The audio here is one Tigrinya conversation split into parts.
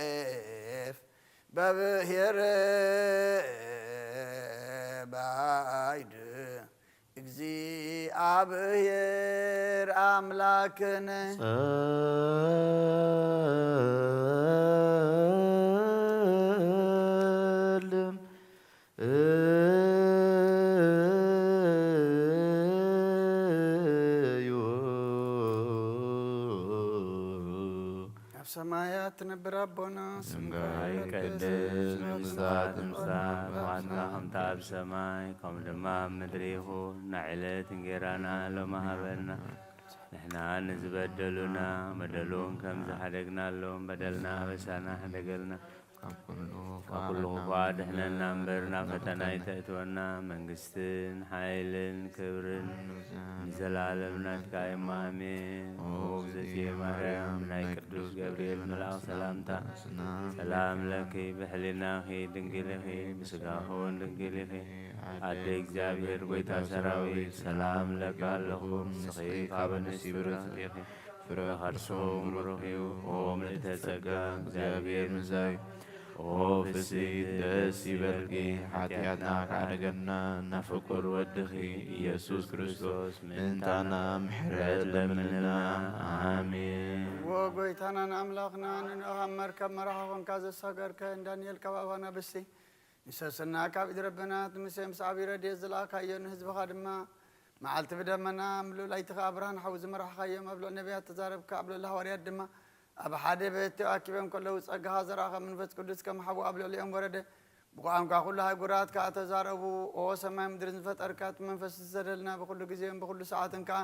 ለዮሴፍ በብሔር ባይድ እግዚኣብሔር ኣምላክነ። ጸልም እዩ። ኣብ ሰማያት ትነብር ኣቦና፣ ስምካ ስምካ ይቀደስ፣ ይቀደስ፣ መንግስታ መንግስታ ትምጻእ፣ ትምጻእ፣ ፍቓድካ ከምታ ኣብ ሰማይ ከምኡ ድማ ኣብ ምድሪ ይኹን። ናይ ዕለት እንጌራና ሎሚ ሃበና። ንሕና ንዝበደሉና በደሉን ከም ዝሓደግናሎም በደልና ኣበሳና ሕደገልና። ካብ ኩሉ ካብ ኩሉ ክፉእ ክፉእ ኣድሕነና እምበር ናብ ፈተና ኣይተእትወና። መንግስትን ሓይልን ክብርን ንዘለኣለም ናትካ እዮም። ኣሜን። ኦ እግዝእትየ ማርያም፣ ናይ ቅዱስ ገብርኤል መልኣኽ ሰላምታ ሰላም ለኪ፣ ብሕሊናኺ ድንግል ኢኺ፣ ብስጋኺ እውን ድንግል ኢኺ። ኣደ እግዚኣብሔር፣ ጎይታ ሰራዊት፣ ሰላም ለኪ ኣለኹ። ንስኺ ካብ ኣንስቲ ብሩክቲ ኢኺ፣ ፍረ ከርስኹም ብሩክ እዩ። ኦ ምልእተ ጸጋ፣ እግዚኣብሔር ምሳኺ። ኦ ፍስሕቲ ደስ ይበልኪ፣ ሓጢኣትና ክሓደገና፣ ናብ ፍቁር ወድኺ ኢየሱስ ክርስቶስ ምእንታና ምሕረት ለምንልና። ኣሜን። ዎ ጎይታናን ኣምላኽና፣ ንኖህ ኣብ መርከብ መራሒ ኾንካ ዘሳገርከ፣ ንዳንኤል ካብ ኣባና ብሲ ንሰስና ካብ ኢድ ረበናት ሙሴ ምስ ዓብዪ ረድኤት ዝለኣኻዮ፣ ንህዝብኻ ድማ መዓልቲ ብደመና፣ ምሉእ ለይቲ ኸኣ ብርሃን ሓዊ ዝመራሕኻዮም፣ ኣብ ልዑል ነቢያት ተዛረብካ፣ ኣብ ልዑል ሃዋርያት ድማ ኣብ ሓደ ቤት ተኣኪቦም ከለዉ፣ ጸጋኻ ዘርኣኻ መንፈስ ቅዱስ ከም ሓዊ ኣብ ልዕሊኦም ወረደ። ብቋንቋ ኩሉ ኣህጉራት ከኣ ተዛረቡ። ኦ ሰማይ ምድርን ዝፈጠርካ፣ እቲ መንፈስ ዝሰደልና ብኹሉ ግዜን ብኹሉ ሰዓትን ከኣ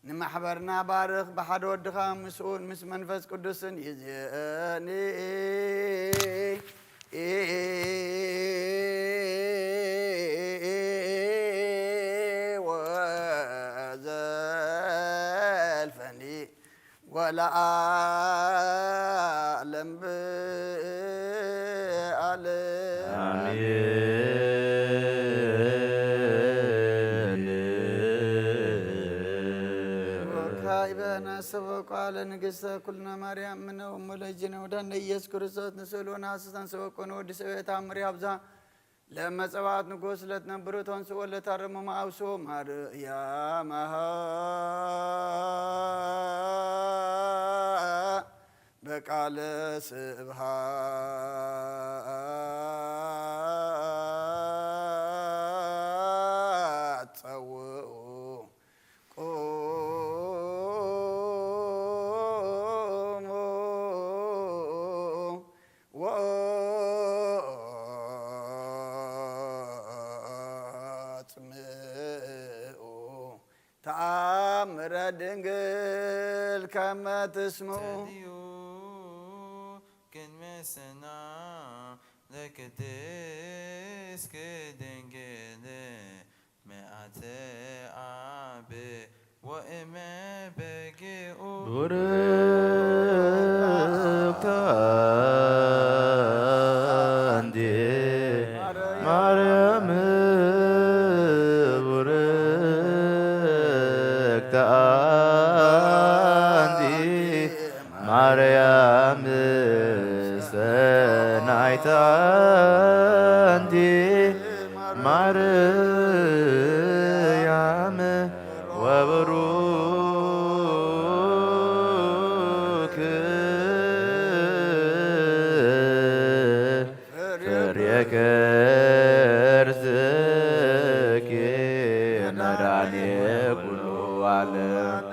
ንማሕበርና ባርኽ፣ ብሓደ ወድኻ ምስኡን ምስ መንፈስ ቅዱስን ይእዜኒ ወዘልፈኒ ወለዓለም ብዓለም። ኣሜን። ወካዕበ ናሰበ ቃለ ንግሥተ ኩልና ማርያም እምነ እሙ ለእግዚእነ ወዳነ ኢየሱስ ክርስቶስ ንስእሉ ወነሐስስ ተንሥኦ ወኩን ወዲ ሰብእ ተአምር ያብዛ ለመጸዋዕት ንጉሥ ለትነብሩ ተንሥኡ ወለታረሙ መአብሱ ማርያም አሃ በቃለ ስብሐት ጸውዑ ቁሙ ወአጽምዑ ተአምረ ድንግል ከመ ትስምዑ። ጸልዩ ቅድመ ሰና ለቅድስት ድንግል መዓተ አብ ወእመ በጊኡ። ቡርክት አንቲ ማርያም፣ ቡርክት አንቲ ማርያም፣ ሰናይት አንቲ ማርያም፣ ወብሩክ ፍሬ ከርስኪ መድኃኔ ኩሉ ዓለም።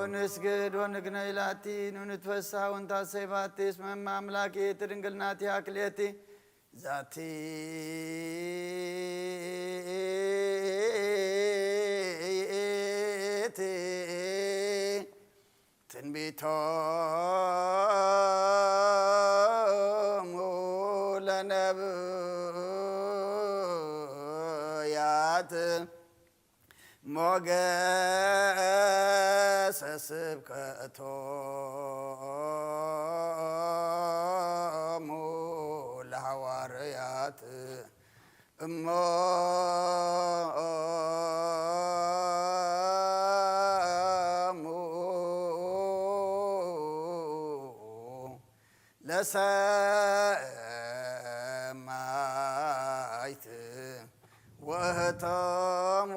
ንንስግድ ወንግነይ ላቲ፣ ንንትፈሳ ወንታሰይ ባቲ፣ እስመ እመ አምላክ ይእቲ ድንግል ናቲ አክሌቲ። ዛቲ ይእቲ ትንቢቶሙ ለነብያት ሞገሰ ስብከቶሙ ለሐዋርያት እሞ ለሰማይት ወህቶሙ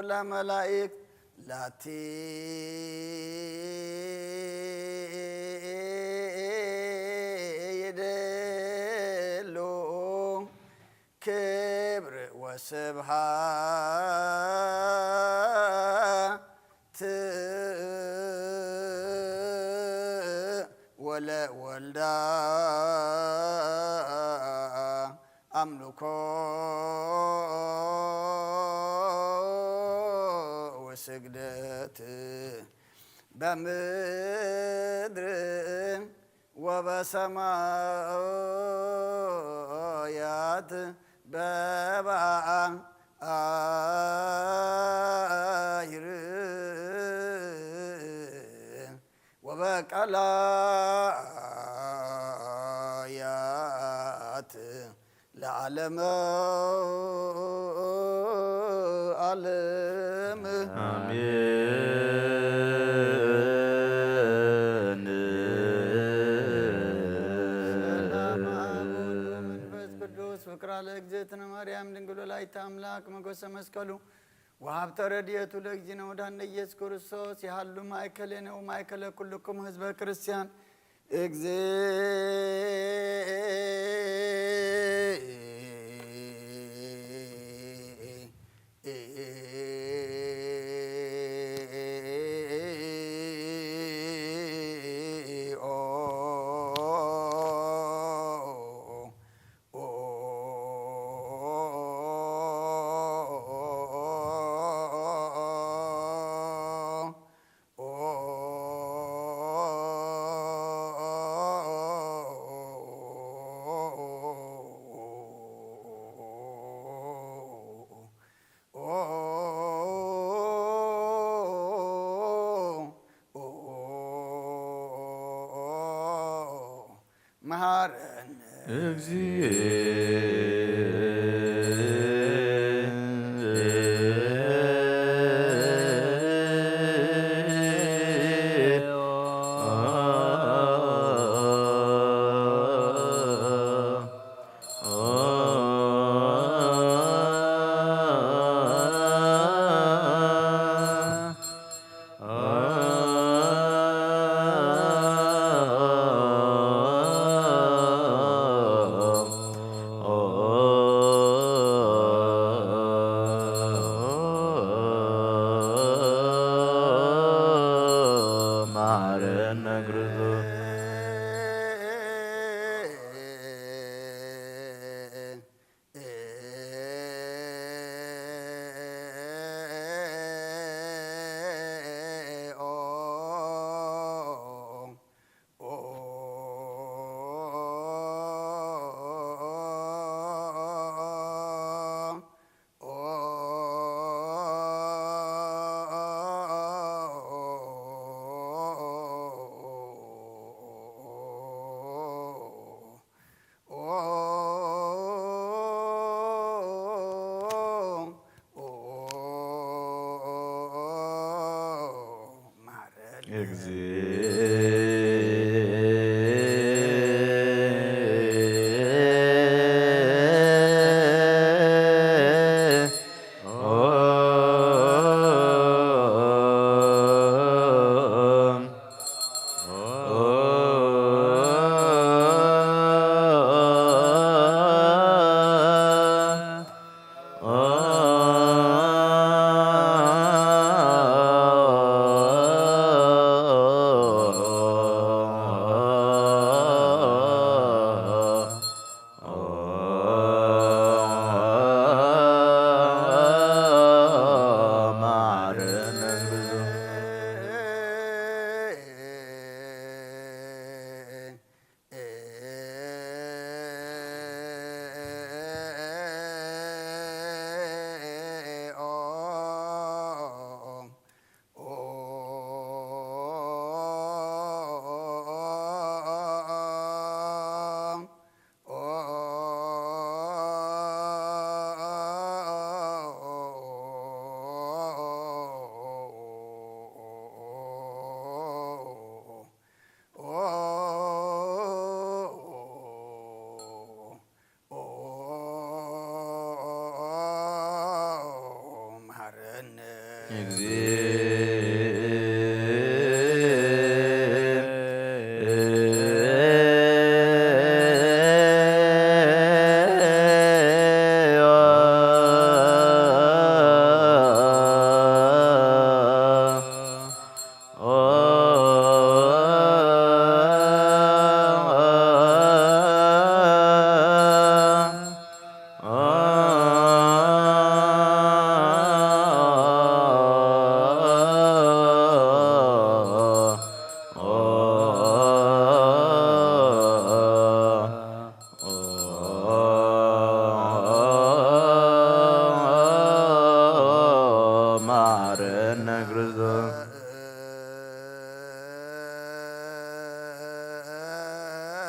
ለመላእክት ላቲ ይደሉ ክብር ወስብሃት ወለ ወልዳ ኣምልኮ ወስግደት በምድር ወበሰማያት በባህር ወበቀላያት ለዓለመ ዓለም። አሜን። ሰላም አብ ወወልድ ወመንፈስ ቅዱስ ፍቅራ ለእግዝእትነ ማርያም ድንግል ወላዲተ አምላክ ሞገሰ መስቀሉ ወሀብተ ረድኤቱ ለእግዚእነ ወዳነ ኢየሱስ ክርስቶስ ይሃሉ ማእከሌነ ወማእከለ ኩልኩም ህዝበ ክርስቲያን። መሃረነ። እግዚእ። መሐረነ ክርስቶስ። መሐረነ ክርስቶስ።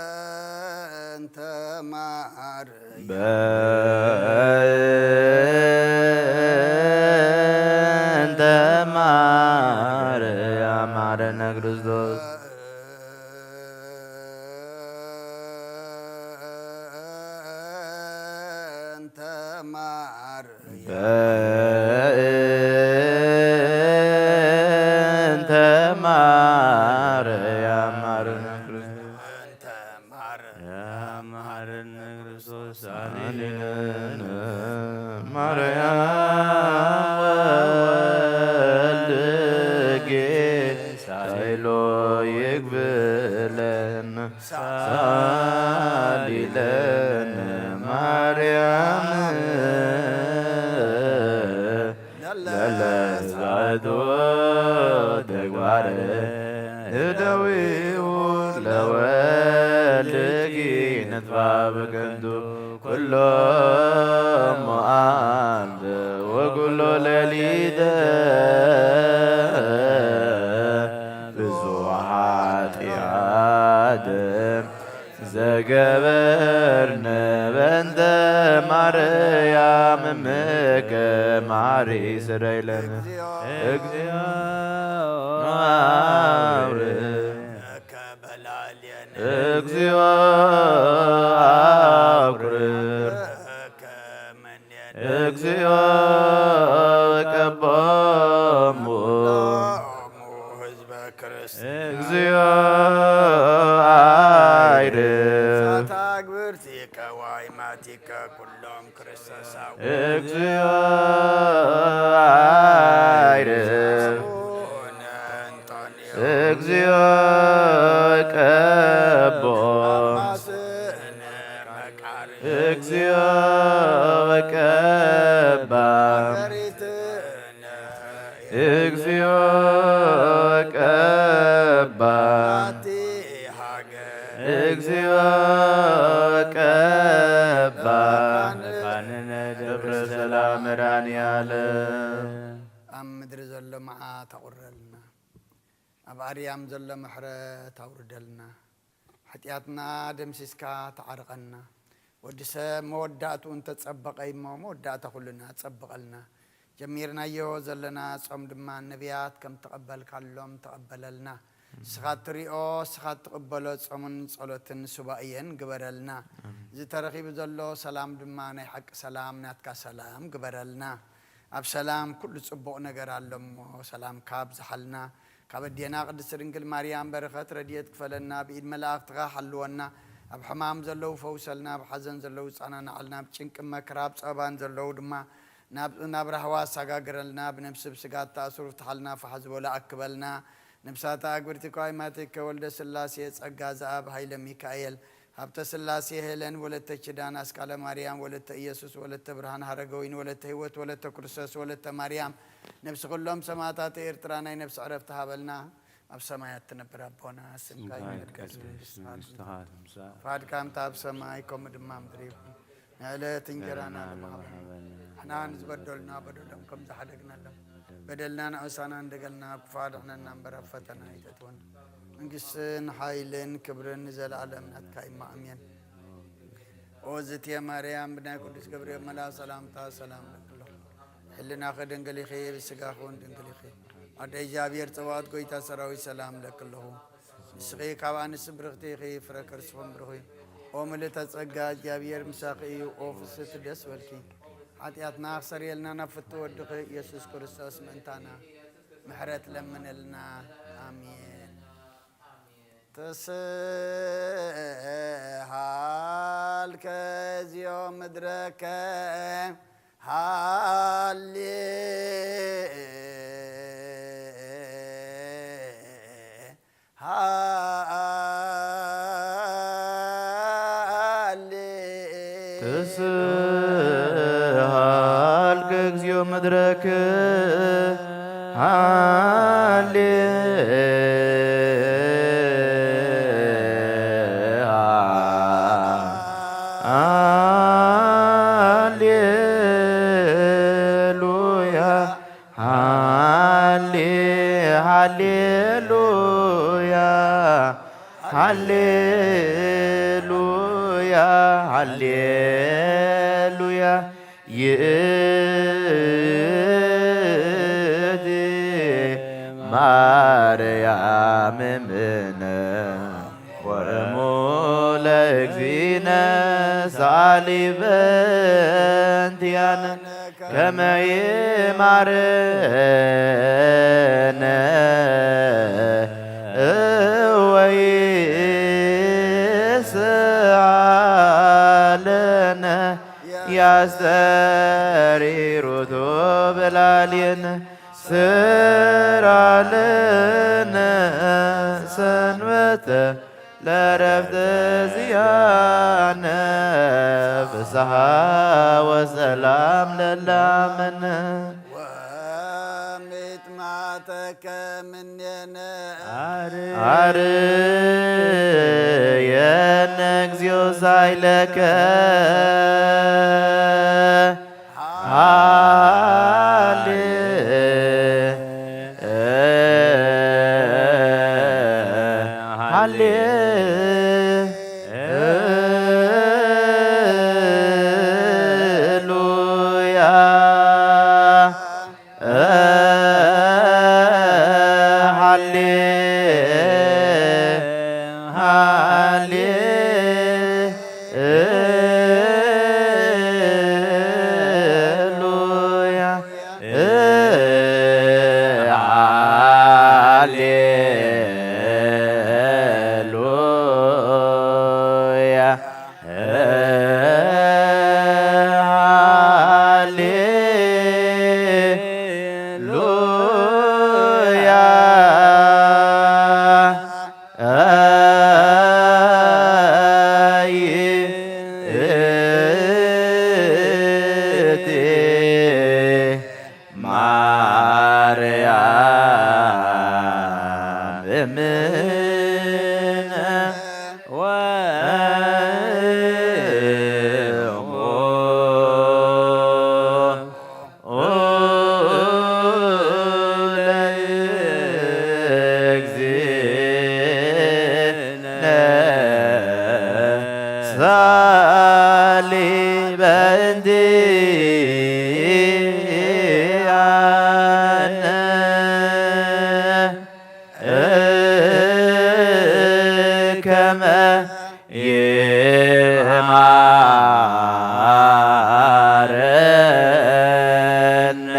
በእንተ ማርያም። በእንተ ማርያም መሐረነ ክርስቶስ። በእንተ ማርያም። በእንተ ማርያም መሐረነ ክርስቶስ። በእንተ ማርያም መሐረነ ክርስቶስ። አሜን። ማርያም ወልድኪ ሳይሎ ይግብለነ ሳሊለነ ማርያም ለለሳቱ ተግባረ እደዊሁ ለወልድኪ ንጥፋ በከንቱ ኩሎ መዓልተ ወኩሎ ሌሊተ ብዙ ኃጢአት ዘገበርነ በእንተ ማርያም እምከ ማሪ ስረይለነ። እግዚኦ አብርሃም እግዚኦ አብርሃም እግዚኦ ቀቦሙ። ህዝበ ክርስቲያን። እግዚኦ አይርፍ። ሳታ ግብርቲከ ዋይማቲከ ኩሎም ክርስቶሳዊ። እግዚኦ አይርፍ። አቡነ እንጦንዮስ። እግዚኦ ቀቦ። አማስነ መቃርስ። እግዚኦ ቀባ። እግዚኦ ቀባ። እግዚኦ ቀባ። መካንነ ደብረ ሰላም መድኃኔዓለም። ኣብ ምድሪ ዘሎ መዓት ኣቑረልና፣ ኣብ ኣርያም ዘሎ ምሕረት ኣውርደልና። ሓጢኣትና ደምሲስካ ተዓርቐና። ወዲ ሰብ መወዳእትኡ እንተጸበቐ እሞ መወዳእታ ኩልና ጸብቐልና። ጀሚርናዮ ዘለና ጾም ድማ ነቢያት ከም ተቐበልካሎም ተቐበለልና። ንስኻ እትሪኦ፣ ንስኻ እትቕበሎ ጾምን ጸሎትን ሱባኤን ግበረልና። ኣሜን። እዚ ተረኺቡ ዘሎ ሰላም ድማ ናይ ሓቂ ሰላም፣ ናትካ ሰላም ግበረልና። ኣብ ሰላም ኩሉ ጽቡቕ ነገር ኣሎ እሞ ሰላምካ ኣብዝሓልና። ካብ ኣዴና ቅድስት ድንግል ማርያም በረኸት ረድኤት ክፈለና፣ ብኢድ መላእኽትኻ ሓልወና። ኣብ ሕማም ዘለዉ ፈውሰልና፣ ኣብ ሓዘን ዘለዉ ጸናንዓልና፣ ኣብ ጭንቂ መከራ ኣብ ጸበባን ዘለዉ ድማ ናብ፣ ናብ ራህዋ ኣሰጋግረልና። ብነብሲ ብስጋ እተኣስሩ ፍትሓልና፣ ፋሕ ዝበሉ ኣክበልና። ነብሳታ ኣግብርቲ ከዋይማቲከ ወልደ ስላሴ፣ ጸጋ ዘኣብ፣ ሃይለ ሚካኤል፣ ሃብተ ስላሴ፣ ሄለን ወለተ ኪዳን፣ ኣስካለ ማርያም፣ ወለተ ኢየሱስ፣ ወለተ ብርሃን፣ ሃረገወይኒ፣ ወለተ ህይወት፣ ወለተ ክርስቶስ፣ ወለተ ማርያም፣ ነብሲ ኩሎም ሰማዕታት ኤርትራ ናይ ነብሲ ዕረፍቲ ሃበልና። ኣብ ሰማያት ትነብር ኣቦና፣ ስምካ ስምካ ይትቀደስ፣ ይትቀደስ፣ መንግስትኻ መንግስትኻ ትምጻእ፣ ትምጻእ፣ ፍቓድካ ከምቲ ኣብ ሰማይ ከምኡ ድማ ኣብ ምድሪ ይኹን። ንዕለት እንጀራና ንዕለትና ለመሃበና፣ ንበሃበና፣ ንሕና ንዝበደሉና በደሎም ከም ዝሓደግናሎም፣ በደልና ንዕሳና እንደገልና፣ ኣብ ክፉእ ኣድሕነና እምበር ኣብ ፈተና ኣይተእትወና። መንግስትን ሓይልን ክብርን ንዘለኣለም ናትካ እዩ፣ ኣሜን። ኦ ዝትየ ማርያም፣ ብናይ ቅዱስ ገብርኤል መልኣኽ ሰላምታ ሰላም እብለኪ ኣለኹ። ሕልናኺ ድንግል ኢኺ፣ ብስጋኺ እውን ድንግል ኢኺ። ኣደ እግዚኣብሔር ጸባኦት፣ ጎይታ ሰራዊት፣ ሰላም እብለኪ ኣለኹ። ንስኺ ካብ ኣንስቲ ብርኽቲ ኢኺ፣ ፍረ ከርስኺ እውን ብሩኽ እዩ። ኦ ምልእተ ጸጋ፣ እግዚኣብሔር ምሳኺ እዩ። ኦ ፍስሕቲ ደስ በልኪ፣ ሓጢኣትና ክሰርየልና ናብ ፍቱ ወድኺ ኢየሱስ ክርስቶስ ምእንታና ምሕረት ለምንልና። ኣሜን። ትስሃልከ እዚኦ ምድረከ ሃሌ ሃሌ ትስሃልከ እግዚኦ ምድረክ ሃሌ ሃሌሉያ ሃሌ ሃሌሉያ ሃሌሉያ ሃሌሉያ ይእቲ ማርያም እምነ ወእሙ ለእግዚእነ ሳሊ በንቲያነ ከመ ይማረነ እወ ይስአለነ ያስተሪሩቱ በላልየነ ስራለነ ሰንበተ ለረፍተ ዚያነ ፍስሓ ወሰላም ለላመነ ወሚጥማተከ ምኔነ አርየነ እግዚኦ ሳይለከ ሃሌ ሃሌ ሉያ ሃሌ ሃሌ ሉያ ሃሌ ሉያ ሃሌ ሉያ ይእቲ ማርያም እምነ ወእሙ ለእግዚእነ ሳሊ በእንቲአነ ከመ ይማረነ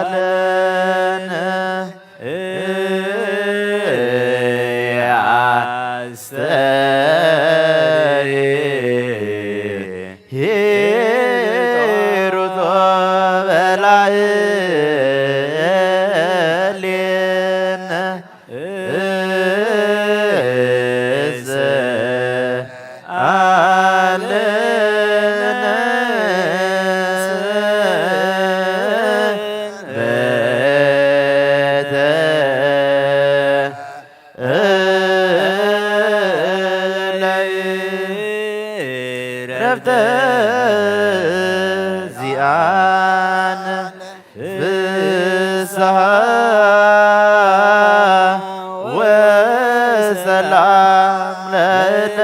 ወይሳለነ ያስተሪ ሂሩቶ በላዕሌነ እዝ አለነ በተ ለይ ረፍተ ዚአነ ፍስሐ ወሰላም ለለ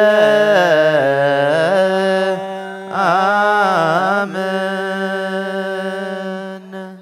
አምን።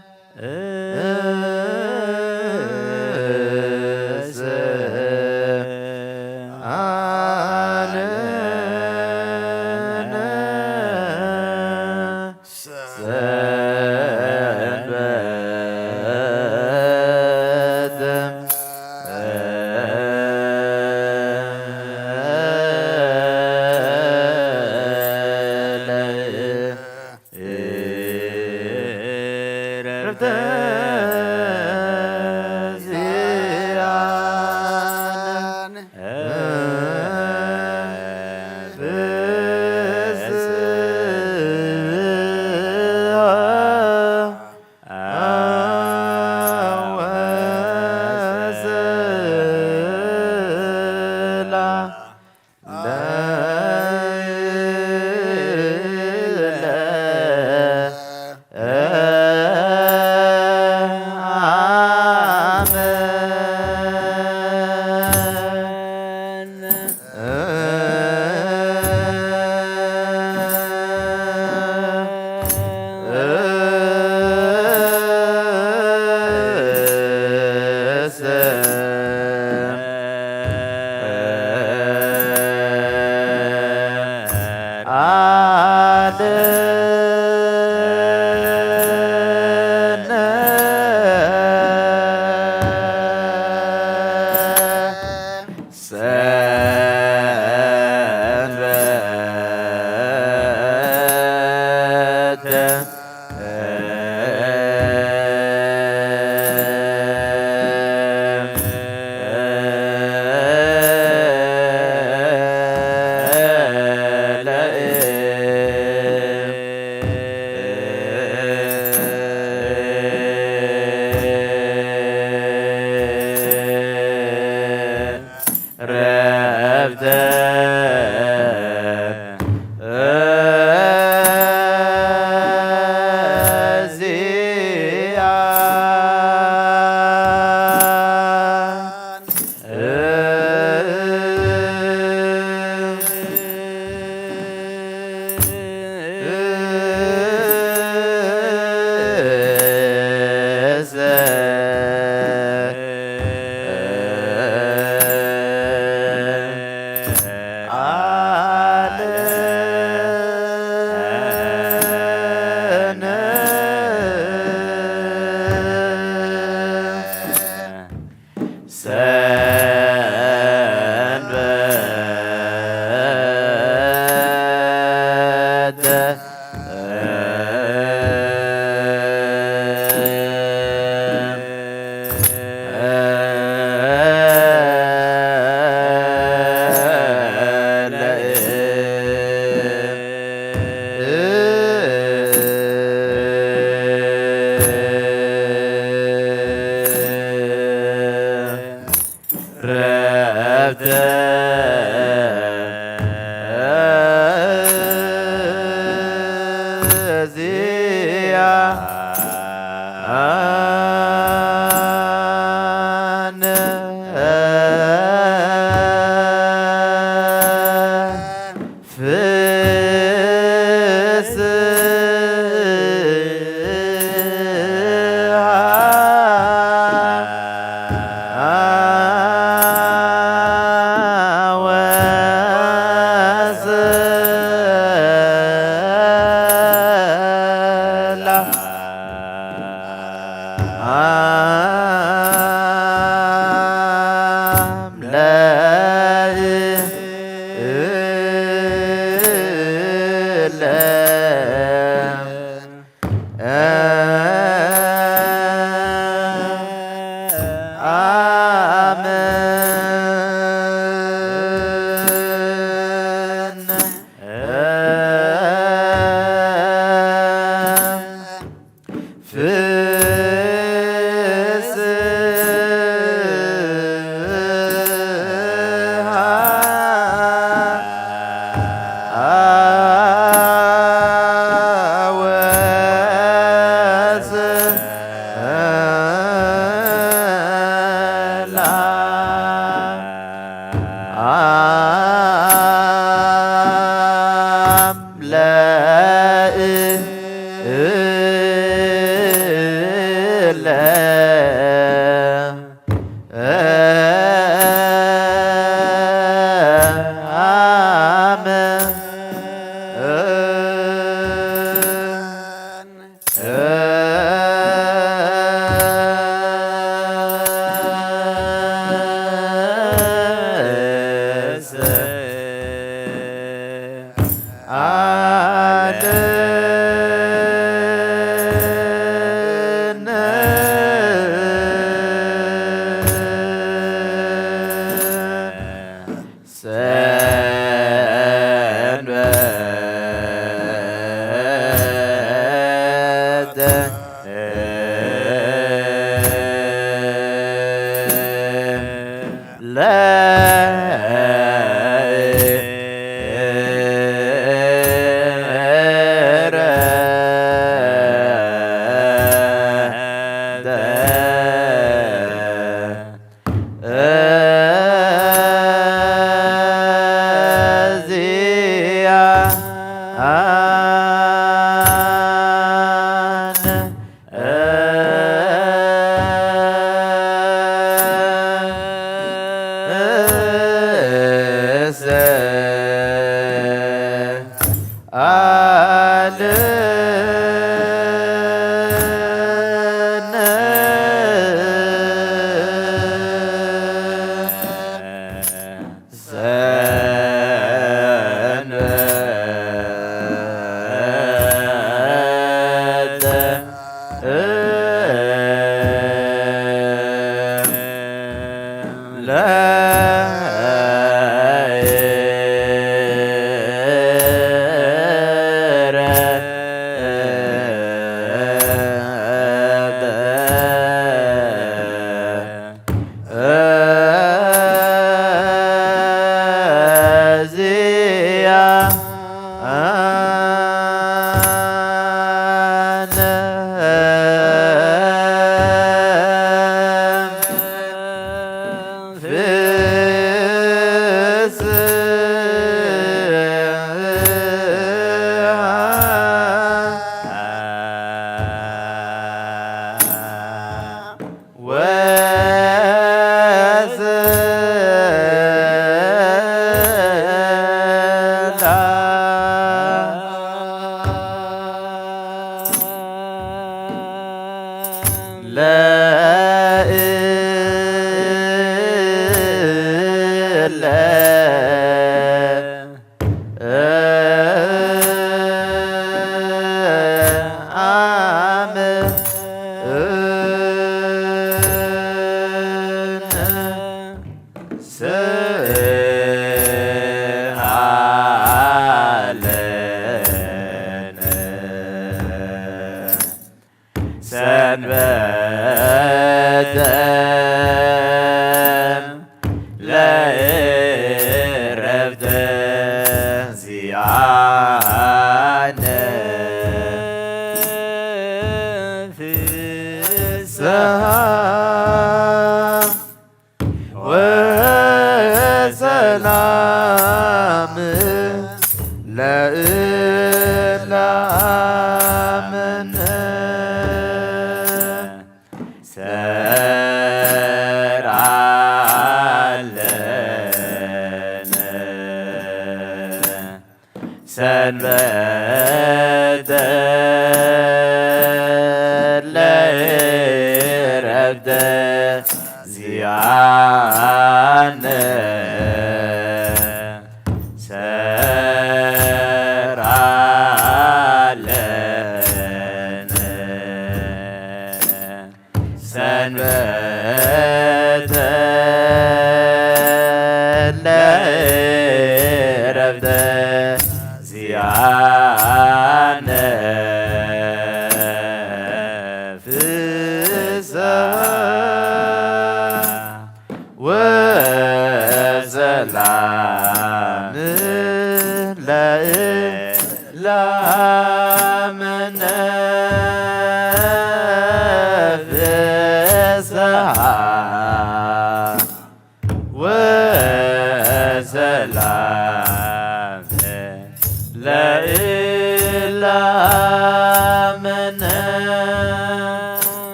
ሰንበት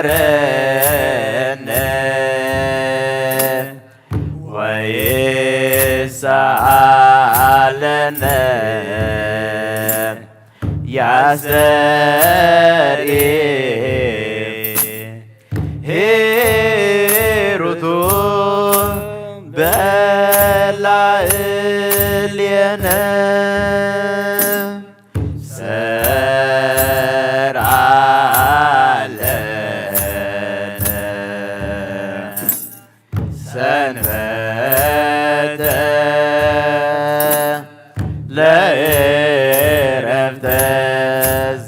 ረነ ወይሰኣለነ ያስተርኢ ሂሩቱ በላእልየነ ሰርዓለነ ሰንበተ ለእረፍተ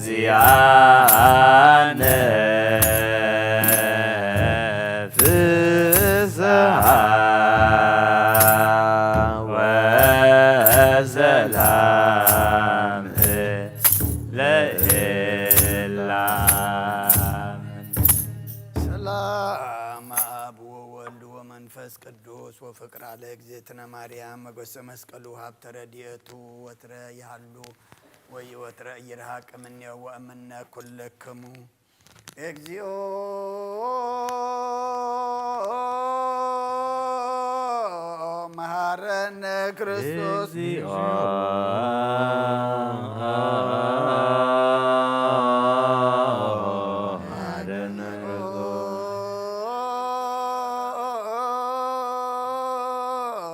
ዚኣነ ፍስሃ ወሰላም ለእላ ሰላም አብ ወወልድ ወመንፈስ ቅዱስ ወፍቅራ ለእግዝእትነ ማርያም መጎሰ መስቀሉ ሀብተ ረድኤቱ ወትረ ይሃሉ ወይ ወትረ ይርሃቅ እምኔው ወእምነ ኩልክሙ። እግዚኦ መሐረነ ክርስቶስ። እግዚኦ መሐረነ ክርስቶስ።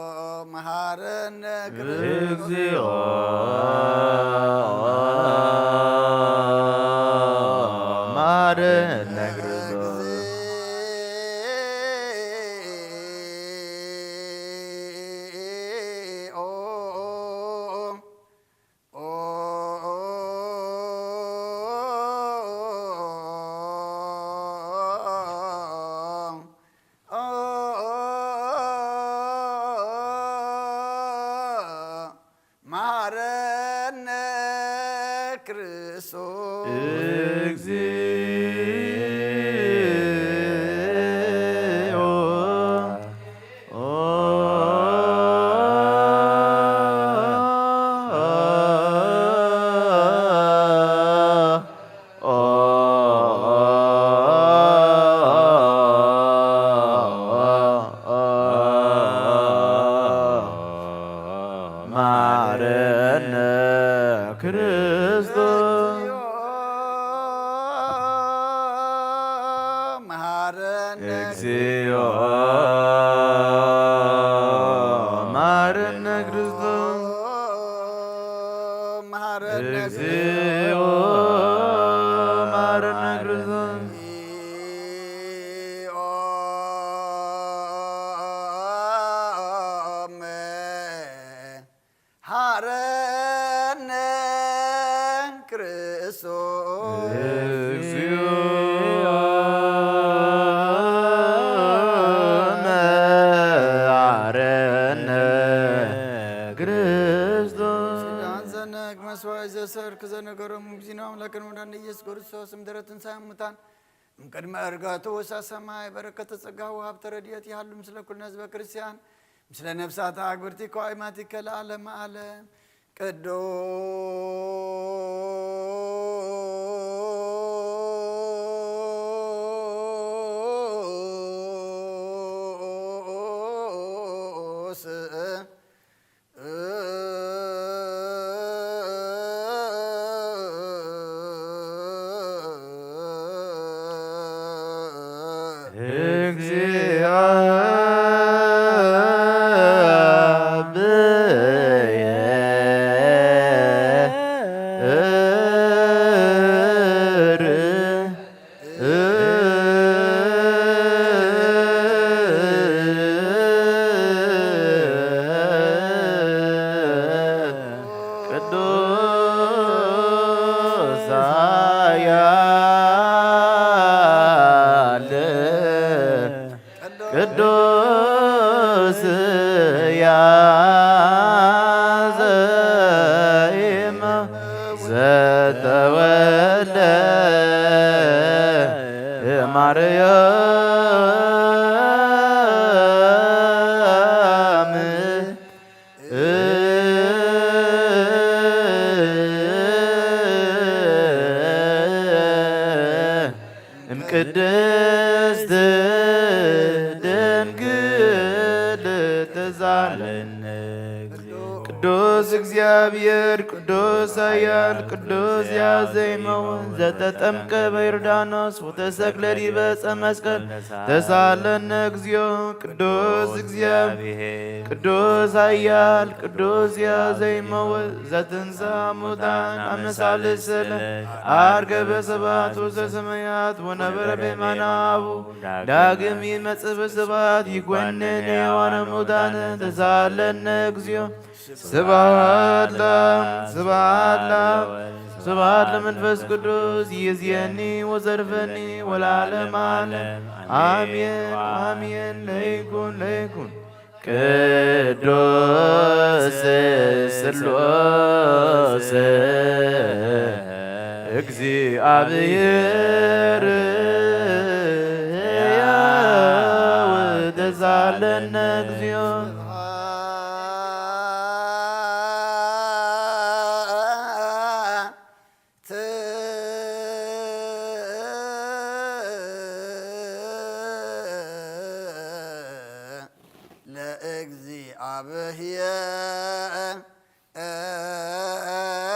መሐረነ ክርስቶስ። እግዚኦ መሐረነ ክርስቶስ። መሐረነ ክርስቶስ። እግዚኦ። መሐረነ ክርስቶስ። መሐረነ። እግዚኦ መሐረነ ክርስቶስ። መሐረነ። እግዚኦ መሐረነ ክርስቶስ። መሐረነ ክርስቶስ። እግዚኦ መሐረነ ክርስቶስ። ኪዳን ዘነግ መስዋዕት ዘሰርክ ዘነገሮም እግዚእነ አምላክን መድኃኒነ ኢየሱስ ክርስቶስ እምድረ ትንሣኤ እሙታን እምቅድመ ዕርገቱ ውስተ ሰማይ በረከተ ጸጋሁ ሀብተ ረድኤት ይሃሉ ምስለ ኩልነ ህዝበ ክርስቲያን ምስለ ነፍሳተ አግብርቲከ ወአይማቲከ ለዓለመ ዓለም። ቅዱስ እግዚአብሔር ቅዱስ ኃያል ቅዱስ ያዘይማ ዘተወልደ ማርያም እምቅድስት ለነ እግዚኦ። ቅዱስ እግዚኣብሔር፣ ቅዱስ ኃያል፣ ቅዱስ ሕያው ዘይመውት፣ ዘተጠምቀ በዮርዳኖስ ወተሰቅለ ዲበ ዕፀ መስቀል፣ ተሳለነ እግዚኦ። ቅዱስ እግዚኣብሔር፣ ቅዱስ ኃያል፣ ቅዱስ ሕያው ዘይመውት፣ ዘትንሳ ሙታን አመሳልሰለ፣ አርገበ ስብሐቱ ዘሰማያት ወነበረ በየማነ አቡ፣ ዳግም ይመጽእ በስብሐት ይኮንን ሕያዋነ ሙታነ፣ ተሳለነ እግዚኦ። ስብሐት ለአብ፣ ስብሐት ለአብ፣ ስብሐት ለመንፈስ ቅዱስ፣ ይእዜኒ ወዘልፈኒ ወለዓለመ ዓለም። አሜን፣ አሜን። ለይኩን፣ ለይኩን። ቅዱስ ስሉስ እግዚአብሔር ሕያው ተሳለነ እግዚኦ።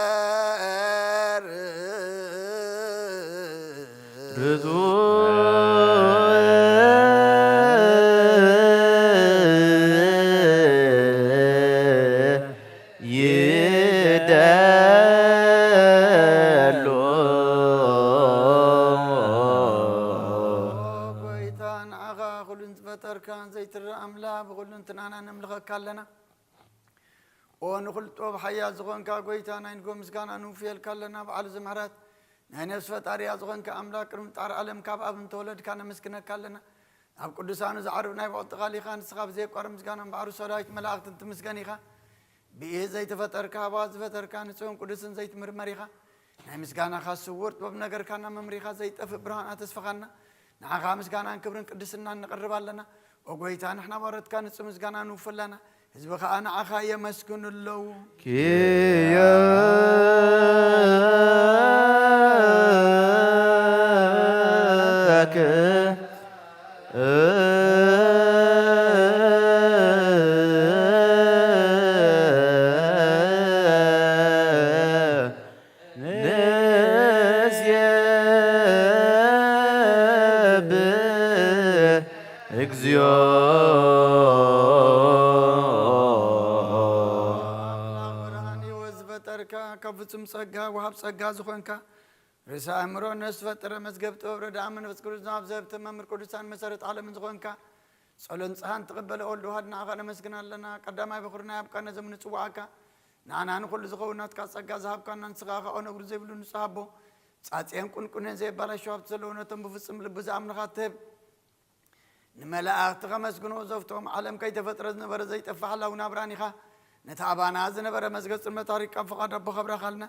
ለእግዚአብሔር ርቱ ይደሉ። ጎይታ፣ ንዓኻ ኩሉን ዝፈጠርካ ዘይትረኣ ኣምላኽ፣ ብኹሉ እንትናና ነምልኸካ ኣለና። ኦ ንኹሉ ጥበብ ሓያል ዝኾንካ ጎይታ፣ ናይ ንጎ ምስጋና ንውፍየልካ ኣለና። በዓል ዝምሕረት ናይ ነፍሲ ፈጣሪያ ዝኾንካ ኣምላኽ፣ ቅድሚ ጣር ዓለም ካብ ኣብ እንተወለድካ ነመስግነካ ኣለና። ናብ ቅዱሳኑ ዝዓርብ ናይ ብቕልጢ ቃል ኢኻ። ንስኻ ብዘየቋርብ ምስጋና እምበኣር ሰራዊት መላእኽትን ትምስገን ኢኻ። ብኢህ ዘይተፈጠርካ፣ ብኣፍ ዝፈጠርካ፣ ንጹህን ቅዱስን ዘይትምርመር ኢኻ። ናይ ምስጋናኻ ስውር ጥበብ ነገርካና፣ መምሪኻ ዘይጠፍእ ብርሃን ኣተስፈኻና። ንዓኻ ምስጋናን ክብርን ቅድስናን ነቕርብ ኣለና። ኦ ጎይታ፣ ንሕና ባሮትካ ንጹህ ምስጋና ንውፍ ኣለና። ህዝቢ ኸኣ ንዓኻ የመስግኑ ኣለዉ። ኪያከ ንሴብህ እግዚኦ። ኣምላኽ ብርሃን ሕይወት ዝፈጠርካ፣ ካብ ፍጹም ጸጋ ወሃብ ጸጋ ዝኾንካ፣ ርእሰ ኣእምሮ ነፍሲ ፈጠረ መዝገብ ጥበብ ረድኣ መንፈስ ቅዱስ ናብ ዘህብቲ መምህር ቅዱሳን መሰረት ዓለምን ዝኾንካ፣ ጸሎን ንስሓን ትቕበል ወልድ ዋህድ ንዓኻ ነመስግን ኣለና። ቀዳማይ በኹርና ኣብ ቃና ዘመን ንጽዋዓካ፣ ንዓና ንኹሉ ዝኸውን ናትካ ጸጋ ዝሃብካና፣ ንስኻ ኸኣ ነውሪ ዘይብሉ ንጹህ ኣቦ፣ ጻጽየን ቁንቁንን ዘየባላሸው ሃብቲ ዘለዎ ነቶም ብፍጹም ልቡ ዝኣምንኻ ትህብ። ንመላእኽቲ ከመስግንዎ ዘፍትዎም፣ ዓለም ከይተፈጥረ ዝነበረ ዘይጠፍእ ሓላዊ ናብራን ኢኻ። ነቲ ኣባና ዝነበረ መዝገብ ጽልመት ኣሪቕካ ፍቓድ ኣቦኻ ኣብራኻልና።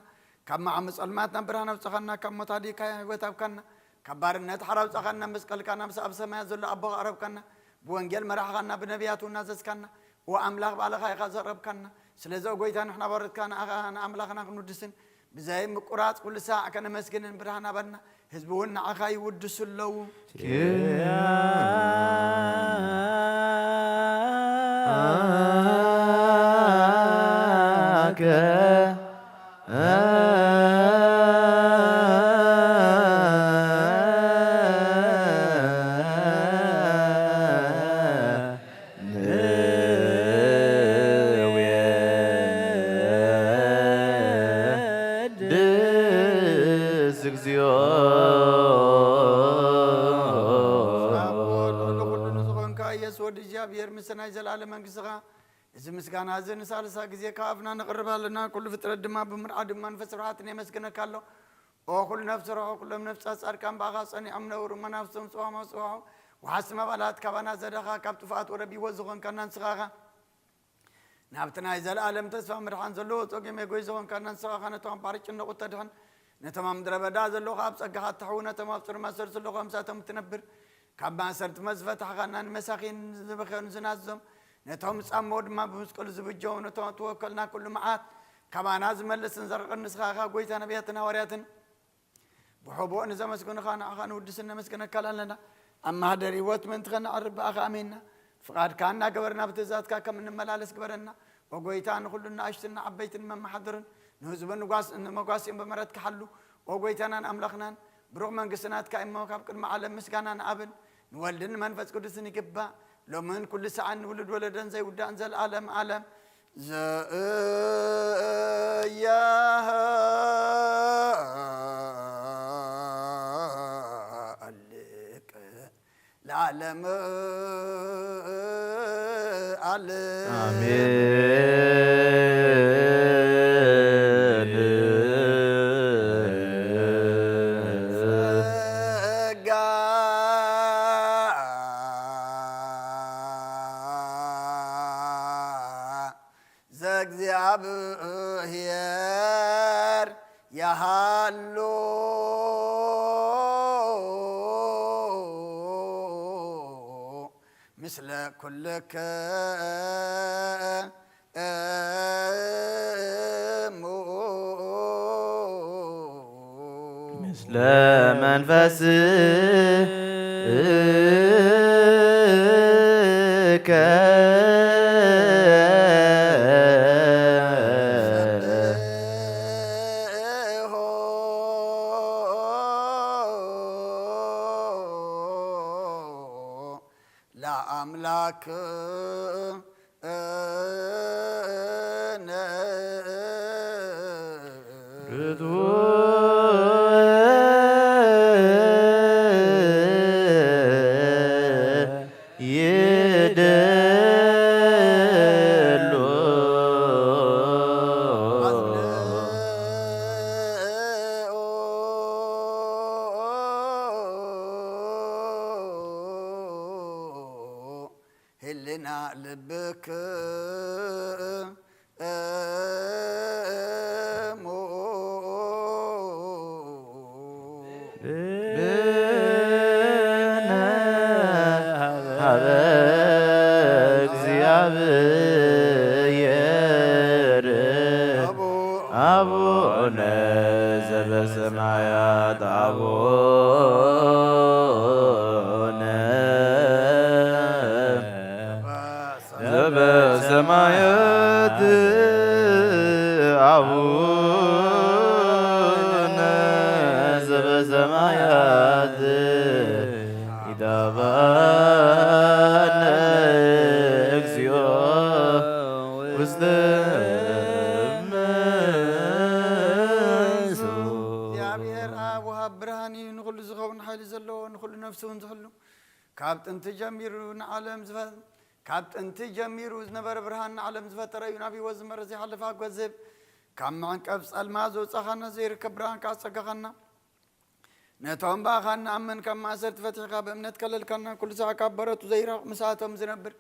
ካብ መዓሙ ጸልማት ናብ ብርሃን ኣውጻኻና፣ ካብ ሞት ኣዲካ ህይወት ኣብካና፣ ካብ ባርነት ሓራ ኣውጻኻና፣ መስቀልካ ናብ ኣብ ሰማያት ዘሎ ኣቦኻ ኣረብካና፣ ብወንጌል መራሕኻና፣ ብነቢያት እውን ኣዘዝካና። ኦ ኣምላኽ ባዕልኻ ኢኻ ዘቕረብካና። ስለዚ ኦ ጎይታ ንሕና ባሮትካ ንኣኻ ንኣምላኽና ክንውድስን ብዘይ ምቁራጽ ኩሉ ሳዕ ከነመስግንን ብርሃን ኣባና። ህዝቢ እውን ንዓኻ ይውድሱ ኣለዉ። ኪያከ ንዌድስ እግዚኦ። ኣብ ወልድ ኩሉ ንዝኾንካ ኢየሱስ ወዲ እግዚኣብሔር፣ ምስ ናይ ዘለኣለም መንግስትኻ፣ እዚ ምስጋና እዚ ንሳልሳ ግዜ ካብ ኣፍና ነቕርብ ኣለና። ኩሉ ፍጥረት ድማ ብምርዓድ ብመንፈስ ብርሃትን የመስግነካ ኣሎ። ኦ ኩሉ ነፍሲ ርሑ፣ ኩሎም ነፍሳት ጻድቃን ብኣኻ ጸኒዖም ነበሩ። መናፍስቶም ጽዋማ ጽዋሑ፣ ወሓስቲ መባላት ካባና ዘዳኻ፣ ካብ ጥፍኣት ወረድ ህይወት ዝኾንካና ንስኻ ኢኻ። ናብቲ ናይ ዘለኣለም ተስፋ ምድሓን ዘለዎ ጸገም የጎይ ዝኾንካና ንስኻ ኢኻ። ነቶም ኣብ ባሕሪ ጭነቑ እተድሕን፣ ነቶም ኣብ ምድረ በዳ ዘለዉ ኣብ ጸጋኻ እተሕዊ፣ ነቶም ኣብ ጽልመት ሰልስሎ ከምሳቶም እትነብር፣ ካብ ማእሰርቲ መዝፈታሕኻና፣ ንመሳኺን ዝበኸኑ ዝናዞም፣ ነቶም ዝጻመዉ ድማ ብመስቀሉ ዝብጀው፣ ነቶም እትወከልና ኩሉ መዓት ካባና ዝመልስን ዘርቕን ንስኻ ኢኻ። ጎይታ ነቢያትን ሃዋርያትን ብሕቡእ ንዘመስግኑኻ ንዓኻ ንውድስን ነመስግነካ ኣለና። ኣብ ማህደር ህይወት ምእንቲ ኸነዕርብ ብኣኻ ኣሚንና። ፍቓድካ እናገበርና ብትእዛዝካ ከም እንመላለስ ግበረና። ኦ ጎይታ፣ ንኹሉ ንኣሽቱን ንዓበይትን መመሓድርን ንህዝቡ ንጓስ-፣ ንመጓሲኦም ብምሕረትካ ሓሉ። ኦ ጎይታናን ኣምላኽናን፣ ብሩኽ መንግስቲ ናትካ እሞ፣ ካብ ቅድሚ ዓለም ምስጋና ንኣብን ንወልድን ንመንፈስ ቅዱስን ይግባእ፣ ሎምን ኩሉ ሰዓን ንውሉድ ወለዶን ዘይውዳእን ዘለዓለም ዓለም። ዘእያሃልቅ ለዓለም ዓለም። ኣሜን። ጸጋ ዘእግዚኣብሔር ያሃሉ ምስለ ኩልክሙ። ምስለ መንፈስከ። ሰብሖ ለአምላክ እነ። ርቱዕ ይደሎ። ህልና ልብክሙ። ብነ ሀበ እግዚኣብሔር አቡነ ዘበሰማያት አቡነ ዘበሰማያት አቡነ ዘበሰማያት ኢታባነ እግዚኦ ውስተ መንሱ። እግዚኣብሔር ኣብ ወሃብ ብርሃን እዩ፣ ንኹሉ ዝኸውን ሓይሊ ዘለዎ፣ ንኹሉ ነፍሲ እውን ዝሕሉ፣ ካብ ጥንቲ ጀሚሩ ንዓለም ዝፈ-፣ ካብ ጥንቲ ጀሚሩ ዝነበረ ብርሃን ንዓለም ዝፈጠረ እዩ። ናብ ህይወት ዝመርሕ ዘይሓልፍ ኣጎት ዝህብ፣ ካብ መዕንቀፍ ጸልማት ዘውጻኻና፣ ዘይርከብ ብርሃን ከኣ ዘጸጋኻና፣ ነቶም ብኣኻ እንኣምን ካብ ማእሰርቲ ፈቲሕካ ብእምነት ከለልካና፣ ኩሉ ሳዕ ካብ በረቱ ዘይራቕ ምስኣቶም ዝነብር፣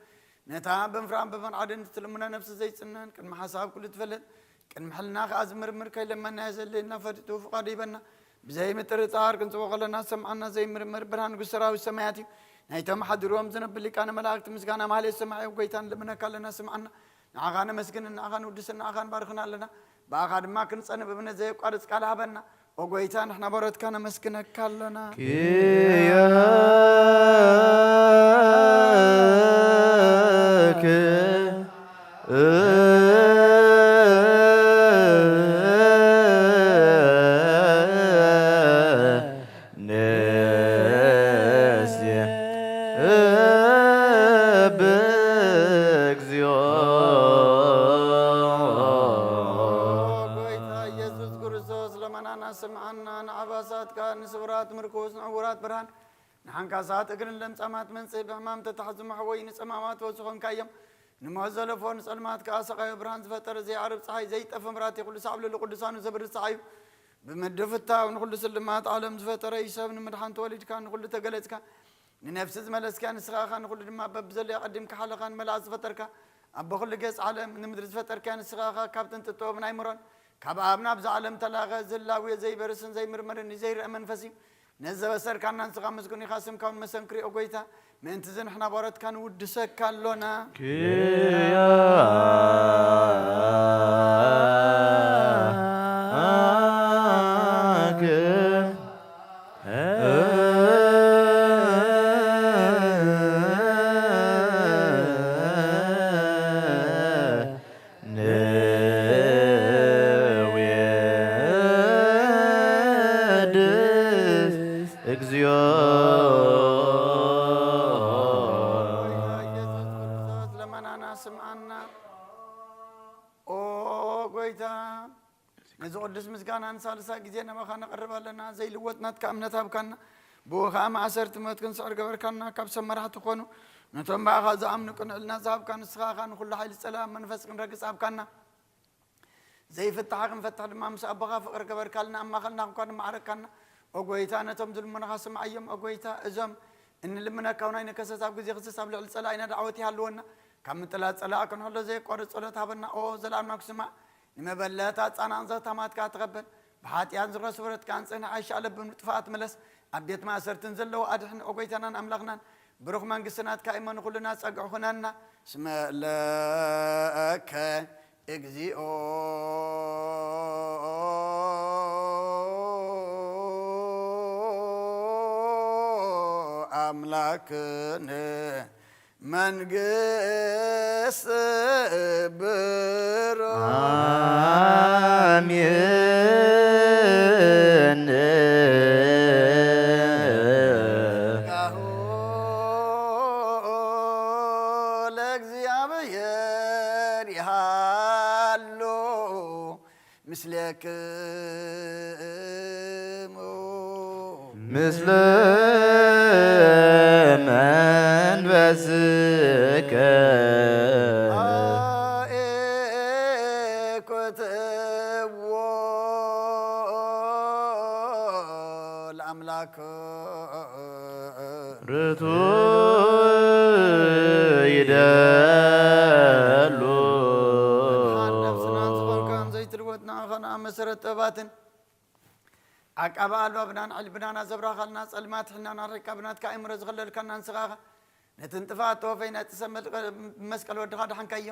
ነታ ብምፍራን ብምርዓድን እትልምኖ ነፍሲ ዘይጽነን፣ ቅድሚ ሓሳብ ኩሉ ትፈልጥ፣ ቅድሚ ሕልና ከኣ ዝምርምር፣ ከይለመናዮ ዘድልየና ፈሊጡ ፍቓዱ ይበና። ብዘይ ምጥርጣር ክንጽቦ ከለና ዝሰምዓና ዘይምርመር ብርሃን ንጉስ ሰራዊት ሰማያት እዩ። ናይቶም ሓድርዎም ዝነብር ሊቃነ መላእክት ምስጋና ማህሌት ሰማዒ፣ ጎይታ ንልምነካ ኣለና፣ ስምዓና። ንዓኻ ነመስግንን ንዓኻ ንውድስን ንዓኻ ንባርኽን ኣለና። ብኣኻ ድማ ክንጸንእ ብእምነት ዘየቋርጽ ቃል ሃበና። ኦ ጎይታ፣ ንሕና በረትካ ነመስግነካ ኣለና። ኪያከ ንሴብህ እግዚኦ። ጎይታ ኢየሱስ ክርስቶስ፣ ልመናና ስምዓና፣ ንዓባሳትካ ንስውራት ምርኩስ፣ ንዕውራት ብርሃን፣ ንሓንካሳት እግርን ለምጻማት መንጽህ፣ ብሕማም ተታሕዙ መሕወይ፣ ንጸማማት ፈውሲ ኾንካዮም። ንሞት ዘለፎ ንጸልማት ከኣ ሰቓዮ ብርሃን ዝፈጠረ ዘይዓርብ ጸሓይ ዘይጠፍ ምብራህቲ ኩሉ ሳዕ ኣብ ልዕሊ ቅዱሳኑ ዘብርህ ጸሓይ እዩ። ብምድፍታው ንኹሉ ስልማት ዓለም ዝፈጠረ እዩ። ሰብ ንምድሓን ተወሊድካ ንኹሉ ተገለጽካ። ንነፍሲ ዝመለስካ ንስኻ ኢኻ፣ ንኹሉ ድማ በብዘለዮ ኣቐዲምካ ሓለኻን መላእስ ዝፈጠርካ ኣቦ ኩሉ ገጽ ዓለም ንምድሪ ዝፈጠርካ ንስኻ ኢኻ። ካብ ጥንቲ ጥበብን ኣይምሮን ካብ ኣብ ናብዛ ዓለም ተላኸ ዝላውዮ ዘይበርስን ዘይምርመርን እዩ። ዘይረአ መንፈስ እዩ። ነዚ ዘበሰርካና ንስኻ ምስጉን ኢኻ። ስምካ እውን መሰንክር እዩ፣ ኦ ጎይታ። ምእንቲ እዚ ንሕና ባሮትካ ንውድሰካ ኣሎና። ኪያከ ጸሎትና ስምዓና። ኦ ጎይታ፣ ነዚ ቅዱስ ምስጋና ንሳልሳይ ግዜ ናባኻ ነቕርብ ኣለና። ዘይልወጥ ናትካ እምነት ሃብካና። ብኡ ኸኣ ማእሰርቲ ሞት ክንስዕር ገበርካና። ካብ ሰብ መራሕቲ ኾኑ ነቶም ብኣኻ ዝኣምኑ ቅንዕልና ዝሃብካ ንስኻ ኸኣ ንኹሉ ሓይሊ ጸላእ መንፈስ ክንረግጽ ሃብካና። ዘይፍታሕ ክንፈትሕ ድማ ምስ ኣቦኻ ፍቕሪ ገበርካልና፣ ኣብ ማእኸልና ክንኳ ንማዕረካና። ኦ ጎይታ፣ ነቶም ዝልምኑኻ ስምዓዮም። ኦ ጎይታ፣ እዞም እንልምነካ እውን ኣይንከሰስ፣ ኣብ ግዜ ክሰስ ኣብ ልዕሊ ጸላኢና ዳዕወት ይሃልወና። ካብ ምጥላት ጸላኢ ክንሕሎ ዘየቋርጽ ጸሎት ሃበና። ኦ ዘላለም ክስማዕ፣ ንመበለት ኣጻናን ዘተማትካ ተቐበል። ብሓጢኣን ዝረስ ወረትካ ኣንጽህና፣ ኣይሻለብን ጥፍኣት ምለስ። ኣብ ቤት ማእሰርትን ዘለዉ ኣድሕን። ኦ ጎይታናን ኣምላኽናን፣ ብሩኽ መንግስቲ ናትካ እሞ ንኹልና ጸግዒ ኹነና። ስመ ለከ እግዚኦ ኣምላክነ መንግስት ብሩክ። ኣሜን። ጸጋሁ ለእግዚኣብሔር ይሃሉ ምስሌክሙ። ምስለ መንፈስከ። አኤኩትዎ ለአምላክ። ርቱ ይደሉ። መድሓን ነፍስናን ዝኾንካን ዘይትልወጥ ንዓኻ ንኣብ መሰረት ጥበባትን ዓቃቢ ኣልባብናን ዕልብናን ኣዘብራኻልና፣ ጸልማት ሕልናና ኣርሒቕካ ብናትካ ኣእምሮ ዝኸለልካና ንስኻ ኢኻ። ነቲ ንጥፍኣት ተወፈይ ናይ ጥሰ መልቀ-፣ መስቀል ወድኻ ድሓንካዮ።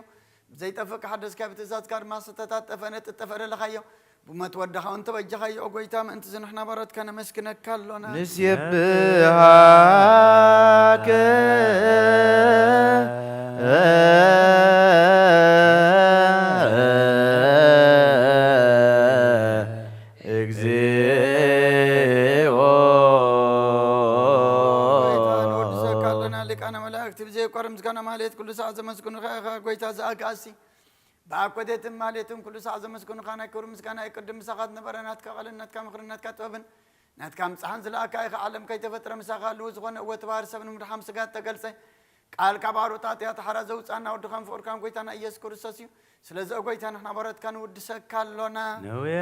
ብዘይጠፍእ ክሓደስካዮ፣ ብትእዛዝካ ድማ ዝተታጠፈ ነቲ ጠፈ ደለኻዮ። ብሞት ወድኻ እውን ተበጀኻዮ። ኦ ጎይታ፣ ምእንቲ እዚ ንሕና ባሮትካ ነመስግነካ ኣሎና። ንሴብሃከ እግዚኦ። ጎይታ፣ ንወድሰካ ኣለና። ሊቃነ መላእክቲ ብዘየቋርጽ ምስጋና ማህሌት ኩሉ ሰዓት ዘመስግኑኻ ኢኻ። ጎይታ፣ ዝኣጋእሲ ብኣኮቴትን ማህሌትን ኩሉ ሰዓት ዘመስግኑኻ፣ ናይ ክብሪ ምስጋና ይቅድም። ምሳኻ ዝነበረ ናትካ ቃልን ናትካ ምኽርን ናትካ ጥበብን ናትካ ምጽሓን ዝለኣካ ኢኻ። ዓለም ከይተፈጥረ ምሳኻ ህልው ዝኾነ፣ እወ፣ እቲ ባህሪ ሰብ ንምድሓን ስጋ እተገልጸ፣ ቃል ካብ ኣሮታት እያ ተሓራ ዘውጻና ወድኻን ፍቕርካን ጎይታና ኢየሱስ ክርስቶስ እዩ። ስለዚ ኦ ጎይታ፣ ንሕና ባሮትካ ንውድሰካ ኣሎና። ነውየድሰከ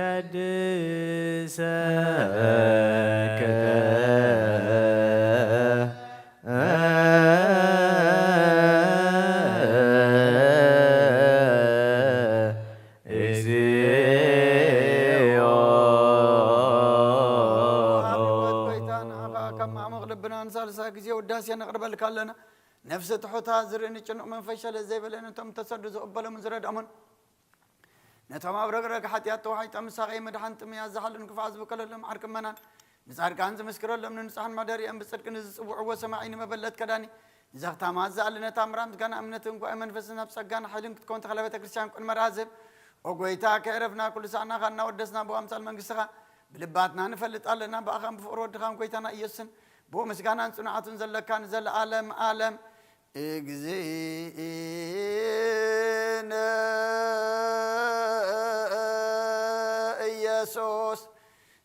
እግዚኦ። ኣቤት ጎይታ፣ ንዓኻ ካብ ማዕሙቕ ልብና ንሳልሳይ ግዜ ውዳሴ ነቕርበልካ ኣለና። ነፍሲ ትሑታ ዝርኢ ንጭኑቕ መንፈስ ሸለ ዘይበለ ነቶም ተሰዱ ዝቕበሎምን ዝረድኦምን ነቶም ኣብ ረግረግ ሓጢኣት ተዋሒጦም ምሳኸ ምድሓን ጥምያ ዝሓሉን ክፉዓት ዝበቀለሎም ዓርኪ እመናን ንጻድቃን ዝምስክረሎም ንንጹሓን ማደሪኦም ብጽድቂ ንዝጽውዕዎ ሰማዒ ንመበለት ከዳኒ ንዘኽታማት ዝኣሊ ነታ ምራ ምስጋና እምነትን ጉባኤ መንፈስን ኣብ ጸጋን ሓይልን ክትከውን ተኽለ ቤተ ክርስቲያን ቅድመ ራዝብ ኦ ጎይታ ከዕረፍና ኩሉ ሳዕናኻ እናወደስና ብኣምሳል መንግስትኻ ብልባትና ንፈልጥ ኣለና ብኣኻን ብፍቕሪ ወድኻን ጎይታና ኢየሱስን ብኡ ምስጋናን ጽኑዓትን ዘለካ ንዘለኣለም ኣለም። እግዚእነ ኢየሱስ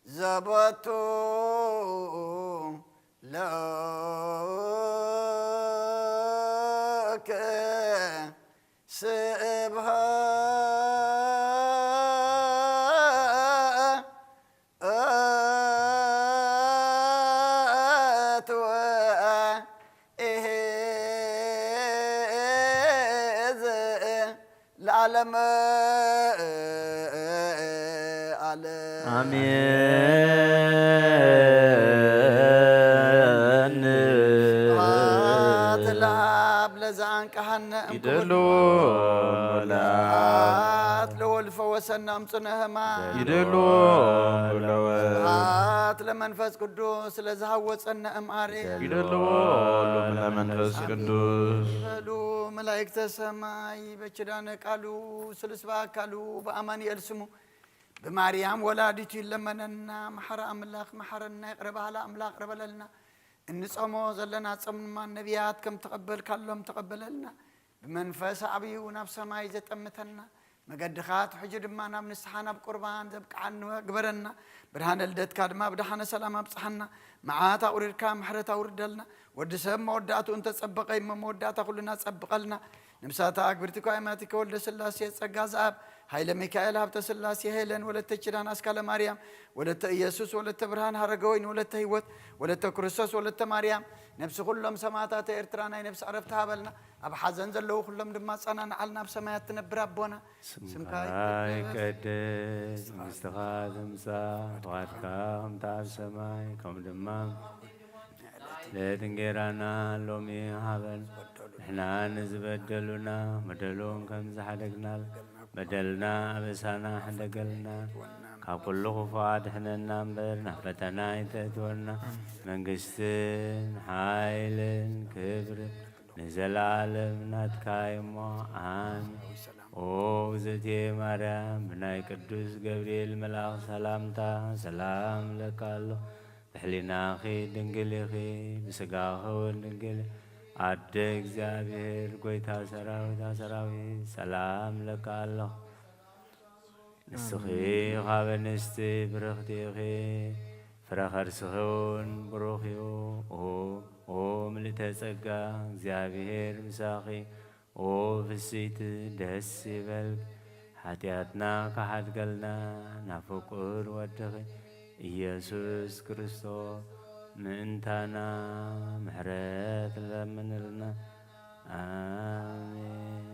ዘበቱ ለከ ስብሃ እትወ ኢሄዝ ለዓለም ዓለም። ኣሜን። ስብሐት ለአብ ለዘአንቀሐነ እምቅቡል ይደልዎ ለአብ። ስብሐት ለወልድ ፈወሰና እምጽነ ሕማም። ይደልዎ ለወልድ። ስብሐት ለመንፈስ ቅዱስ ለዝሃወጸነ እምኣሬ። ይደልዎ ለመንፈስ ቅዱስ። ይበሉ መላእክተ ሰማይ በኪዳነ ቃሉ ስሉስ በአካሉ በአማኑኤል ስሙ ብማርያም ወላዲቱ ይለመነና። መሓረ ኣምላኽ መሓረና፣ ይቕረ በሃላ ኣምላኽ ይቕረ በለልና። እንጸሞ ዘለና ጸም ድማ ነቢያት ከም ተቐበልካሎም ተቐበለልና። ብመንፈስ ኣዕብዩ ናብ ሰማይ ዘጠምተና፣ መገድኻ ኣትሕጁ ድማ ናብ ንስሓ ናብ ቁርባን ዘብቅዓኒ ግበረና። ብርሃነ ልደትካ ድማ ብደሓነ ሰላም ኣብጽሓና። መዓት ኣቑሪርካ ምሕረት ኣውርደልና። ወዲ ሰብ መወዳእትኡ እንተጸበቐ እሞ መወዳእታ ኩልና ጸብቐልና። ነብሳታ ኣግብርቲ ኳይማቲከ ወልደ ስላሴ ጸጋ ዘኣብ፣ ሃይለ ሚካኤል ሃብተ ስላሴ ሄለን ወለተ ኪዳን ኣስካለ ማርያም ወለተ ኢየሱስ ወለተ ብርሃን ሃረገወይን ወለተ ህይወት ወለተ ክርስቶስ ወለተ ማርያም፣ ነብሲ ኩሎም ሰማዕታተ ኤርትራ ናይ ነብሲ ዕረፍቲ ሃበልና። ኣብ ሓዘን ዘለዉ ኩሎም ድማ ኣጸናንዓልና። ኣብ ሰማያት ትነብር ኣቦና፣ ስምካ ስምካ ይቀደስ፣ ይቀደስ፣ መንግስትኻ ትምጻእ፣ ፍቓድካ ከምቲ ኣብ ሰማይ ከምኡ ድማ ዕለት እንጌራና ሎሚ ሃበን። ንሕና ንዝበደሉና በደሎም ከም ዝሓደግናል፣ በደልና ኣበሳና ሕደገልና፣ ካብ ኩሉ ክፉእ ኣድሕነና እምበር ናብ ፈተና ኣይተእትወና። መንግስትን ሓይልን ክብርን ንዘለኣለም ናትካ እሞ፣ ኣሜን። ኦ እግዝእትየ ማርያም፣ ብናይ ቅዱስ ገብርኤል መልኣኽ ሰላምታ ሰላም እለካ ኣሎ። ብሕሊናኺ ድንግል ኢኺ፣ ብስጋኺ እውን ድንግል፣ ኣደ እግዚኣብሔር፣ ጎይታ ሰራዊት ሰራዊት፣ ሰላም እለካ ኣለኹ። ንስኺ ካብ ኣንስቲ ብርኽቲ ኢኺ፣ ፍረ ከርስኺ እውን ብሩኽ እዩ። ኦ፣ ኦ ምልእተ ጸጋ፣ እግዚኣብሔር ምሳኺ፣ ኦ ፍስይቲ ደስ ይበልኪ፣ ሓጢኣትና ክሓድገልና ናብ ፍቁር ወድኺ ኢየሱስ ክርስቶስ ምእንታና ምሕረት ለምንልና። ኣሜን።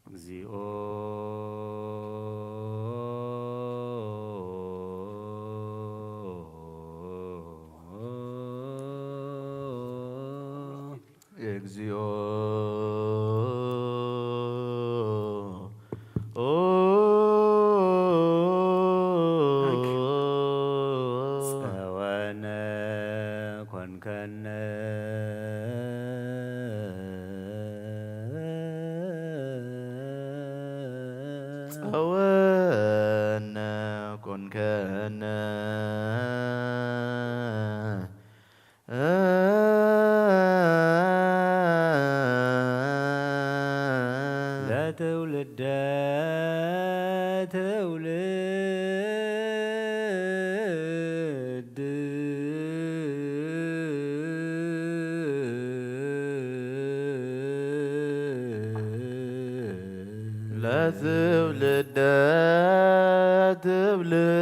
እግዚኦ። እግዚኦ። ጸወነ ኮንከነ። ጸወነ ኮንከነ። ለትውልደ ትውልድ። ለትውልደ ትውልድ።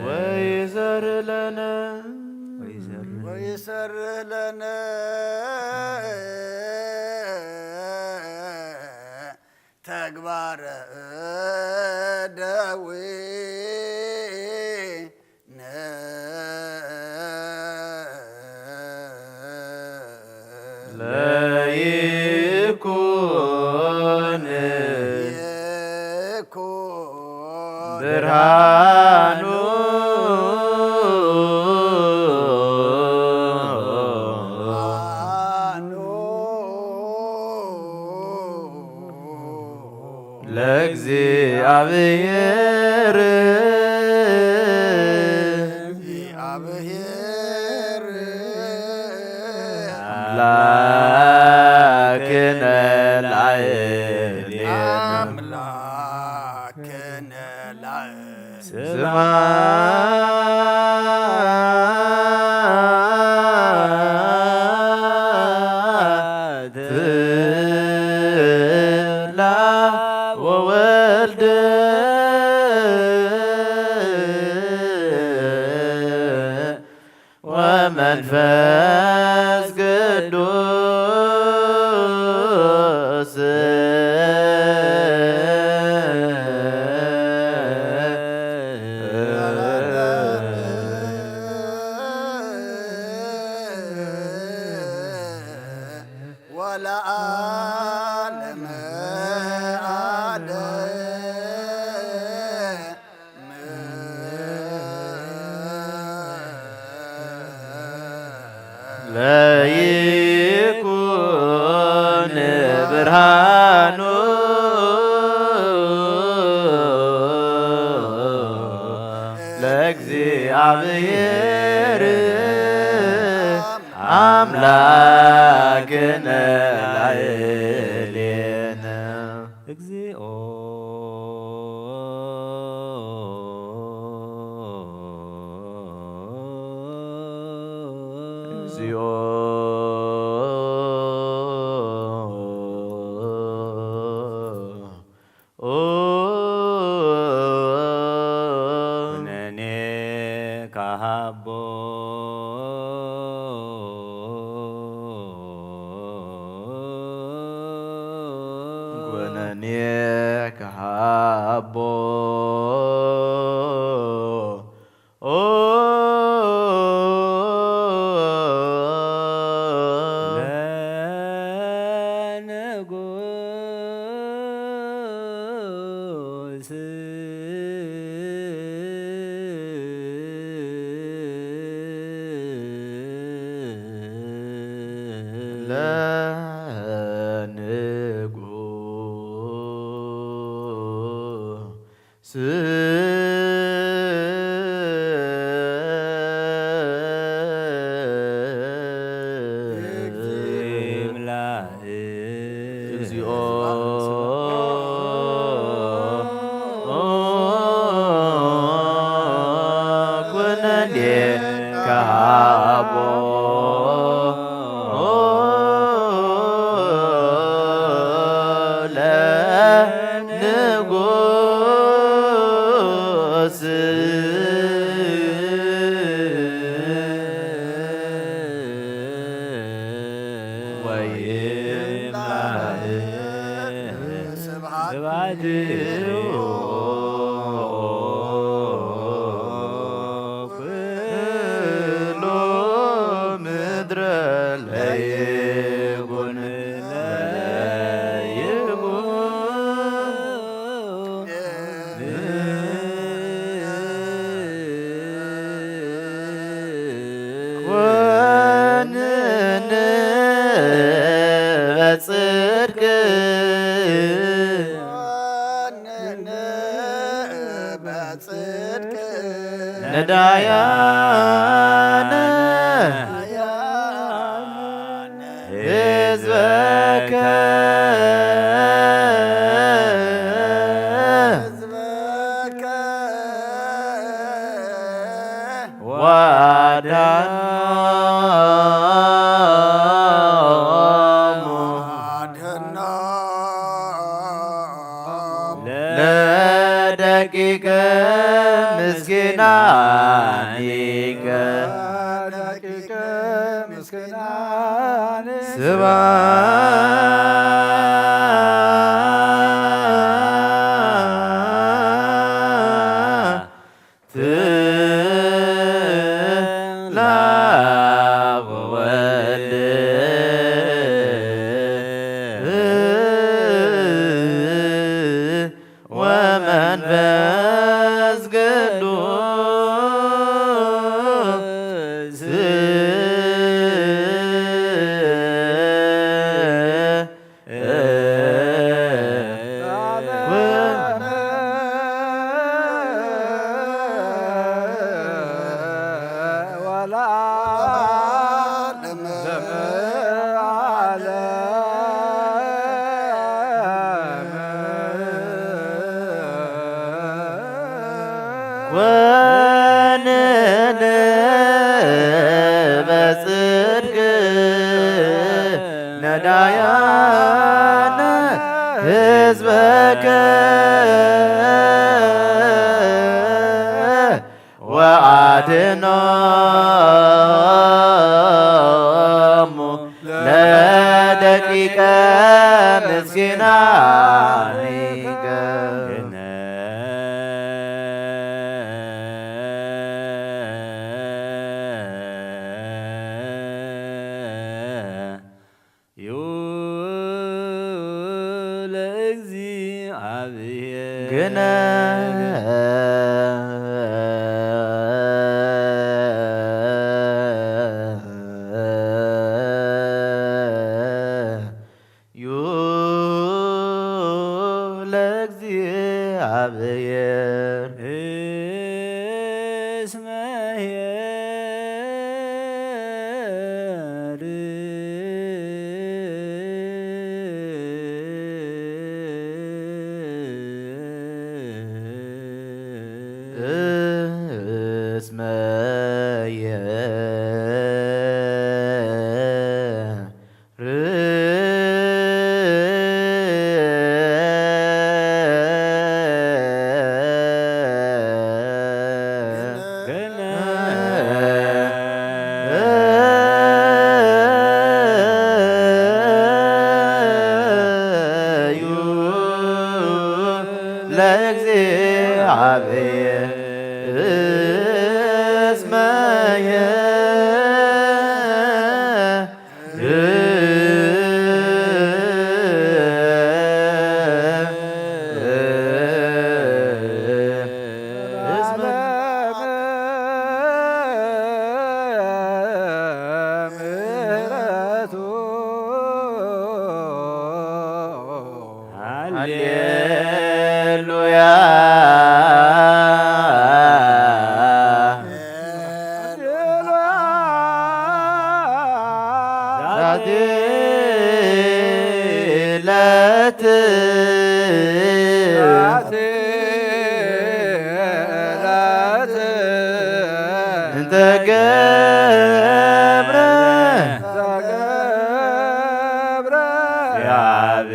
ወይዘር ለነ ወይዘር ለነ ተግባረ እደዊነ ለይኩን ይኩን ብርሃኑ ለእግዚኣብሔር። ኣምላክነ ላዕሌነ። ኣምላክነ ላዕሌነ። ስብሐት ለይኩን ብርሃኑ ለእግዚኣብሔር ኣምላክነ ላዕሌነ። እግዚኦ እግዚኦ ኩነኔ ካሃቦ ኩነኔ ካሃቦ ለንጉስ ለንጉስ እግዚኦ ኩነኔ ካቦ ለንጉስ ወይምላእ ስብሐት ኩሉ ምድረ ለይኩን ለይኩን። ኮንን በጽድቅ ነዳያነ ህዝበከ ወአድኅኖሙ ለደቂቀ ምስኪናኒከ። ስብሐት ለአብ ወወልድ ወመንፈስ ቅዱስ። ኮንን በጽድቅ ነዳያነ ህዝበከ ወአድኅኖሙ ለደቂቀ ምስኪናኒከ። ዩ ለእግዚኣብሔር ግነ ለእግዚኣብሔር እስመ ኄር እስመ ኄር ለእግዚኣብሔር እስመ ሃሌሉያ። ዛቲ ዕለት እንተ ገብረ ተገብረ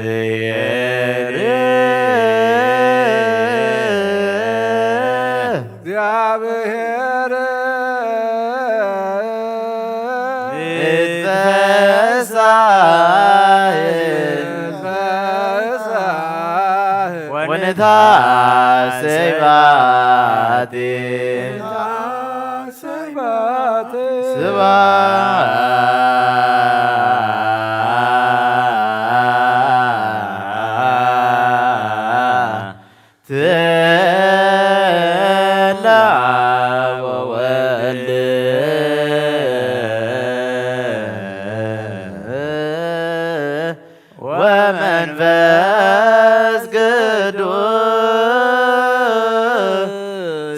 እግዚአብሔር እግዚአብሔር ንትፈሳህ ወንትፈሳህ ወንትሐሰይ ባቲ። ስብሐት ስብሐት ለአብ ወወልድ ወመንፈስ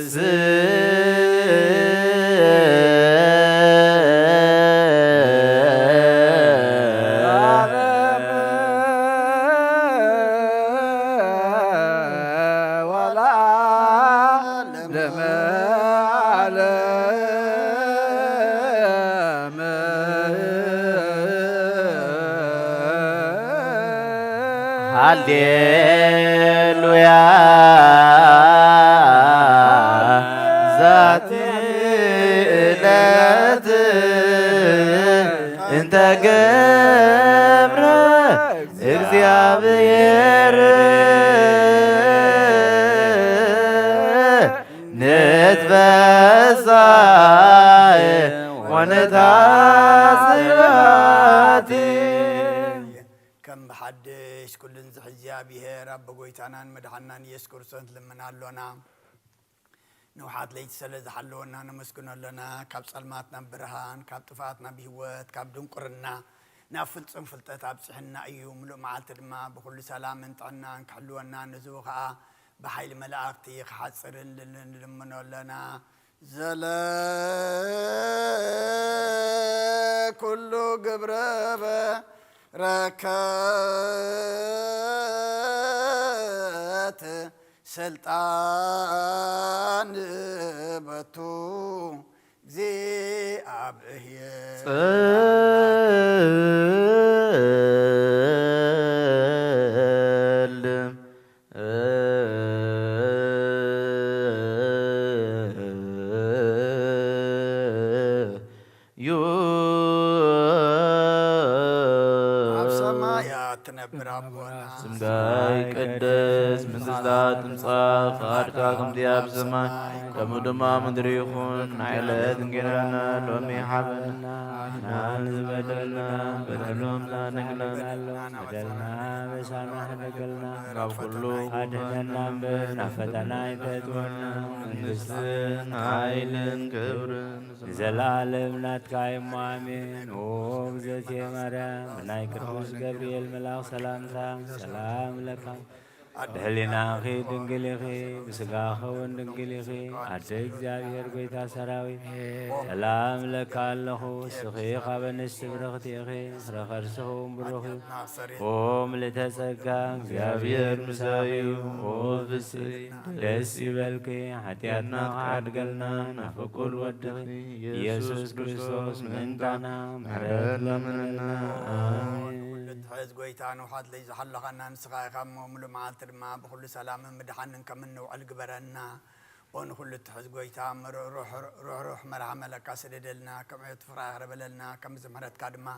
ቅዱስ። ሃሌሉያ። ዛቲ ዕለት እንተ ገብረ እግዚኣብሔር ንትፈሳህ ወንትሐሰይ ባቲ። ከም ብሓድሽ ኩሉን ዝሕዚ እግዚኣብሔር ኣቦ ጎይታናን መድሓናን ኢየሱስ ክርስቶስ ንልምን ኣሎና። ንውሓት ለይቲ ስለ ዝሓለወና ነመስግኖ ኣሎና። ካብ ጸልማት ናብ ብርሃን፣ ካብ ጥፍኣት ናብ ህይወት፣ ካብ ድንቁርና ናብ ፍጹም ፍልጠት ኣብጽሕና እዩ። ምሉእ መዓልቲ ድማ ብኹሉ ሰላምን ጥዕናን ክሕልወና፣ ነዚ ኸኣ ብሓይሊ መላእኽቲ ክሓጽርልን ንልምኖ ኣሎና። ዘለ ኩሉ ግብረ በረከት ስልጣን በቱ እግዚኣብሔር። ጸልም ዩ ኣብ ሰማያት ትነብር ኣቦና፣ ስምካ ይቀደስ፣ መንግስትካ ትምጻእ፣ ፍቓድካ ከምቲ ኣብ ሰማይ ከምኡ ድማ ምድሪ ይኹን። ናይ ዕለት እንጌራና ሎሚ ሃበና፣ ንሕና ንዝበደልና በደሎም ንሕና ንበድል፣ በደልና በሳና ሕደገልና፣ ካብ ኩሉ ኣድሕነና እምበር ናብ ፈተና ኣይተእትወና፣ መንግስትን ሓይልን ክብርን ንዘለዓለም ናትካ እሞ ኣሜን። ኦ እግዝእትየ ማርያም፣ ብናይ ቅዱስ ገብርኤል መልኣኽ ሰላምታ ሰላም እብለካ፣ ብሕሊናኺ ድንግል ኢኺ፣ ብስጋኺ እውን ድንግል ኢኺ። ኣደ እግዚኣብሔር ጐይታ ሰራዊት፣ ሰላም እብለኪ ኣለኹ። ንስኺ ካብ ኣንስቲ ብርኽቲ ኢኺ፣ ፍረ ከርስኺ እውን ብሩኽ እዩ። ኦ ምልእተ ጸጋ፣ እግዚኣብሔር ምሳኺ እዩ። ኦ ፍስሕቲ፣ ደስ ይበልኪ፣ ሓጢኣትና ክሓድገልና ናብ ፍቁር ወድኺ ኢየሱስ ክርስቶስ ምእንታና ምሕረት ለምነልና። ኣሜን። ኩሉ ትሕዝ ጐይታ ንውሓት ለይ ዝሓለኻና ንስኻ ኢኻ እሞ፣ ምሉእ መዓልቲ ድማ ብኹሉ ሰላምን ምድሓንን ከም እንውዕል ግበረና። ኦ ንኹሉ ትሕዝ ጐይታ፣ ርሑሩሕ መርሓ መለካ ስደደልና፣ ከም ዕዮት ፍቕራ ይቕረ በለልና፣ ከም ምሕረትካ ድማ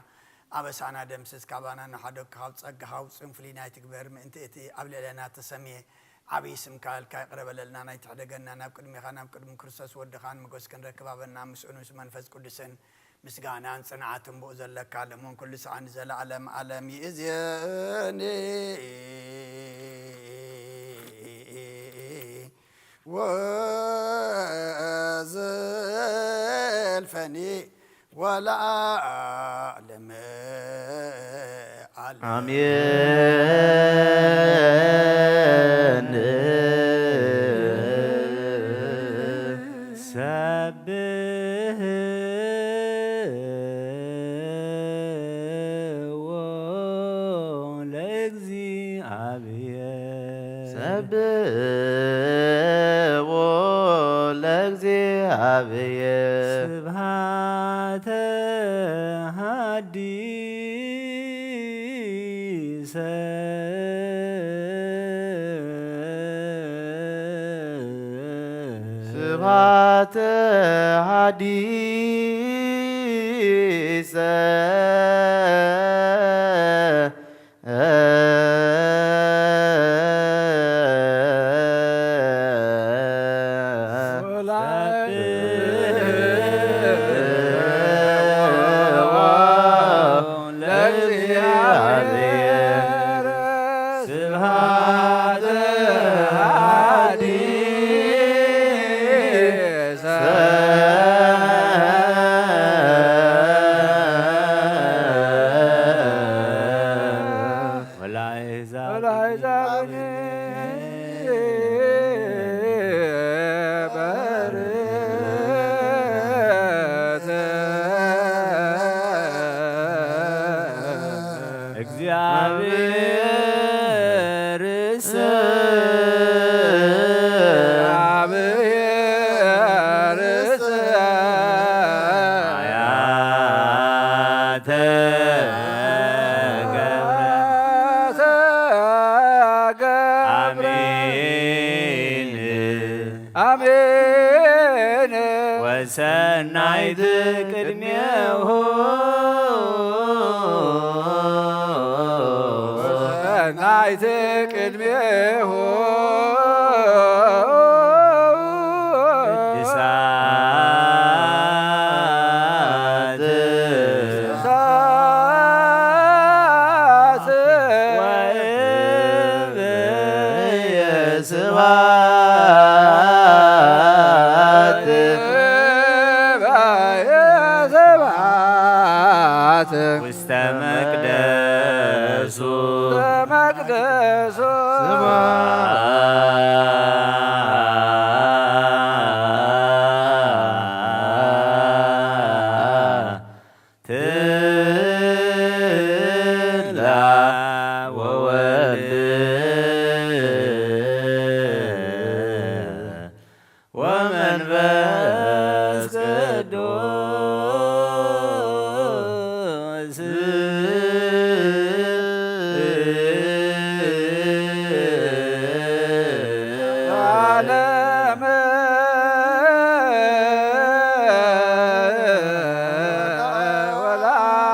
ኣበሳና ደምስስ፣ ካባና ንሓደግካ፣ ካብ ጸጋኻ ውጹን ፍልይ ናይ ትግበር፣ ምእንቲ እቲ ኣብ ልዕለና ተሰምየ ዓብዪ ስምካ ኢልካ ይቕረ በለልና፣ ናይ ትሕደገና፣ ናብ ቅድሜኻ፣ ናብ ቅድሚ ክርስቶስ ወድኻን ሞገስ ክንረክብ ሃበና፣ ምስኡን ምስ መንፈስ ቅዱስን ምስጋናን ጽንዓትን ብኡ ዘለካ፣ ሎምን ኩሉ ሰዓን ንዘለዓለም ዓለም ይእዜኒ። ወዘልፈኒ ወለዓለመ ዓለም። ኣሜን። ሰብሕዎ ለእግዚኣብሔር። ሰብሕዎ ለእግዚኣብሔር። ስብሐተ ሐዲሰ። ስብሐተ ሐዲሰ። ወለአሕዛብኒ በርት። እግዚአብሔርስ አሜን። አሜን። ወሰናይት ቅድሜሁ። ወሰናይት ቅድሜሁ። ቅድሳት። ቅድሳት። ወእብየ ስብሐት። እብየ ስብሐት። ውስተ መቅደሱ። ውስተ መቅደሱ። ስብሐት። ትላ ወወልድ ወመንፈስ ቅዱስ። ዓለም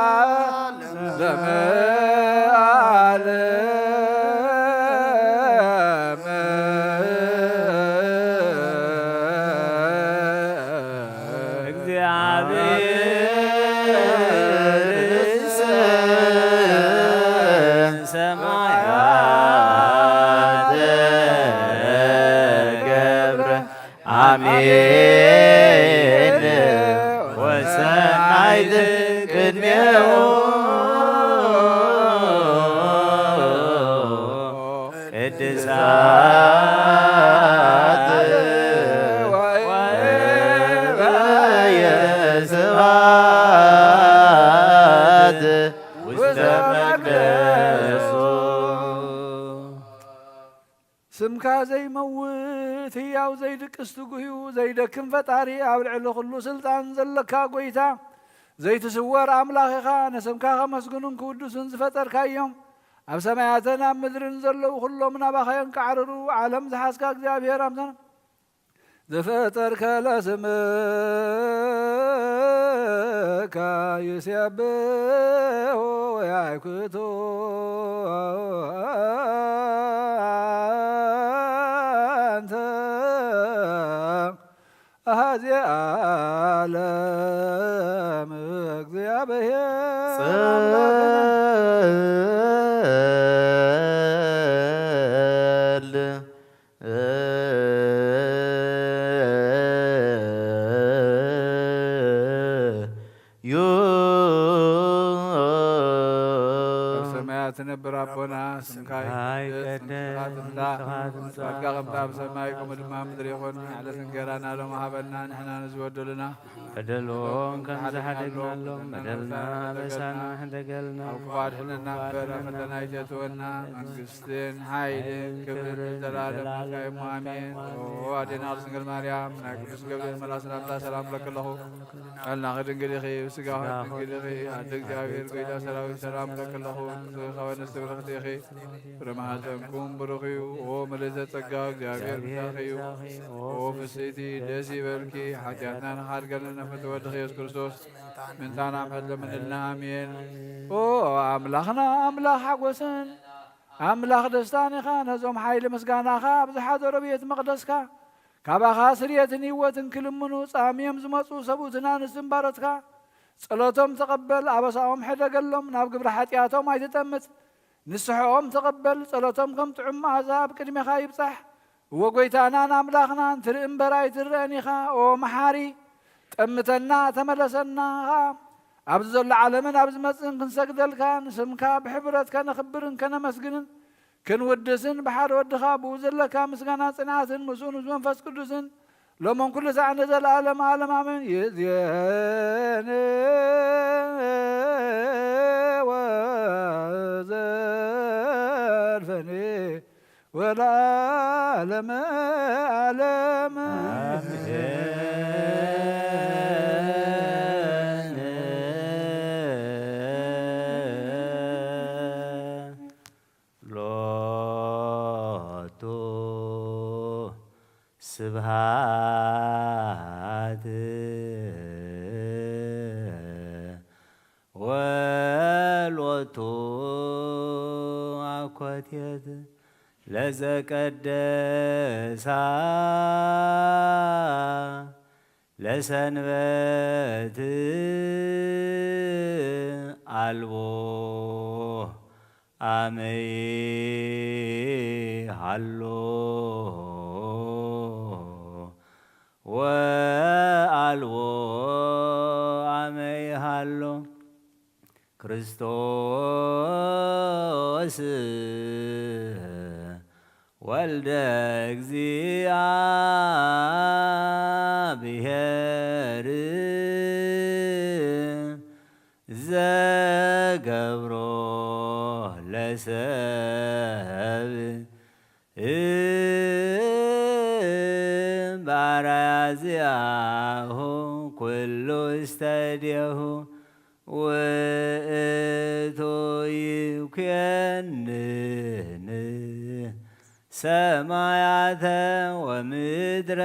ወለዓለመ ዓለም። እግዚአብሔርሰ ሰማያተ ገብረ። አሜን። ወሰናይት ቅድሜሁ። ቅድሳት ወእበየ ስብሐት ውስተ መቅደሱ። ስምካ ዘይመውት ህያው ዘይድቅስ ትጉህዩ ዘይደክም ፈጣሪ ኣብ ልዕሊ ኩሉ ስልጣን ዘለካ ጎይታ ዘይትስወር ኣምላኽ ኢኻ። ንስምካ ከመስግኑን ክውድሱን ዝፈጠርካዮም ኣብ ሰማያትን ኣብ ምድርን ዘለዉ ኩሎም ናባኻ የንቃዕርሩ። ዓለም ዝሓዝካ እግዚኣብሔር ኣምሳና ዘፈጠርከ ለስምካ ይሴብሑ ወያይክቱ ኣንተ አዜ ዓለም እግዚአብሔር ጽል ዩ ኣብ ሰማያት ትነብር ኣቦና፣ ስምካ ይትቀደስ፣ መንግስትኻ ትምጻእ፣ መንግስትኻ ትምጻእ፣ ፈቃድካ ከም ኣብ ሰማይ ከምኡ ድማ ኣብ ምድሪ ይኹን። ዕለት እንጀራና ሎም ሃበና፣ ንሕና ንዝበደሉና በደሎም ከም ዝሓደግናሎም በደልና ኣበሳና ሕደገልና፣ ኣብ ክፉ ኣድሕነና እምበር፣ ኣብ ፈተና ኣይተእትወና፣ መንግስትን ሓይልን ክብርን ዘላለም ኢኻ እሞ፣ ኣሜን። ኦ ኣዴና ቅድስት ድንግል ማርያም፣ ናይ ቅዱስ ገብርኤል መልኣክ ሰላምታ ሰላም እብለኪ ኣለኹ። ቃልናኺ ድንግል ኢኺ፣ ስጋኺ ድንግል ኢኺ፣ ኣደ እግዚኣብሔር፣ ጎይታ ሰራዊት፣ ሰላም እብለኪ ኣለኹ። ንስኺ ከወንስ ብርኽቲ ኢኺ፣ ፍረ ማህፀንኩም ብሩኽ እዩ። ኦ ምልዕተ ጸጋ፣ እግዚኣብሔር ምሳኺ እዩ። ኦ ፍስሕቲ፣ ደስ ይበልኪ፣ ሓጢኣትና ንኻድገልና ፈትወ ወድኺ የሱስ ክርስቶስ ምእንታና ምሕረት ለምንልና፣ ኣሜን። ኦ ኣምላኽና፣ ኣምላኽ ሓጎስን ኣምላኽ ደስታን ኢኻ። ነዞም ሓይሊ ምስጋናኻ ኣብ ዝሓደሮ ቤት መቕደስካ ካባኻ ስርየትን ህይወትን ክልምኑ ጻምዮም ዝመጹ ሰብኡትን ኣንስትን ባሮትካ ጸሎቶም ተቐበል፣ ኣበሳኦም ሕደገሎም፣ ናብ ግብሪ ሓጢኣቶም ኣይትጠምት። ንስሕኦም ተቐበል፣ ጸሎቶም ከም ጥዑም መኣዛ ኣብ ቅድሜኻ ይብጻሕ። እወ ጐይታናን ኣምላኽናን ትርኢ እምበር ኣይትረእን ኢኻ። ኦ መሓሪ፣ ጠምተና፣ ተመለሰና ኸኣ። ኣብዚ ዘሎ ዓለምን ኣብ ዝመጽእን ክንሰግደልካ፣ ንስምካ ብሕብረት ከነኽብርን ከነመስግንን ክንውድስን ብሓደ ወድኻ ብኡ ዘለካ ምስጋና ጽንዓትን ምስኡ ምስ መንፈስ ቅዱስን ሎምን ኩሉ ሳዕ ንዘለዓለም ዓለም ኣሜን። ይእዜኒ ወዘልፈኒ ወለዓለመ ዓለም። ሎቱ ስብሃት ወሎቱ አኮቴት ለዘቀደሳ ለሰንበት አልቦ አመይ ሃሎ ወአልቦ አመይ ሃሎ ክርስቶስ ወልደ እግዚኣብሔር ዘገብሮ ለሰብ ባራያ ዚአሁ ኩሉ እስተዴሁ ውእቱ ይኩንን ሰማያተ ወምድረ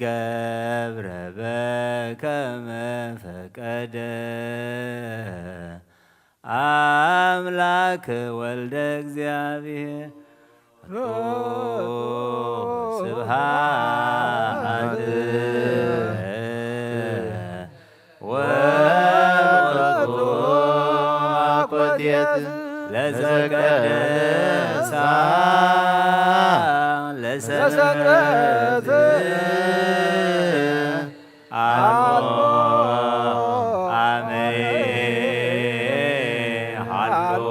ገብረ በከመ ፈቀደ አምላክ ወልደ እግዚኣብሔር። ስብሐት ወወልድ ወመንፈስ ቅዱስ ለዘቀደሳ ለሰንበት አልቦ አመ ሃሎ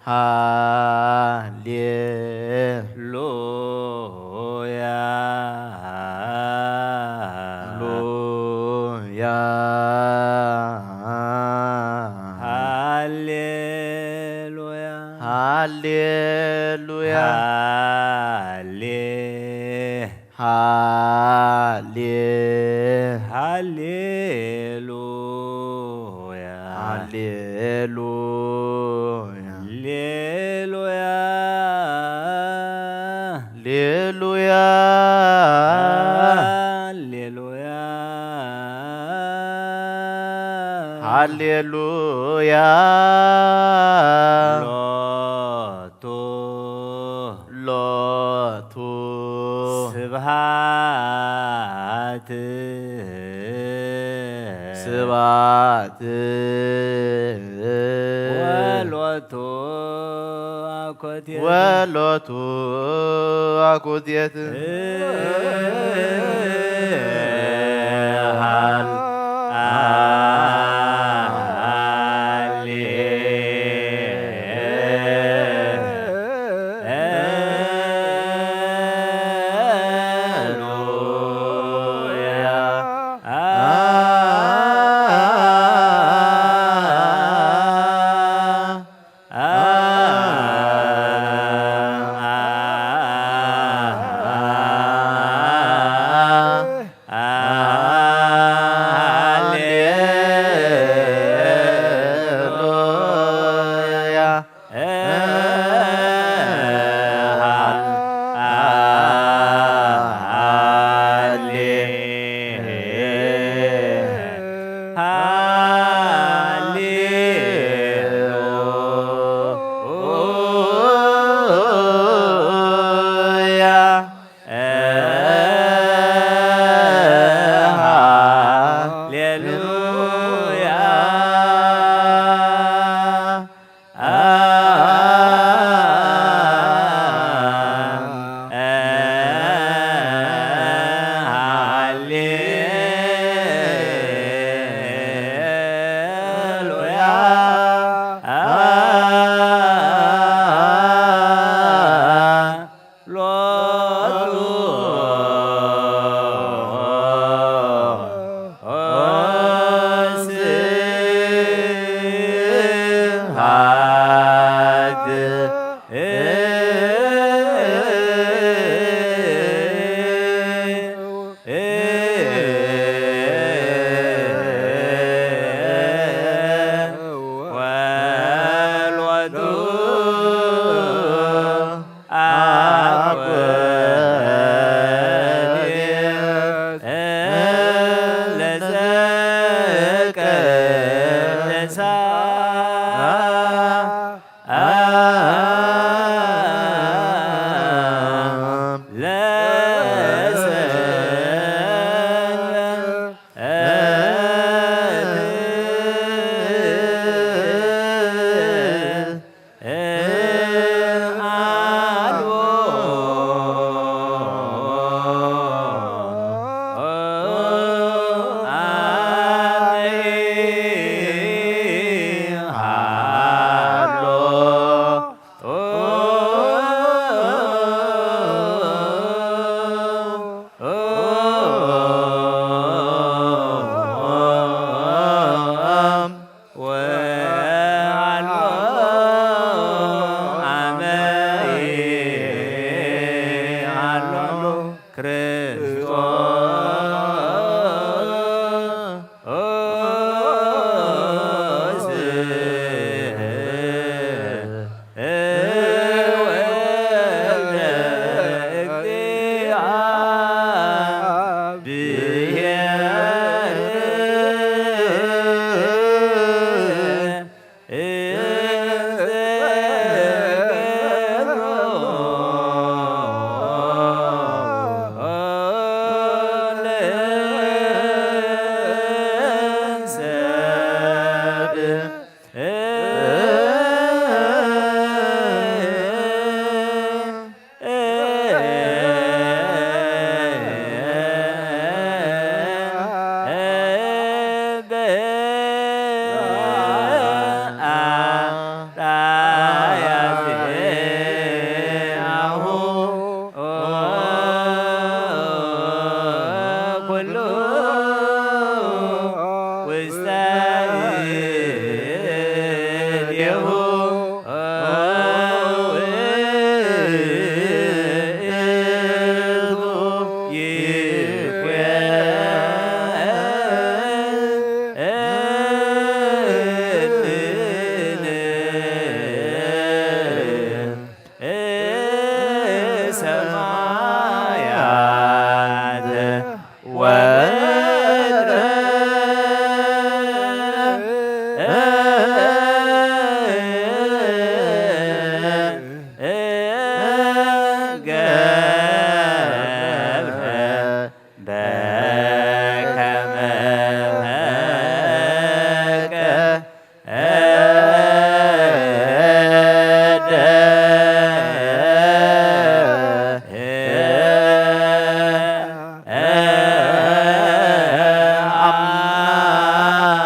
ሃሌ ሉያ ሉያ ሃሌ ሉያ ሃሌ ሉያ ሃሌ ሃሌ ሃሌ ሉያ ሃሌ ሉያ ሌሉያ ሌሉያ ሌሉያ ሃሌሉያ ሎቱ ሎቱ ስብሃት ስብሃት ወሎቱ አኮቴት ወሎቱ አኮቴት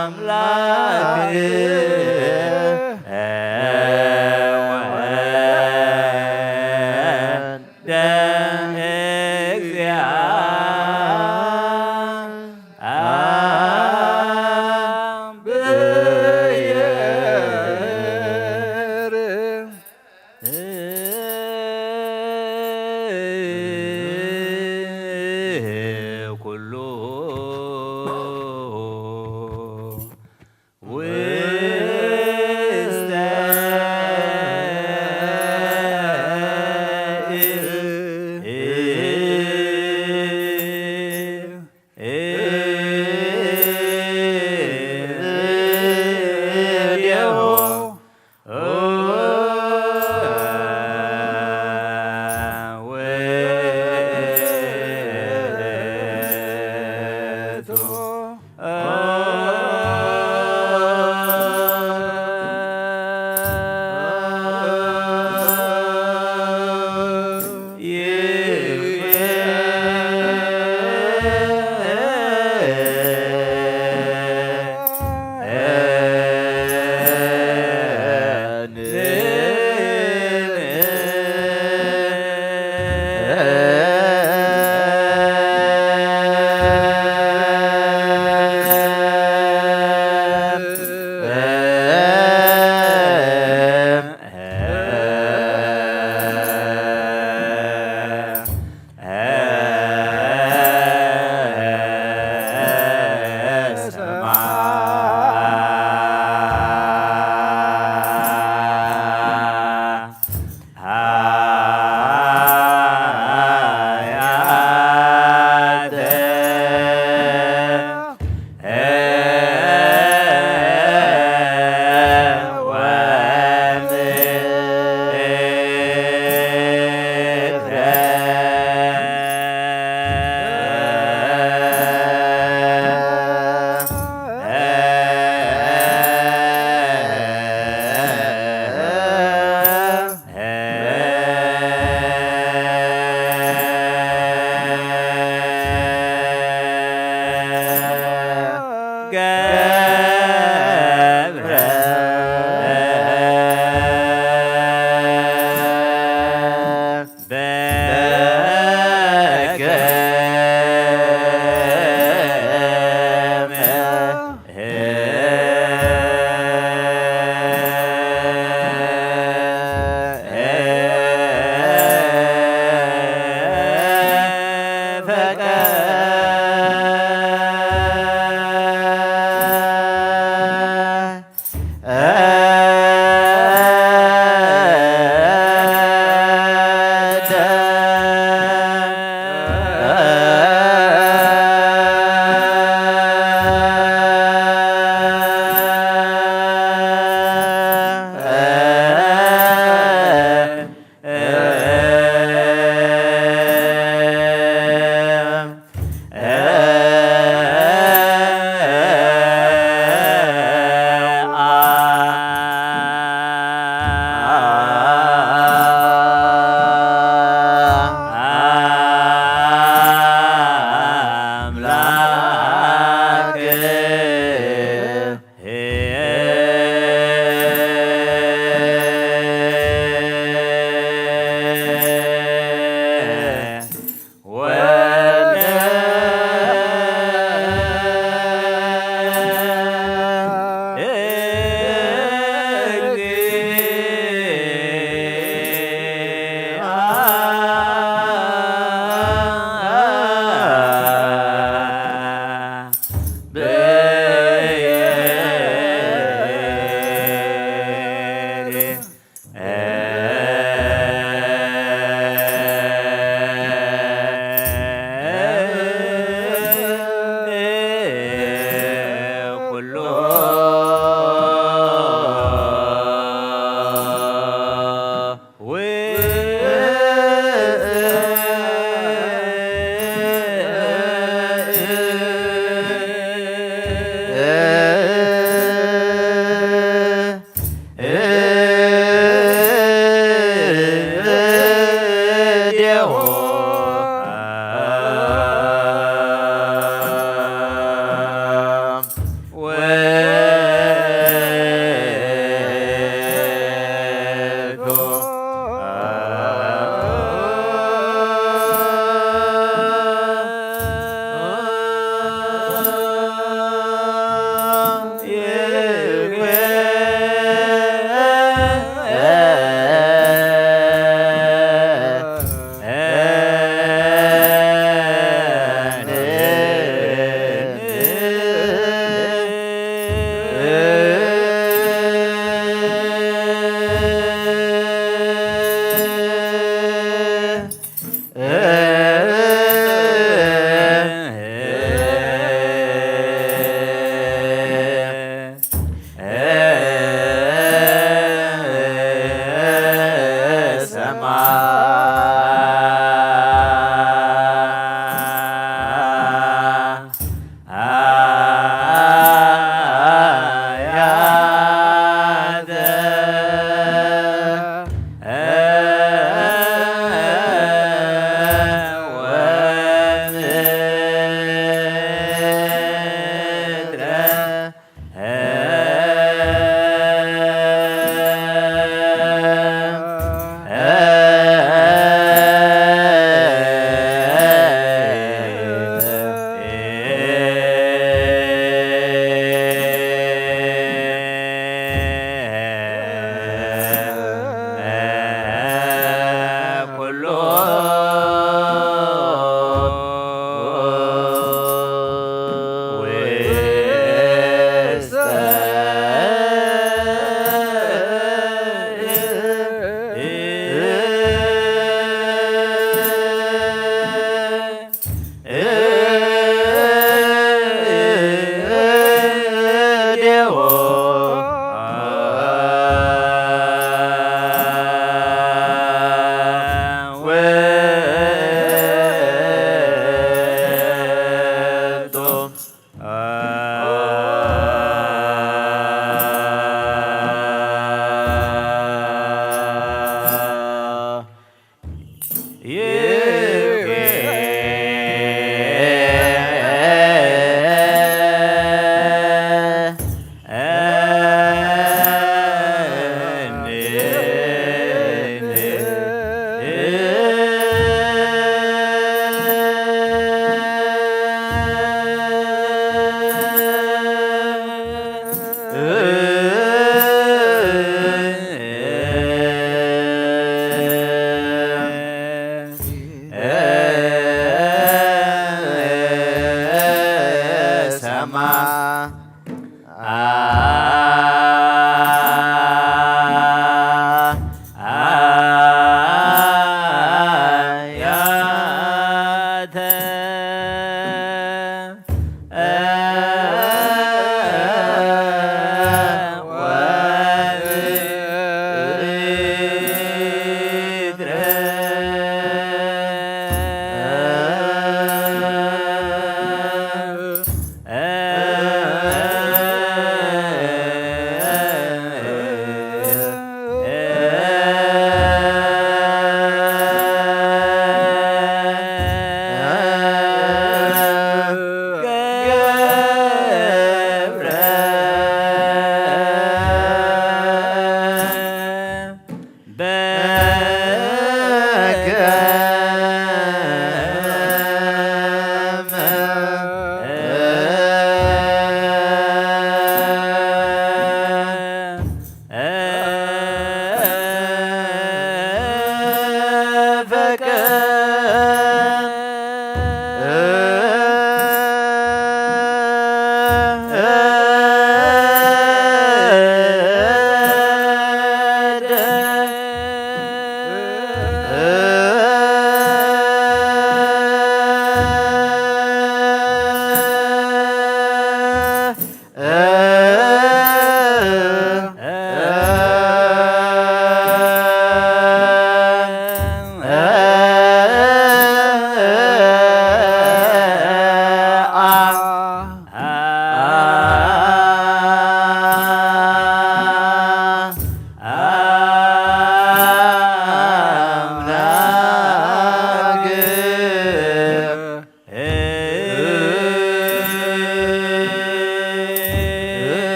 አምላክ ወወልድ እግዚአ ኩሉ ውስተ እዴሁ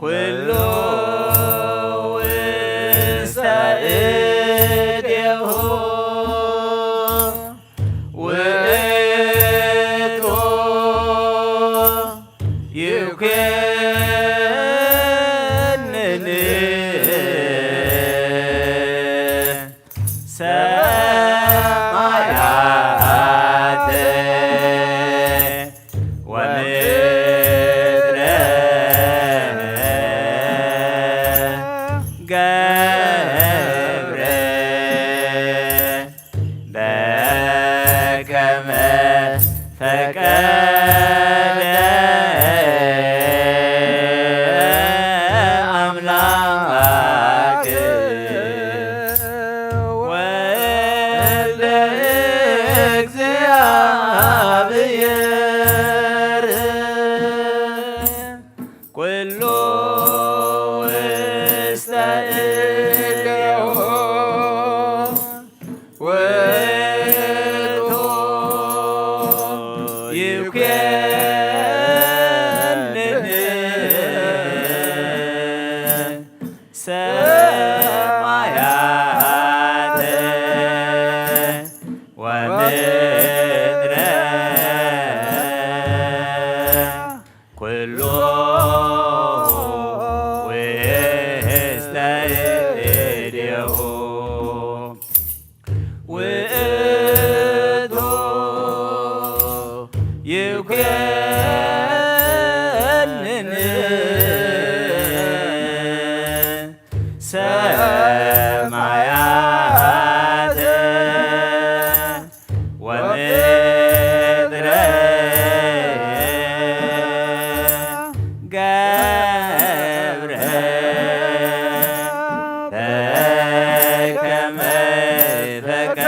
ኩሉ ውስተ እዴሁ ውእቱ ይኩንን ሰማያት ወምድረ ገብረ በከመ ፈቀደ ኣምላክ ወልደ እግዚአብሔር። ኩሉ ውስተ እዴሁ ውእቱ ይኩንን ሰማያት ወምድረ ኩሉ ውስተ እዴሁ ውእቱ ይኩንን ሰማያት ወምድረ ገብረ በከመ ፈቀደ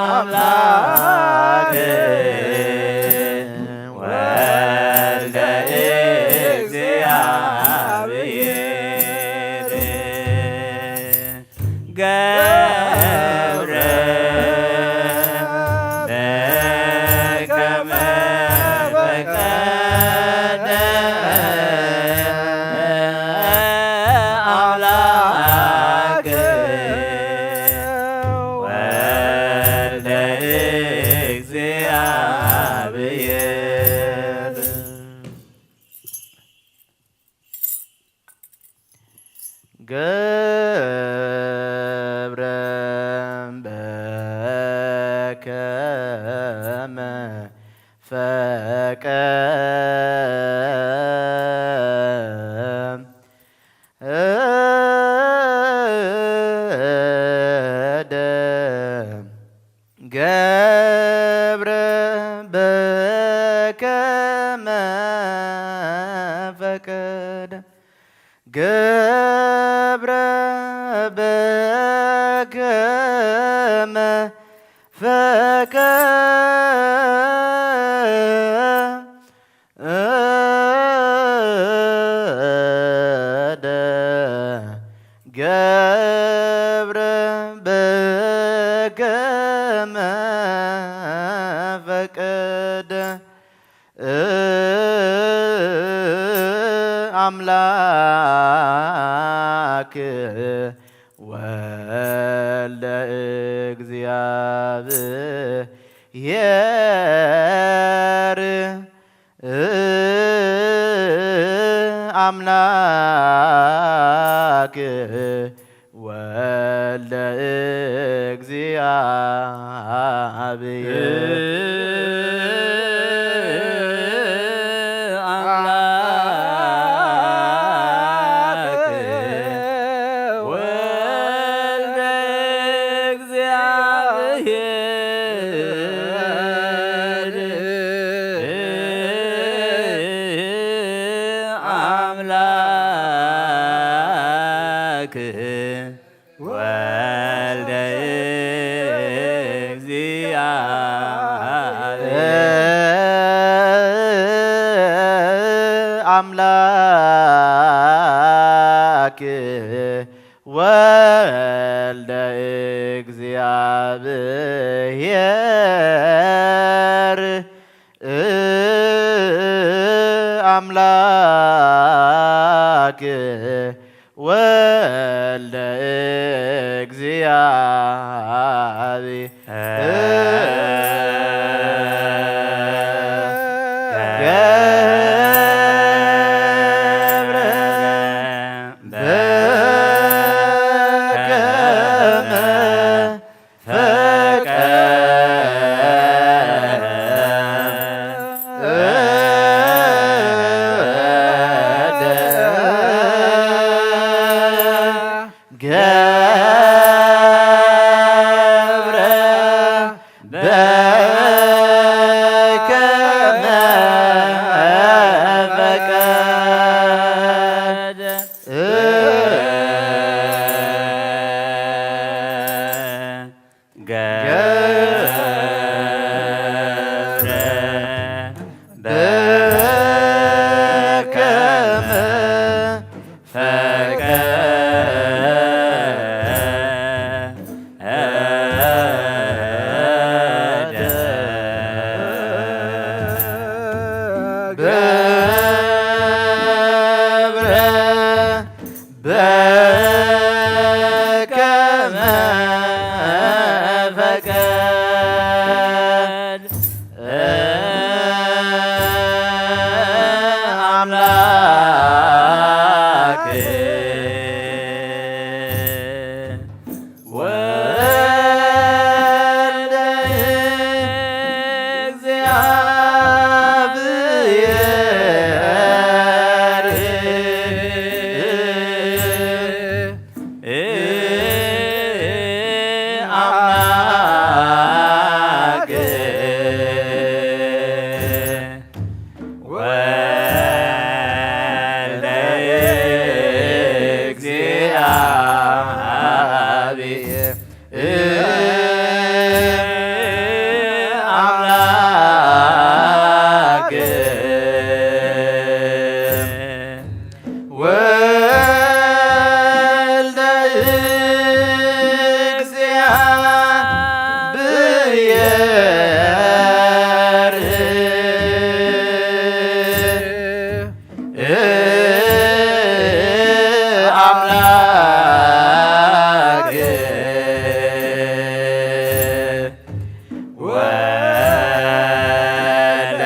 አምላክ ወልደ እግዚአብሔር ገብረ በከመ ፈቀደ አምላክ ወልደ እግዚአብሔር። ገብረ በከመ ፈቀደ ገብረ በከመ ፈቀደ ገብረ በከመ ፈቀደ። ገብረ በከመ ፈቀደ። አምላክ ወልደ እግዚአብሔር። አምላክ ወልደ እግዚአብሔር። አምላክ ወልደ እግዚአብሔር። አምላክ ወልደ እግዚአብሔር። አምላክ ወልደ እግዚአብሔር። አምላክ ወልደ እግዚአብሔር። ገብረ በከመ ፈቀደ። ገብረ በከመ ፈቀደ። ገብረ በከመ ፈቀደ። ገብረ በከመ ፈቀደ። አምላክ ወልደ እግዚአብሔር። አምላክ ወልደ እግዚአብሔር። አምላክ ወልደ እግዚአብሔር። አምላክ ወልደ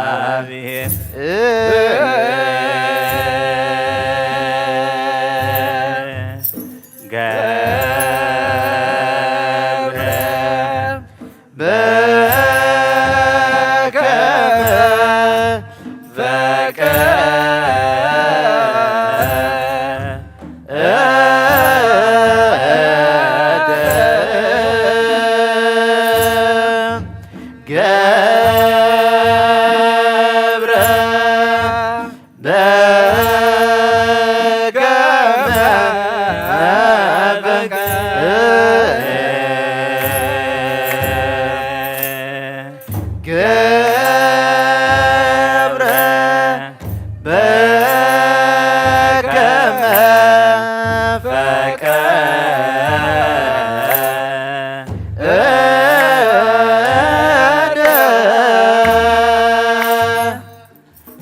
እግዚአብሔር። ገብረ በከመ ፈቀደ። ገብረ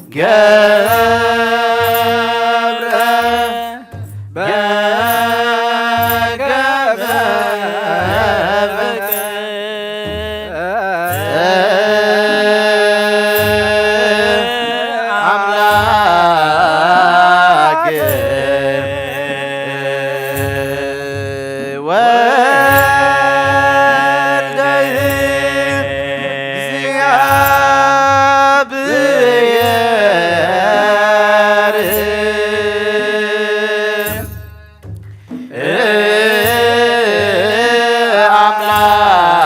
ገብረ በከመ አምላክ ወልደ እግዚአብሔር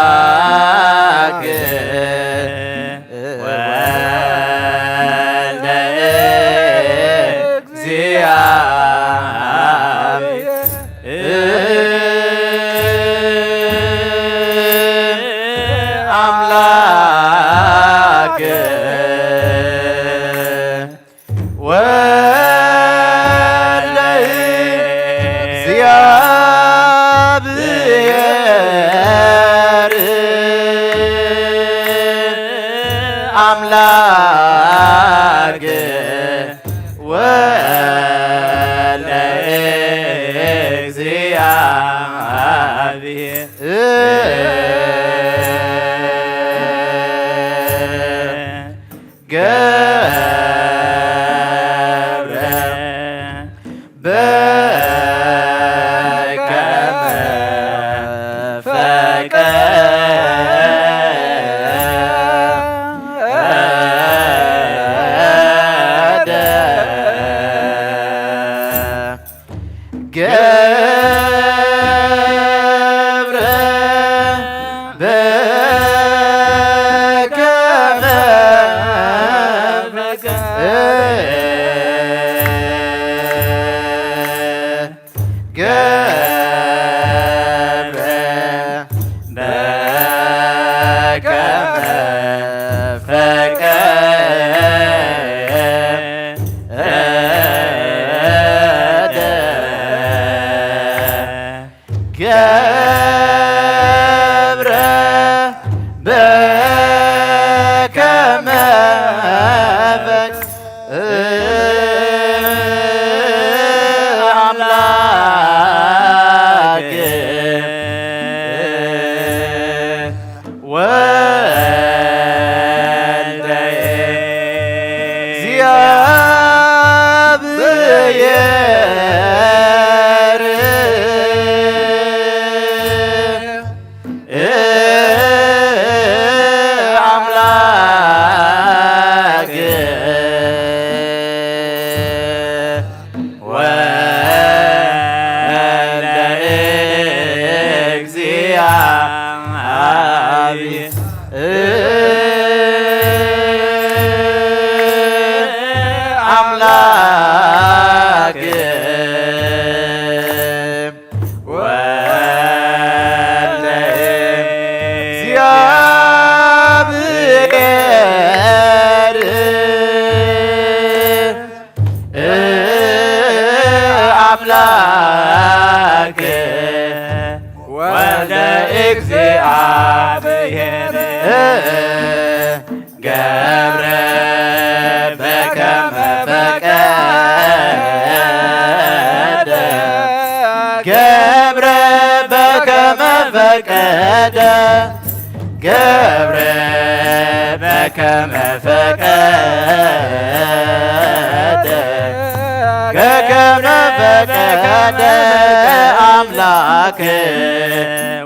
አምላክ ወልደ እግዚአብሔር አምላክ ወልደ እግዚአብሔር አምላክ ወልደ እግዚአብሔር ገብረ በከመ ፈቀደ። ገብረ በከመ ፈቀደ። ገብረ በከመ ፈቀደ። ገብረ በከመ ፈቀደ። አምላክ ወልደ እግዚአብሔር አምላክ ወልደ እግዚአብሔር አምላክ ወልደ እግዚአብሔር አምላክ ወልደ እግዚአብሔር ገብረ በከመ ፈቀደ። ገብረ በከመ ፈቀደ። ገብረ በከመ ፈቀደ። በከመ ፈቀደ አምላክ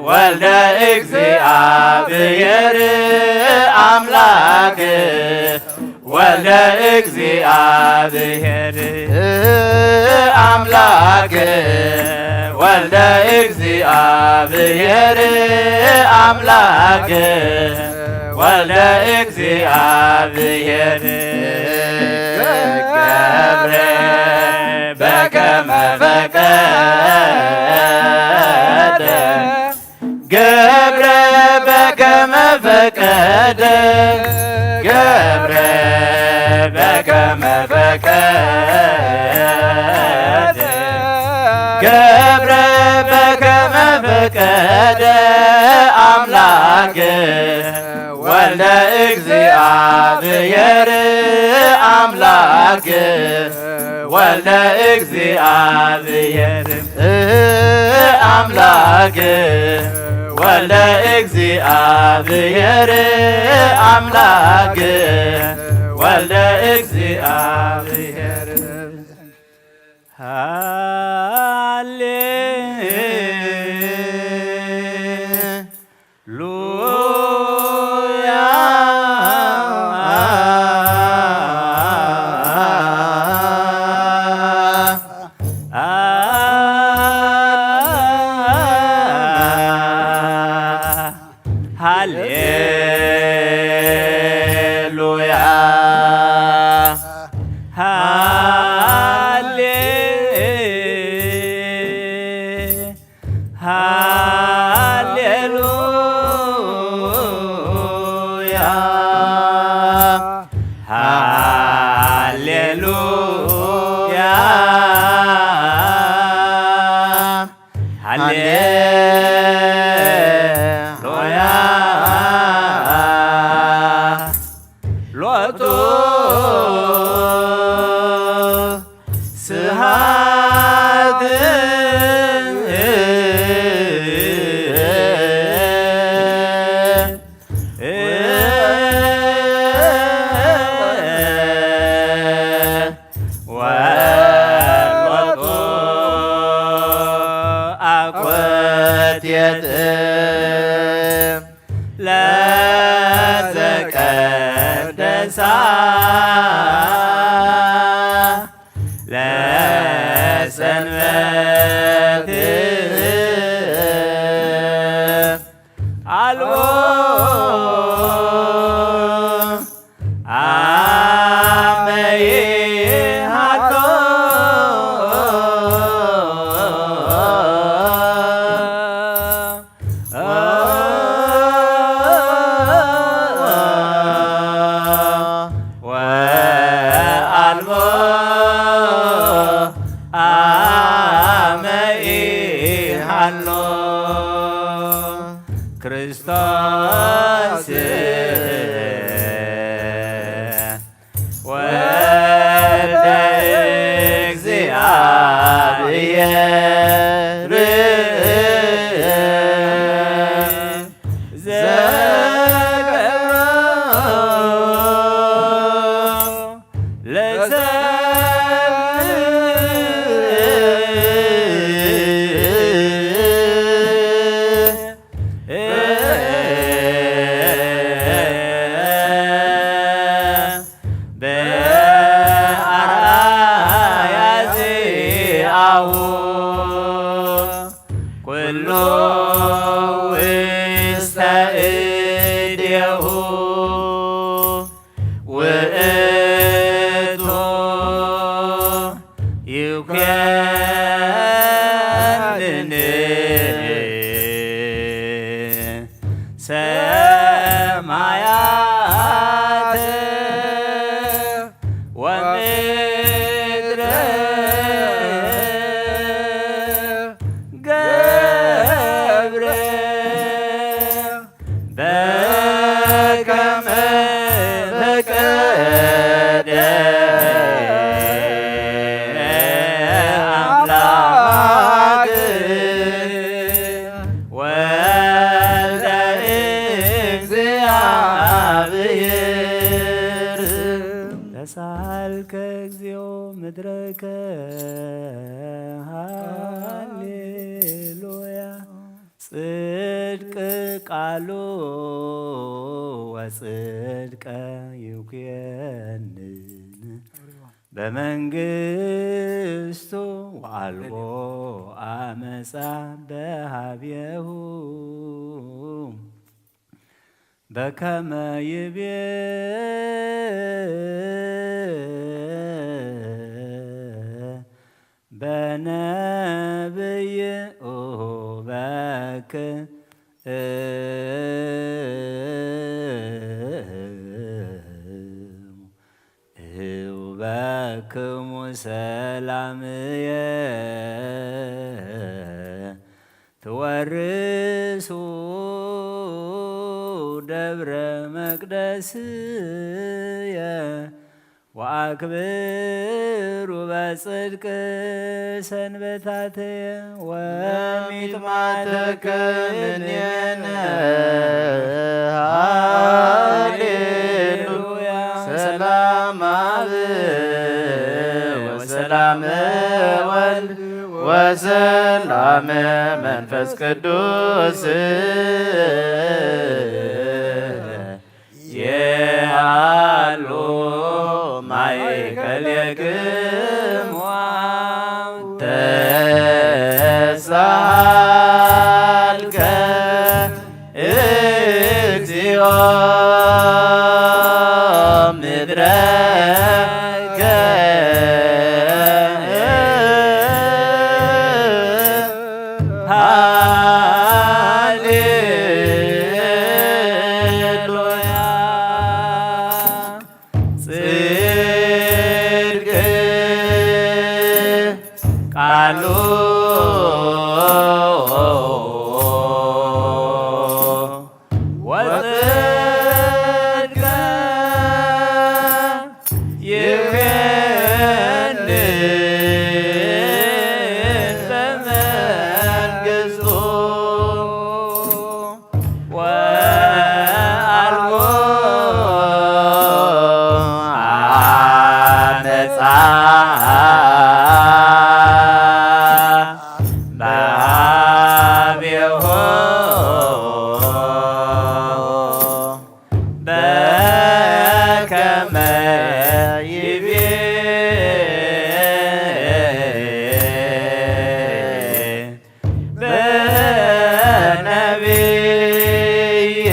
ወልደ እግዚአብሔር አምላክ ወልደ እግዚአብሔር አምላክ ወልደ እግዚአብሔር አምላክ ወልደ እግዚአብሔር ገብረ በከመ ፈቀደ። ገብረ በከመ ፈቀደ። ገብረ በከመ ፈቀደ። ገብረ በከመ ፈቀደ አምላክ ወ ወልደ እግዚኣብሔር ኣምላክ፣ ወልደ እግዚኣብሔር ኣምላክ፣ ወልደ እግዚኣብሔር ኣምላክ፣ ወልደ እግዚኣብሔር ሃሌ ሉያ። ሃሌሉያ። ሃሌ ሃሌሉያ። ሃሌሉያ። ሃሌሉያ። ሎቱ ስብሐት ወሎቱ አኮቴት ለዘቀደሳ ለሰንበት አልቦ አመ ይሃሎ ወአልቦ አመ ይሃሎ ክርስቶስ ወልደ እግዚአብሔር ዘገብሮ ለሰብእ በአርአያ ዚአሁ ኩሉ ውስተ እዴሁ ውእቱ ይኩነኒ ሰማያት ወምድር ገብረ በከመ ፈቀደ አምላክ ወልደ እግዚአብሔር። ተሳልከ እግዚኦ ምድረከ ሃሌሉያ። ጽድቅ ቃሉ ወጽድቀ ይኩነን በመንግስቱ ወአልቦ አመፃ በሃቤሁ በከመ ይቤ በነብይ ኡበክ እውበክሙ ሰላምየ ትወርሱ ደብረ መቅደስየ ወአክብሩ በጽድቅ ሰንበታትየ ወሚጥማተከ ምኔነ። ሃሌሉያ። ሰላም አብ ወሰላም ወልድ ወሰላም መንፈስ ቅዱስ የሃሉ ማእከሌክሙ። ተሳልከ እግዚኦ ምድረከ። ሃሌሉያ። ጽድቅ ቃሉ ወጽድቅ ይፌንን በመንግስቱ። ወአልቦ አመፃ በሀቤሁ በከመ ይቤ በነቢይ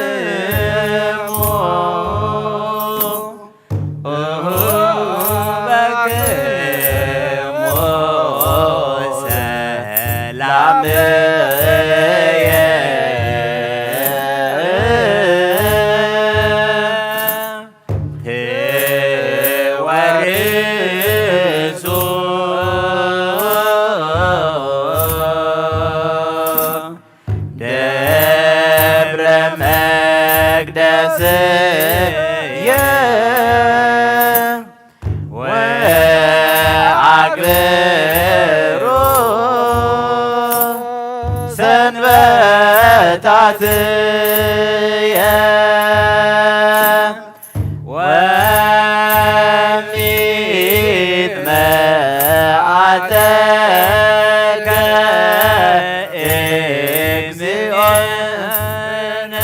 እሁበክሙ፣ እሁበክሙ ሰላምየ። ትወርሱ ደብረ መቅደስየ ወአክብሩ ሰንበታትየ። ወሚት መዓተከ እግዚኦነ።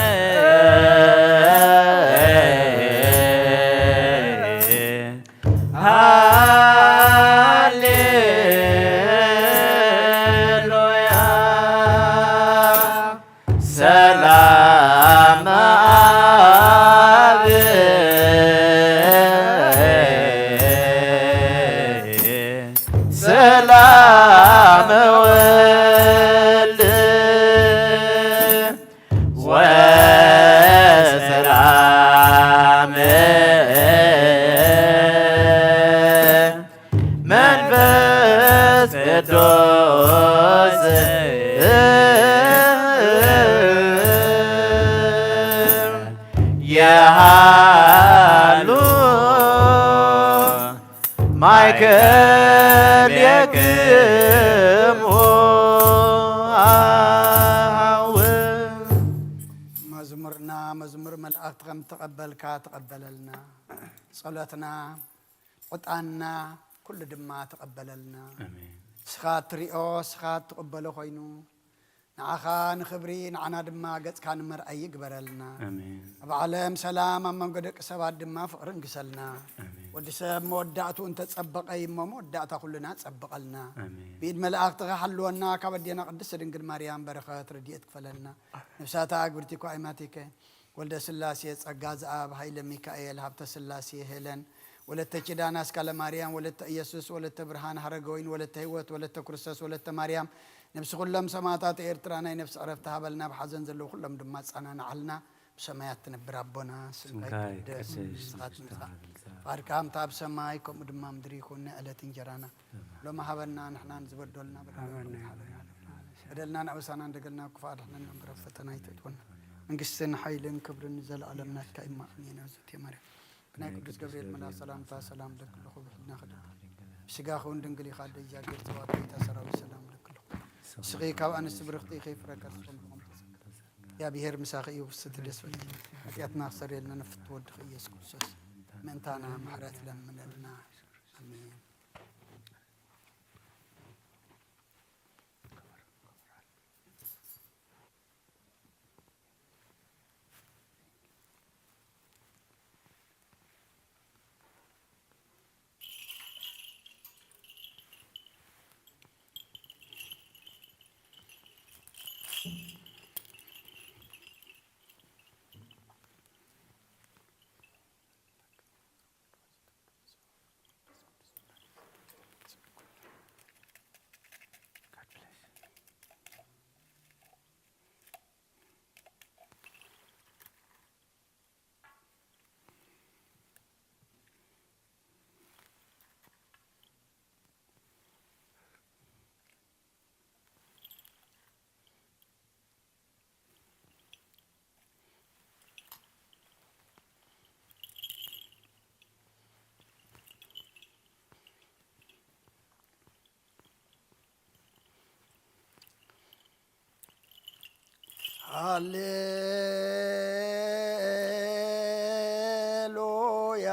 ሃሌሉያ። ሰላም አብ ሰላም ወልድ ወሰላም መንፈስ ቅዱስ የሃሉ ማእከሌክሙ። መዝሙርና መዝሙር መላእክቲ ከም ተቐበልካ ተቐበለልና። ጸሎትና ዕጣንና ኩሉ ድማ ተቐበለልና። ኣሜን። ንስኻ እትሪኦ፣ ንስኻ እትቕበሎ ኮይኑ፣ ንዓኻ ንኽብሪ፣ ንዓና ድማ ገጽካ ንመርኣይ ይግበረልና። ኣሜን። ኣብ ዓለም ሰላም፣ ኣብ መንጎ ደቂ ሰባት ድማ ፍቕሪ እንግሰልና። ኣሜን። ወዲ ሰብ መወዳእትኡ እንተጸበቐ እዩ እሞ፣ መወዳእታ ኩልና ጸብቐልና። ኣሜን። ብኢድ መላእኽትኻ ሓልወና፣ ካብ ኣዴና ቅድስቲ ድንግል ማርያም በረኸት ረድኤት ክፈለልና። ነፍሳታ ኣግብርቲ እኳ ኣይማቲከ ወልደ ስላሴ፣ ጸጋ ዘኣብ፣ ሃይለ ሚካኤል፣ ሃብተ ስላሴ፣ ሄለን፣ ወለተ ኪዳን፣ ኣስካለ ማርያም፣ ወለተ ኢየሱስ፣ ወለተ ብርሃን፣ ሃረገወይን፣ ወለተ ህይወት፣ ወለተ ክርስቶስ፣ ወለተ ማርያም፣ ነብሲ ኩሎም ሰማዕታት ኤርትራ ናይ ነፍሲ ዕረፍቲ ሃበልና፣ ኣብ ሓዘን ዘለዉ ኩሎም ድማ ኣጸናንዓልና። ብሰማያት ትነብር ኣቦና፣ ስምካ ስምካ ይቀደስ፣ ይቀደስ፣ ንስኻ ትምጻእ፣ ትምጻእ፣ ፍቓድካ ከምታ ኣብ ሰማይ ከምኡ ድማ ምድሪ ይኹን። ናይ ዕለት እንጀራና ሎሚ ሃበና፣ ንሕና ንዝበደሉና በደልና ሃበና። በደልናን ኣበሳናን ደገልና ክፉእ ኣድሕነና እምበር፣ ኣብ ፈተና ኣይተእትወና። መንግስትን ሓይልን ክብርን ንዘለኣለም ናትካ እዩ። እማ ኣሜን። ኣዘቲ ማርያም፣ ብናይ ቅዱስ ገብርኤል መልኣኽ ሰላምታ ሰላም እብለኪ ኣለኹ፣ ብሕልና ክደት ብስጋኺ እውን ድንግል ኢኻ፣ ኣደ እግዚኣብሔር ጸባኦት፣ ጎይታ ሰራዊት ሰላም እብለኪ ኣለኹ። ንስኺ ካብ ኣንስቲ ብርኽቲ ኢኺ፣ ፍረ ከርስኺ እውን ብርኹም ተሰንበት። እግዚኣብሔር ምሳኺ እዩ፣ ፍስሕቲ ደስ በልኪ፣ ሓጢኣትና ክሰርየልና ንፍትው ወድኺ ኢየሱስ ክርስቶስ ምእንታና ምሕረት ለምነልና። ኣሜን። ሃሌሉያ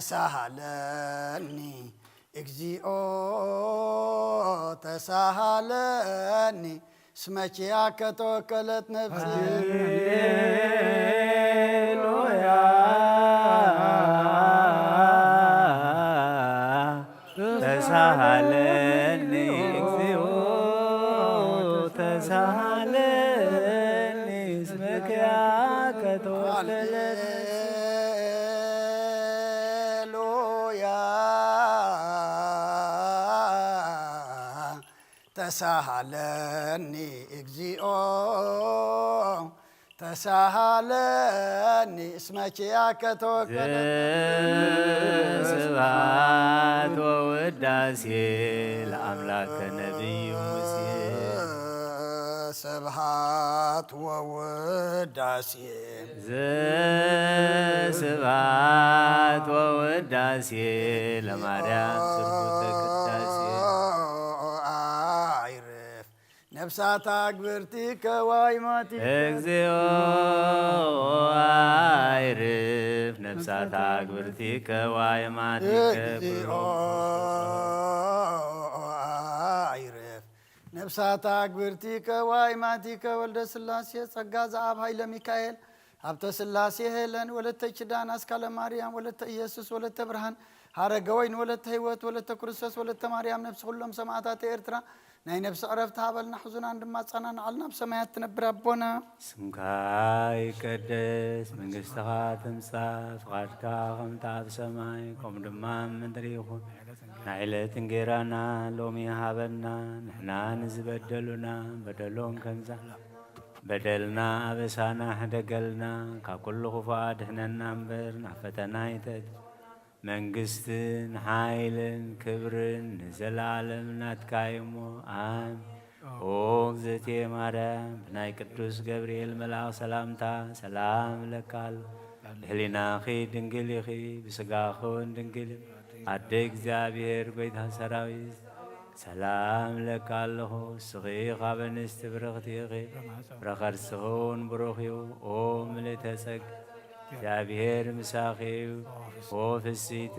ተሳሃለኒ፣ እግዚኦ ተሳሃለኒ፣ እስመ ኪያከ ተወከለት ነፍሲ። ሃሌሉያ ተሳሃለኒ፣ እግዚኦ ተሳሃለኒ፣ እስመ ኪያከ ተወከለት። ሃሌሉያ ተሳሃለኒ እግዚኦ ተሳሃለኒ እስመ ኪያከ ተወከለ። ስብሐት ወውዳሴ ለአምላክ ከነቢዩ ሙሴ። ስብሐት ወውዳሴ። ዘስብሐት ወውዳሴ ለማርያም ስርጉተ ቅዳሴ። አይርፍ ነፍሳት አግብርቲከ ዋይማቲከ። እግዚኦ አይርፍ ነፍሳት አግብርቲከ ዋይማቲከ። እግዚኦ አይርፍ ነፍሳት አግብርቲከ ዋይማቲከ። ወልደ ስላሴ ጸጋ ዘአብ ኃይለ ሚካኤል ሀብተ ስላሴ ሄለን ወለተ ኪዳን አስካለ ማርያም ወለተ ኢየሱስ ወለተ ብርሃን ሀረገ ወይን ወለተ ህይወት ወለተ ክርስቶስ ወለተ ማርያም ነፍሲ ኩሎም ሰማዕታተ ኤርትራ ናይ ነፍሲ ዕረፍቲ ሃበልና፣ ሕዙናን ድማ ኣጸናንዓልና፣ ኣብ ሰማያት ትነብር ኣቦና። ስምካ ይቀደስ፣ መንግስትኻ ትምጻእ፣ ፍቓድካ ከምቲ ኣብ ሰማይ ከምኡ ድማ ኣብ ምድሪ ይኹን። ናይ ዕለት እንጌራና ሎሚ ሃበና፣ ንሕና ንዝበደሉና በደሎም ከምዛ በደልና ኣበሳና ሕደገልና፣ ካብ ኩሉ ክፉእ ኣድሕነና እምበር ናብ ፈተና ኣይተእትወና። መንግስትን ሓይልን ክብርን ንዘለኣለም ናትካ እዩ እሞ፣ ኣሜን። ኦ እግዝእትየ ማርያም፣ ብናይ ቅዱስ ገብርኤል መልኣኽ ሰላምታ ሰላም እለካ ኣለኹ። ብህሊናኺ ድንግል ኢኺ፣ ብስጋኺ እውን ድንግል ኢኺ። ኣደ እግዚኣብሔር፣ ጎይታ ሰራዊት፣ ሰላም እለካ ኣለኹ። እስኺ ካብ ኣንስቲ ብርኽቲ ኢኺ፣ ፍረ ከርስኺ እውን ብሩኽ እዩ። ኦ ምልእተ ጸጋ፣ እግዚኣብሔር ምሳኺ እዩ። ኦ ፍስይቲ፣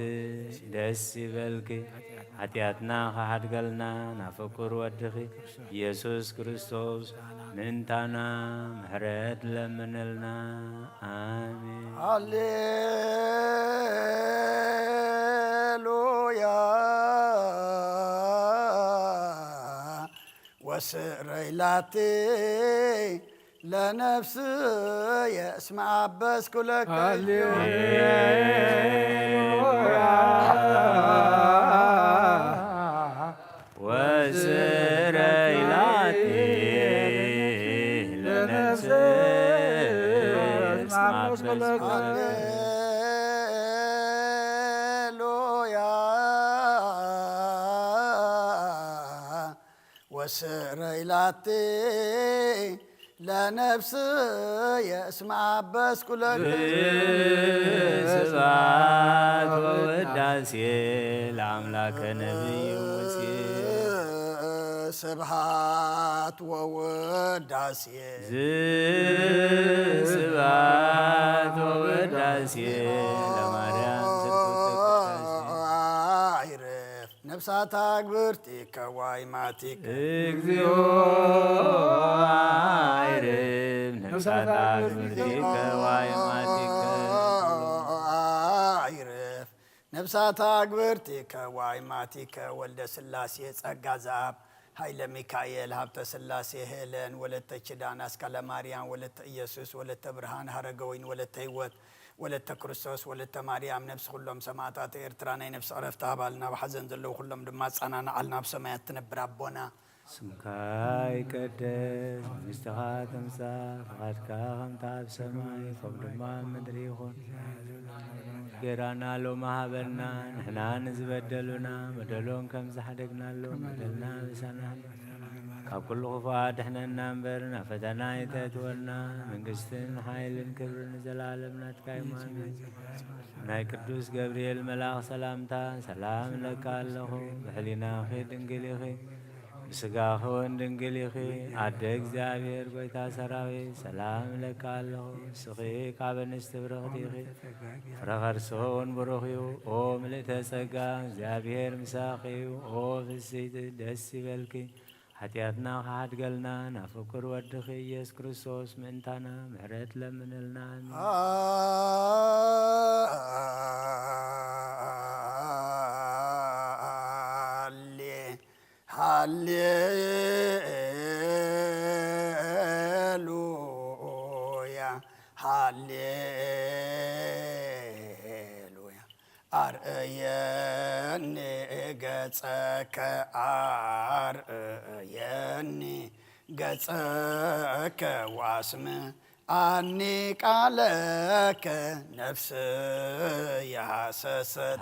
ደስ ይበልኪ፣ ሓጢኣትና ክሓድገልና ናብ ፍቁር ወድኺ ኢየሱስ ክርስቶስ ምእንታና ምሕረት ለምንልና። ኣሜን። ሃሌሉያ ወስረይ ላቲ ለነፍስየ እስመ አበስኩ ለከ። ሃሌሉያ። ወስረይ ላቲ ለነፍስየ እስመ አበስኩ ለከ። ሃሌሉያ። ስረይላቲ ለነፍስየ እስመ አበስኩ ለኪ። ስብሐት ወውዳሴ ለአምላከ ነቢይ ሙሴ። ስብሐት ወውዳሴ። ስብሐት ወውዳሴ ለማርያም ስርጉት ቅዳሴ። አይርፍ ነፍሳታ ግብርቲከ ዋይማቲከ። እግዚኦ አይርፍ ነፍሳታ ግብርቲከ ዋይማቲከ። አይርፍ ነፍሳታ ግብርቲከ ዋይማቲከ። ወልደ ስላሴ ጸጋ ዘአብ ኃይለ ሚካኤል ሀብተ ስላሴ ሄለን ወለተ ኪዳን አስካለ ማርያም ወለተ ኢየሱስ ወለተ ብርሃን ሀረገወይን ወለተ ህይወት ወለተ ክርስቶስ ወለተ ማርያም ነፍሲ ኩሎም ሰማዕታት ኤርትራ ናይ ነፍሲ ዕረፍቲ ሃባልና። ኣብ ሓዘን ዘለዉ ኩሎም ድማ ኣጸናንዓልና። ኣብ ሰማያት ትነብር ኣቦና ስምካ ይቀደስ፣ መንግስትኻ ትምጻእ፣ ፍቓድካ ከምታ ኣብ ሰማይ ከምኡ ድማ ኣብ ምድሪ ይኹን። እንጀራና ሎሚ ሃበና፣ ንሕና ንዝበደሉና በደሎም ከም ዝሓደግናሎም በደልና ኣበሳና፣ ካብ ኩሉ ክፉእ ኣድሕነና እምበር ናብ ፈተና ኣይተእትወና። መንግስትን ሓይልን ክብርን ንዘለኣለም ናትካ እዩ። ኣሜን። ናይ ቅዱስ ገብርኤል መልኣኽ ሰላምታ ሰላም እለካ ኣለኹ፣ ብሕሊናኺ ድንግል ኢኺ፣ ብስጋኺ እውን ድንግል ኢኺ። ኣደ እግዚኣብሔር ጐይታ ሰራዊት ሰላም እለካ ኣለኹ፣ ንስኺ ካብ ኣንስቲ ብርኽቲ ኢኺ፣ ፍረ ከርስኺ እውን ብሩኽ እዩ። ኦ ምልእተ ጸጋ እግዚኣብሔር ምሳኺ እዩ። ኦ ፍስሕቲ ደስ ይበልኪ፣ ሓጢኣትና ክሓድገልና ናብ ፍቁር ወድኺ ኢየሱስ ክርስቶስ ምእንታና ምሕረት ለምነልና። ኣሜን። ሃሌ ሃሌሉያ ሃሌሉያ። አርእየኒ ገጸከ አርእየኒ ገጸከ ወአስምዓኒ ቃለከ ነፍስየ ሐሰሰት።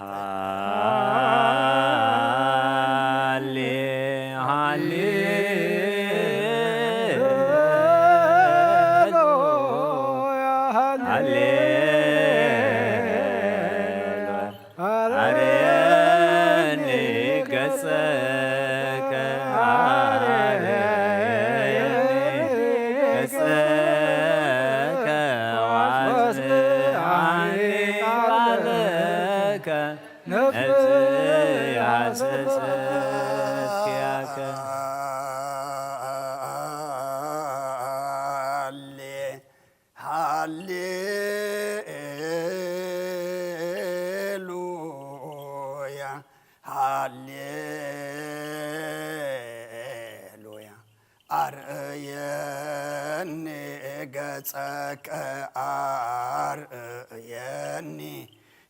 ሃሌ ሃሌሉያ ሃሌ አርየኒ ገጸከ አርየኒ ገጸከ ወአስምዓኒ ቃለከ ነፍስየ ሐሰሰት ኪያከ። ሃሌ ሃሌሉያ ሃሌሉያ። አርእየኒ ገጸከ አርእየኒ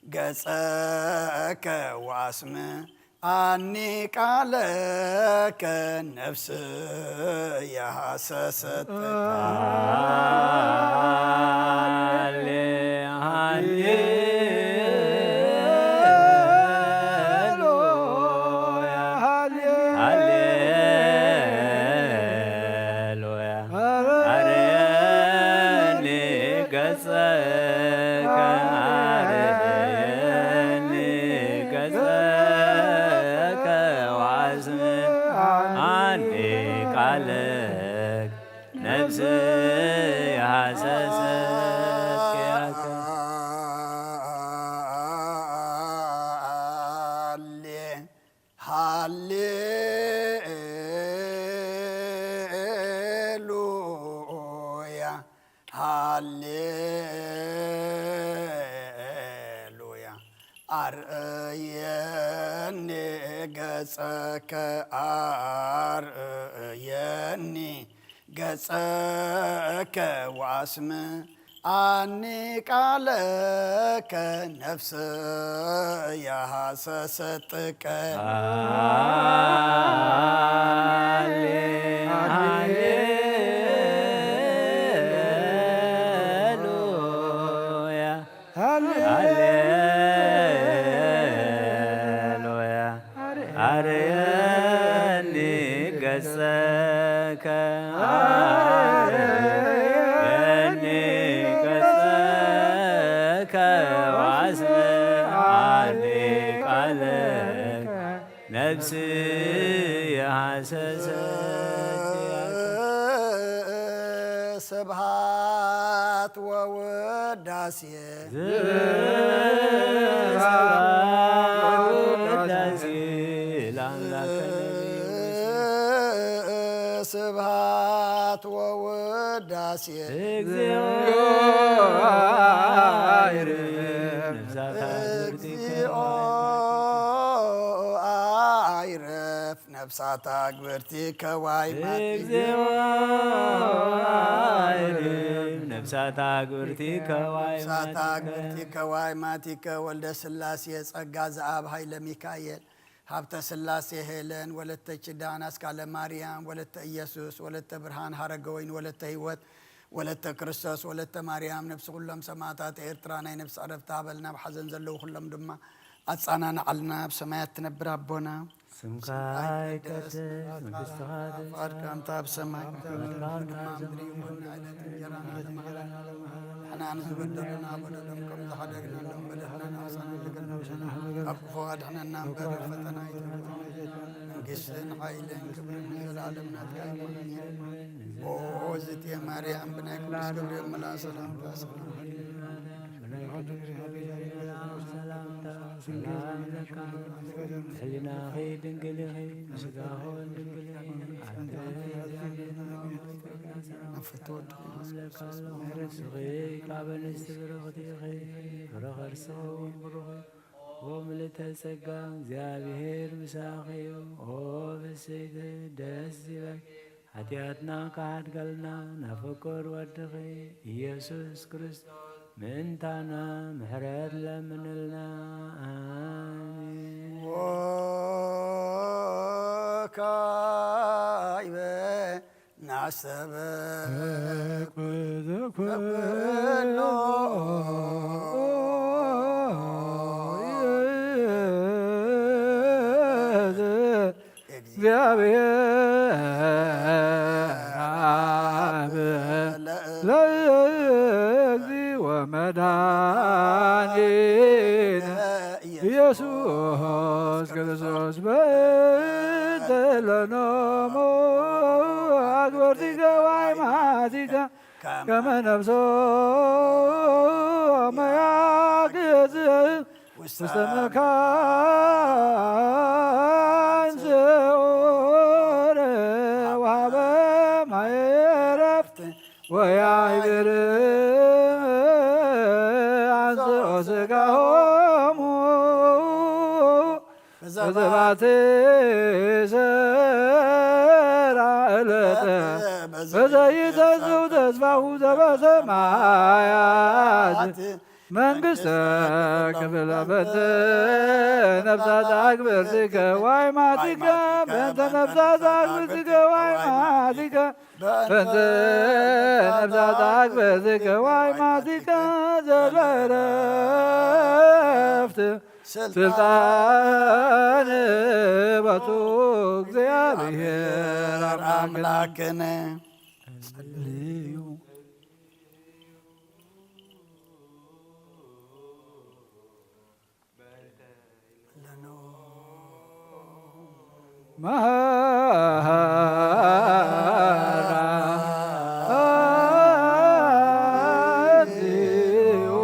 ገጸከ ወአስምዓኒ ቃለከ ነፍስየ ሐሰሰት። ሃሌ ሃሌሉያ ሃሌሉያ። አርየኒ ገጸከ አርየኒ ገጸከ ወአስምዓኒ ቃለከ ነፍስየ ሐሰሰት ኪያከ። ሃሌ ሃሌሉያ። አርእየኒ ገጸከ አርእየኒ ገጸከ ወአስምዓኒ ቃለከ ነፍስየ ሐሰሰት ጥቀ። ሃሌ ሃሌሉያ ሃሌሉያ። አርየኒ ገጸ ከ አርየኒ ገጸከ ወአስምዓኒ ቃለከ ነፍስየ ሐሰሰት። ስብሐት ወውዳሴ ስብሐት ወውዳሴ ለአምላከ ነቢዩ ስብሐት ወውዳሴ እግዚኦ አይርፍ ነፍሳታ እግዚኦ አይርፍ ነፍሳታ ግብርቲከ ዋይ ማቲከ። እግዚኦ አይርፍ ነፍሳታ ግብርቲከ ዋይ ነፍሳታ ማቲከ። ግብርቲከ ዋይ ማቲከ። ወልደ ስላሴ ጸጋ ዘአብ ኃይለ ሚካኤል ሀብተ ስላሴ ሄለን ወለተ ኪዳን አስካለ ማርያም ወለተ ኢየሱስ ወለተ ብርሃን ሀረገወይን ወለተ ህይወት ወለተ ክርስቶስ ወለተ ማርያም ነፍሲ ኩሎም ሰማዕታት ኤርትራ ናይ ነፍሲ ዕረፍቲ ሃበልና። ኣብ ሓዘን ዘለዉ ኩሎም ድማ ኣጻናንዓልና። ኣብ ሰማያት ትነብር ኣቦና ስምካ ይቀደስ፣ መንግስትኻ ትምጻእ፣ ፍቓድካ ከምታ ኣብ ሰማይ፣ ፍቓድካ ከምታ ኣብ ምድሪ ይኹን። ንዕለት እንጀራና ሃበና። ንሕና ንዝበደሉና በደሎም ከም ዝሓደግናሎም በደልና ንኣውሳና፣ ካብ ክፉ ኣድሕነና እምበር፣ ፈተና ኣይተብጽሐና። መንግስትን ሓይልን ክብርን ንዘለኣለም ናትካ እዩ። ኦ ዝእቲ ማርያም፣ ብናይ ቅዱስ ገብርኤል መልኣክ ሰላምታ ሰላም። ሕሊናኺ ድንግል ኢኺ፣ ስጋኺ ድንግል ኢኺ። ኣንቲ ነፍቶ ወድኺ ኣምለካ ኣለኹ። ርእስኺ ካብ ኣንስቲ ብርኽቲ ኢኺ፣ ፍረ ከርስኺ እውን ብሩኽ እዩ። ኦ ምልዕተ ጸጋ፣ እግዚኣብሔር ምሳኺ እዩ። ኦ ብስይቲ ደስ ይበል፣ ሓጢኣትና ክሓድገልና፣ ናብ ፍቁር ወድኺ ኢየሱስ ክርስቶስ ምእንታና ምሕረት ለምንልና። ኣሜን። ወካዕበ ናሰበ ኩሉ እግዚአብሔር አብ ለእግዚኦ መድኃኒነ ኢየሱስ ክርስቶስ በእንተ ለኖሙ አግበርቲከ ወአይማቲከ ከመ ነፍሶ መያግዝ ውስተ መካን ስዑር ወሀበ ማየ ዕረፍት ወያዕብር አንስኦ ስጋሆሙ በዘባቲ ሰራ ዕለተ በዘይተስው ተስፋሁ ዘበሰማያት መንግስተ ክፍለ በንተ ነፍሳት አግብርቲከ ዋይማቲከ በንተ ነፍሳት አግብርቲከ ዋይማቲከ በንተ ነፍሳት አግብርቲከ ዋይማቲከ ዘለረፍት ስልጣን በቱ እግዚአብሔር አምላክነ። ጸልዩ። መሐራ እግዚኦ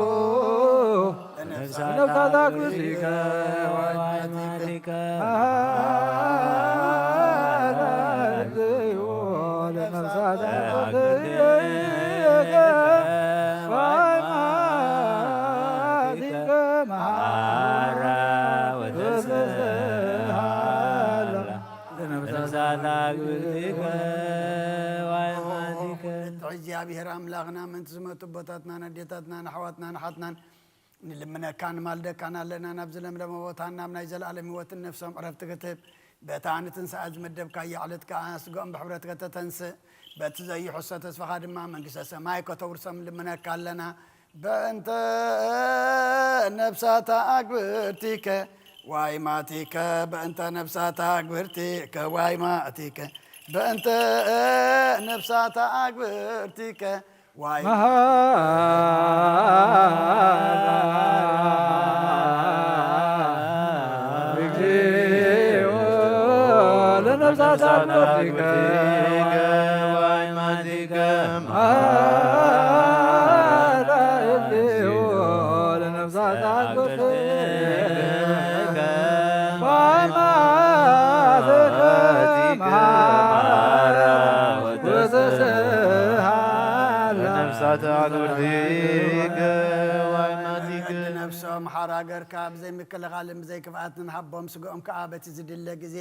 ነፍሳት አግብርቲከ ወአይማቲከ። መሐራ እግዚኦ ለነፍሳት አግብርቲከ ወአይማቲከ። መሐራ ወተስሃላ ለነፍሳት አግብርቲከ ወአይማቲከ። እግዚኣብሔር ኣምላኽና፣ ምእንቲ ዝመቱ ኣቦታትናን ኣዴታትናን ኣሕዋትናን ኣሓትናን ንልምነካን ንማልደካን ኣለና። ናብ ዝለምለመ ቦታን ናብ ናይ ዘለኣለም ህይወትን ነፍሶም ዕረፍቲ ክትህብ፣ በታ ንትንሳኤ ዝመደብካያ ዕለት ከኣ ስግኦም ብሕብረት ከተተንስእ፣ በቲ ዘይሕሶ ተስፋኻ ድማ መንግስተ ሰማይ ከተውርሶም ንልምነካ ኣለና። በእንተ ነፍሳታ ኣግብርቲከ ዋይማቲከ፣ በእንተ ነፍሳታ ኣግብርቲከ ዋይማቲከ፣ በእንተ ነፍሳታ ኣግብርቲከ ዋይ እግዚኦ ለነፍሳት ኣግብርቲከ ዋይ ማቲከ መሐራ እግዚኦ ለነፍሳት ኣግብርቲከ ነፍሳት ኣግብርቲከ ዋይ ማቲከ ነፍሶም ሓራ ገርካ ብዘይ ምክልኻልን ብዘይ ክፍኣትን ሃቦም፣ ስግኦም ከኣ በቲ ዝድለ ግዜ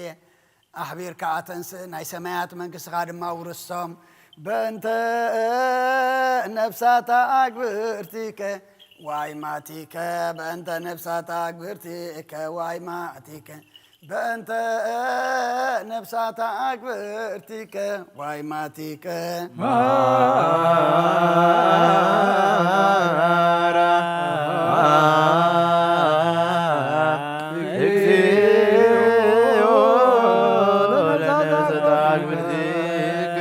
ኣሕቢርካ ኣተንስእ፣ ናይ ሰማያት መንግስትኻ ድማ ውርሶም። በእንተ ነፍሳታ ኣግብርቲከ ዋይ ማቲከ በእንተ ነፍሳታ ኣግብርቲከ ዋይ ማቲከ በእንተ ነፍሳታ ኣግብርቲከ ዋይ ማቲከ ማራ እግዚኦ ለነፍሳት ኣግብርቲከ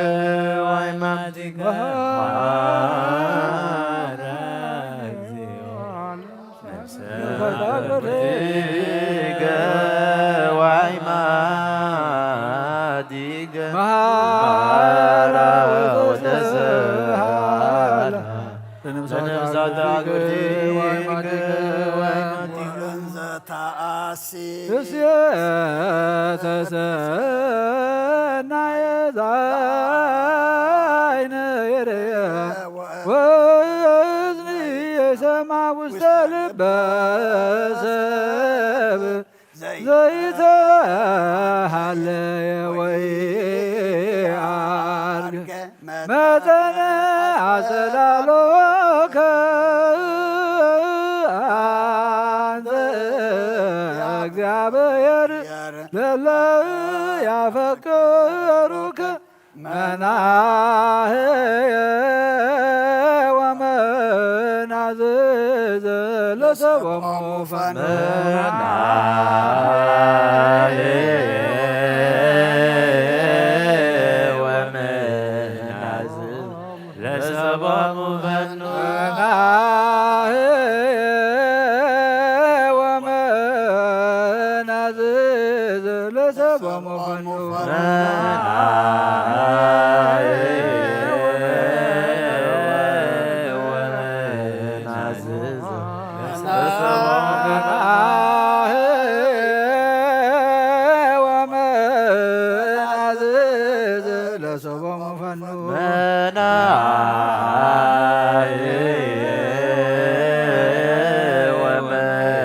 ዋይ ማቲከ ማራ እግዚኦ ነፍሳት ኣግብርቲከ ዋይ ማቲከ ማራ ወተስሃላ ለነፍሳት ኣግብርቲከ ዋይ ማቲከ ወእንዘ ተኣሲ እስየተ ሰናየ ዛይነ የረየ ወእዝኒ የሰማ ውስተ ልበ ሰብ ዘይተሃለየ ወይ አርገ መጠነ አጸላሎከ አንተ እግዚአብሔር ለለ ያፈቀሩከ መናህየ ወመናዝዘ ለሰቦሙ ፈኑ ለሰቦሙ ፈኑ ወመናዝዝ ለሰቦሙ ፈኑ ለሰቦሙ ፈኑ መናየ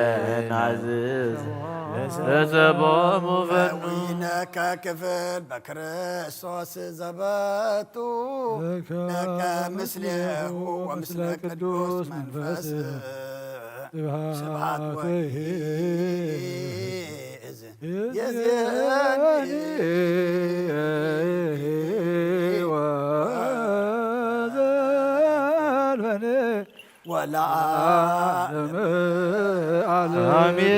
ወመናዝዝ ለሰቦሙ ፈኑ ዊነከ ክፍል በክርስቶስ ዘበቱ ለከ ምስሌሁ ወምስለ ቅዱስ መንፈስ ስብሐት ወይእዜኒ ወዘልፈኔ ወለዓለመ ዓለም። አሜን።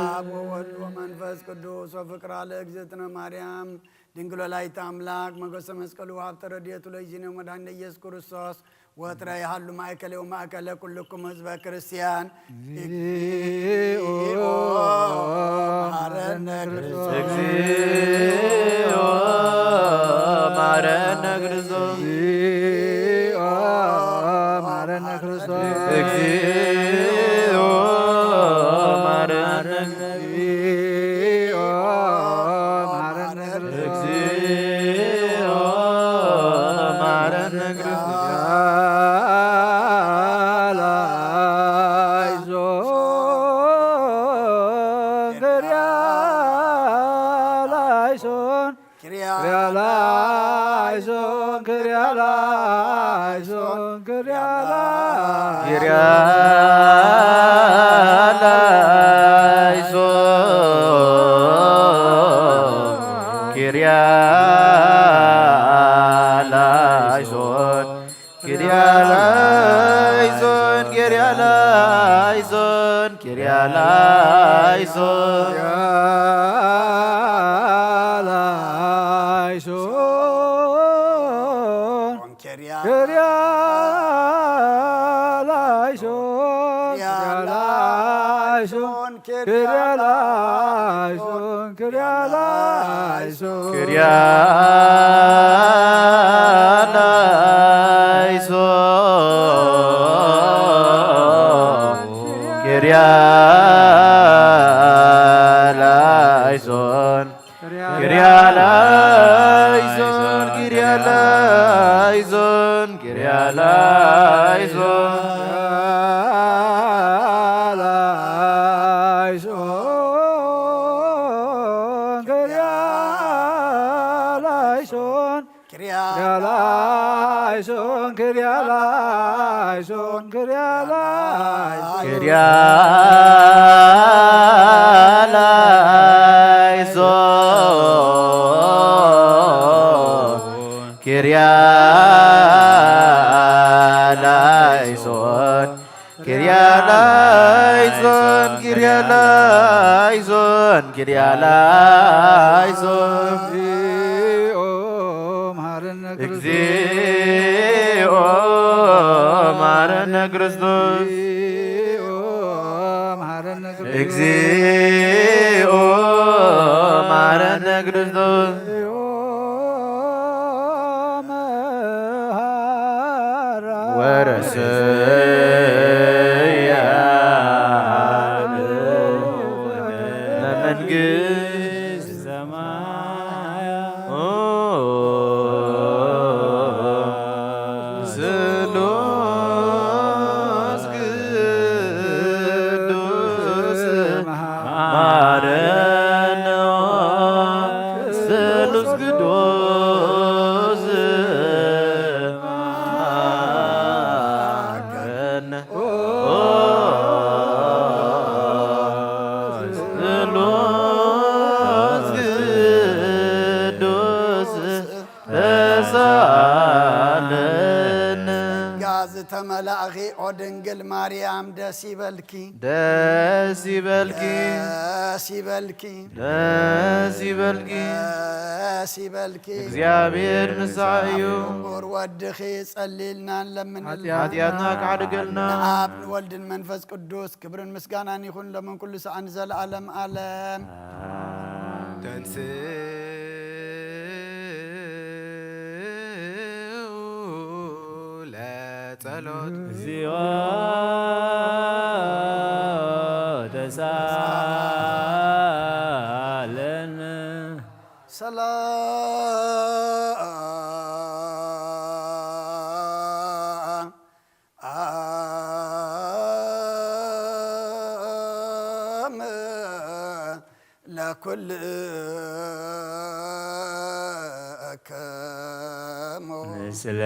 አብ ወወልድ ወመንፈስ ቅዱስ ወፍቅራ ለእግዝእትነ ማርያም ድንግል ወላዲተ አምላክ ሞገሰ መስቀሉ ሀብተ ረድኤቱ ለእግዚእነ መድኃኒነ ኢየሱስ ክርስቶስ ወትረ ይሃሉ ማእከሌ ወማእከለ ኩልኩም ህዝበ ክርስቲያን። እግዚኦ መሐረነ ክርስቶስ። እግዚኦ መሐረነ ክርስቶስ። እግዚኦ መሐረነ ክርስቶስ። እግዚኦ መሐረነ እግዚኦ መሐረነ ክርስቶስ። እግዚኦ መሐረነ ክርስቶስ። ላይሶን ላይሶን ኪርያ ላይሶን ኪርያ ላይሶን ኪርያ ላይሶን ኪርያ ላይሶን ኪርያ ላይሶን ኪርያ ላይሶን ኪርያ ላይሶን ላይሶን ኪርያ ላይሶን ኪርያ ላይሶን ኪርያ ላይሶን ኪርያ ላይሶን ኪርያ ላይሶን ኪርያ ላይሶን ኪርያ ላይሶን ኪርያ ላይሶን ኪርያ ላይሶን ኪርያ ላይሶን ላይሶን ኪርያ ላይሶን ኪርያ ላይሶን ኪርያ ላይሶን ኪርያ ላይሶን ኪርያ ላይሶን ኪርያ ላይሶን ኪርያ ላይሶን ኪርያ ላይሶን ኪርያ ላይሶን እግዚኦ መሐረነ ክርስቶስ እግዚኦ መሐረነ ክርስቶስ እግዚኦ መሐረነ ክርስቶስ ወረሰያ ለመንግስት ሰማያ ስሉስ ቅዱስ ማረነ ስሉስ ቅዱስ ማረነ ስሉስ ቅዱስ ተሳለነ። ጸጋ ዝተመላእኺ ኦ ድንግል ማርያም ደስ ይበልኪ። ደስ ይበልኪ። ደስ ይበልኪ። ደስ ይበልኪ። ደስ ይበልኪ። እግዚኣብሔር ምሳዕ እዩ። ክቡር ወድኺ ጸልይልና ንለምንልና። ሓጢኣትና ክሓድገልና። ንኣብ ንወልድን መንፈስ ቅዱስ ክብርን ምስጋናን ይኹን ሎምን ኩሉ ሰዓን ንዘለዓለም ዓለም። ተንስኡ ለጸሎት። እግዚኦ ተሳለን። ሰላም ለኩልክሙ። ምስለ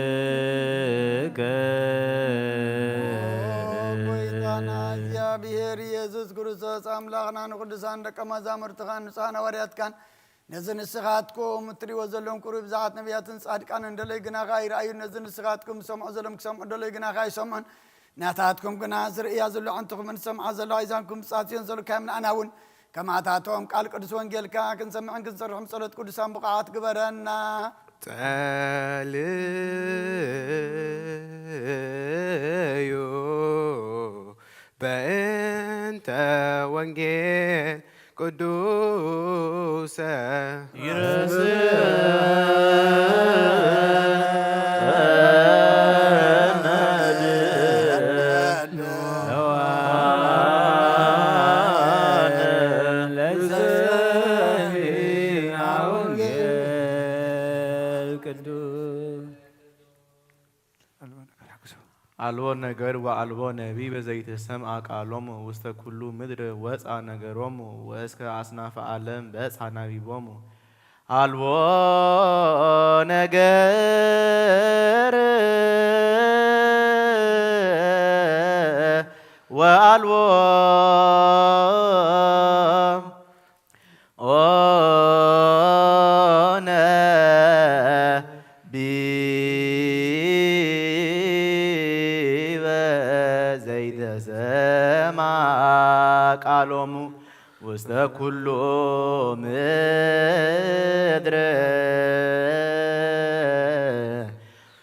መንፈስከ። ኦ ጎይታና እግዚኣብሔር ኢየሱስ ክርስቶስ ኣምላኽና ንቅዱሳን ደቀ መዛሙርትኻን ንጹሓን ሃዋርያትካን ነዚ ንስኻትኩም እትሪእዎ ዘለኹም ቁሩብ ብዛዕት ነቢያትን ጻድቃንን ደለይ ግናኻ ይረኣዩ። ነዚ ንስኻትኩም ዝሰምዑ ዘለኹም ክሰምዑ ደለይ ግናኻ ኣይሰምዑን። ናታትኩም ግና ዝርእያ ዘለዋ ኣዕንትኹምን ዝሰምዓ ዘለዋ ኣእዛንኩም ብጻጽዮን ዘልካዮም ንኣና እውን ከማታቶም ቃል ቅዱስ ወንጌልካ ክንሰምዕን ክንሰርሕን ጸሎት ቅዱሳን ብቑዓት ግበረና። ጸልዩ በእንተ ወንጌል ቅዱሰ ይረስእ አልቦ ነገር ወአልቦ ነቢይ በዘይተሰምዐ ቃሎሙ ውስተ ኩሉ ምድር ወፃ ነገሮሙ ወእስከ አጽናፈ ዓለም በጽሐ ነቢቦሙ። አልቦ ነገር ወአልቦ ኦ ነቢበ ሰማ ቃሎሙ ውስተ ኩሉ ምድር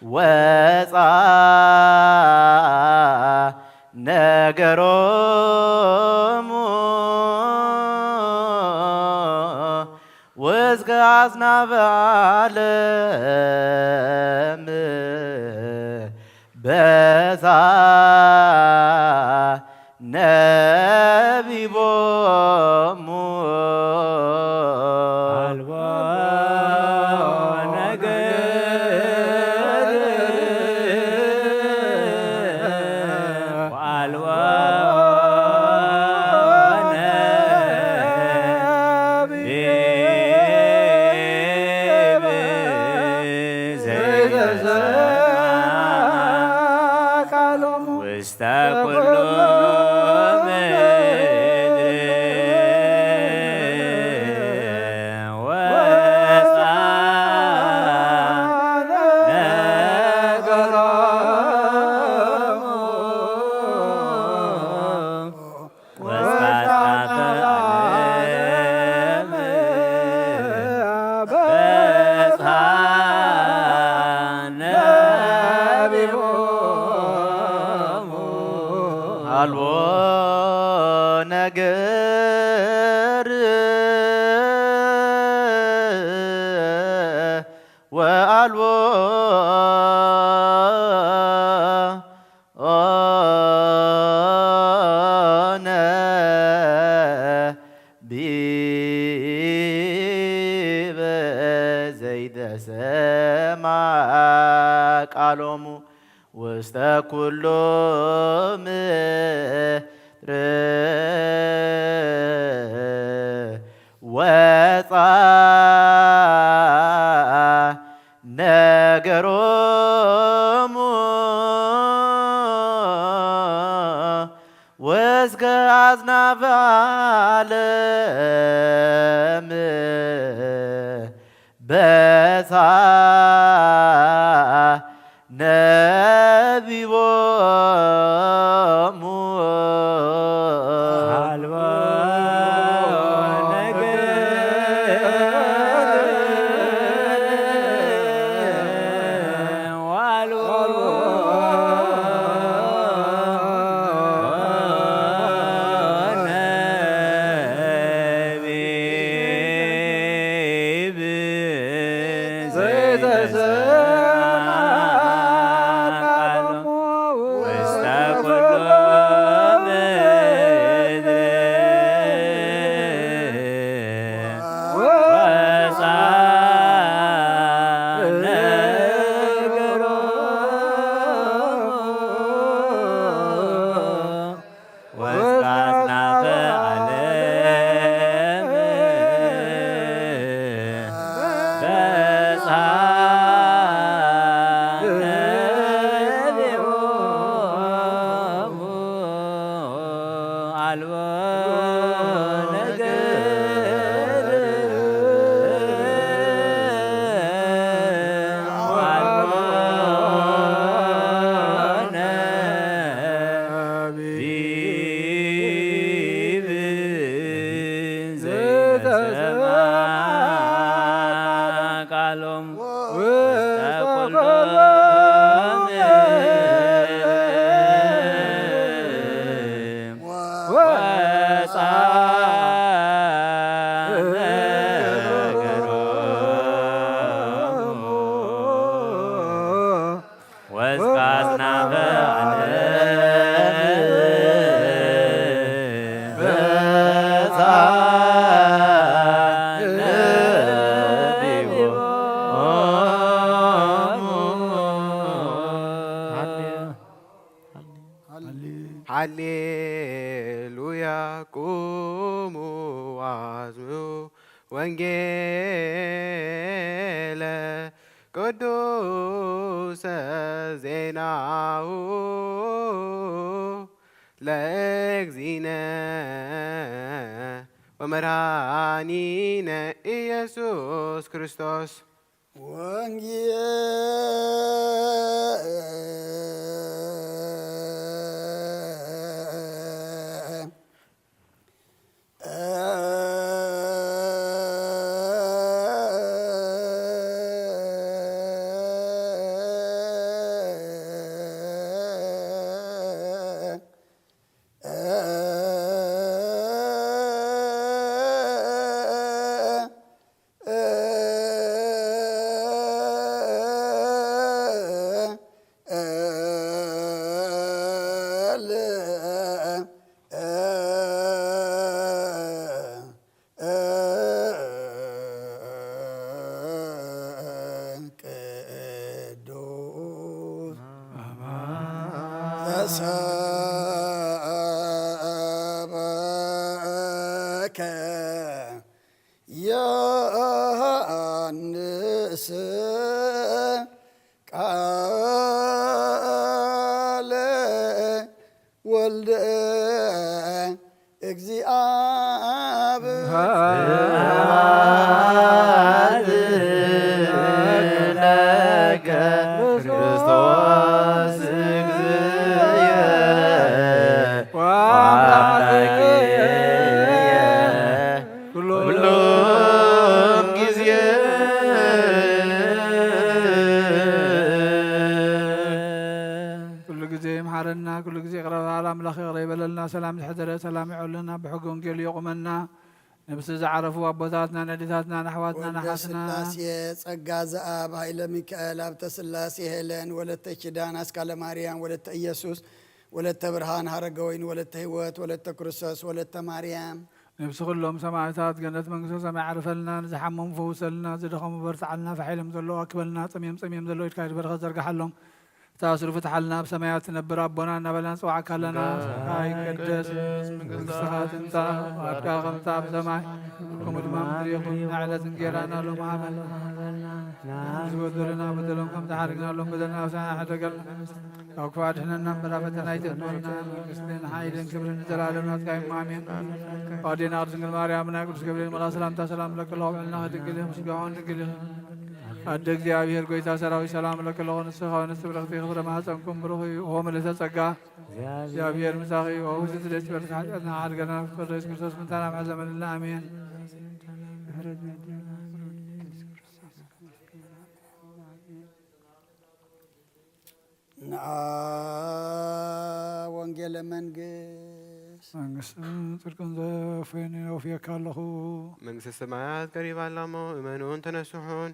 ወፃ ነገሮሙ ወእስከ አጽናፈ ዓለም በዛ ነቢቦሙ። አልቦ ነገር ወአልቦ ነቢብ ዘይተሰምዐ ቃሎሙ ውስተ ኩሉ ምድር ወፃ ነገሮሙ ወስብሐት ለዓለም በጽሐ ነቢቦሙ። አልቦ ነገር ወአልቦ ነቢብ ዘይተሰምዐ ቃሎሙ ውስተ ኩሉ ምድር ወፃ ነገሮሙ ወእስከ አጽናፈ ዓለም በጽሐ ነቢቦሙ። አልቦ ነገር ወአልቦ ነቢብ ዘይተሰምዐ ቃሎሙ ውስተ ኩሉ ምድር ወፃ ነገሮሙ ወእስከ አጽናፈ ዓለም በጽሐ ነቢቦሙ። አልቦ ነገር ወአልቦ ነቢብ ዘይተሰምዐ ቃሎሙ ውስተ ኩሉ ምድር ወፃ ነገሮሙ ወእስከ አጽናፈ ዓለም በጽሐ ነቢቦሙ። ሃሌሉያ ቁሙ ወአስምዑ ወንጌለ ቅዱሰ ዜናሁ ለእግዚእነ ወመድኃኒነ ኢየሱስ ክርስቶስ። ወንጌል ስብሐት ለከ ክርስቶስ እግዚእየ ወአምላክየ ኩሎም ግዜ። ኩሉ ግዜ ይምሓረና፣ ኩሉ ግዜ ይቕረ በል። ኣምላኽ ይቕረ ይበለልና። ሰላም ዝሐደረ ሰላም ይዕለና፣ ብሕጊ ወንጌሉ የቑመና። ነብሲ ዝዓረፉ ኣቦታትና፣ ነዴታትና፣ ንኣሕዋትና፣ ወልደ ንሓትና። ስላሴ ጸጋ ዘኣብ፣ ኃይለ ሚካኤል፣ ሀብተ ስላሴ ሄለን፣ ወለተ ኪዳን፣ ኣስካለ ማርያም፣ ወለተ ኢየሱስ፣ ወለተ ብርሃን፣ ሀረገወይን፣ ወለተ ህይወት፣ ወለተ ክርስቶስ፣ ወለተ ማርያም። ነብሲ ኩሎም ሰማዕታት ገነት መንግስተ ሰማይ ዓርፈልና፣ ንዝሓመሙ ፈውሰልና፣ ዝደኸሙ በርትዓልና፣ ፋሕ ኢሎም ዘለዉ ኣክበልና፣ ጸሚዮም ጸሚዮም ዘለዉ ኢድካ ኢድ በረኸት ዘርግሓሎም። እታ ስሩ ፍትሓልና ኣብ ሰማያት ትነብር ኣቦና እናበልና ንጽዋዕካ ኣለና። ስምካ ይቀደስ፣ መንግስትኻ ትምጻእ፣ ፍቓድካ ከምቲ ኣብ ሰማይ ከምኡ ድማ ኣብ ምድሪ ይኹን። ንዕለት እንጌራና ሎሚ ሃበና። ዝበደሉና በደሎም ከም ዝሓረግናሎም በደልና ኣብ ሰማይ ሓደገልና። ካብ ክፉእ ኣድሕነና እምበር ኣብ ፈተና ኣይተእትወና። መንግስትን ሓይልን ክብርን ንዘለኣለም ናትካ እዩ። ኣሜን። ኣዴና ቅድስት ድንግል ማርያም፣ ናይ ቅዱስ ገብርኤል መልኣክ ሰላምታ ሰላም ንብለኪ ኣለኹ። ኣብ ልዕልና ድንግል ኢኺ፣ ኣብ ስጋኺ እውን ድንግል ኢኺ። ኣደ እግዚኣብሔር፣ ጎይታ ሰራዊት፣ ሰላም እብለኪ ኣለኹ። ንስኺ ካብ ኣንስቲ ብርኽቲ ኢኺ፣ ፍረ ማህፀንኩም ብሩኽ እዩ። ኦ ምልዕተ ጸጋ፣ እግዚኣብሔር ምሳኺ እዩ። ኦ ውስቲ ደስ ይበልኪ፣ ሓጢኣትና ሓድገና፣ ፍቅር ኢየሱስ ክርስቶስ ምንታና ምሕዘመልና። ኣሜን። ንዓ ወንጌለ መንግስት። መንግስትን ጽድቅን ዘወፈየኒ ነውፍየካ ኣለኹ። መንግስተ ሰማያት ቀሪባ ኣላ እሞ እመኑን ተነስሑን።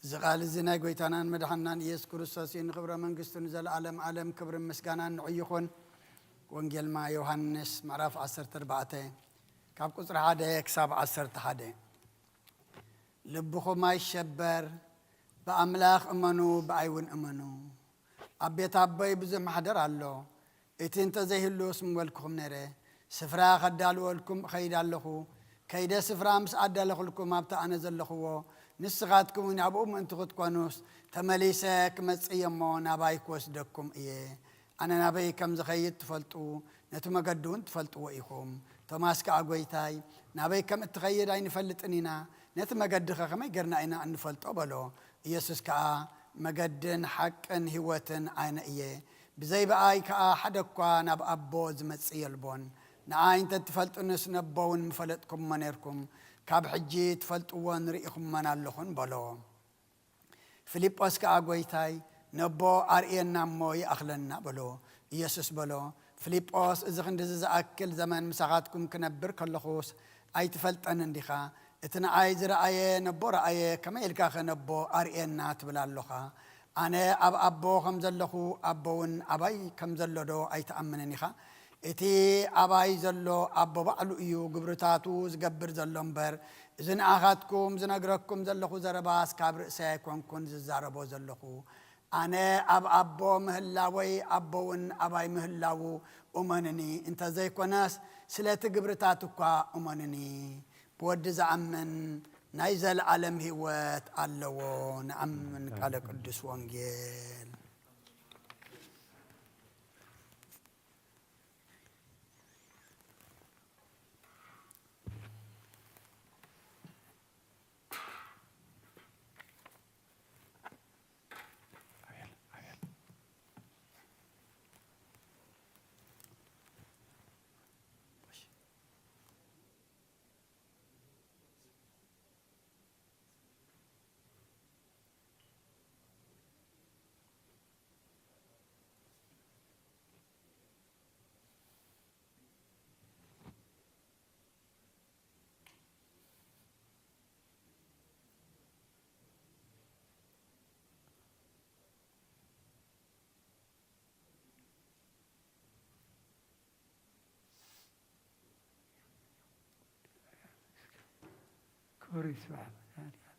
እዚ ቃል እዚ ናይ ጎይታናን መድሓንናን ኢየሱስ ክርስቶስ እዩ። ንኽብረ መንግስቱ ንዘለዓለም ዓለም ክብርን ምስጋናን ንዑ ይኹን። ወንጌል ማይ ዮሃንስ ምዕራፍ ዓሰርተ ኣርባዕተ ካብ ቁጽሪ ሓደ ክሳብ ዓሰርተ ሓደ። ልብኹም ኣይሸበር፣ ብኣምላኽ እመኑ፣ ብኣይ እውን እመኑ። ኣብ ቤት ኣቦይ ብዙሕ ማሕደር ኣሎ። እቲ እንተ ዘይህሉስ ምበልኩኹም ነይረ። ስፍራ ከዳልወልኩም እኸይድ ኣለኹ። ከይደ ስፍራ ምስ ኣዳለኹልኩም፣ ኣብቲ ኣነ ዘለኹዎ ንስኻትኩም እውን ኣብኡ ምእንቲ ክትኮኑስ፣ ተመሊሰ ክመጽእ እየ እሞ ናባይ ክወስደኩም እየ። ኣነ ናበይ ከም ዝኸይድ ትፈልጡ፣ ነቲ መገዲ እውን ትፈልጥዎ ኢኹም። ቶማስ ከኣ፣ ጐይታይ፣ ናበይ ከም እትኸይድ ኣይንፈልጥን ኢና፣ ነቲ መገዲኸ ከመይ ጌርና ኢና እንፈልጦ? በሎ። ኢየሱስ ከኣ፣ መገድን ሓቅን ህይወትን ኣነ እየ፣ ብዘይ ብኣይ ከኣ ሓደ እኳ ናብ ኣቦ ዝመጽእ የልቦን። ንኣይ እንተ ትፈልጡንስ፣ ነቦ እውን ምፈለጥኩሞ ኔርኩም። ካብ ሕጂ ትፈልጥዎን ርኢኹሞን ኣለኹን በሎ። ፊልጶስ ከኣ፣ ጐይታይ፣ ነቦ ኣርእየና እሞ ይኣኽለና በሎ። ኢየሱስ በሎ፣ ፊልጶስ፣ እዚ ክንድዚ ዝኣክል ዘመን ምሳኻትኩም ክነብር ከለኹስ ኣይትፈልጠንን ዲኻ? እቲ ንኣይ ዝረኣየ ነቦ ረኣየ፣ ከመይ ኢልካኸ ነቦ ኣርእየና ትብል ኣሎኻ? ኣነ ኣብ ኣቦ ከም ዘለኹ፣ ኣቦ እውን ኣባይ ከም ዘሎ ዶ ኣይትኣምንን ኢኻ? እቲ ኣባይ ዘሎ ኣቦ ባዕሉ እዩ ግብርታቱ ዝገብር ዘሎ እምበር፣ እዚ ንኣኻትኩም ዝነግረኩም ዘለኹ ዘረባስ ካብ ርእሰይ ኣይኮንኩን ዝዛረቦ ዘለኹ። ኣነ ኣብ ኣቦ ምህላወይ፣ ኣቦ እውን ኣባይ ምህላዉ እመንኒ፣ እንተ ዘይኮነስ ስለቲ ግብርታት እኳ እመንኒ። ብወዲ ዝኣምን ናይ ዘለኣለም ህይወት ኣለዎ። ንኣምን። ቃለ ቅዱስ ወንጌል። ክብሪ ይስብሐ መድኃኒዓለም።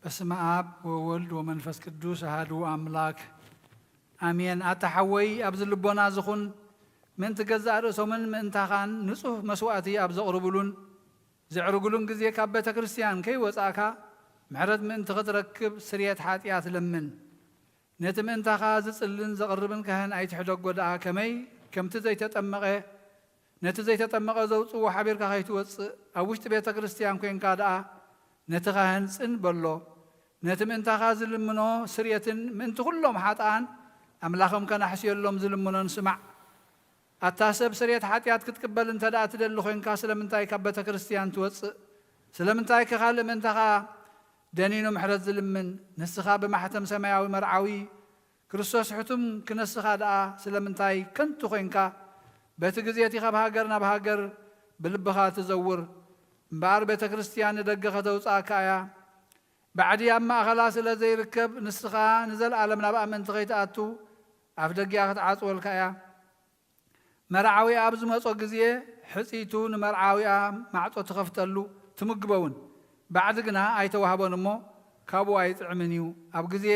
በስመ አብ ወወልድ ወመንፈስ ቅዱስ አሐዱ አምላክ አሜን። ኣታ ሓወይ፣ ኣብዚ ልቦና ዝኹን ምእንቲ ገዛእ ርእሶምን ምእንታኻን ንጹህ መስዋእቲ ኣብ ዘቕርቡሉን ዘዕርጉሉን ግዜ ካብ ቤተ ክርስቲያን ከይወጻእካ ምሕረት ምእንቲ ክትረክብ ስርየት ሓጢኣት ለምን። ነቲ ምእንታኻ ዝጽልን ዘቕርብን ካህን ኣይትሕደጎ ደኣ፣ ከመይ ከምቲ ዘይተጠመቐ ነቲ ዘይተጠመቐ ዘውጽዎ ሓቢርካ ከይትወጽእ፣ ኣብ ውሽጢ ቤተ ክርስቲያን ኮይንካ ደኣ ነቲ ካህን ጽን በሎ። ነቲ ምእንታኻ ዝልምኖ ስርየትን ምእንቲ ኩሎም ሓጥኣን ኣምላኾም ከናሕስየሎም ዝልምኖን ስማዕ። ኣታ ሰብ፣ ስርየት ሓጢኣት ክትቅበል እንተ ደኣ ትደሊ ኮይንካ፣ ስለምንታይ ካብ ቤተ ክርስቲያን ትወጽእ? ስለምንታይከ ካልእ ምእንታኻ ደኒኑ ምሕረት ዝልምን? ንስኻ ብማሕተም ሰማያዊ መርዓዊ ክርስቶስ ሕቱም ክነስኻ ደኣ ስለምንታይ ከንቱ ኮይንካ? በቲ ግዜ እቲ ካብ ሃገር ናብ ሃገር ብልብኻ ትዘውር። እምበኣር ቤተ ክርስቲያን ንደገ ከተውጽኣካ እያ። ባዕዲ ኣብ ማእኸላ ስለ ዘይርከብ፣ ንስኻ ንዘለኣለም ናብኣ ምእንቲ ከይትኣቱ ኣፍ ደጊኣ ክትዓጽወልካ እያ። መርዓዊ ኣብ ዝመጾ ግዜ ሕጽይቱ ንመርዓዊኣ ማዕጾ ትኸፍተሉ፣ ትምግቦ እውን። ባዕዲ ግና ኣይተዋህቦን እሞ ካብኡ ኣይጥዕምን እዩ። ኣብ ግዜ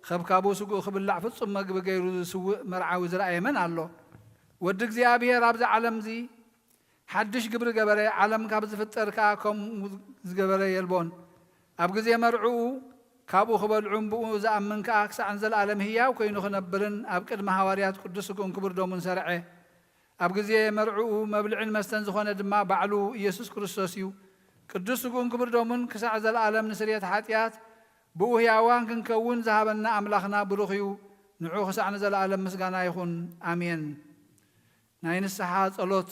ኸብካቡ ስግኡ ክብላዕ ፍጹም መግቢ ገይሩ ዝስውእ መርዓዊ ዝረኣየ መን ኣሎ? ወዲ እግዚኣብሔር ኣብዚ ዓለምዚ ሓድሽ ግብሪ ገበረ፣ ዓለም ካብ ዝፍጠር ከኣ ከምኡ ዝገበረ የልቦን። ኣብ ግዜ መርዕኡ ካብኡ ክበልዑን ብኡ ዝኣምን ከኣ ክሳዕ ንዘለኣለም ህያው ኮይኑ ክነብርን ኣብ ቅድሚ ሃዋርያት ቅዱስ ስግኡን ክቡር ደሙን ሰርዐ። ኣብ ግዜ መርዕኡ መብልዕን መስተን ዝኾነ ድማ ባዕሉ ኢየሱስ ክርስቶስ እዩ። ቅዱስ ስግኡን ክቡር ደሙን ክሳዕ ዘለኣለም ንስርየት ሓጢኣት ብኡ ህያዋን ክንከውን ዝሃበና ኣምላኽና ብሩኽ እዩ። ንዑ ክሳዕ ንዘለኣለም ምስጋና ይኹን። ኣሜን። ናይ ንስሓ ጸሎት።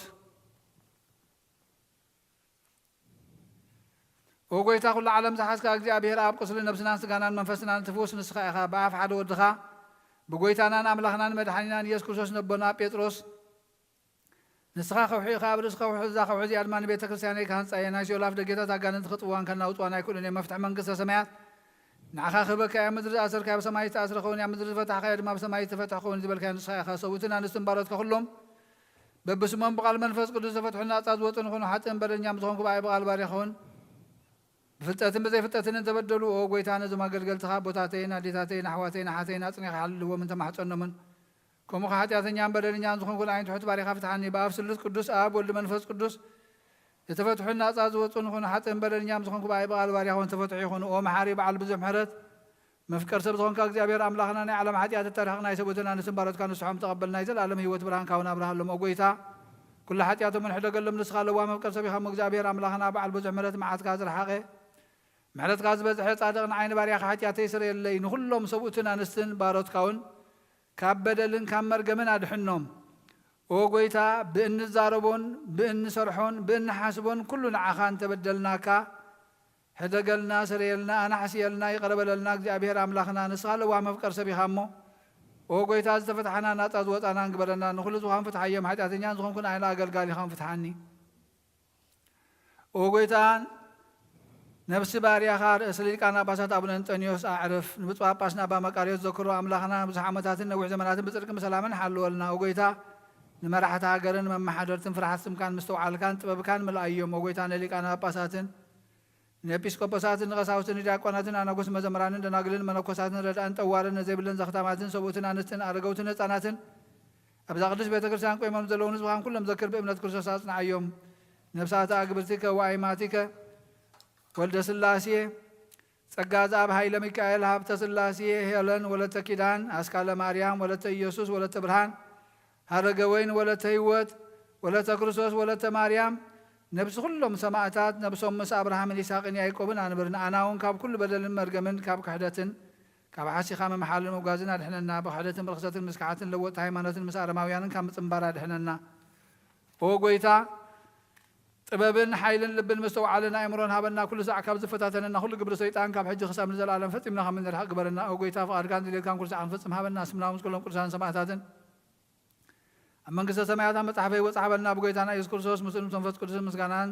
ኦ ጎይታ፣ ኩሉ ዓለም ዝሓዝካ እግዚኣብሔር ኣብ፣ ቁስሊ ነብስናን ስጋናን መንፈስናን ትፍውስ ንስኻ ኢኻ። ብኣፍ ሓደ ወድኻ፣ ብጎይታናን ኣምላኽናን መድሓኒናን ኢየሱስ ክርስቶስ፣ ነቦና ጴጥሮስ፣ ንስኻ ከውሒ ኢኻ፣ ኣብ ርእሲ ከውሒ፣ እዛ ከውሒ እዚኣ ድማ ንቤተ ክርስቲያነይ ክሃንጻ እየ። ናይ ሲኦል ኣፍ ደጌታት ኣጋንንቲ ክጥውዋን ከናውጽዋን ኣይክእሉን እዮም። መፍትሒ መንግስተ ሰማያት ንዓኻ ክህበካ እያ። ምድሪ ዝኣሰርካያ ብሰማይ ዝተኣስረ ክኸውን እያ፣ ምድሪ ዝፈታሕካዮ ድማ ብሰማይ ዝተፈትሐ ክኸውን እዩ ዝበልካዮ ንስኻ ኢኻ። ሰብኡትን ኣንስትን ባሮትካ ኩሎም በብስሞም ብቓል መንፈስ ቅዱስ ዝተፈትሑ ናጻ ዝወጹ ንኹኑ። ሓጥእን በደለኛም ዝኾንኩ ብኣይ ብቓል ባርያ ክኸውን፣ ብፍልጠትን ብዘይፍልጠትን እንተበደሉ፣ ኦ ጎይታ፣ ነዞም ኣገልገልትኻ ኣቦታተይን ኣዴታተይን ኣሕዋተይን ኣሓተይን ኣጽኒኻ ሓልልዎም፣ እንተማሕጸኖምን። ከምኡ ኸኣ ሓጢኣተኛን በደለኛን ዝኾንኩ ንዓይን ትሑት ባሪኻ ፍትሓኒ። ብኣብ ስሉስ ቅዱስ፣ ኣብ ወልድ መንፈስ ቅዱስ ዝተፈትሑ ናጻ ዝወጹ ንኹኑ። ሓጥእን በደለኛም ዝኾንኩ ብኣይ ብቓል ባርያ ኹን ዝተፈትሑ ይኹኑ። ኦ መሓሪ በዓል ብዙሕ ምሕረት፣ መፍቀር ሰብ ዝኾንካ እግዚኣብሔር ኣምላኽና፣ ናይ ዓለም ሓጢኣት እተርሕቕ፣ ናይ ሰብኡትን ኣንስትን ባሮትካ ንስሖም ተቐበል፣ ናይ ዘለኣለም ህይወት ብርሃን ካውን ኣብርሃሎም። ኦ ጎይታ፣ ኩሉ ሓጢኣቶም ሕደገሎም፣ ንስኻ ለዋህ መፍቀር ሰብ ኢኻ እሞ፣ እግዚኣብሔር ኣምላኽና፣ በዓል ብዙሕ ምሕረት፣ መዓትካ ዝረሓቐ፣ ምሕረትካ ዝበዝሐ ጻድቕ፣ ንዓይ ንባርያኻ ሓጢኣተይ ስረየለይ፣ ንኹሎም ሰብኡትን ኣንስትን ባሮትካ እውን ካብ በደልን ካብ መርገምን ኣድሕኖም። ኦ ጎይታ፣ ብእንዛረቦን ብእንሰርሖን ብእንሓስቦን ኩሉ ንዓኻ እንተበደልናካ፣ ሕደገልና፣ ስረየልና፣ ኣናሕስየልና፣ ይቕረ በለልና። እግዚኣብሔር ኣምላኽና፣ ንስኻ ለዋህ መፍቀር ሰብ ኢኻ እሞ፣ ኦ ጎይታ፣ ዝተፈትሓና ናጻ ዝወጻናን ግበረና። ንኹሉ ዝኾን ፍትሓዮም፣ ሓጢኣተኛን ዝኾንኩ ንዓይና ኣገልጋሊኻን ፍትሓኒ። ኦ ጎይታ፣ ነብሲ ባርያኻ ርእሲ ሊቃነ ጳጳሳት ኣቡነ እንጠንዮስ ኣዕርፍ። ንብፁዕ ጳጳስና ኣባ መቃርዮስ ዘክሮ ኣምላኽና፣ ብዙሕ ዓመታትን ነዊሕ ዘመናትን ብጽድቅን ብሰላምን ሓልወልና። ኦ ጎይታ፣ ንመራሕቲ ሃገርን መመሓደርትን ፍርሃት ስምካን ምስትውዓልካን ጥበብካን ምልኣዮም። ኦ ጎይታ፣ ንሊቃነ ጳጳሳትን ንኤጲስቆጶሳትን ንቐሳውስትን ንዲያቆናትን ኣናጉስ መዘምራንን ደናግልን መነኮሳትን ረድኣን ጠዋርን ነዘይብለን ዘኽታማትን ሰብኡትን ኣንስትን ኣረገውትን ህፃናትን ኣብዛ ቅድስት ቤተ ክርስቲያን ቆይሞም ዘለዉ ንጹሓን ኩሎም ዘክር ብእምነት ክርስቶስ ኣጽንዓዮም። ነፍሳተ ኣግብርቲከ ወኣይማቲከ ወልደ ስላሴ ጸጋ ዘኣብ ኃይለ ሚካኤል ሃብተ ስላሴ ሄለን ወለተ ኪዳን ኣስካለ ማርያም ወለተ ኢየሱስ ወለተ ብርሃን ሃረገ ወይን ወለተ ህይወት ወለተ ክርስቶስ ወለተ ማርያም ነብሲ ኩሎም ሰማእታት ነብሶም ምስ ኣብርሃምን ይስሐቅን ያዕቆብን ኣንብር። ንኣና እውን ካብ ኩሉ በደልን መርገምን ካብ ክሕደትን ካብ ሓሲኻ ምምሓልን ምጉጋዝን ኣድሕነና። ብክሕደትን ብርኽሰትን ምስ ክሓትን ለወጥቲ ሃይማኖትን ምስ ኣረማውያንን ካብ ምጽንባር ኣድሕነና። ኦ ጎይታ፣ ጥበብን ሓይልን ልብን ምስተውዓልን ኣእምሮን ሃበና። ኩሉ ሳዕ ካብ ዝፈታተነና ኩሉ ግብሪ ሰይጣን ካብ ሕጂ ክሳብ ንዘለኣለም ፈጺምና ከም እንርሕቕ ግበረና። ኦ ጎይታ፣ ፍቓድካን ድሌትካን ኩሉ ሳዕ ክንፍጽም ሃበና። ስምና ምስ ኩሎም ቅዱሳን ሰማእታትን ኣብ መንግስተ ሰማያት ኣብ መጽሓፈ ህይወት ጸሓፈልና። ብጎይታና ኢየሱስ ክርስቶስ ምስኡን ምስ መንፈስ ቅዱስን ምስጋናን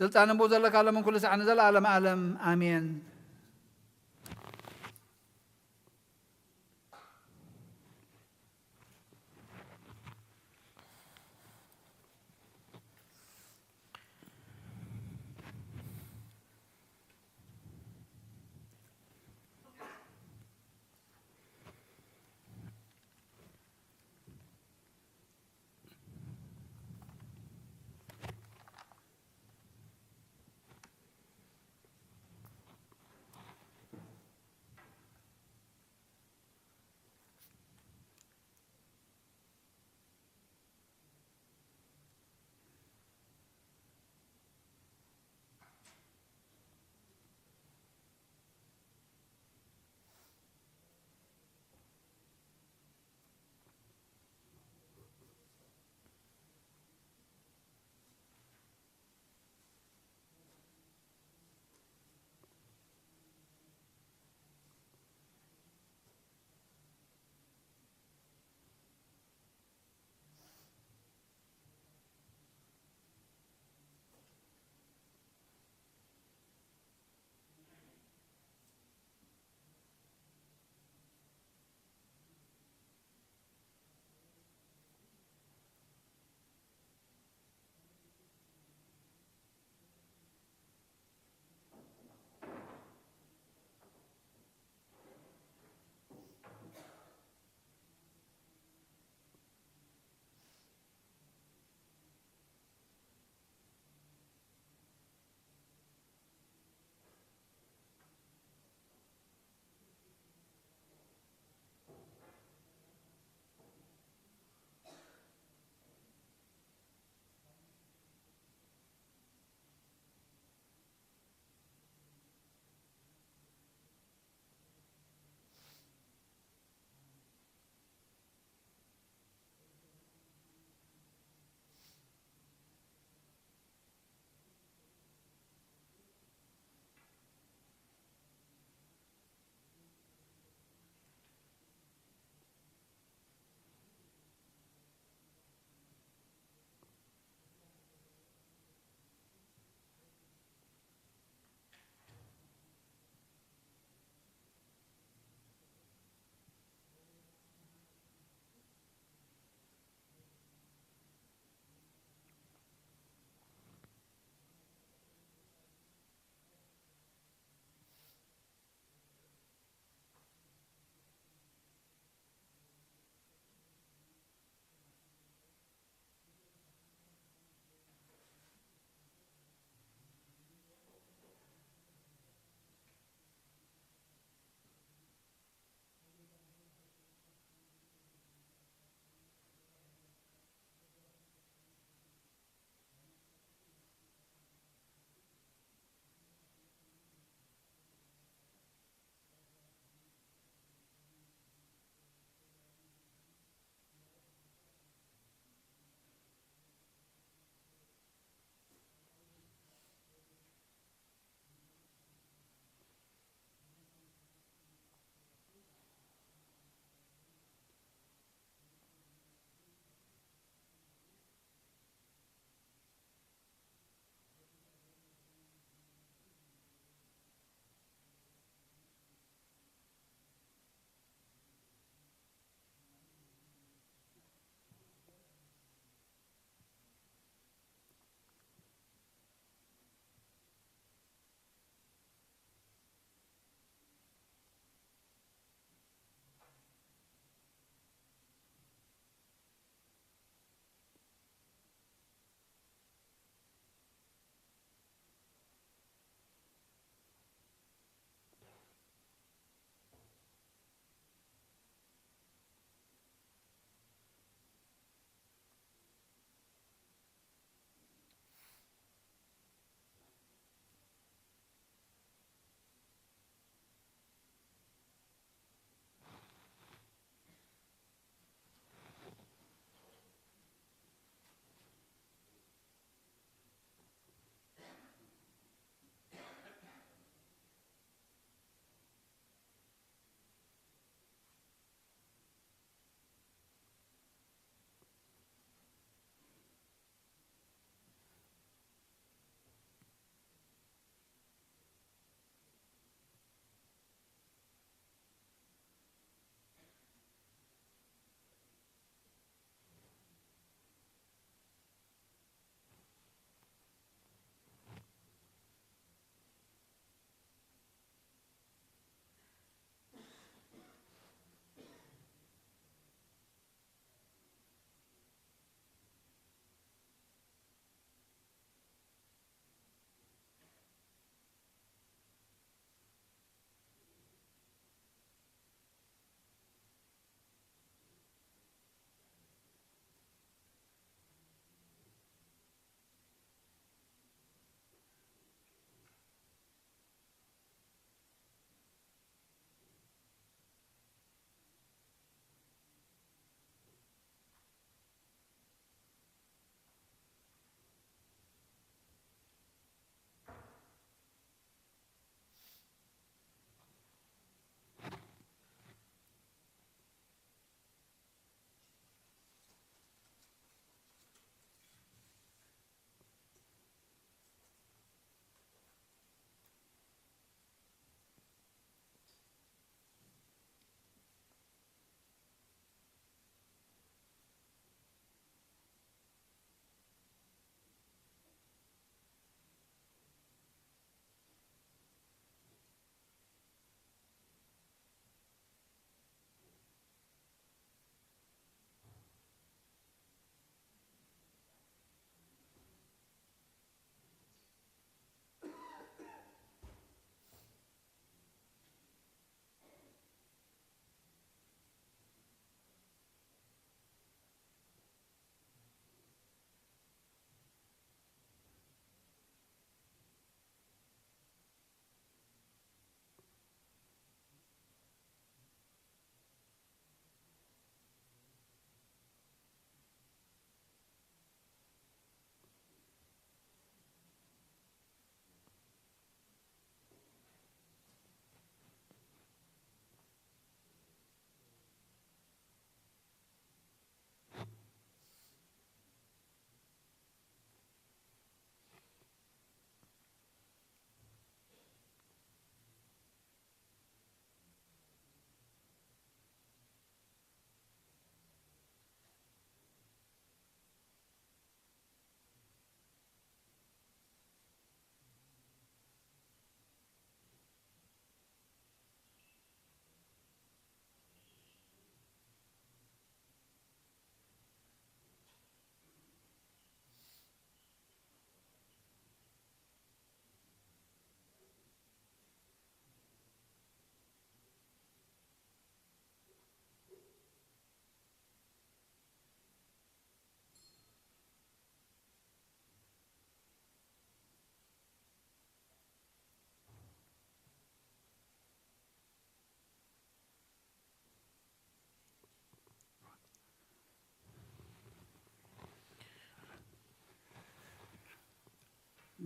ስልጣንን ብኡ ዘለካ ሎምን ኩሉ ሳዕ ንዘለኣለም ኣለም ኣሜን።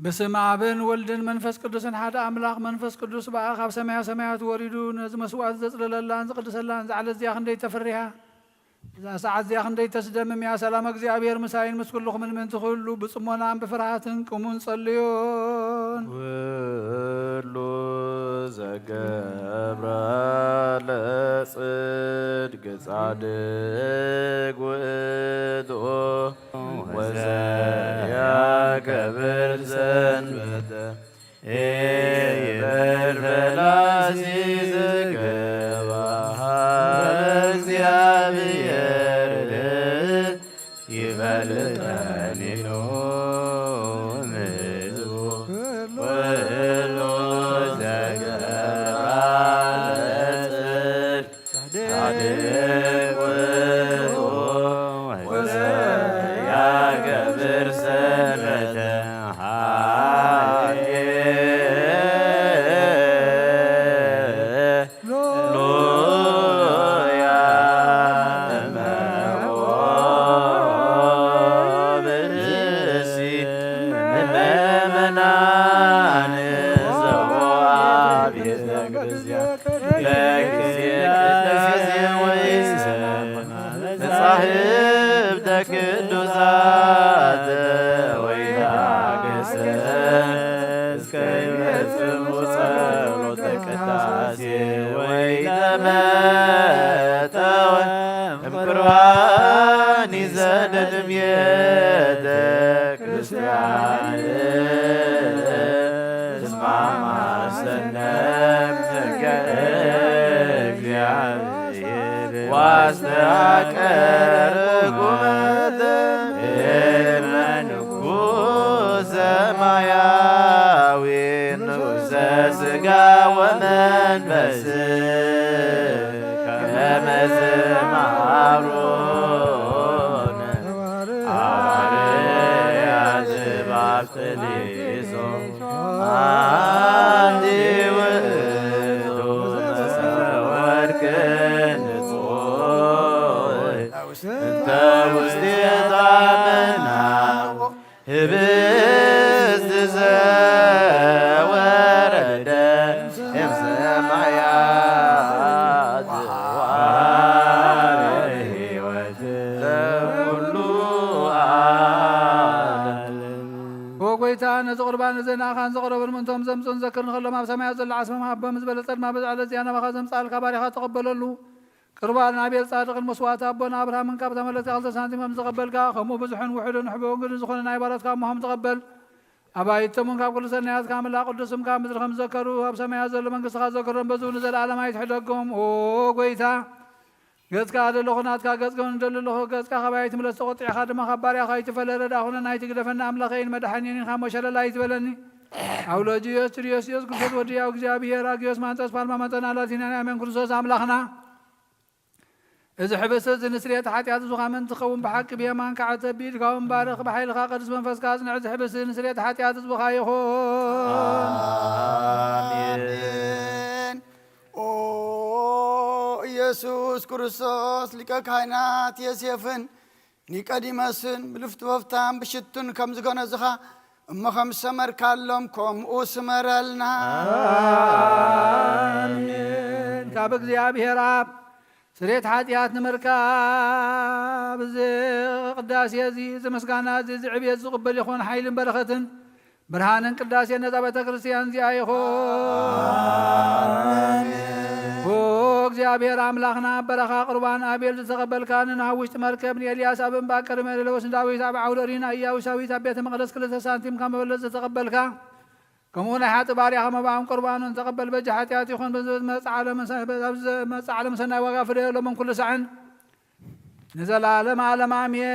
በስመ ኣብን ወልድን መንፈስ ቅዱስን ሓደ ኣምላኽ። መንፈስ ቅዱስ ብኣ ካብ ሰማያ ሰማያት ወሪዱ ነዚ መስዋዕቲ ዘጽለለላን ዝቕድሰላን እዛ ዕለት እዚኣ ክንደይ ተፈሪሃ! እዛ ሰዓት እዚኣ ክንደይ ተስደምም እያ! ሰላም እግዚኣብሔር ምሳይን ምስ ኩልኹምን ምእንቲ ኩሉ ብጽሞናን ብፍርሃትን ቅሙን ጸልዩን። ኩሉ ዘገብራ ለጽድቅ ጻድቅ ውእቱ ወዘያከብር ሰንበተ ይበል ፈላሲ ዝገባ እግዚአብሔር ይበልጠኒኑ ምዝቡ ኩሉ ዘገብራ ለጽድቅ ጻድቅ ውእቱ ወዘያከብር ሰንበተ ሃሌ ሉያ ተመርዖ ብእሲ ምእመናን ዘቦ ቤተ ክርስቲያን በጊዜ ቅዳሴ ወይሰ መጻሕፍተ ቅዱሳት ወይታገሰ እስከ ይፈጽሙ ጸሎተ ቅዳሴ ወይተመጠወ እምቅርባኒ ዘደልም ቤተ ክርስቲያን እስማማ ሰነም ሕገ እግዚአብሔር ዋስተቀርብ ቁመተ እመንኩ ሰማያዊ ንጉሰ ሥጋ ወመንፈስ ከመ ዝመሃሩነ ሐዋርያት ባፍጥሊሶ አንቲ ውእቱ መሰወርክ ንጹሕ እንተ ውስቴታ መና ህብስት ዘወረደ እምሰማያት ወአብ ሕይወት ለኩሉ ዓለም። ኦ ጐይታ፣ ነዚ ቁርባን እዚ ንኣኻን ዘቕረቡን ምእንቶም ዘምጹን ዘክር ንኸሎም ኣብ ሰማያት ዘሎ ዓስቦም ሃቦም። ዝበለጸ ድማ በዚ ዕለት እዚኣ ናባኻ ዘምጽኣልካ ባሪኻ ተቐበለሉ። ቅርባን ኣቤል ጻድቕን መስዋዕቲ ኣቦና ኣብርሃምን ካብ ተመለስካ ክልተ ሳንቲም ከም ዝቐበልካ፣ ከምኡ ብዙሕን ውሑድን ሕቡእን ግድን ዝኾነ ናይ ባሮትካ እሞሆም ተቐበል። ኣባይቶም እውን ካብ ኩሉ ሰናያትካ ኣምላኽ ቅዱስ ስምካ ኣብ ምድሪ ከም ዝዘከሩ፣ ኣብ ሰማያት ዘሎ መንግስትኻ ዘክሮም፣ በዚ እውን ንዘለኣለም ኣይትሕደጎም። ኦ ጐይታ፣ ገጽካ ኣደለኹ ናትካ ገጽ ክህብ እደሊ ኣለኹ፣ ገጽካ ካባይ ኣይትምለስ፣ ተቖጢዕካ ድማ ካብ ባርያኻ ኣይትፈለ። ረድኣ ኩነና ኣይትግደፈና፣ ኣምላኸይን መድሓኒየይን ኢኻ እሞ ሸለል ኣይትበለኒ። ኣውሎጂዮስ፣ ቱሪዮስዮስ፣ ክርስቶስ ወዲ ያው እግዚኣብሔር፣ ኣጊዮስ፣ ማንጠስ፣ ፓልማ፣ መጠና፣ ላቲናን ኣሜን። ክርስቶስ ኣምላኽና፣ እዚ ሕብስቲ እዚ ንስርየት ሓጢኣት ህዝብኻ ምእንቲ ክኸውን ብሓቂ ብየማንካ ዓተብ፣ ብኢድካ እውን ባርኽ፣ ብሓይልኻ ቅዱስ መንፈስካ ኣጽንዕ። እዚ ሕብስቲ እዚ ንስርየት ሓጢኣት ህዝብኻ ይኹን። ኣሜን። ኦ ኢየሱስ ክርስቶስ፣ ሊቀ ካህናት ዮሴፍን ኒቆዲሞስን ብልፍቲ ወፍታን ብሽቱን ከም ዝገነዝኻ እሞ ከም ዝሰመርካሎም ከምኡ ስመረልና። ኣሜን። ካብ እግዚኣብሔር ኣብ ስርየት ሓጢኣት ንምርካብ እዚ ቅዳሴ እዚ፣ እዚ ምስጋና እዚ፣ እዚ ዕብየት ዝቕበል ይኹን። ሓይልን በረኸትን ብርሃንን ቅዳሴ ነዛ ቤተ ክርስቲያን እዚኣ ይኹን። ኣሜን። ኦ እግዚኣብሔር ኣምላኽና፣ ኣብ በረኻ ቁርባን ኣቤል ዝተቐበልካ፣ ንኖሃ ውሽጢ መርከብ፣ ንኤልያስ ኣብ እምባ ቀርሜሌዎስ፣ ንዳዊት ኣብ ዓውደ ሪና ኢያቡሳዊት ኣብ ቤተ መቕደስ ክልተ ሳንቲም ካብ መበለት ዝተቐበልካ፣ ከምኡ ናይ ሓጥእ ባርያኻ መባእን ቁርባኑን ተቐበል። በጃ ሓጢኣት ይኹን፣ ብዝመጽእ ዓለም ሰ-፣ ኣብ ዝመጽእ ዓለም ሰናይ ዋጋ ፍደዮ ሎምን ኩሉ ሳዕን ንዘለዓለም ዓለም ኣሜን።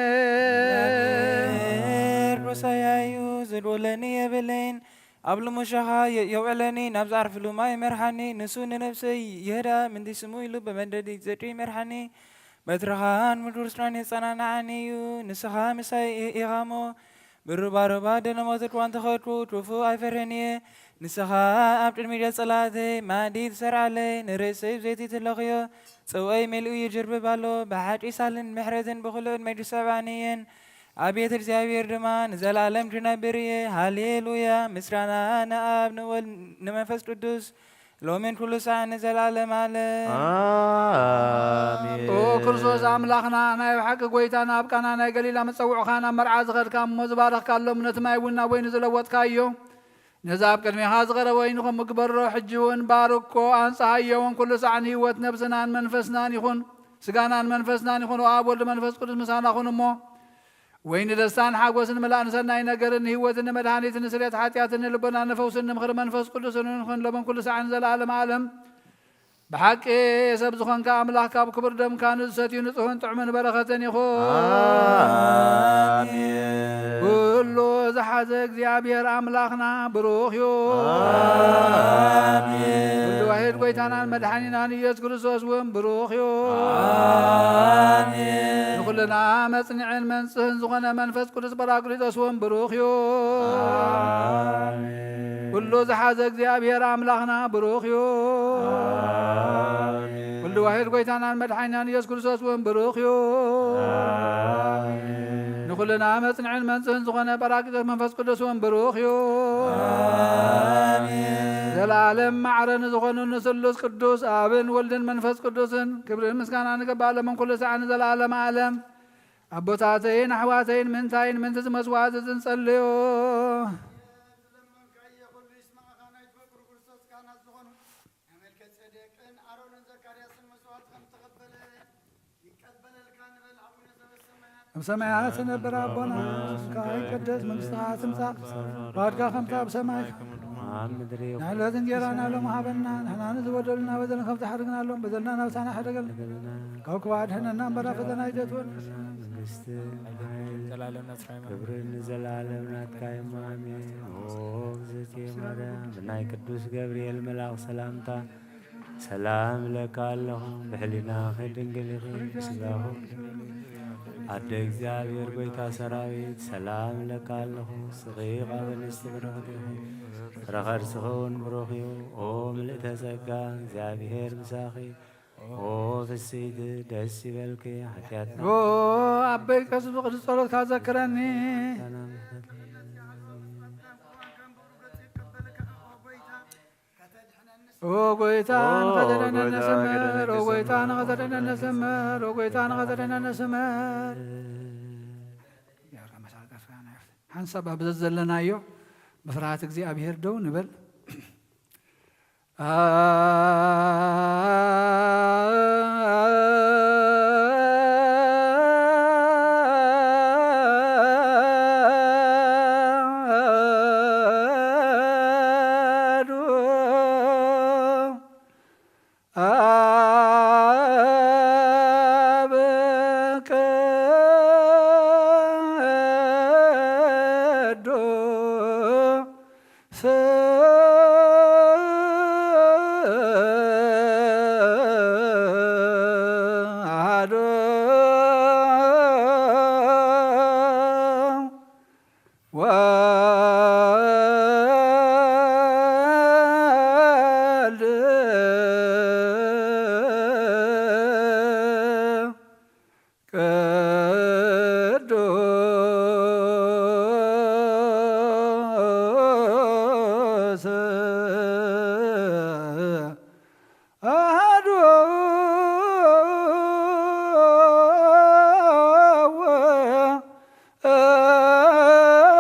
እግዚኣብሔር ርኡሰይ እዩ፣ ዝልውለኒ የብለይን። ኣብ ልሙሻኻ የ-፣ የውዕለኒ፣ ናብ ዝዓርፍሉ ማይ ይመርሓኒ። ንሱ ንነፍሰይ ይህዳ፣ ምንዲ ስሙ ኢሉ ብመንደዲ ጽድቂ ይመርሓኒ። በትርኻን ምድሪ ርስናን የጸናንዓኒ እዩ። ንስኻ ምሳይ ኢ-፣ ኢኻ እሞ፣ ብሩባሩባ ደለሞት እኳ እንተኸድኩ፣ ክፉእ ኣይፈርህን እየ። ንስኻ ኣብ ቅድሚ ገጽ ጸላእተይ መኣዲ ትሰርዓለይ፣ ንርእሰይ ብዘይቲ ትለኽዮ፣ ጽዋይ መሊኡ ይጅርብብ ኣሎ። ብሓቂ ሳልን ምሕረትን ብኹሉ ዕድመይ ይስዕባኒ እየን። ኣብ ቤት እግዚኣብሔር ድማ ንዘለዓለም ክነብር እየ። ሃሌሉያ። ምስጋና ንኣብ ንወልድ ንመንፈስ ቅዱስ ሎሚን ኩሉ ሳዕ ንዘለዓለም ዓለም። ኣሜን። ኦ ክርስቶስ ኣምላኽና፣ ናይ ብሓቂ ጐይታና፣ ኣብ ቃና ናይ ገሊላ መጸውዕኻ ናብ መርዓ ዝኸድካ እሞ ዝባረኽካሎም ነቲ ማይ እውን ናብ ወይኒ ዝለወጥካዮ፣ ነዚ ኣብ ቅድሜኻ ዝቐረበ ወይኒ ከምኡ ግበሮ። ሕጂ እውን ባርኮ፣ ኣንጽሃዮ እውን ኩሉ ሳዕ ንህይወት ነብስናን መንፈስናን ይኹን፣ ስጋናን መንፈስናን ይኹን። ኦ ኣብ ወልድ መንፈስ ቅዱስ ምሳና ኩን እሞ፣ ወይኒ ደስታን ሓጎስን ምላእ ንሰናይ ነገርን ንህይወትን ንመድሃኒትን ንስርየት ሓጢኣትን ንልቦናን ንፈውስን ንምኽሪ መንፈስ ቅዱስን ንኹን ሎምን ኩሉ ሳዕን ዘለዓለም ዓለም። ብሓቂ ሰብ ዝኾንካ ኣምላኽ ካብ ክቡር ደምካ ንዝሰትዩ ንጹህን ጥዑምን በረኸትን ይኹን። ኣሜን። ኩሉ ዝሓዘ እግዚኣብሔር ኣምላኽና ብሩኽ እዩ። ኣሜን። ኩሉ ዋሂድ ጐይታናን መድሓኒናን ኢየሱስ ክርስቶስ እውን ብሩኽ እዩ። ኣሜን። ንኹልና መጽንዕን መንጽህን ዝኾነ መንፈስ ቅዱስ ጳራቅሊጦስ እውን ብሩኽ እዩ። ኣሜን። ኩሉ ዝሓዘ እግዚኣብሔር ኣምላኽና ብሩኽ እዩ። ኣሜን። ኩሉ ዋሂድ ጐይታናን መድሓኒናን ኢየሱስ ክርስቶስ እውን ብሩኽ እዩ። ኣሜን። ንኹልና መጽንዕን መንጽህን ዝኾነ ጳራቅሊጦስ መንፈስ ቅዱስ እውን ብሩኽ እዩ። ኣሜን። ዘለዓለም ማዕረ ንዝኾኑ ንስሉስ ቅዱስ ኣብን ወልድን መንፈስ ቅዱስን ክብርን ምስጋናን ይግባእ፣ ሎምን ኩሉ ሳዕን ንዘለዓለም ዓለም። ኣቦታተይን ኣሕዋተይን፣ ምንታይን ምንቲ ዝመስዋዕት እዚ ንጸልዮ። ኣብ ሰማያት ትነብር ኣቦና፣ ስምካ ይቀደስ፣ መንግስትኻ ትምጻእ፣ ፍቃድካ ከምታ ኣብ ሰማይ ኣብ ምድሪ። ንዕለት እንጀራና ሎም ሃበና፣ ንሕና ንዝበደሉና በደልን ከም ዝሓደግናሎም በደልና ናብሳና ሕደገልና፣ ካብ ክፉእ ኣድሕነና እምበር ኣብ ፈተና ኣይተእትወና። መንግስቲ ሓይሊ ዘላለም ናትካ እዩ። ክብሪ ንዘላለም ናትካ እዩ። ኣሜን። ኦ እግዝእትየ ማርያም፣ ብናይ ቅዱስ ገብርኤል መልኣኽ ሰላምታ ሰላም እለካ ኣለኹ፣ ብሕሊናኺ ድንግል ኢኺ፣ ብስጋኺ ኣደ እግዚኣብሔር ጐይታ ሰራዊት፣ ሰላም እለካ ኣለኹ፣ ስቕይቕ ኣብ ኣንስቲ ብርኽቲ ኢኺ፣ ፍረ ከርስኺ እውን ብሩኽ እዩ። ኦ ምልእተ ጸጋ፣ እግዚኣብሔር ምሳኺ፣ ኦ ፍስሕቲ ደስ ይበልኪ፣ ሓጢኣትና ኦ ኣበይ ቀስ ብቕዱስ ጸሎትካ ዘክረኒ። ኦ ጐይታ፣ ኦ ንኸደነና ጐይታ፣ ነስምር። ኦ ጐይታ፣ ንኸደነና ነስምር። ኦ ጐይታ፣ ንኸደነና ነስምር። ሓንሳብ ኣብ ዘለናዮ ብፍርሃት እግዚኣብሔር ደው ንበል። ቅዱስ አሐዱ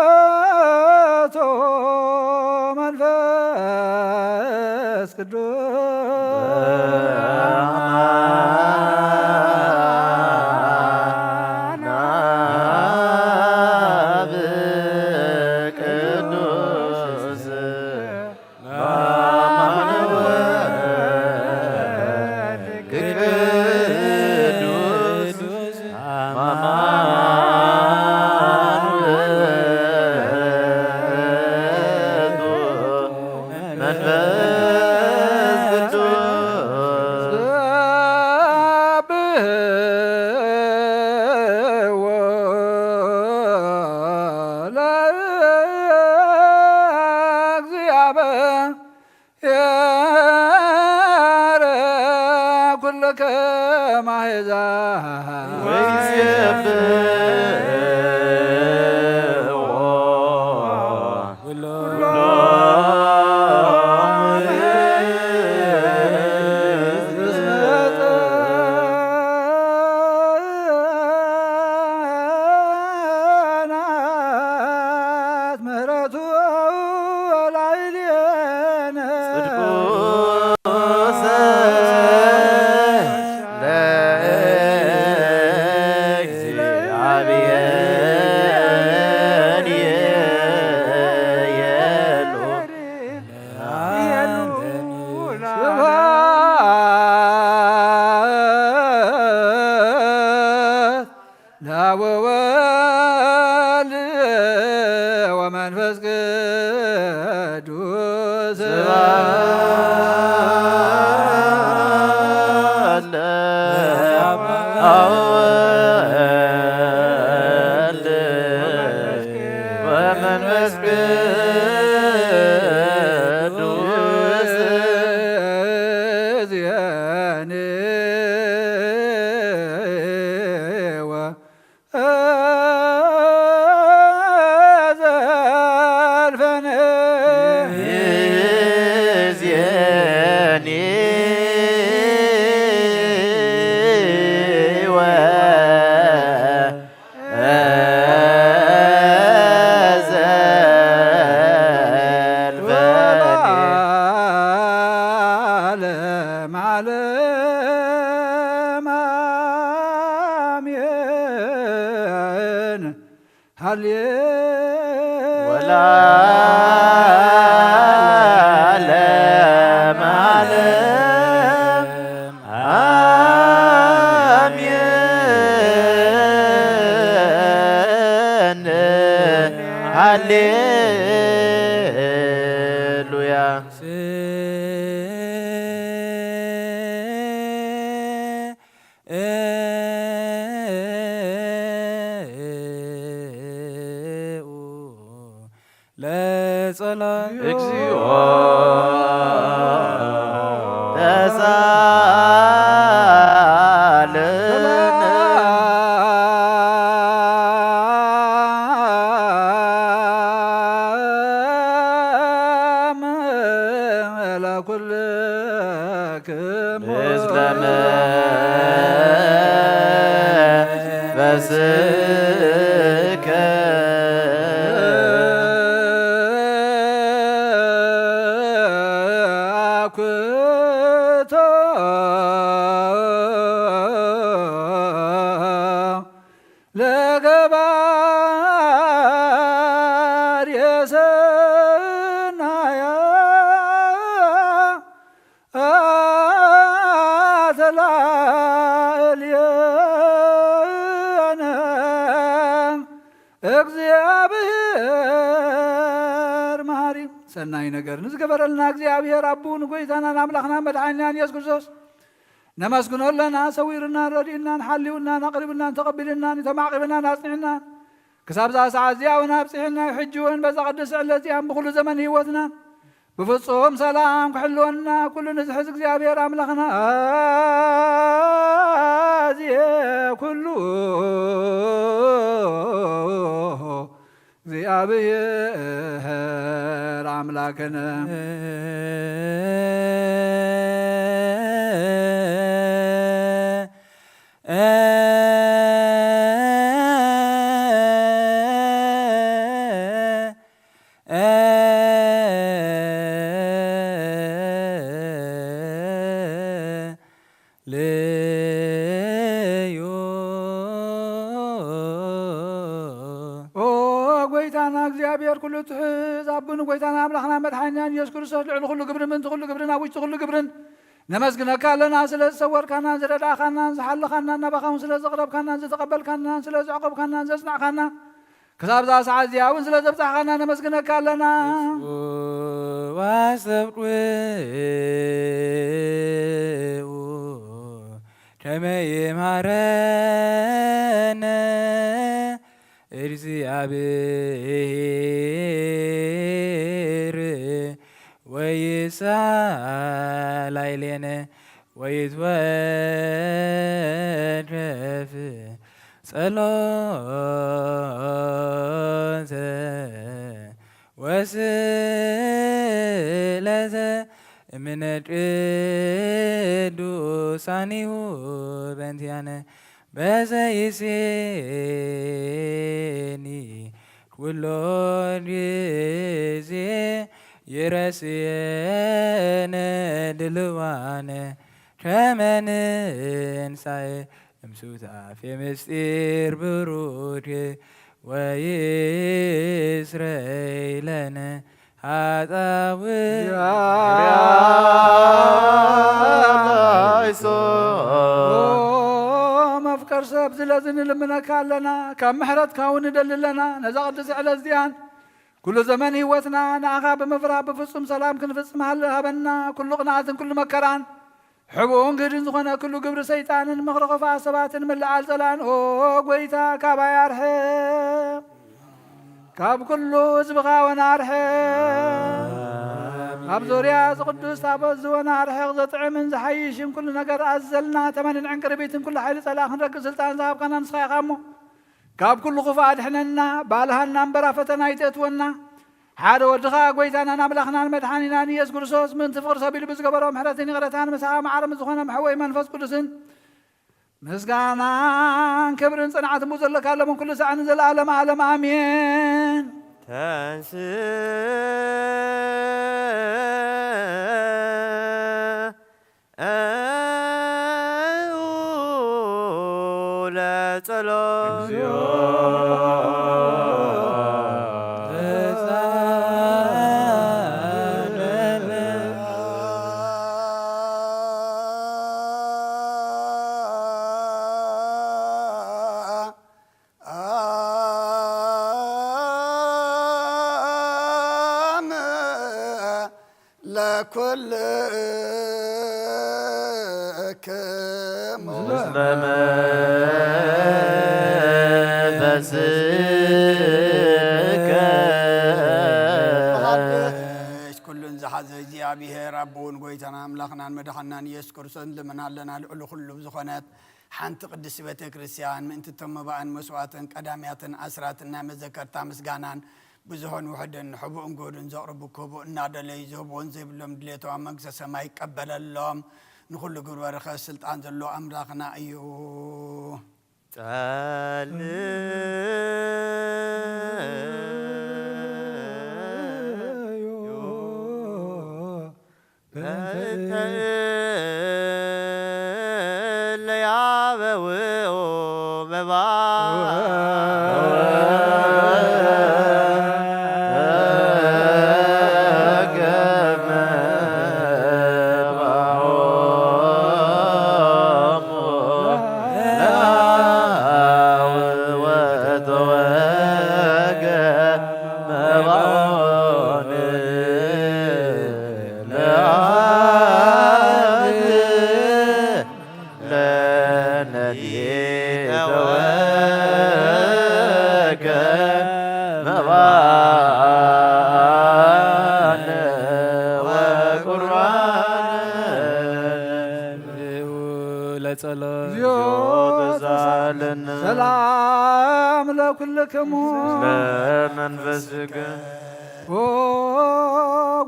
ውእቱ መንፈስ ቅዱስ። ሃሌ ወለዓለመ ዓለም አሜን። ሃሌሉያ። ለጸሎት እግዚኦ ተሳለነ። ለኩልክሙ ምስለ መንፈስከ። አኩቶ ለገባር የሰናያ አተላእልየነ እግዚኣብሔር መሃሪ። ሰናይ ነገር ንዝገበረልና እግዚኣብሔር ኣቦ ንጎይታናን ኣምላኽናን መድሓኒናን ኢየሱስ ክርስቶስ ነመስግኖ ኣለና። ሰዊሩናን ረዲኡናን ሓልዩናን ኣቕሪቡናን ተቐቢሉናን እዩ ተማዕቂቡናን ኣጽኒዕናን ክሳብ እዛ ሰዓት እዚኣ እውን ኣብጽሕና እዩ። ሕጂ እውን በዛ ቅድስቲ ዕለት እዚኣን ብኹሉ ዘመን ህይወትናን ብፍጹም ሰላም ክሕልወና ኩሉ ንዝሕዝ እግዚኣብሔር ኣምላኽና ኣዝየ ኩሉ እግዚኣብሔር ኣምላክነ። ልዩ። ኦ ጎይታና እግዚኣብሔር ኩሉ ትሕዝ ኣቦ ንጎይታና ኣምላኽና መድሓኒናን ኢየሱስ ክርስቶስ ልዕሊ ኩሉ ግብሪ ምእንቲ ኩሉ ግብርን ኣብ ውሽጢ ኩሉ ግብርን ነመስግነካ ኣለና። ስለ ዝሰወርካናን ዝረዳእካናን ዝሓለኻናን ናባኻ እውን ስለ ዘቕረብካናን ዝተቐበልካናን ስለ ዘዕቆብካናን ዘጽናዕካናን ክሳብ እዛ ሰዓት እዚኣ እውን ስለ ዘብጻሕኻና ነመስግነካ ኣለና። ዋስተብቅዑ ከመ ይምሃረነ እግዚኣብሔር ወይሳላይሌነ ወይትወደፍ ጸሎተ ወስእለተ እምነ ቅዱሳኒሁ በንቲያነ በዘይሴኒ ኩሎ ጊዜ ይረስየነ ድልዋነ ከመ ንንሳኤ እምሱታፌ ምስጢር ብሩክ ወይስረይ ለነ ሓጣውን። ኦ መፍቀር ሰብ ስለዚ ንልምነካ ኣለና፣ ካብ ምሕረትካ እውን ንደሊ ኣለና። ነዛ ቅድስቲ ዕለት እዚኣን ኩሉ ዘመን ህይወትና ንኣኻ ብምፍራህ ብፍጹም ሰላም ክንፍጽም ሃለ ሃበና። ኩሉ ቅንኣትን ኩሉ መከራን ሕቡእን ግህድን ዝኾነ ኩሉ ግብሪ ሰይጣንን ምኽሪ ኽፉኣት ሰባትን ምልዓል ጸላእን ኦ ጎይታ ካባይ ኣርሕቕ። ካብ ኩሉ ህዝብኻ እውን ኣርሕቕ። ኣብ ዙርያ እዚ ቅዱስ ታቦት እዚ እውን ኣርሕቕ። ዘጥዕምን ዝሓይሽን ኩሉ ነገር ኣዘልና ተመንን ዕንቅርቢትን ኩሉ ሓይሊ ጸላእ ክንረግእ ስልጣን ዝሃብካና ንስኻ ኢኻ እሞ ካብ ኩሉ ክፉእ ኣድሕነና፣ ባልሃና እምበር ኣብ ፈተና ኣይተእትወና። ሓደ ወድኻ ጐይታናን ኣምላኽናን መድሓኒናን ኢየሱስ ክርስቶስ ምእንቲ ፍቕሪ ሰብ ኢሉ ብዝገበሮ ምሕረትን ይቕረታን ምሳኻ መዓር ዝኾነ መሕወይ መንፈስ ቅዱስን ምስጋናን ክብርን ጽንዓትን ብኡ ዘለካ ኣለምን ኩሉ ሳዕ ንዘለኣለም ዓለም ኣሜን። ተንስ ለጸሎት። ለኩልክሙ ምስለ መንፈስከ። ኩሉን ዝሓዘ እግዚኣብሔር ኣቦውን ጎይታና ኣምላኽናን መድሓናን ኢየሱስ ክርስቶስ ንልምን ኣለና። ልዕሊ ኩሉ ዝኾነት ሓንቲ ቅድስቲ ቤተ ክርስቲያን ምእንቲ እቶም መባእን መስዋእትን ቀዳምያትን ኣስራትን ናይ መዘከርታ ምስጋናን ብዙሆን ውሕድን ሕቡእን ጎድን ዘቕርቡ ክህቡ እናደለዩ ዝህብዎን ዘይብሎም ድሌቶም ኣብ መንግስተ ሰማይ ይቀበለሎም። ንኹሉ ግብረ በረኸት ስልጣን ዘለዎ ኣምላኽና እዩ። ጸልዩ በእንተ እለ ያበውኡ መባ ለነዲተወከ መባነ ወቁርባነ ለጸሎት ተሳለነ። ሰላም ለኩልክሙ ለመንፈስከ ኦ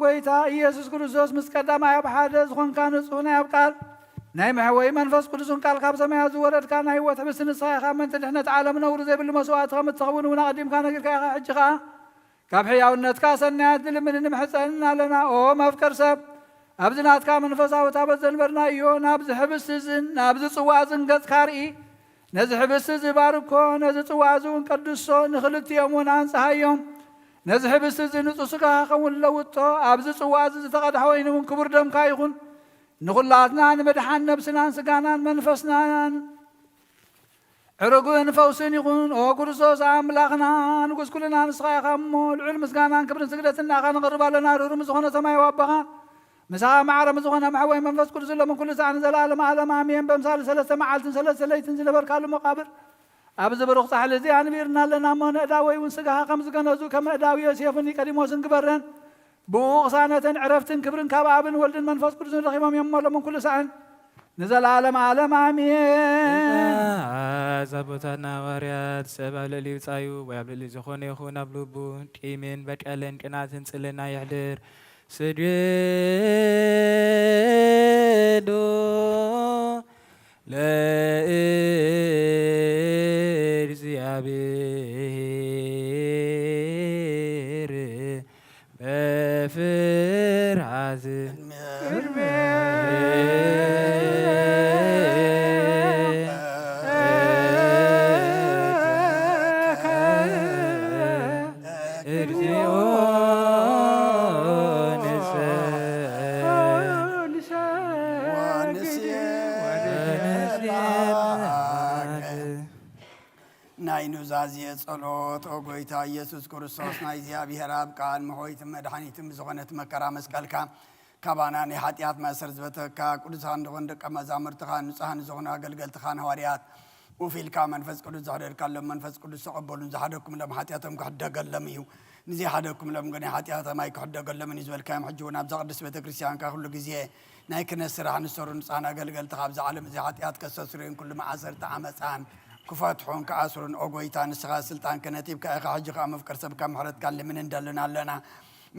ጎይታ ኢየሱስ ክርስቶስ ምስ ቀዳማይ ኣብ ሓደ ዝኾንካ ንጹሕ ናይ ኣብ ቃል ናይ መሕወይ መንፈስ ቅዱስን ቃል ካብ ሰማያት ዝወረድካ ናይ ህይወት ሕብስቲ ንስኻ ኢኻ። ምእንቲ ድሕነት ዓለም ነውሪ ዘይብሉ መስዋእቲ ከም እትኸውን እውን ኣቐዲምካ ነጊርካ ኢኻ። ሕጂ ኸኣ ካብ ሕያውነትካ ሰናያት ንልምንን ንምሕጸንን ኣለና። ኦ መፍቀር ሰብ፣ ኣብዚ ናትካ መንፈሳዊ ታቦት ዘንበርናዮ ናብዚ ሕብስቲ እዝን ናብዚ ጽዋእ እዝን ገጽካ ርኢ። ነዚ ሕብስቲ እዚ ባርኮ፣ ነዚ ጽዋእ እዚ እውን ቀድሶ፣ ንኽልቲኦም እውን ኣንጽሃዮም። ነዚ ሕብስቲ እዚ ንጹህ ስጋኻ ክኸውን ለውጦ። ኣብዚ ጽዋእ እዚ ዝተቐድሐ ወይኒ እውን ክቡር ደምካ ይኹን። ንኹላትና ንምድሓን ነብስናን ስጋናን መንፈስናን ዕርግን ፈውስን ይኹን። ኦ ክርስቶስ ኣምላኽና ንጉስ ኩልና ንስኻ ኢኻ እሞ፣ ልዑል ምስጋናን ክብርን ስግደትን ንኣኻ ነቕርብ ኣለና። ርህሩም ዝኾነ ሰማያዊ ኣቦኻ፣ ምሳኻ ማዕረ ዝኾነ መሕወይ መንፈስ ቅዱስ ሎምን ኩሉ ሰዓት ንዘለኣለም ዓለም ኣሜን። በምሳሌ ሰለስተ መዓልትን ሰለስተ ለይትን ዝነበርካሉ መቓብር ኣብዚ ብሩኽ ጻሕሊ እዚ ኣንቢርና ኣለና እሞ፣ ንእዳወይ እውን ስጋኻ ከም ዝገነዙ ከም እዳዊ ዮሴፍን ኒቆዲሞስን ግበረን። ብኡ ቅሳነትን ዕረፍትን ክብርን ካብ ኣብን ወልድን መንፈስ ቅዱስን ረኺቦም እዮም እሞ፣ ሎምን ኩሉ ሰዓን ንዘለኣለም ዓለም ኣሜን። እዛ ቦታና ሃዋርያት ሰብ ኣብ ልዕሊ ብጻዩ ወይ ኣብ ልዕሊ ዝኾነ ይኹን ኣብ ልቡ ቂምን በቀልን ቅናትን ጽልና ይሕድር። ስግዱ ለእግዚአብሔር በፍርሃት እግዚኦ ንሰብሕ ናይ ኑዛዜ ጸሎት። ኦ ጎይታ ኢየሱስ ክርስቶስ፣ ናይ እግዚኣብሔር ኣብ ቃል መሕወይትን መድሓኒትን ብዝኾነት መከራ መስቀልካ ካባና ናይ ሓጢኣት ማእሰር ዝበተካ፣ ቅዱሳን ዝኾኑ ደቀ መዛሙርትኻ፣ ንጹሃን ዝኾኑ ኣገልገልትኻን ሃዋርያት፣ ኡፍ ኢልካ መንፈስ ቅዱስ ዘሕደርካሎም፣ መንፈስ ቅዱስ ተቐበሉን ዝሓደግኩምሎም ሓጢኣቶም ክሕደገሎም እዩ፣ ንዘይሓደግኩምሎም ግን ሓጢኣቶም ኣይክሕደገሎምን እዩ ዝበልካዮም፣ ሕጂ እውን ኣብዛ ቅድስት ቤተ ክርስቲያንካ ኩሉ ግዜ ናይ ክህነት ስራሕ ንሰሩ ንጹሃን ኣገልገልትኻ፣ ኣብዛ ዓለም እዚኣ ሓጢኣት ከስተስርዩን ኩሉ መኣሰርቲ ዓመጻን ክፈትሑን ክኣስሩን፣ ኦ ጎይታ፣ ንስኻ ስልጣን ክህነት ሂብካ ኢኻ። ሕጂ ኸኣ መፍቀር ሰብካ ምሕረትካ ንልምን እንደልን ኣለና።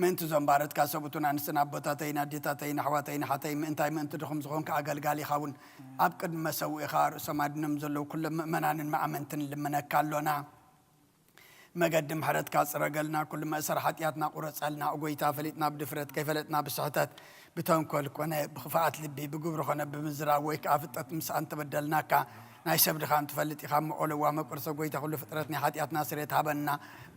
ምእንቲ እዞም ባረትካ ሰብኡትን ኣንስትን ኣቦታተይን ኣዴታተይን ኣሕዋተይን ኣሓተይን፣ ምእንታይ ምእንቲ ድኹም ዝኾንካ ኣገልጋሊኻ እውን ኣብ ቅድሚ መሰውኢኻ ርእሶም ኣድኖም ዘለዉ ኩሎም ምእመናንን መኣመንትን ንልምነካ ኣሎና። መገዲ ምሕረትካ ጽረገልና፣ ኩሉ መእሰር ሓጢኣትና ቁረጸልና። ኦ ጎይታ፣ ፈሊጥና ብድፍረት፣ ከይፈለጥና ብስሕተት፣ ብተንኮል ኮነ ብኽፍኣት ልቢ፣ ብግብሪ ኮነ ብምዝራብ ወይ ከኣ ፍጠት ምሳእ እንተበደልናካ፣ ናይ ሰብ ድኻም ትፈልጥ ኢኻ እሞ፣ ኦ ለዋህ መቅርሰ ጎይታ፣ ኩሉ ፍጥረት ናይ ሓጢኣትና ስርየት ሃበና፣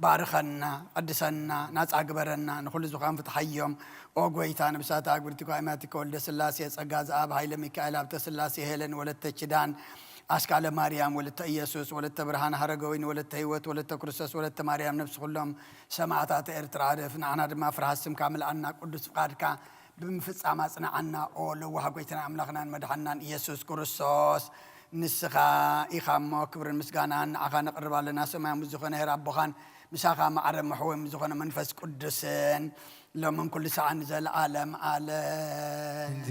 ባርኸና፣ ቀድሰና፣ ናጻ ግበረና፣ ንኹሉ ዝኻን ፍትሓዮም። ኦ ጎይታ፣ ነብሳት ኣግብርቲ ጓይማቲከ ወልደ ስላሴ፣ ጸጋ ዘኣብ፣ ሃይለ ሚካኤል፣ ሃብተ ስላሴ፣ ሄለን ወለተ ኪዳን፣ ኣስካለ ማርያም፣ ወለተ ኢየሱስ፣ ወለተ ብርሃን፣ ሃረገወይኒ፣ ወለተ ህይወት፣ ወለተ ክርስቶስ፣ ወለተ ማርያም፣ ነብሲ ኩሎም ሰማዕታት ኤርትራ ህደፍ። ንዓና ድማ ፍርሃት ስምካ ምልኣና፣ ቅዱስ ፍቓድካ ብምፍጻም ኣጽንዓና፣ ኦ ለዋህ ጎይታና ኣምላኽናን መድሓንናን ኢየሱስ ክርስቶስ። ንስኻ ኢኻ እሞ ክብርን ምስጋናን ንዓኻ ነቕርብ ኣለና። ሰማያዊ ምስ ዝኾነ ሄር ኣቦኻን ምሳኻ ማዕረ መሕወይ ምስ ዝኾነ መንፈስ ቅዱስን ሎምን ኩሉ ሰዓት ንዘለዓለም ኣለም። እዚ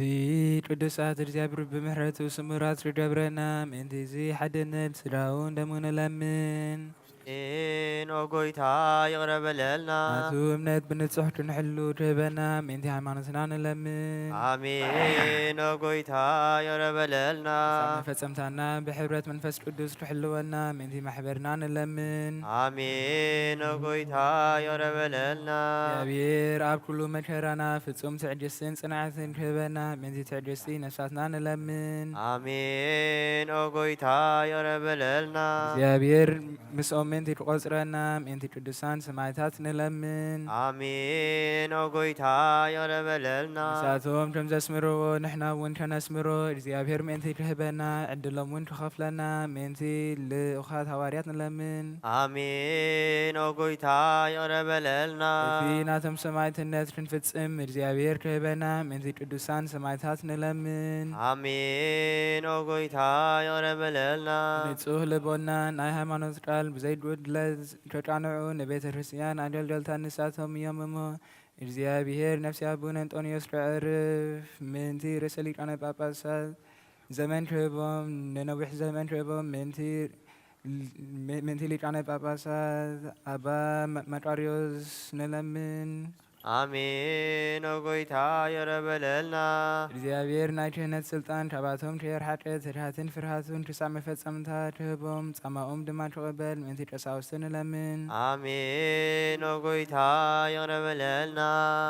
ቅዱሳት እግዚኣብሔር ብምሕረቱ ስሙራት ክገብረና ምእንቲ እዚ ሓድነት ስድራኡ እንደሞ ንለምን። ሜን ኦ ጎይታ ይቕረ በለልና። ናቱ እምነት ብንጹሕ ክንሕሉ ትህበና ምእንቲ ሃይማኖትና ንለምን። ኣሜን ኦ ጎይታ ይቕረ በለልና። መፈጸምታና ብሕብረት መንፈስ ቅዱስ ክሕልወና ምእንቲ ማሕበርና ንለምን። ኣሜን ኦ ጎይታ ይቕረ በለልና። እግዚኣብሔር ኣብ ኩሉ መከራና ፍጹም ትዕግስትን ጽንዓትን ክህበና ምእንቲ ትዕግስቲ ነፍሳትና ንለምን። ኣሜን ኦ ጎይታ ይቕረ በለልና። እግዚኣብሔር ምስኦም ምእንቲ ክቆጽረና ምእንቲ ቅዱሳን ሰማዕታት ንለምን። ኣሜን ኦ ጎይታ ይቕረ በለልና። ንሳቶም ከም ዘስምርዎ ንሕና እውን ከነስምሮ እግዚኣብሔር ምእንቲ ክህበና ዕድሎም እውን ክኸፍለና ምእንቲ ልኡኻት ሃዋርያት ንለምን። ኣሜን ኦ ጎይታ ይቕረ በለልና። እቲ ናቶም ሰማዕትነት ክንፍጽም እግዚኣብሔር ክህበና ምእንቲ ቅዱሳን ሰማዕታት ንለምን። ኣሜን ኦ ጎይታ ይቕረ በለልና። ንጹህ ልቦና ናይ ሃይማኖት ቃል ብዘይጉድለት ከቃንዑ ንቤተ ክርስቲያን ኣገልገልታ ንሳቶም እዮም እሞ እግዚኣብሔር ነፍሲ ኣቡነ እንጦንዮስ ከዕርፍ ምእንቲ ርእሰ ሊቃነ ጳጳሳት ዘመን ክህቦም ንነዊሕ ዘመን ክህቦም ምእንቲ ምእንቲ ሊቃነ ጳጳሳት ኣባ መቃርዮስ ንለምን። ኣሜን ኦ ጎይታ ይቕረ በለልና። እግዚኣብሔር ናይ ክህነት ስልጣን ካባቶም ከየርሓቀ ትድሃትን ፍርሃቱን ክሳብ መፈጸምታ ክህቦም ጻማኦም ድማ ክቕበል ምእንቲ ቀሳውስቲ ንለምን። ኣሜን ኦ ጎይታ ይቕረ በለልና።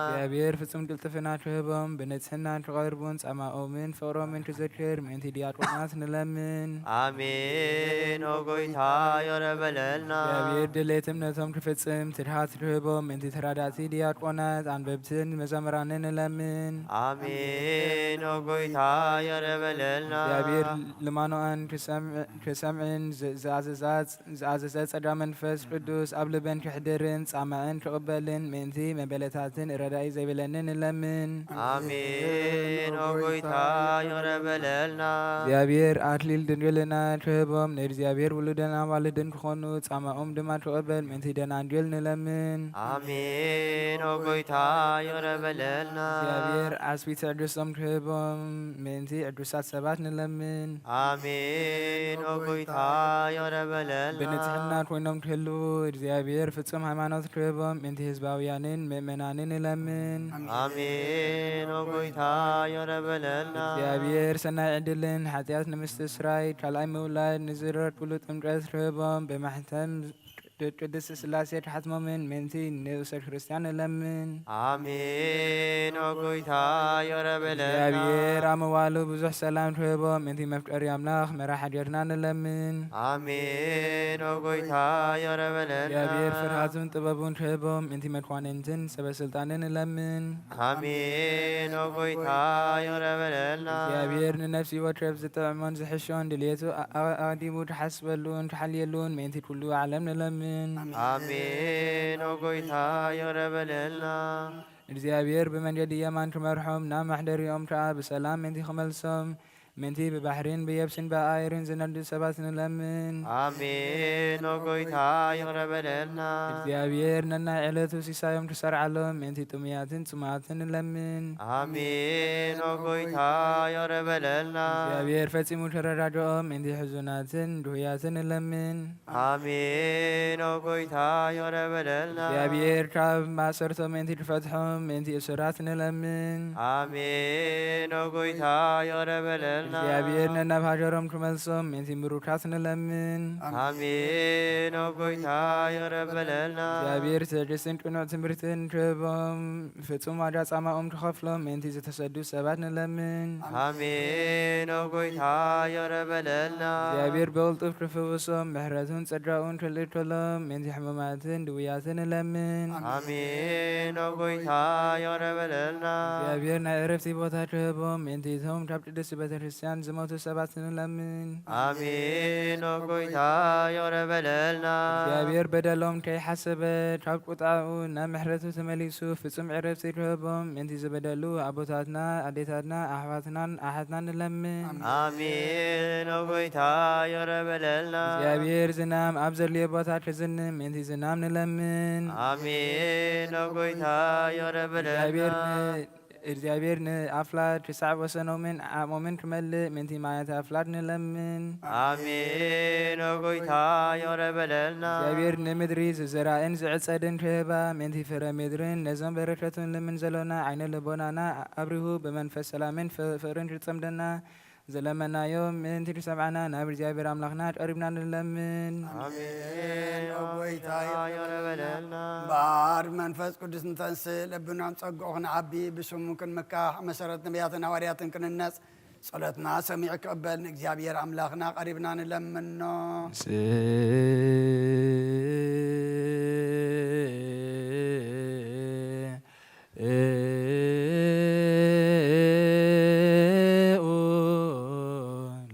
እግዚኣብሔር ፍጹም ቅልጥፍና ክህቦም ብንጽህና ክቐርቡን ጻማኦምን ፍቕሮምን ክዝክር ምእንቲ ዲያቆናት ንለምን። ኣሜን ኦ ጎይታ ይቕረ በለልና። እግዚኣብሔር ድሌት እምነቶም ክፍጽም ትድሃት ክህቦም ምእንቲ ተራዳእቲ ዲያቆናት ኣንበብትን መዘምራንን ንለምን። ኣሜን ኦ ጎይታ ይቕረ በለልና። እግዚኣብሔር ልማኖኣን ክሰምዕ- ክሰምዕን ዝ- ዝኣዘዛት- ዝኣዘዘ ጸጋ መንፈስ ቅዱስ ኣብ ልበን ክሕድርን ጻማእን ክቕበልን ምእንቲ መበለታትን ረዳኢ ዘይብለንን ንለምን። ኣሜን ኦ ጎይታ ይቕረ በለልና። እግዚኣብሔር ኣክሊል ድንግልና ክህቦም ንእግዚኣብሔር ውሉድን ኣዋልድን ክኾኑ ጻማኦም ድማ ክቕበል ምእንቲ ደናግል ንለምን። ኣሜን ኦ ጎይታ ይቕረ በለልና። እግዚኣብሔር ዓስቢ ትዕግስቶም ክህቦም ምእንቲ ዕዱሳት ሰባት ንለምን። ኣሜን ኦ ጎይታ ይቕረ በለልና። ብንጽሕና ኮይኖም ክህልዉ እግዚኣብሔር ፍጹም ሃይማኖት ክህቦም ምእንቲ ህዝባውያንን ምእመናንን ንለምን። ኣሜን ኦ ጎይታ ይቕረ በለልና። እግዚኣብሔር ሰናይ ዕድልን ሓጢኣት ንምስትስራይ ካልኣይ ምውላድ ንዝረክብሉ ጥምቀት ክህቦም ብማሕተም ቅድስት ስላሴ ክሓትሞምን ምእንቲ ንኡሰ ክርስቲያን ንለምን። ኣሜን ኦ ጎይታ ይቕረ በለልና። እግዚኣብሔር ኣብ ምዋሉ ብዙሕ ሰላም ክህቦም ምእንቲ መፍቀሪ ኣምላኽ መራሕ ሃገርና ንለምን። ኣሜን ኦ ጎይታ ይቕረ በለልና። እግዚኣብሔር ፍርሃቱን ጥበቡን ክህቦም ምእንቲ መኳንንትን ሰበስልጣንን ንለምን። ኣሜን ኦ ጎይታ ይቕረ በለልና። እግዚኣብሔር ንነፍሲ ወከፍ ዝጥዕሞን ዝሕሾን ድልየቱ ኣ- ኣቐዲሙ ክሓስበሉን ክሓልየሉን ምእንቲ ኩሉ ዓለም ንለምን። ኣሜን ኦ ጎይታ ይቕረ በለልና። እግዚኣብሔር ብመንገዲ የማን ክመርሖም ናብ ማሕደሪኦም ከኣ ብሰላም ምእንቲ ክመልሶም ምእንቲ ብባሕርን ብየብስን ብኣየርን ዝነዱ ሰባት ንለምን። ኣሜን ኦ ጎይታ ይቕረ በለልና። እግዚኣብሔር ነናይ ዕለቱ ሲሳዮም ክሰርዓሎም ምእንቲ ጥሙያትን ጽሙኣትን ንለምን። ኣሜን ኦ ጎይታ ይቕረ በለልና። እግዚኣብሔር ፈጺሙ ክረዳድኦም ምእንቲ ሕዙናትን ድሁያትን ንለምን። ኣሜን ኦ ጎይታ ይቕረ በለልና። እግዚኣብሔር ካብ ማእሰርቶም ምእንቲ ክፈትሖም ምእንቲ እሱራት ንለምን። ኣሜን ኦ ጎይታ ይቕረ በለልና። እግዚኣብሔር ነናብ ሃገሮም ክመልሶም ምእንቲ ምሩካት ንለምን። ኣሜን ኦ ጎይታ ይቕረ በለልና። እግዚኣብሔር ትዕግስትን ቅኑዕ ትምህርትን ክህቦም ፍጹም ዋጋ ጻማኦም ክኸፍሎም ምእንቲ ዝተሰዱ ሰባት ንለምን። ኣሜን ኦ ጎይታ ይቕረ በለልና። እግዚኣብሔር ብቕልጡፍ ክፍውሶም ምሕረቱን ጸጋኡን ክልእከሎም ምእንቲ ሕሙማትን ድውያትን ንለምን። ኣሜን ኦ ጎይታ ይቕረ በለልና። እግዚኣብሔር ናይ ዕረፍቲ ቦታ ክህቦም ምእንቲ እቶም ካብ ቅድስቲ ቤተ ክርስቲያን ዝሞቱ ሰባት ንለምን። ኣሜን። ኦ ጎይታ፣ ይቕረ በለልና። እግዚኣብሔር በደሎም ከይሓሰበ ካብ ቁጣኡ ናብ ምሕረቱ ተመሊሱ ፍጹም ዕረፍቲ ክህቦም ምእንቲ ዝበደሉ ኣቦታትና፣ ኣዴታትና፣ ኣሕዋትናን ኣሓትናን ንለምን። ኣሜን። ኦ ጎይታ፣ ይቕረ በለልና። እግዚኣብሔር ዝናም ኣብ ዘድልዮ ቦታ ክዝንም ምእንቲ ዝናም ንለምን። ኣሜን። ኦ ጎይታ፣ ይቕረ በለልና። እግዚኣብሔር ን-፣ እግዚኣብሔር ንኣፍላድ ክሳዕ ወሰኖምን ዓቕሞምን ክመልእ ምእንቲ ማያት ኣፍላድ ንለምን። ኣሜን። ኦ ጎይታ፣ ይቕረ በለልና። እግዚኣብሔር ንምድሪ ዝዘራእን ዝዕጸድን ክህባ ምእንቲ ፍረ ምድርን ነዞም በረከቱን ልምን ዘሎና ዓይነ ልቦናና ኣብሪሁ ብመንፈስ ሰላምን ፍ-፣ ፍቕርን ክጸምደና ዝለመናዮ ምእንቲ ክሰምዓና ናብ እግዚኣብሔር ኣምላኽና ቀሪብና ንለምን። ኣሜን። ኦ ጎይታ፣ ይቕረ በለልና። እምበኣር መንፈስ ቅዱስ ንተንስእ፣ ልብናን ጸግኡ ክንዓቢ፣ ብስሙ ክንምካሕ፣ መሰረት ነቢያትን ሃዋርያትን ክንነጽ፣ ጸሎትና ሰሚዑ ክቕበል ንእግዚኣብሔር ኣምላኽና ቀሪብና ንለምኖ።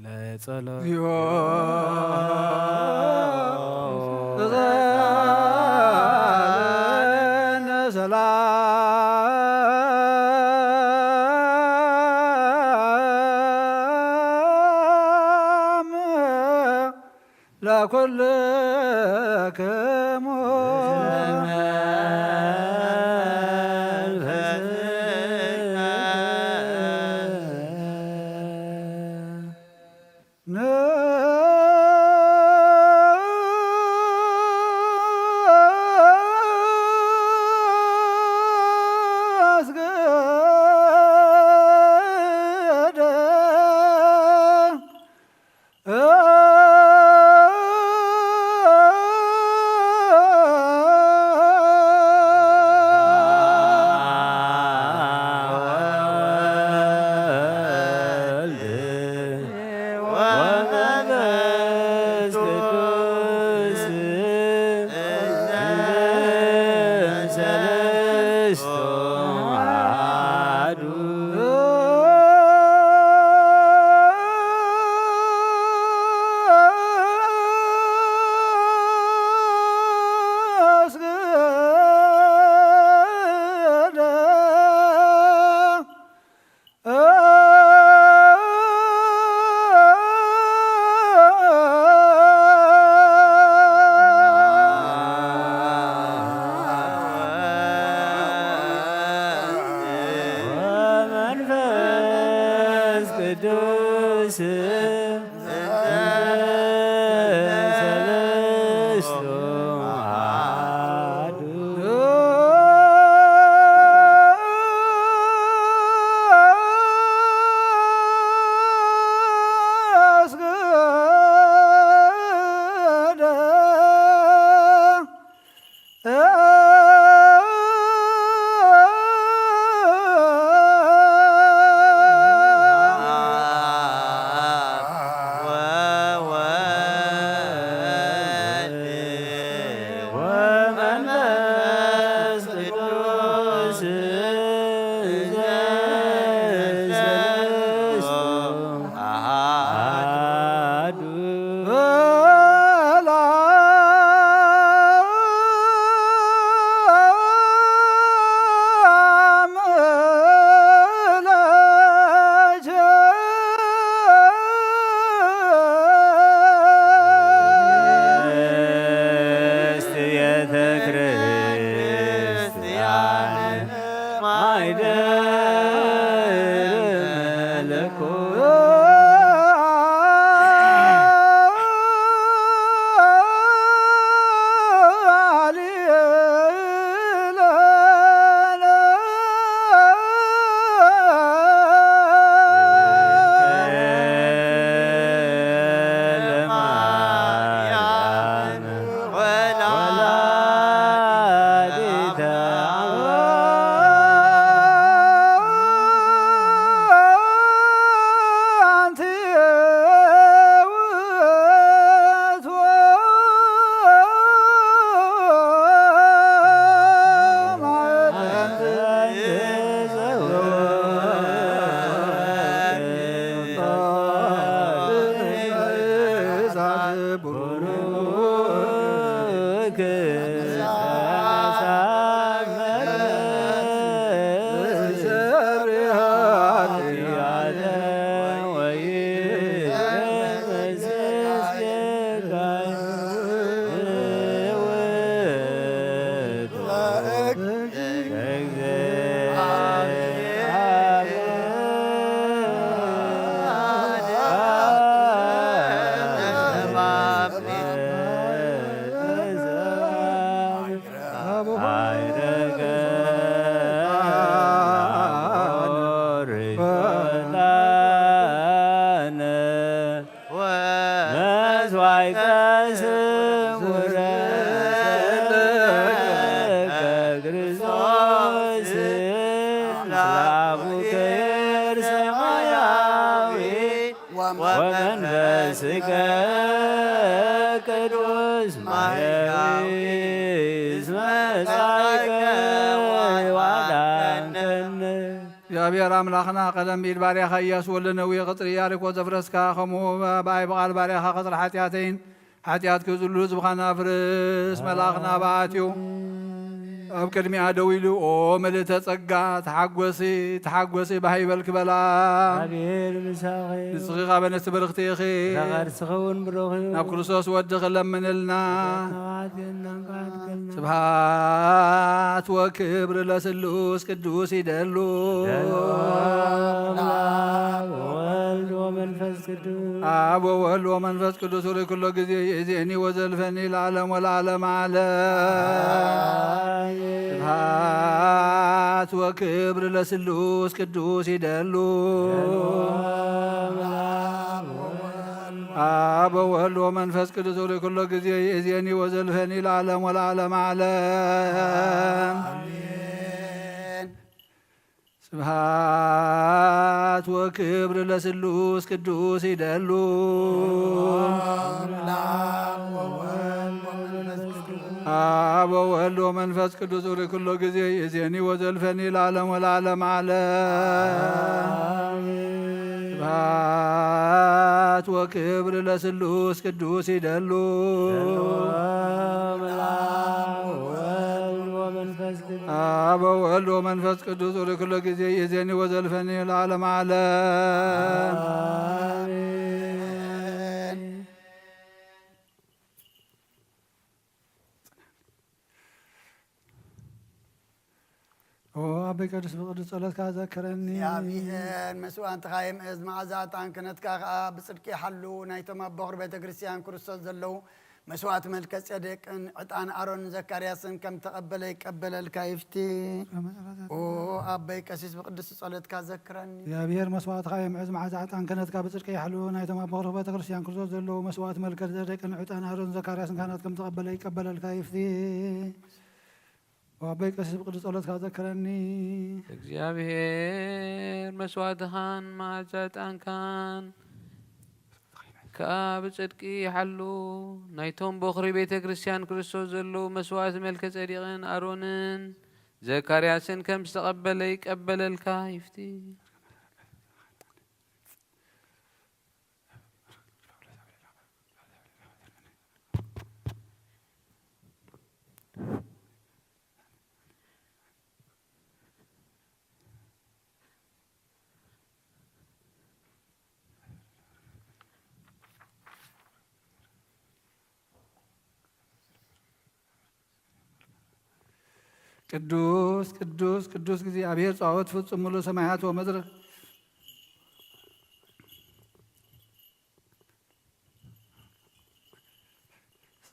ለጸሎት። ለኩልክሙ ዋዳንከነ። እግዚኣብሔር ኣምላኽና፣ ቀደም ብኢድ ባርያኻ ኢያሱ ወልደ ነዌ ቅጽሪ ኢያሪኮ ዘፍረስካ፣ ከምኡ ብኣይ ብቓል ባርያኻ ቅጽሪ ሓጢኣተይን ሓጢኣት ክዝሉ ህዝብኻን ኣፍርስ። መልኣኽና ብኣትዩ ኣብ ቅድሚኣ ደው ኢሉ፣ ኦ ምልእተ ጸጋ፣ ተሓጎሲ፣ ተሓጎሲ፣ ባህ ይበልኪ በላ። እግዚኣብሔር ምሳኺ። ንስኺ ኻበ ነፍሲ ብርኽቲ ኢኺ። ከርሥኺ እውን ብሩኽ እዩ። ናብ ክርስቶስ ወድኺ ለምንልና። ኃጢኣትና እንቃትከልና። ስብሐት ወክብር ለስሉስ ቅዱስ ይደሉ። በስመ አብ ወወልድ ወመንፈስ ቅዱስ። አብ ወወልድ ወመንፈስ ቅዱስ ርኩሎ ጊዜ ይእዜኒ ወዘልፈኒ ለዓለም ወለዓለም ዓለም። አሜን። ስብሐት ወክብር ለስሉስ ቅዱስ ይደሉ። አብ ወወልድ ወመንፈስ ቅዱስ ርኩሎ ጊዜ ይእዜኒ ወዘልፈኒ ለዓለም ወለዓለም ዓለም። አሜን። ስብሐት ወክብር ለስሉስ ቅዱስ ይደሉ። አብ ወወልድ ወመንፈስ ቅዱስ። አብ ወወልድ ወመንፈስ ቅዱስ ርኩሎ ጊዜ ይእዜኒ ወዘልፈኒ ለዓለም ወለዓለም ዓለም። አሜን። ስብሐት ወክብር ለስሉስ ቅዱስ ይደሉ። አብ ወወልድ ወመንፈስ ቅዱስ። አብ ወወልድ ወመንፈስ ቅዱስ ርኩሎ ጊዜ ይእዜኒ ወዘልፈኒ ለዓለም ዓለም። አሜን። ኦ ኣቦይ ቅዱስ ብቅዱስ ጸሎትካ ዘክረኒ። እግዚኣብሔር መስዋዕትኻ የምእዝ፣ መዓዛ ዕጣን ክህነትካ ኸኣ ብጽድቂ ይሓሉ። ናይቶም ኣብ በኹር ቤተ ክርስቲያን ክርስቶስ ዘለዉ መስዋዕት መልከ ጼዴቅን ዕጣን ኣሮን ዘካርያስን ከም ተቐበለ ይቀበለልካ ይፍቲ። ኦ ኣቦይ ቀሲስ ብቅዱስ ጸሎትካ ዘክረኒ። እግዚኣብሔር መስዋዕትኻ የምእዝ፣ መዓዛ ዕጣን ክህነትካ ብጽድቂ ይሓሉ። ናይቶም ኣብ በኹር ቤተ ክርስቲያን ክርስቶስ ዘለዉ መስዋዕት መልከ ጼዴቅን ዕጣን ኣሮን ዘካርያስን ካህናት ከም ተቐበለ ይቀበለልካ ይፍቲ። ወኣቦይ ቀሲስ ብቅዱስ ጸሎትካ ዘክረኒ። እግዚኣብሔር መስዋዕትኻን መዓዛ ዕጣንካን ከኣ ብጽድቂ ይሓሉ። ናይቶም በኹሪ ቤተ ክርስቲያን ክርስቶስ ዘለዉ መስዋዕት መልከ ጼዴቅን ኣሮንን ዘካርያስን ከም ዝተቐበለ ይቀበለልካ ይፍቲ። ቅዱስ ቅዱስ ቅዱስ እግዚኣብሔር ጸባኦት ፍጹም ምሉእ ሰማያት ወምድር።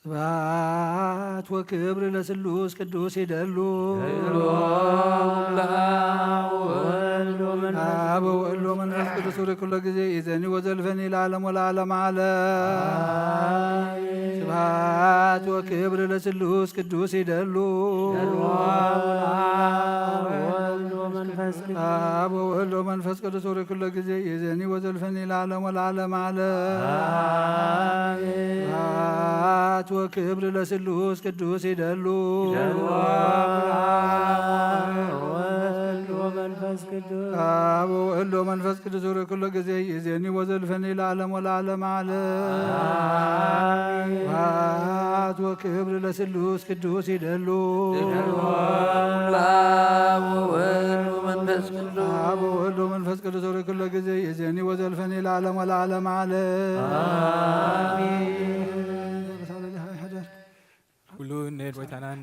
ስብሐት ወክብር ለስሉስ ቅዱስ ይደሉ። አብ ወወልድ ወመንፈስ ቅዱስ ርኩሎ ጊዜ ይእዜኒ ወዘልፈኒ ለዓለም ወለዓለም ዓለም። ስብሐት ወክብር ለስሉስ ቅዱስ ይደሉ። አብ ወወልድ ወመንፈስ ቅዱስ ርኩሎ ጊዜ ይእዜኒ ወዘልፈኒ ለዓለም ወለዓለም ዓለም። ስብሐት ወክብር ለስሉስ ቅዱስ ይደሉ። ወወልድ ወመንፈስ ቅዱስ። አብ ወወልድ ወመንፈስ ቅዱስ ርኩሎ ጊዜ ይእዜኒ ወዘልፈኒ ለዓለም ወለዓለም ዓለም። አሜን። ስብሐት ወክብር ለስሉስ ቅዱስ ይደሉ። አብ ወወልድ ወመንፈስ ቅዱስ። አብ ወወልድ ወመንፈስ ቅዱስ ርኩሎ ጊዜ ይእዜኒ ወዘልፈኒ ለዓለም ወለዓለም ዓለም። አሜን። ኩሉ ንጎይታናን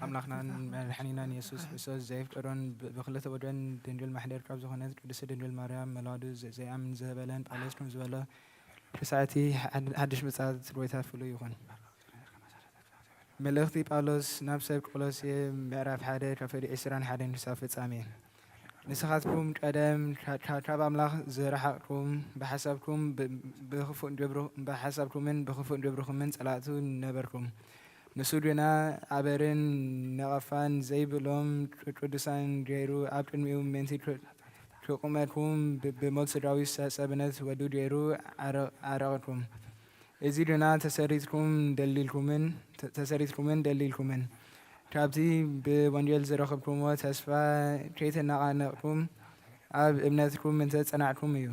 ኣምላኽናን መድሓኒናን የሱስ ክርስቶስ ዘየፍቀዶን ብ-፣ ብኽልተ ወደን ድንግል ማሕደር ካብ ዝኾነት ቅድስቲ ድንግል ማርያም መላዱ ዘ-፣ ዘይኣምን ዘበለን ጳውሎስ ከም ዝበሎ፣ ብሰዓቲ ሓድ-፣ ሓድሽ ምጽኣት ጎይታ ፍሉይ ይኹን። መልእኽቲ ጳውሎስ ናብ ሰብ ቆሎሴ ምዕራፍ ሓደ ካብ ፍቕዲ ዕስራን ሓደን ክሳብ ፍጻሜ። ንስኻትኩም ቀደም ካ-፣ ካ-፣ ካብ ኣምላኽ ዝረሓቕኩም ብሓሳብኩም ብ-፣ ብኽፉእ ግብሩ-፣ ብሓሳብኩምን ብኽፉእ ግብርኹምን ጸላእቱ ነበርኩም። ንሱ ግና ኣበርን ነቐፋን ዘይብሎም ቅ-፣ ቅዱሳን ገይሩ ኣብ ቅድሚኡ ምእንቲ ክ-፣ ክቑመኩም ብ-፣ ብሞት ስድራዊ ሰ-፣ ሰብነት ወዱ ገይሩ ኣረ-፣ ኣረቐኩም። እዚ ግና ተሰሪትኩም ደሊልኩምን፣ ተ-፣ ተሰሪትኩምን ደሊልኩምን። ካብቲ ብወንጌል ዝረኸብኩምዎ ተስፋ ከይተነቓነቕኩም ኣብ እምነትኩም እንተጸናዕኩም እዩ።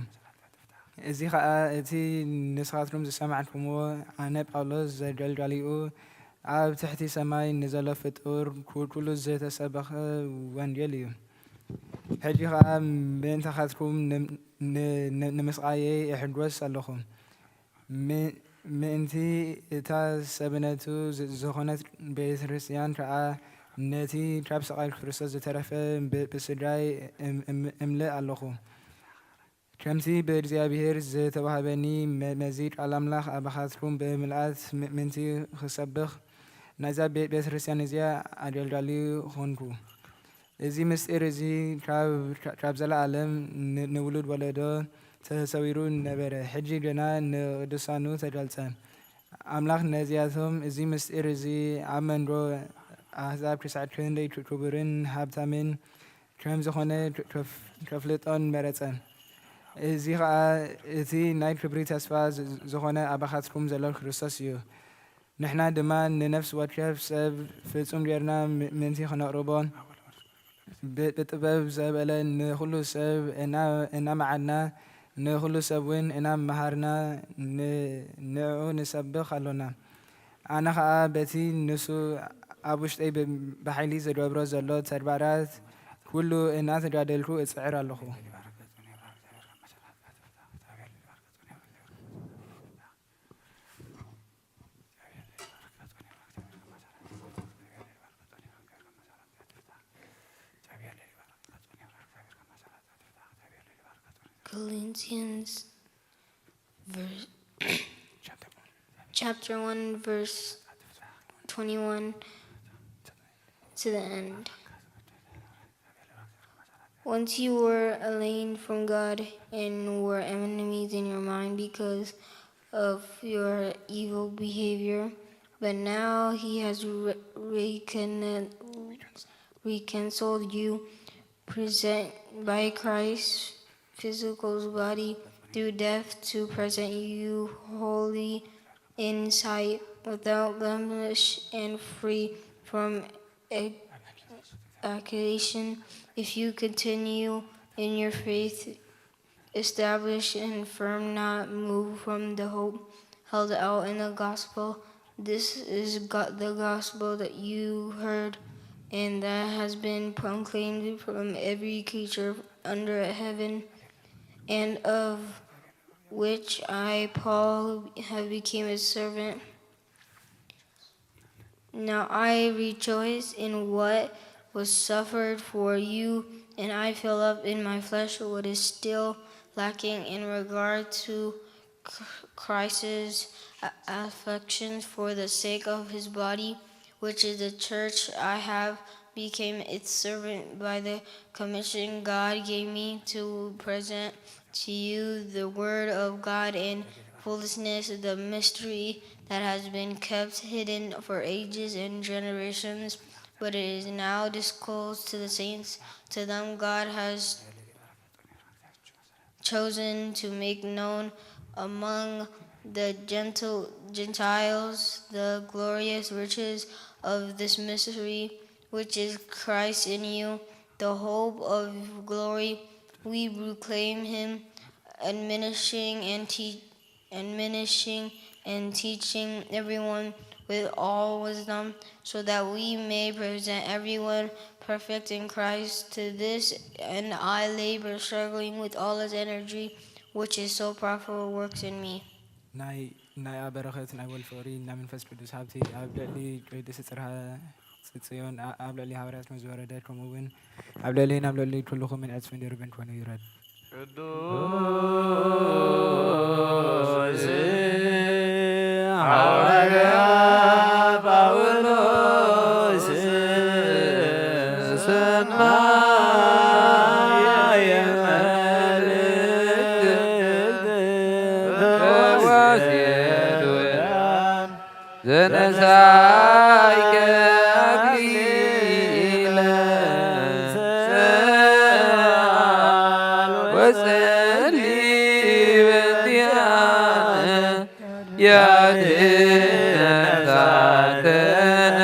እዚ ኸኣ እቲ ንስኻትኩም ዝሰማዕኩምዎ ኣነ ጳውሎስ ዘገልጋሊኡ ኣብ ትሕቲ ሰማይ ንዘሎ ፍጡር ኩ-፣ ኩሉ ዝተሰበኸ ወንጌል እዩ። ሕጂ ኸኣ ምእንታኻትኩም ን-፣ ን-፣ ን-፣ ንምስቓየይ እሕጎስ ኣለኹ። ም-፣ ምእንቲ እታ ሰብነቱ ዝ-፣ ዝኾነት ቤተ ክርስቲያን ከኣ ነቲ ካብ ስቓይ ክርስቶስ ዝተረፈ ብ-፣ ብስድራይ እም-፣ እም-፣ እምልእ ኣለኹ። ከምቲ ብእግዚኣብሔር ዝተዋህበኒ መ-፣ መዚ ቃል ኣምላኽ ኣባኻትኩም ብምልኣት ም-፣ ምእንቲ ክሰብኽ ናይዛ ቤ-፣ ቤተ ክርስቲያን እዚኣ ኣገልጋሊ ኾንኩ። እዚ ምስጢር እዚ ካብ፣ ካብ ዘለኣለም ን-፣ ንውሉድ ወለዶ ተሰዊሩ ነበረ፣ ሕጂ ግና ንቅዱሳኑ ተገልጸ። ኣምላኽ ነዚኣቶም እዚ ምስጢር እዚ ኣብ መንጎ ኣህዛብ ክሳዕ ክንደይ ክ-፣ ክቡርን ሃብታምን ከም ዝኾነ ክ-፣ ከፍ-፣ ከፍልጦን መረጸ። እዚ ኸኣ እቲ ናይ ክብሪ ተስፋ ዝ-፣ ዝኾነ ኣባኻትኩም ዘሎ ክርስቶስ እዩ። ንሕና ድማ ንነፍሲ ወከፍ ሰብ ፍጹም ጌርና ም-፣ ምእንቲ ክነቕርቦ፣ ብ-፣ ብጥበብ ዘበለ ንኹሉ ሰብ እና-፣ እናመዓድና፣ ንኹሉ ሰብ እውን እናመሃርና ን-፣ ንዕኡ ንሰብኽ ኣሎና። ኣነ ኸኣ በቲ ንሱ ኣብ ውሽጠይ ብ-፣ ብሓይሊ ዝገብሮ ዘሎ ተግባራት ኩሉ እናተጋደልኩ እጽዕር ኣለኹ። Corinthians verse, chapter one, verse twenty-one to the end. Once you were aliened from God and were enemies in your mind because of your evil behavior, but now He has re- recon- reconciled you present by Christ's physical body through death to present you holy in sight, without blemish and free from ac- accusation. If you continue in your faith, established and firm, not moved from the hope held out in the gospel. This is go- the gospel that you heard and that has been proclaimed from every creature under heaven, and of which I, Paul, have become a servant. Now I rejoice in what was suffered for you, and I fill up in my flesh what is still lacking in regard to Ch- Christ's a- affections for the sake of his body, which is the church. I have become its servant by the commission God gave me to present to you the word of God in foolishness, the mystery that has been kept hidden for ages and generations, but it is now disclosed to the saints. To them God has chosen to make known among the gentle Gentiles the glorious riches of this mystery, which is Christ in you, the hope of glory. We proclaim him, admonishing and te- admonishing and teaching everyone with all wisdom, so that we may present everyone perfect in Christ. To this end I labor, struggling with all his energy, which is so powerful, works in me. ናይ ናይ ኣበረኸት ናይ ወልድ ፍቕሪ ናይ መንፈስ ቅዱስ ሃብቲ ኣብ ልዕሊ ቅድስቲ ጽርሃ ጽዮን ኣ- ኣብ ልዕሊ ሃዋርያት ከም ዝወረደ ከምኡ እውን ኣብ ልዕሊ ናብ ልዕሊ ኩልኹምን ዕጽፍን ድርብን ኮይኑ ይውረድ። ቅዱስ ሐዋርያ ጳውሎስ ሰናየ መልእክት ተወስየት ወያን ዘነሳይከ አክሊለ ወጸሊ በእንቲአነ ያድነሳተነ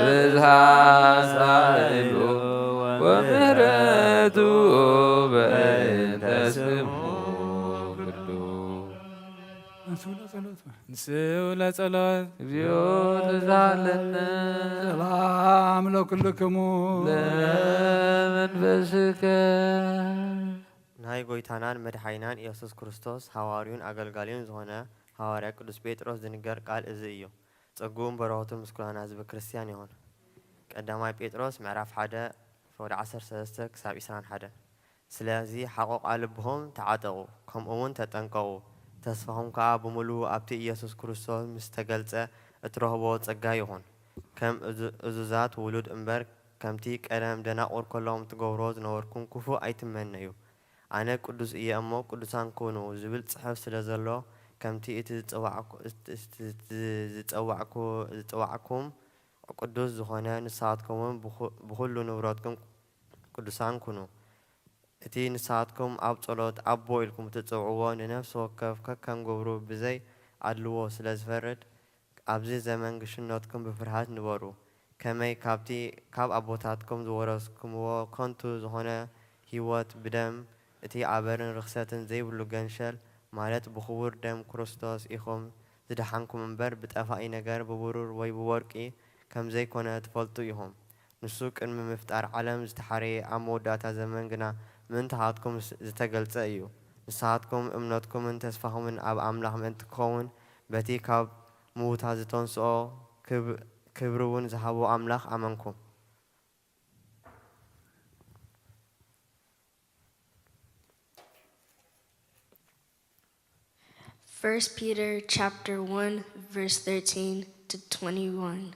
በብዝሃ ሳህሉ ወምህረቱ በእንተ ስሙ ቅዱስ። ንስኡ ለጸሎት። እግዚኦ ተሳለነ። ሰላም ለኩልክሙ። ለመንፈስከ። ናይ ጎይታናን መድሓኒናን ኢየሱስ ክርስቶስ ሃዋርዩን ኣገልጋሊውን ዝኾነ ሃዋርያ ቅዱስ ጴጥሮስ ዝንገር ቃል እዚ እዩ። ጸግኡን በረኸቱን ምስ ኩላና ህዝበ ክርስቲያን ይኹን። ቀዳማይ ጴጥሮስ ምዕራፍ ሓደ ወደ ዓሰርተ ሰለስተ ክሳብ ዕስራን ሓደን። ስለዚ ሓቆቓ ልብኹም ተዓጠቑ፣ ከምኡ እውን ተጠንቀቑ፣ ተስፋኹም ከኣ ብምሉኡ ኣብቲ ኢየሱስ ክርስቶስ ምስ ተገልጸ እትረኽብዎ ጸጋ ይኹን። ከም እዙ-፣ እዙዛት ውሉድ እምበር፣ ከምቲ ቀደም ደናቑር ከለኹም ትገብርዎ ዝነበርኩም ክፉእ ኣይትመነዩ። ኣነ ቅዱስ እየ እሞ ቅዱሳን ኩኑ ዝብል ጽሑፍ ስለ ዘሎ፣ ከምቲ እቲ ዝጸዋዕኩ-፣ እቲ ዝጸዋዕኩ-፣ ዝጸዋዕኩም ቅዱስ ዝኾነ፣ ንስኻትኩም እውን ብኹ-፣ ብኹሉ ንብረትኩም ቅዱሳን ኩኑ። እቲ ንስኻትኩም ኣብ ጸሎት ኣቦ ኢልኩም እትጽውዕዎ ንነፍሲ ወከፍ ከከም ግብሩ ብዘይ ኣድልዎ ስለ ዝፈርድ፣ ኣብዚ ዘመን ግሽነትኩም ብፍርሃት ንበሩ። ከመይ ካብቲ ካብ ኣቦታትኩም ዝወረስኩምዎ ከንቱ ዝኾነ ህይወት ብደም እቲ ኣበርን ርኽሰትን ዘይብሉ ገንሸል፣ ማለት ብኽቡር ደም ክርስቶስ ኢኹም ዝደሓንኩም እምበር፣ ብጠፋኢ ነገር፣ ብብሩር ወይ ብወርቂ ከም ዘይኮነ ትፈልጡ ኢኹም። ንሱ ቅድሚ ምፍጣር ዓለም ዝተሓረየ፣ ኣብ መወዳእታ ዘመን ግና ምእንታኻትኩም ስ-፣ ዝተገልጸ እዩ። ንስኻትኩም እምነትኩምን ተስፋኹምን ኣብ ኣምላኽ ምእንቲ ክኸውን፣ በቲ ካብ ምዉታት ዝተንስኦ ክብ-፣ ክብሪ እውን ዝሃቦ ኣምላኽ ኣመንኩም። First Peter chapter one, verse thirteen to twenty-one.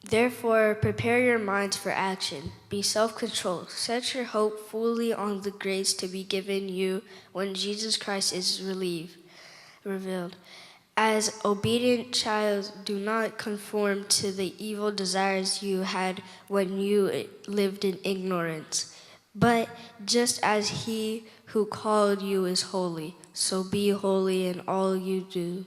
Therefore, prepare your minds for action. Be self-controlled. Set your hope fully on the grace to be given you when Jesus Christ is relieved, revealed. As obedient child, do not conform to the evil desires you had when you lived in ignorance. But just as he who called you is holy, so be holy in all you do.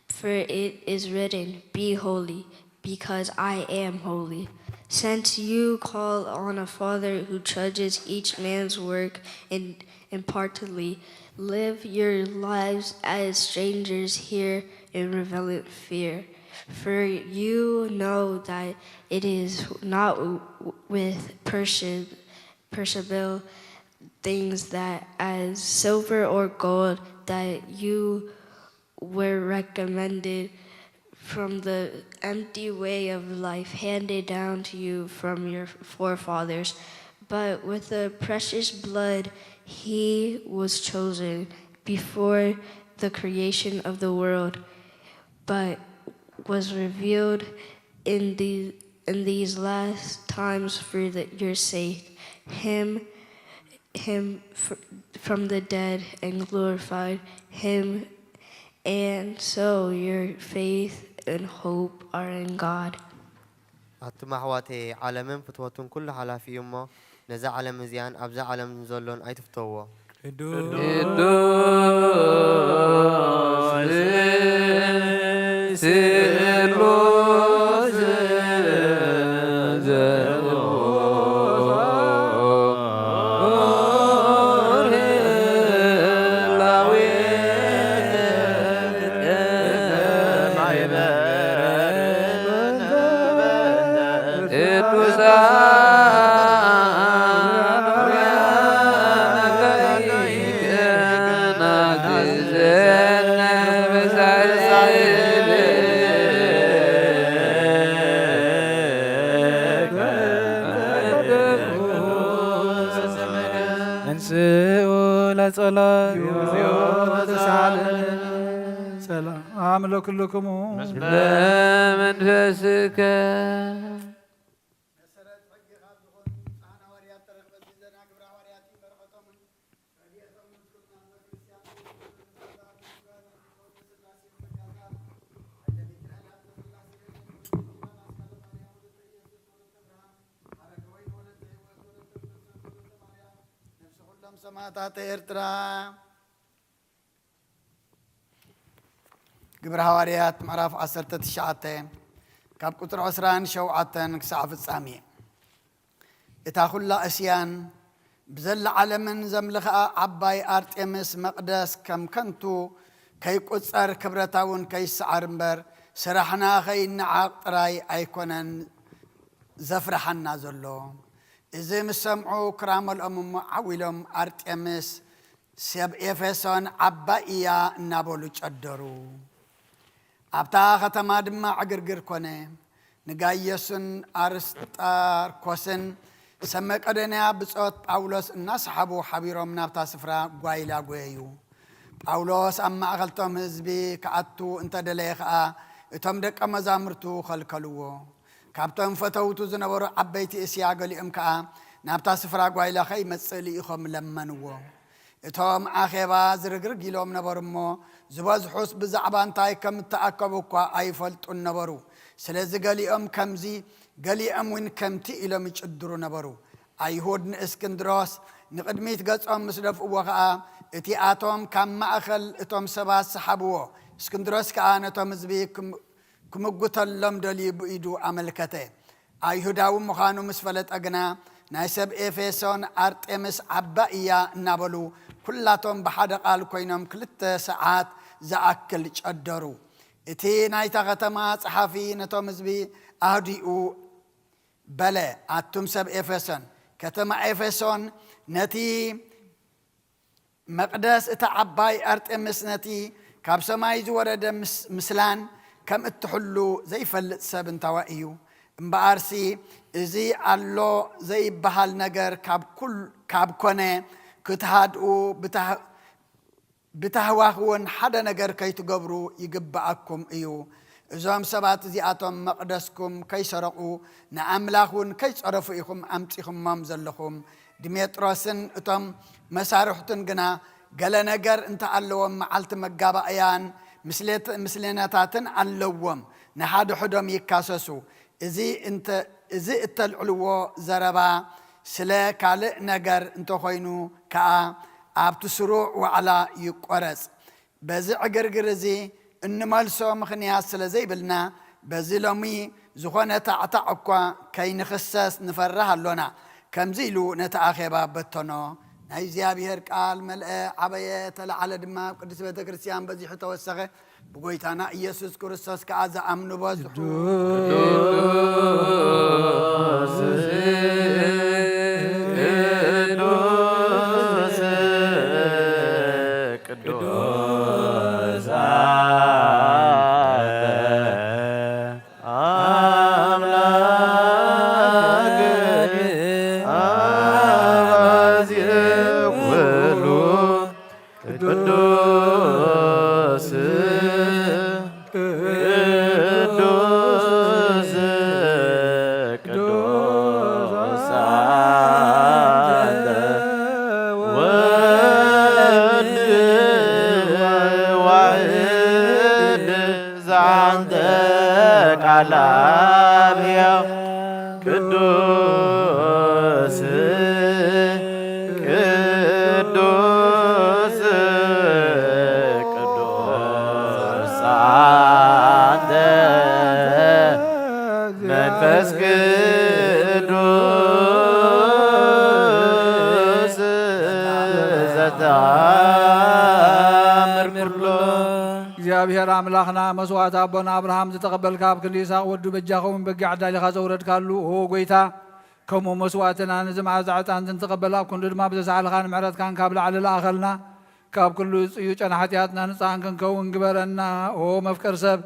For it is written, "Be holy, because I am holy." Since you call on a Father who judges each man's work in-, impartially, live your lives as strangers here in reverent fear. For you know that it is not w-, with perishable, perishable things that as silver or gold that you were recommended from the empty way of life handed down to you from your forefathers, but with the precious blood he was chosen before the creation of the world, but was revealed in the, in these last times for the, your sake. Him, him fr-, from the dead and glorified him, and so your faith and hope are in God. ኣቱም ኣሕዋተየ፣ ዓለምን ፍትወቱን ኩሉ ሓላፊ እዩ እሞ፣ ነዛ ዓለም እዚኣን ኣብዛ ዓለም ንዘሎን ኣይትፍተውዎ። ቅዱስ ስሉስ እንስኡ ለጸሎት። ተሳለን። ሰላም ለኩልክሙ። በመንፈስከ። ሰማዕታት ኤርትራ። ግብረ ሃዋርያት ምዕራፍ ዓሰርተ ትሽዓተ። ካብ ቁጽሪ ዕስራን ሸውዓተን ክሳዕ ፍጻሜ። እታ ኹላ እስያን ብዘላ ዓለምን ዘምልኽኣ ዓባይ ኣርጤምስ መቕደስ ከም ከንቱ ከይቁጸር ክብረታ እውን ከይሰዓር እምበር፣ ስራሕና ከይነዓቕ ጥራይ ኣይኮነን ዘፍርሓና ዘሎ። እዚ ምስ ሰምዑ ክራመልኦም እሞ ዓው ኢሎም፣ ኣርጤምስ ሰብ ኤፌሶን ዓባይ እያ እናበሉ ጨደሩ። ኣብታ ከተማ ድማ ዕግርግር ኮነ። ንጋይዮስን ኣርስጣርኮስን ሰብ መቄዶንያ ብጾት ጳውሎስ እናሰሓቡ ሓቢሮም ናብታ ስፍራ ጓይላ ጎየዩ። ጳውሎስ ኣብ ማእኸልቶም ህዝቢ ክኣቱ እንተደለየ ኸኣ፣ እቶም ደቀ መዛሙርቱ ኸልከልዎ። ካብቶም ፈተውቱ ዝነበሩ ዓበይቲ እስያ ገሊኦም ከኣ ናብታ ስፍራ ጓይላ ኸይመጽእ ልኢኾም ለመንዎ። እቶም ኣኼባ ዝርግርግ ኢሎም ነበሩ እሞ፣ ዝበዝሑስ ብዛዕባ እንታይ ከም እተኣከቡ እኳ ኣይፈልጡን ነበሩ። ስለዚ ገሊኦም ከምዚ፣ ገሊኦም እውን ከምቲ ኢሎም ይጭድሩ ነበሩ። ኣይሁድ ንእስክንድሮስ ንቕድሚት ገጾም ምስ ደፍእዎ ኸኣ፣ እቲኣቶም ካብ ማእከል እቶም ሰባት ሰሓብዎ። እስክንድሮስ ከኣ ነቶም ህዝቢ ክም-፣ ክምጉተሎም ደልዩ ብኢዱ ኣመልከተ። ኣይሁዳዊ ምዃኑ ምስ ፈለጠ ግና፣ ናይ ሰብ ኤፌሶን ኣርጤምስ ዓባይ እያ እናበሉ፣ ኩላቶም ብሓደ ቃል ኮይኖም ክልተ ሰዓት ዝኣክል ጨደሩ። እቲ ናይታ ከተማ ጸሓፊ ነቶም ህዝቢ ኣህዲኡ በለ፣ ኣቱም ሰብ ኤፌሶን፣ ከተማ ኤፌሶን ነቲ መቕደስ እታ ዓባይ ኣርጤምስ ነቲ ካብ ሰማይ ዝወረደ ምስ-፣ ምስላን ከም እትሕሉ ዘይፈልጥ ሰብ እንታዋይ እዩ? እምበኣርሲ፣ እዚ ኣሎ ዘይበሃል ነገር ካብ ኩል-፣ ካብ ኮነ፣ ክትሃድኡ ብታህ-፣ ብታህዋኽ እውን ሓደ ነገር ከይትገብሩ ይግብኣኩም እዩ። እዞም ሰባት እዚኣቶም መቕደስኩም ከይሰረቑ፣ ንኣምላኽ እውን ከይጸረፉ ኢኹም ኣምጺኹሞም ዘለኹም። ድሜጥሮስን እቶም መሳርሕቱን ግና፣ ገለ ነገር እንተ ኣለዎም፣ መዓልቲ መጋባእያን ምስሌት-፣ ምስሌነታትን ኣለዎም፣ ንሓድሕዶም ይካሰሱ። እዚ እንተ-፣ እዚ እተልዕልዎ ዘረባ ስለ ካልእ ነገር እንተኾይኑ ከኣ፣ ኣብቲ ስሩዕ ዋዕላ ይቆረጽ። በዚ ዕግርግር እዚ እንመልሶ ምኽንያት ስለ ዘይብልና፣ በዚ ሎሚ ዝኾነ ታዕታዕ እኳ ከይንኽሰስ ንፈርህ ኣሎና። ከምዚ ኢሉ ነቲ ኣኼባ በተኖ። ናይ እግዚኣብሔር ቃል መልአ፣ ዓበየ፣ ተለዓለ ድማ ኣብ ቅድስት ቤተ ክርስቲያን በዚሑ ተወሰኸ። ብጎይታና ኢየሱስ ክርስቶስ ከኣ ዝኣምኑ በዝሑ። ቅዱስ፣ ቅዱስ፣ ቅዱስ ኣንተ ኣምላክ ኣባዜ ኩሉ ቅዱስ፣ ቅዱስ፣ ቅዱስ ኣንተ ወልድ ዋሕድ ዘአንተ ቃል አብ ሕያው ቅዱስ፣ ቅዱስ፣ ቅዱስ አንተ መንፈስ ቅዱስ ዘተአምር ኩሎ። እግዚኣብሔር ኣምላኽና፣ መስዋዕቲ ኣቦና ኣብርሃም ዝተቐበልካ፣ ኣብ ክንዲ ይስሐቅ ወዱ በጃ ኸውን በጊዕ ኣዳሊኻ ዘውረድካሉ፣ ኦ ጐይታ፣ ከምኡ መስዋዕትና ነዚ መዓዛ ዕጣን እንትንትቐበል፣ ኣብ ክንዱ ድማ ብዘሳዕልካን ምሕረትካን ካብ ላዕሊ ለኣኸልና። ካብ ኩሉ ጽዩጨን ሓጢኣትና ንጹሃን ክንከውን ግበረና። ኦ መፍቀር ሰብ፣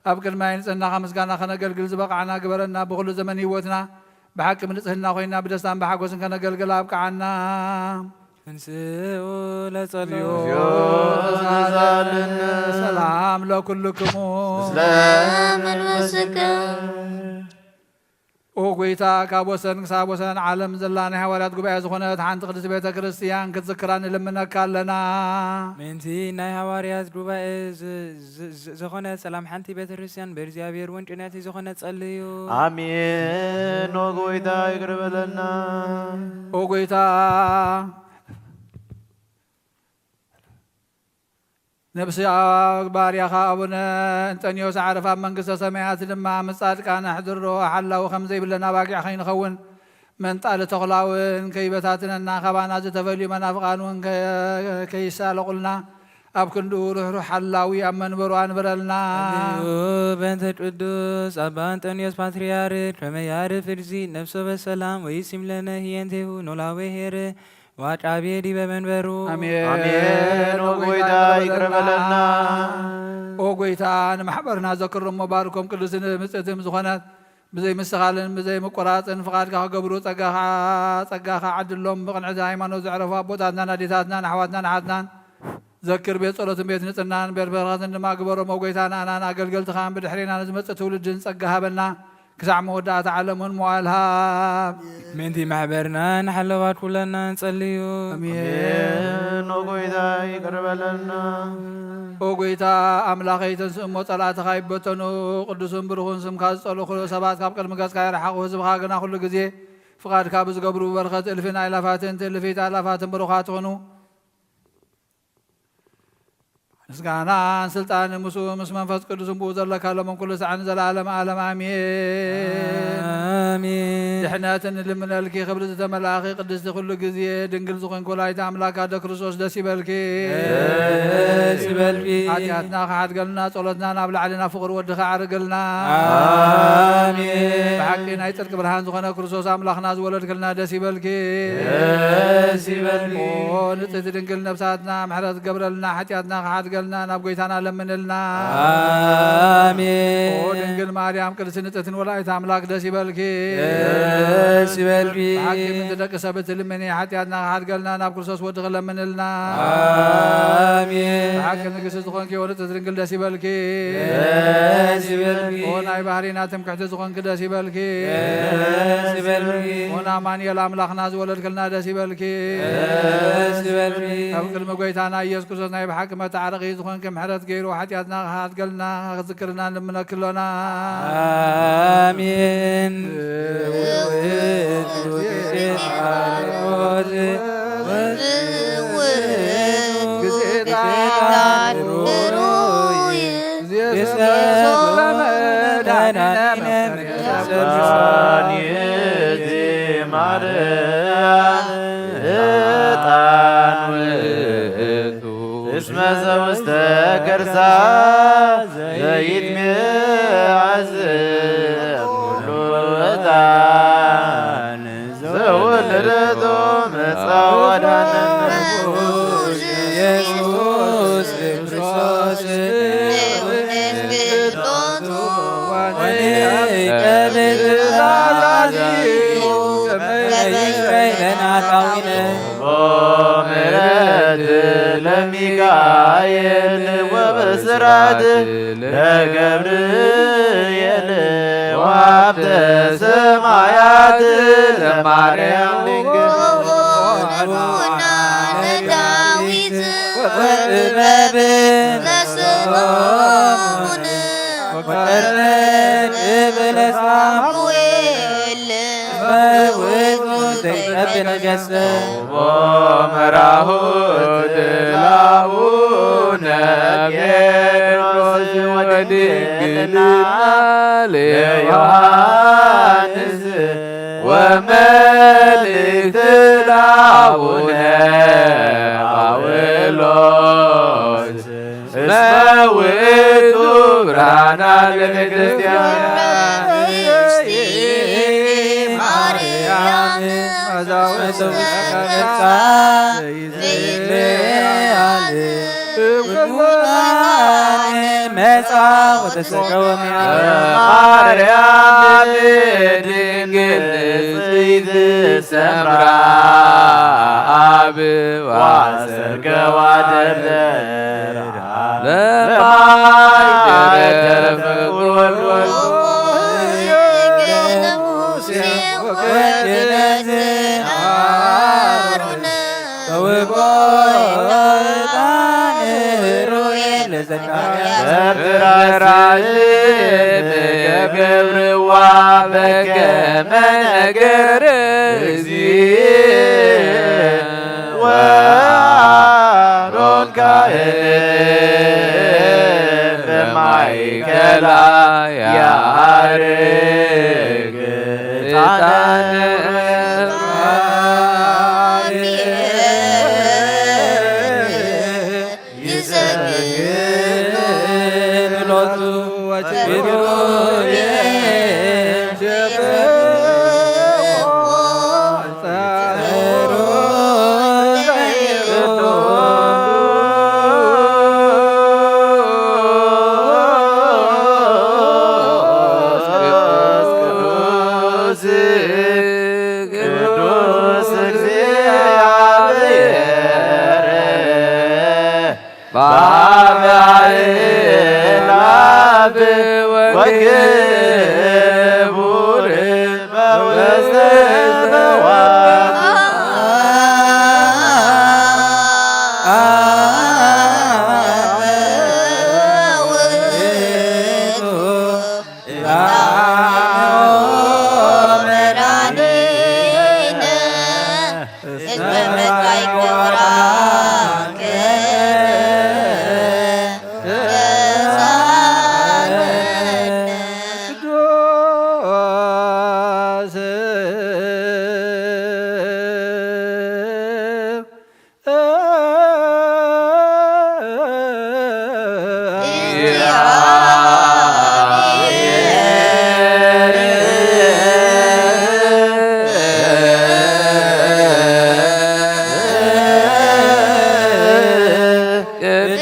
ኣብ ቅድሚ ዓይኒ ጽህናኻ ምስጋና ከነገልግል ዝበቓዕና ግበረና። ብኹሉ ዘመን ህይወትና ብሓቂ ብንጽህና ኮይና ብደስታን ብሓጎስን ከነገልግል ኣብቅዓና። እንስኡ ለጸሎ። እግዚኦ ተሳለነ። ሰላም ለኩልክሙ። ምስለ መንፈስከ። ኦ ጐይታ፣ ካብ ወሰን ክሳብ ወሰን ዓለም ዘላ ናይ ሃዋርያት ጉባኤ ዝኾነት ሓንቲ ቅድስት ቤተ ክርስቲያን ክትዝክራ ንልምነካ ኣለና። ምእንቲ ናይ ሃዋርያት ጉባኤ ዝ-፣ ዝ-፣ ዝ-፣ ዝኾነ ሰላም ሓንቲ ቤተ ክርስቲያን ብእግዚኣብሔር እውን ጭንዕቲ ዝኾነ ጸልዩ። ኣሜን። ኦ ጐይታ፣ ይቅር በለና። ኦ ጐይታ፣ ነብሲ ባርያኻ ኣቡነ እንጠንዮስ ዓረፋ ኣብ መንግስተ ሰማያት ድማ ምስ ጻድቃን ኣሕድሮ። ሓላዊ ከም ዘይብለን ኣባጊዕ ከይንኸውን መንጣሊ ተኹላውን ከይበታትነና፣ ካባና ዝተፈልዩ መናፍቓን እውን ከ-፣ ከይሳለቑልና ኣብ ክንድኡ ርሕሩሕ ሓላዊ ኣብ መንበሩ ኣንብረልና። እንዲሁ በእንተ ቅዱስ ኣባ እንጠንዮስ ፓትርያርክ ከመ ያዕርፍ እግዚእ ነፍሶ በሰላም ወይሲም ለነ ህየንቴሁ ኖላዌ ኄር ወአቃቤ ዲበ መንበሩ። ኣሜን። ኣሜን። ኦ ጌታ ጌታ ይቅረ ይቅረ በለና። በለና። ኦ ጌታ ንማሕበርና ዘክሮም ባርኮም ቅዱስን ምጽእትን ዝኾነት ብዘይ ምስኻልን ብዘይ ምቁራጽን ፍቓድካ ክገብሩ ጸጋኻ፣ ጸጋኻ ዓድሎም። ብቕንዕቲ ሃይማኖት ዘዕረፉ ኣቦታትናን ኣዴታትናን ኣሕዋትናን ኣሓትናን ዘክር። ቤት ጸሎትን ቤት ንጽህናን ቤት በረኸትን ድማ ግበሮም። ኦ ጌታ ንኣናን ኣገልገልትኻን ብድሕሬና ንዝመጽእ ትውልድን ጸጋ ሃበና። ክሳዕ መወዳእታ ዓለም እውን መዋእል ሃብ። ምእንቲ ማሕበርና ንሓለዋት ኩለና ንጸልዩ። ኣሜን። ኣሜን። ኦ ጌታ ይቅር በለልና። ኦ ጌታ ኣምላኸይ፣ ተንስእ እሞ ጸላእትኻ ይበተኑ። ቅዱስን ብሩኽን ስምካ ዝጸልኡ ሰባት ካብ ቅድሚ ገጽካ ይርሓቑ። ህዝብኻ ግና ኩሉ ግዜ ፍቓድካ ብዝገብሩ በረኸት እልፍን ኣእላፋትን ትእልፊት ኣእላፋትን ብሩኻት ይኹኑ። ምስጋናን ስልጣንን ምስኡ ምስ መንፈስ ቅዱስን ብኡ ዘለካ ሎምን ኩሉ ሳዕን ዘላለም ዓለም ኣሜን። ኣሜን። ድሕነትን ልምነልኪ ክብሪ ዝተመላእኺ ቅድስቲ ኩሉ ግዜ ድንግል ዝኾንኪ ወላዲተ ኣምላክ ኣደ ክርስቶስ ደስ ይበልኪ። ደስ ይበልኪ። ሓጢኣትና ክሓድገልና ጸሎትና ናብ ላዕሊ ናብ ፍቕሪ ወድኻ ዓርግልና። ኣሜን። ብሓቂ ናይ ጽድቂ ብርሃን ዝኾነ ክርስቶስ ኣምላኽና ዝወለድክልና ደስ ይበልኪ። ደስ ይበልኪ። ኦ ንጽሕቲ ድንግል ነብሳትና ምሕረት ገብረልና፣ ሓጢኣትና ክሓድገልና ናብ ጎይታና ለምንልና። ኣሜን። ኦ ድንግል ማርያም ቅድስቲ ንጽሕትን ወላዲት ኣምላክ ደስ ይበልኪ። ደስ ይበልኪ። ብሓቂ ምእንቲ ደቂ ሰብ እትልምኒ፣ ሓጢኣትና ክሓድገልና ናብ ክርስቶስ ወድኺ ለምንልና። ኣሜን። ብሓቂ ንግስቲ ዝኾንኪ ኦ ንጽሕቲ ድንግል ደስ ይበልኪ። ደስ ይበልኪ። ኦ ናይ ባህሪና ትምክሕቲ ዝኾንኪ ደስ ይበልኪ። ደስ ይበልኪ። ኦ ንኣማኑኤል ኣምላኽና ዝወለድክልና ደስ ይበልኪ። ደስ ይበልኪ። ኣብ ቅድሚ ጎይታና ኢየሱስ ክርስቶስ ናይ ብሓቂ መተዓረቒ ዝኾንኪ ምሕረት ገይሩ ሓጢኣትና ክሓድገልና ክዝክርና ንልምነኪ ኣሎና። ኣሜን። ዕጣን ውእቱ እስመ ዘውስተ ከርሳ ዘይትሚያዝ ኩሉ ዕጣን ዘወለደቶ መጻ ወዳነ ኢየሱስ ክርስቶስ ምሕረት ለሚካኤል ወበስራት ለገብርኤል ወሀብተ ሰማያት ለማርያም ድንግል ዳዊት ወጥበብ ለስምዖን ወቀርነ እብለ ሳሙኤል ፈውሱ ዘይጠብ ነገሰ። ወመራሁት ለአቡነ ጴጥሮስ ወድንግልና ለዮሐንስ ወመልእክት ለአቡነ ጳውሎስ እስመ ውእቱ ብርሃና ለቤተክርስቲያን። ማርያም መዛወቱ መጻ ወተሰቀወ ማርያም ድንግል ንጽሕት ሰምራ አብ ዋሰርገዋ ደብረ ለማይ ደረፈ ወልድ ወልድ ተውቦ ዕጣን ሩኤል ለዘካርያስ በትራስ ገብርዋ በከመ ነገር እግዚእ ወአሮን ካህን። ከላ ያርግ ዕጣነ ይሰግድ ሎቱ ወኪሉ ቅዱስ ቅዱስ እግዚአብሔር በአብ አእላፍ ወክቡር በውስተ ሰማያት።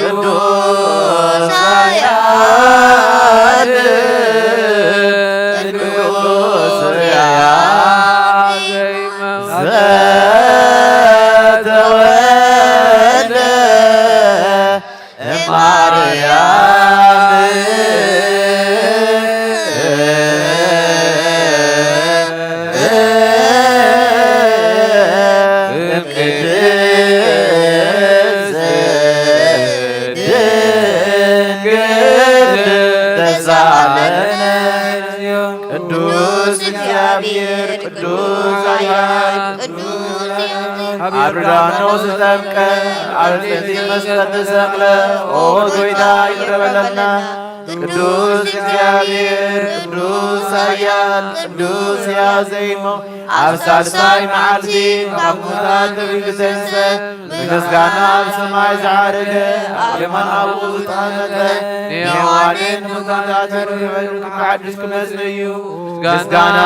ቅዱስ ያሬድ ቅዱስ ያሬድ ዘተወልደ እማርያም እምቅድስት ድንግል ተሳለነ። ቅዱስ እግዚአብሔር ቅዱስ ኃያል ቅዱስ ሕያው አድራኖስ ተጠምቀ፣ አርጤቲ መስቀል ተሰቅለ፣ ኦ ጎይታ ይቅር በለልና። ቅዱስ እግዚአብሔር ቅዱስ ኃያል ቅዱስ ሕያው ዘይሞ፣ ኣብ ሳልሳይ መዓልቲ ካብ ሙታን ተቢሉ ተንስአ፣ ብምስጋና ኣብ ሰማይ ዝዓረገ፣ ኣብ የማን ኣቦኡ ዝተቐመጠ፣ ንሕዋንን ንሙታን ተርበሉ ክመሓድስ ክመጽእ እዩ። ምስጋና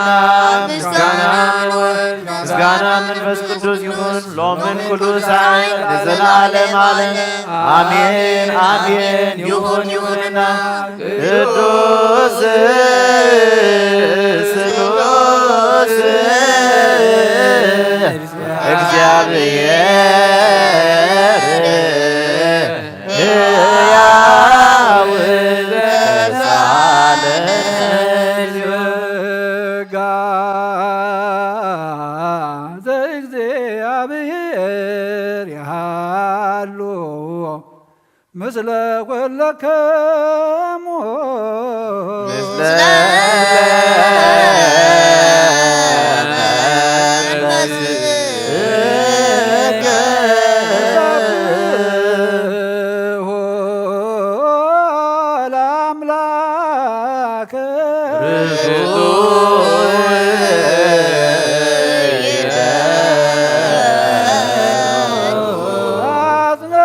ናብ ምስጋና ወልድ ምስጋና መንፈስ ቅዱስ ይኹን ሎምን ኩሉ ሰዓት ለዘለዓለም ዓለም ኣሜን ኣሜን። ይኹን ይኹንና ቅዱስ ስሉስ እግዚአብሔር ሕያው ተሳለ ጸጋ ዘእግዚአብሔር ይሃሉ ምስለ ኩለክሙ። ምስለ ለአምላክ ርቱዕ ይደሉ። አጽንዑ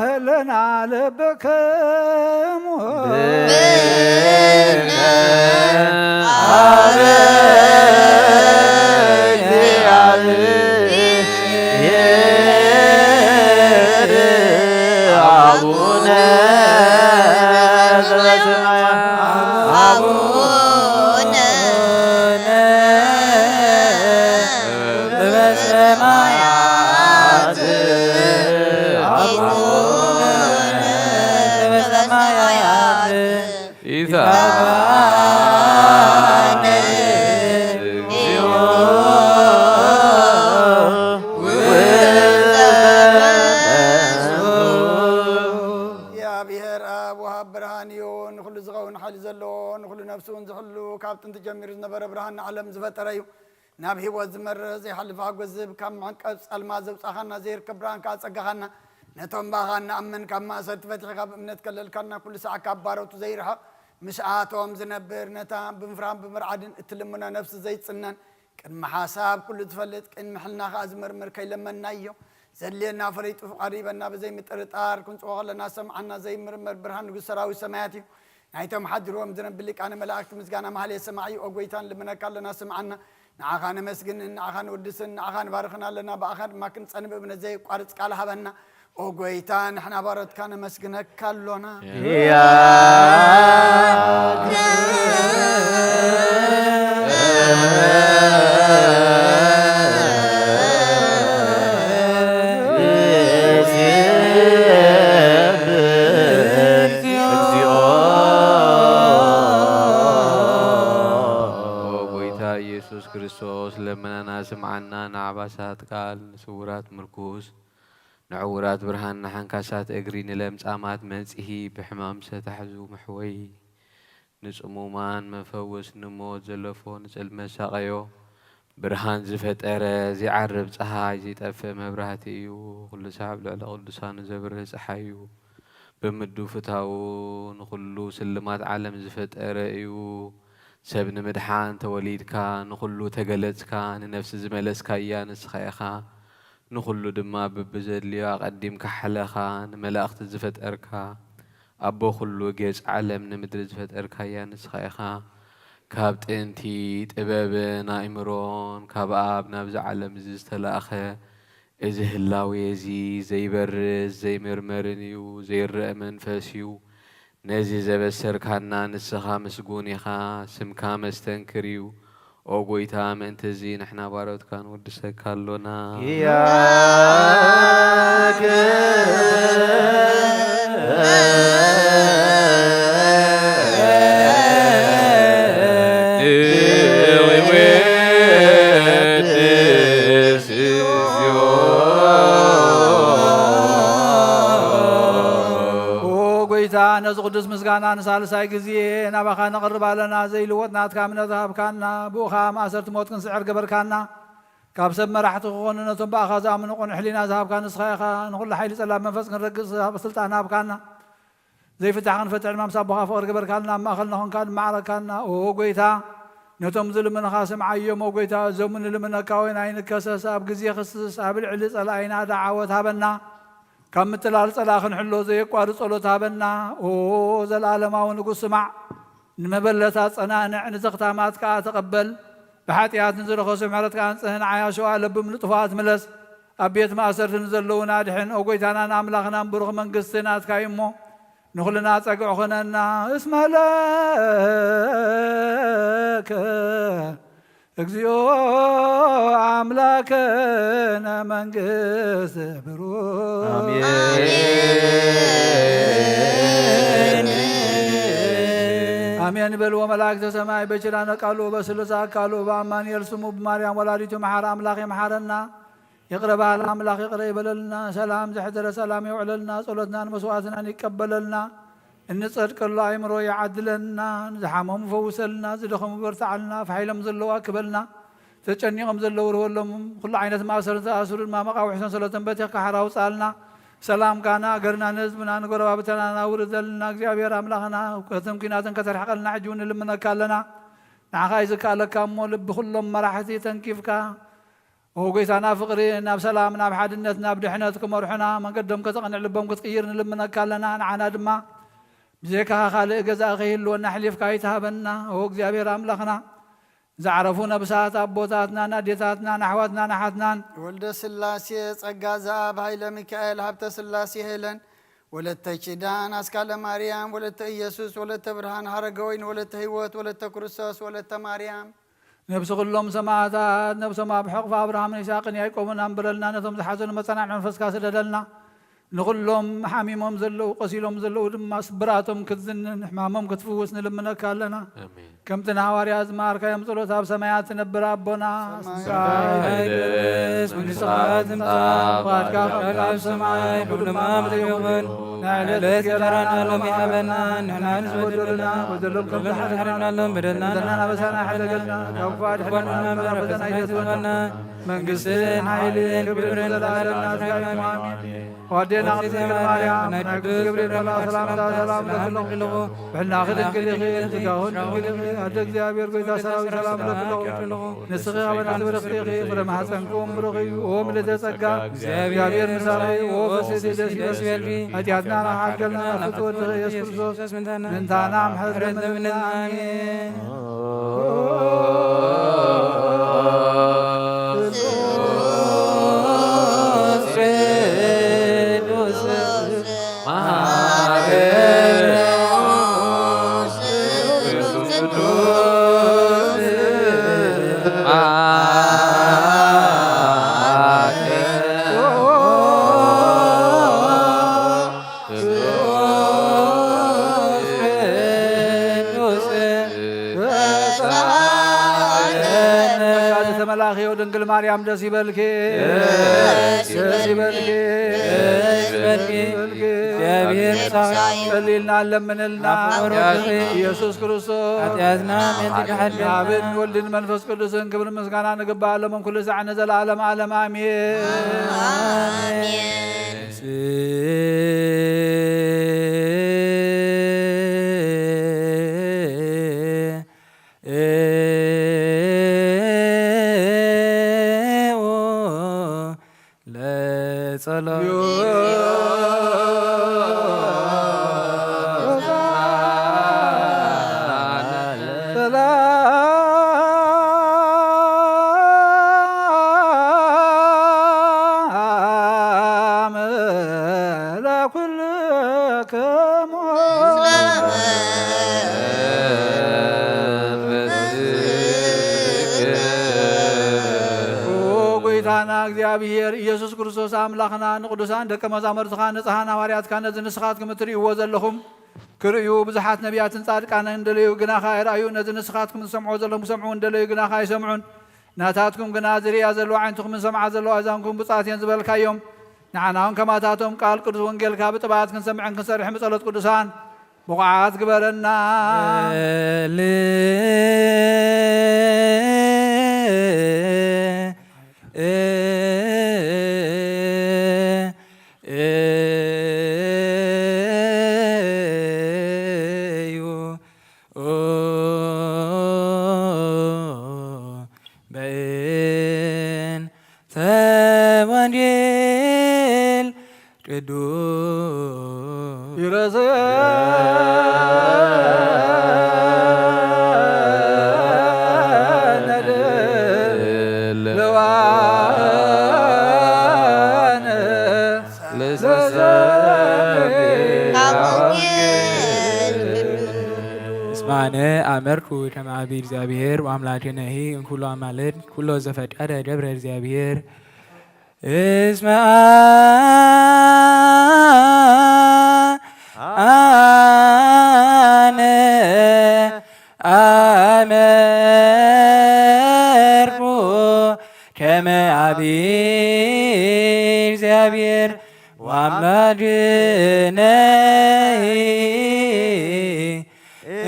ህልና ልብክሙ። ብነ አበ እግዚአብሔር አቡነ ዘበሰማያት። አቡነ ዘበሰማያት። አቡነ ዘበሰማያት። ኢታባነ እግዚኦ ውእተ መንሱ። እግዚኣብሔር ኣብ ወሃብ ብርሃን እዩ፣ ንኹሉ ዝኸውን ሓይሊ ዘለዎ፣ ንኹሉ ነፍሲ እውን ዝሕሉ፣ ካብ ጥንቲ ጀሚሩ ዝነበረ ብርሃን ንዓለም ዝፈጠረ እዩ። ናብ ህይወት ዝመርሕ ዘይሓልፍ ሓጎስ ዝህብ፣ ካብ መዕንቀፍ ጸልማት ዘውጻኻና፣ ዘይርከብ ብርሃን ከኣ ጸጋኻና፣ ነቶም ብኣኻ እንኣምን ካብ ማእሰርቲ ፈቲሕካ ብእምነት ከለልካና፣ ኩሉ ሳዕ ካብ ባሮቱ ዘይርሕቕ ምስኣቶም ዝነብር፣ ነታ ብምፍራን ብምርዓድን እትልምኖ ነፍሲ ዘይጽነን፣ ቅድሚ ሓሳብ ኩሉ ትፈልጥ፣ ቅድሚ ሕልና ከኣ ዝምርምር ከይለመንናዮ፣ ዘድልየና ፈሊጡ ቀሪበና፣ ብዘይ ምጥርጣር ክንጽዎ ከለና ዝሰምዓና ዘይምርመር ብርሃን ንጉስ ሰራዊት ሰማያት እዩ። ናይቶም ሓድርዎም ዝነብር ሊቃነ መላእክቲ ምስጋና ማህሌት ሰማዒ፣ ኦ ጎይታ ንልምነካ ኣለና ስምዓና። ንዓኻ ነመስግንን ንዓኻ ንውድስን ንዓኻ ንባርኽን ኣለና፣ ብኣኻ ድማ ክንጸንብ እምነት ዘየቋርጽ ቃል ሃበና። ኦ ጎይታ ንሕና ባሮትካ ነመስግነካ ኣሎና። ኦ ጎይታ ኢየሱስ ክርስቶስ ለመናና ስምዓና፣ ንዓባሳት ቃል ንስውራት ምርኩስ ንዕዉራት ብርሃን ንሓንካሳት እግሪ ንለምጻማት መጺሂ ብሕማም ዝተታሕዙ ምሕወይ ንጽሙማን መፈወስ ንሞት ዘለፎ ንጽልመት ሳቐዮ ብርሃን ዝፈጠረ ዘይዓርብ ጸሃይ ዘይጠፍእ መብራህቲ እዩ። ኩሉ ሳዕ ኣብ ልዕሊ ቅዱሳኑ ዘብርህ ጸሓይ እዩ። ብምዱ ፍታዉ ንኹሉ ስልማት ዓለም ዝፈጠረ እዩ። ሰብ ንምድሓን ተወሊድካ ንኹሉ ተገለጽካ ንነፍሲ ዝመለስካያ ንስኻ ኢኻ። ንኹሉ ድማ ብብዘድልዮ ኣቐዲምካ ሓለኻ ንመላእኽቲ ዝፈጠርካ ኣቦ ኩሉ ጌጽ ዓለም ንምድሪ ዝፈጠርካያ ንስኻ ኢኻ። ካብ ጥንቲ ጥበብን ኣእምሮን ካብ ኣብ ናብዚ ዓለም እዚ ዝተላእኸ እዚ ህላዌ እዚ ዘይበርስ ዘይምርመርን እዩ፣ ዘይረአ መንፈስ እዩ። ነዚ ዘበሰርካና ንስኻ ምስጉን ኢኻ፣ ስምካ መስተንክር እዩ። ኦ ጎይታ፣ ምእንቲ እዚ ንሕና ባሮትካ ንውድሰካ ኣሎና። ኪያከ ኦ ጎይታ፣ ነዚ ቅዱስ ምስጋና ንሳልሳይ ግዜ ናባኻ ነቕርብ ኣለና። ዘይልወጥ ናትካ እምነት ሃብካና፣ ብኡ ኸኣ ማእሰርቲ ሞት ክንስዕር ገበርካና። ካብ ሰብ መራሕቲ ክኾኑ ነቶም ብኣኻ ዝኣምኑ ቅኑዕ ሕሊና ዝሃብካ ንስኻ ኢኻ። ንኹሉ ሓይሊ ጸላም መንፈስ ክንረግጽ ስልጣን ሃብካና። ዘይፍታሕ ክንፈትሕ ድማ ምስ ኣቦኻ ፍቕሪ ገበርካልና፣ ኣብ ማእኸልና ኾንካ ድማ ዓረካና። ኦ ጎይታ፣ ነቶም ዝልምንኻ ስምዓዮም። ኦ ጎይታ፣ እዞም ንልምነካ ወይን ኣይንከሰስ፣ ኣብ ግዜ ክስስ ኣብ ልዕሊ ጸላኢና ደዓወት ሃበና። ካብ ምትላል ጸላኢ ክንሕሎ ዘየቋርጽ ጸሎት ሃበና። ኦ ዘለኣለማዊ ንጉስ ስማዕ፣ ንመበለት ኣጸናንዕ፣ ንዘኽታማት ከኣ ተቐበል። ብሓጢኣት ንዝረኸሱ ምሕረትካ ኣንጽህ፣ ንዓያሾ ኣለብም ንጥፉኣት ምለስ። ኣብ ቤት ማእሰርቲ ንዘለዉና ኣድሕን። ኦ ጎይታናን ኣምላኽናን ብሩኽ መንግስቲ ናትካ እዩ እሞ ንኹልና ጸግዒ ኾነና። እስመ ለከ እግዚኦ ኣምላከነ መንግስት ብሩክ። ኣሜን በልዎ መላእክተ ሰማይ በኪዳነ ቃሉ በስሉስ ኣካሉ በኣማኑኤል ስሙ ብማርያም ወላዲቱ መሓር ኣምላኽ ይምሓረና። ይቕረ በሃል ኣምላኽ ይቕረ ይበለልና። ሰላም ዘሕደረ ሰላም የውዕለልና። ጸሎትናን መስዋዕትናን ይቀበለልና። እንጸድቀሉ ኣእምሮ ይዓድለና። ንዝሓመሙ ፈውሰልና። ዝደኸሙ በርትዓልና። ፋሕ ኢሎም ዘለዉ ኣክበልና። ተጨኒቖም ዘለዉ ርህወሎም። ኩሉ ዓይነት ማእሰር ዝተኣስሩ ድማ መቓውሒ ሰንሰለቶም በቲኽካ ሓራ ኣውፅኣልና። ሰላምካ ንኣገርና ንህዝብና ንጎረባብተናን ኣውርደልና። እግዚኣብሔር ኣምላኽና ሁከትን ኲናትን ከተርሕቐልና ሕጂ እውን ንልምነካ ኣለና። ንዓኻ እዩ ዝከኣለካ እሞ ልቢ ኩሎም መራሕቲ ተንኪፍካ ኦ ጎይታና ፍቕሪ ናብ ሰላም ናብ ሓድነት ናብ ድሕነት ክመርሑና መንገዶም ከተቕንዕ ልቦም ክትቅይር ንልምነካ ኣለና። ንዓና ድማ ብዘይካኻ ካልእ ገዛኢ ከይህልወና ኣሕሊፍካ ኣይትሃበና። ኦ እግዚኣብሔር ኣምላኽና ዝዓረፉ ነብሳት ኣቦታትናን ኣዴታትናን ኣሕዋትናን ኣሓትናን ወልደ ስላሴ ጸጋ ዘኣብ ሃይለ ሚካኤል ሃብተ ስላሴ ሄለን ወለተ ኪዳን ኣስካለ ማርያም ወለተ ኢየሱስ ወለተ ብርሃን ሃረገወይን ወለተ ህይወት ወለተ ክርስቶስ ወለተ ማርያም ነብሲ ኩሎም ሰማእታት ነብሶም ኣብ ሕቕፊ ኣብርሃምን ይስሐቅን ያዕቆብን ኣንብረልና። ነቶም ዝሓዘኑ መጸናንዒ መንፈስካ ስደደልና። ንኹሎም ሓሚሞም ዘለዉ ቆሲሎም ዘለዉ ድማ ስብራቶም ክትዝንን ሕማሞም ክትፍውስ ንልምነካ ኣለና። ከምቲ ንሃዋርያ ዝመሃርካዮም ጸሎት ኣብ ሰማያት ትነብር ኣቦና ስምካ ይቐደስ፣ መንግስትኻ ትምጻእ፣ ፍቓድካ ከም ኣብ ሰማይ ከምኡ ድማ ኣብ ምድሪ ይኹን። ዕለት እንጀራና ሎሚ ሃበና፣ ንሕና ንዝበደሉና በደሎም ከም ዝሓለና በደልና ኣበሳና ሕደገልና፣ ካብ ክፉ ኣድሕነና፣ ፈተና ኣይተእትወና። መንግስትን ሓይልን ክብርን ዘለኣለም ናትካ እዩ። ኣሜን። ኣዴና ቅድስት ድንግል ማርያም፣ ናይ ቅዱስ ገብርኤል መልኣክ ሰላምታ ሰላም እልኪ ኣለኹ። ብሕልናኺ ድንግል ኢኺ፣ ስጋኺ ድንግል ኢኺ። ኣደ እግዚኣብሔር፣ ጎይታ ሰራዊት፣ ሰላም እልኪ ኣለኹ። ንስኺ ኣብ ኣናት ብርኽቲ ኢኺ፣ ፍረ ማህፀንኩም ብሩኽ እዩ። ኦ ምልዕተ ጸጋ፣ እግዚኣብሔር ምሳኺ፣ ኦ ፍስሕቲ ደስ ይበልኪ። ኃጢአትና ይሓድገልና፣ ፍትወ ወድኺ ኢየሱስ ክርስቶስ ምእንታና ምሕረት ለምንልና። ኣሜን። ጸጋ ዝተመላእኪ ድንግል ማርያም ደስ ይበልኪ፣ ደስ ይበልኪ፣ ደስ ይበልኪ። እግዚአብሔር ምሳኺ ጸልይልና፣ ለምንልና። ኢየሱስ ክርስቶስ ኃጢአትና ምሕረት ይግበረልና። ኣብን ወልድን መንፈስ ቅዱስን ክብር ምስጋና ንግባእ፣ ሎምን ኩሉ ሳዕ ንዘለዓለም ዓለም። ኣሜን። ኣሜን። ለጸሎ ሰላም ለኩልክሙ። ጎይታና እግዚኣብሔር ኢየሱስ ክርስቶስ ኣምላኽና፣ ንቅዱሳን ደቀ መዛሙርትኻ፣ ንጽሓን ሃዋርያትካ፣ ነዚ ንስኻትኩም እትርእይዎ ዘለኹም ክርእዩ ብዙሓት ነቢያትን ጻድቃንን እንደለዩ፣ ግና ኸኣ ኣይረኣዩ። ነዚ ንስኻትኩም ትሰምዕዎ ዘለኹም ክሰምዑ እንደለዩ፣ ግና ኸኣ ኣይሰምዑን። ናታትኩም ግና ዝርእያ ዘለዋ ዓይንትኹምን ዝሰምዓ ዘለዋ ኣእዛንኩም ብጻት እየን ዝበልካዮም። ንዓና እውን ከማታቶም ቃል ቅዱስ ወንጌልካ ብጥባት ክንሰምዕን ክንሰርሕን ብጸሎት ቅዱሳን ብቑዓት ግበረና። እዩ። በእንተ ወንጌል ቅዱስ ይረዘነ ለዋነ እስማነ አመርኩ ከመ አቢ እግዚአብሔር ወአምላክነሂ እምኩሉ አማልድ ኩሎ ዘፈቀደ ገብረ እግዚአብሔር። እስመ አነ አመርኩ ከመ አቢ እግዚአብሔር ወአምላክነሂ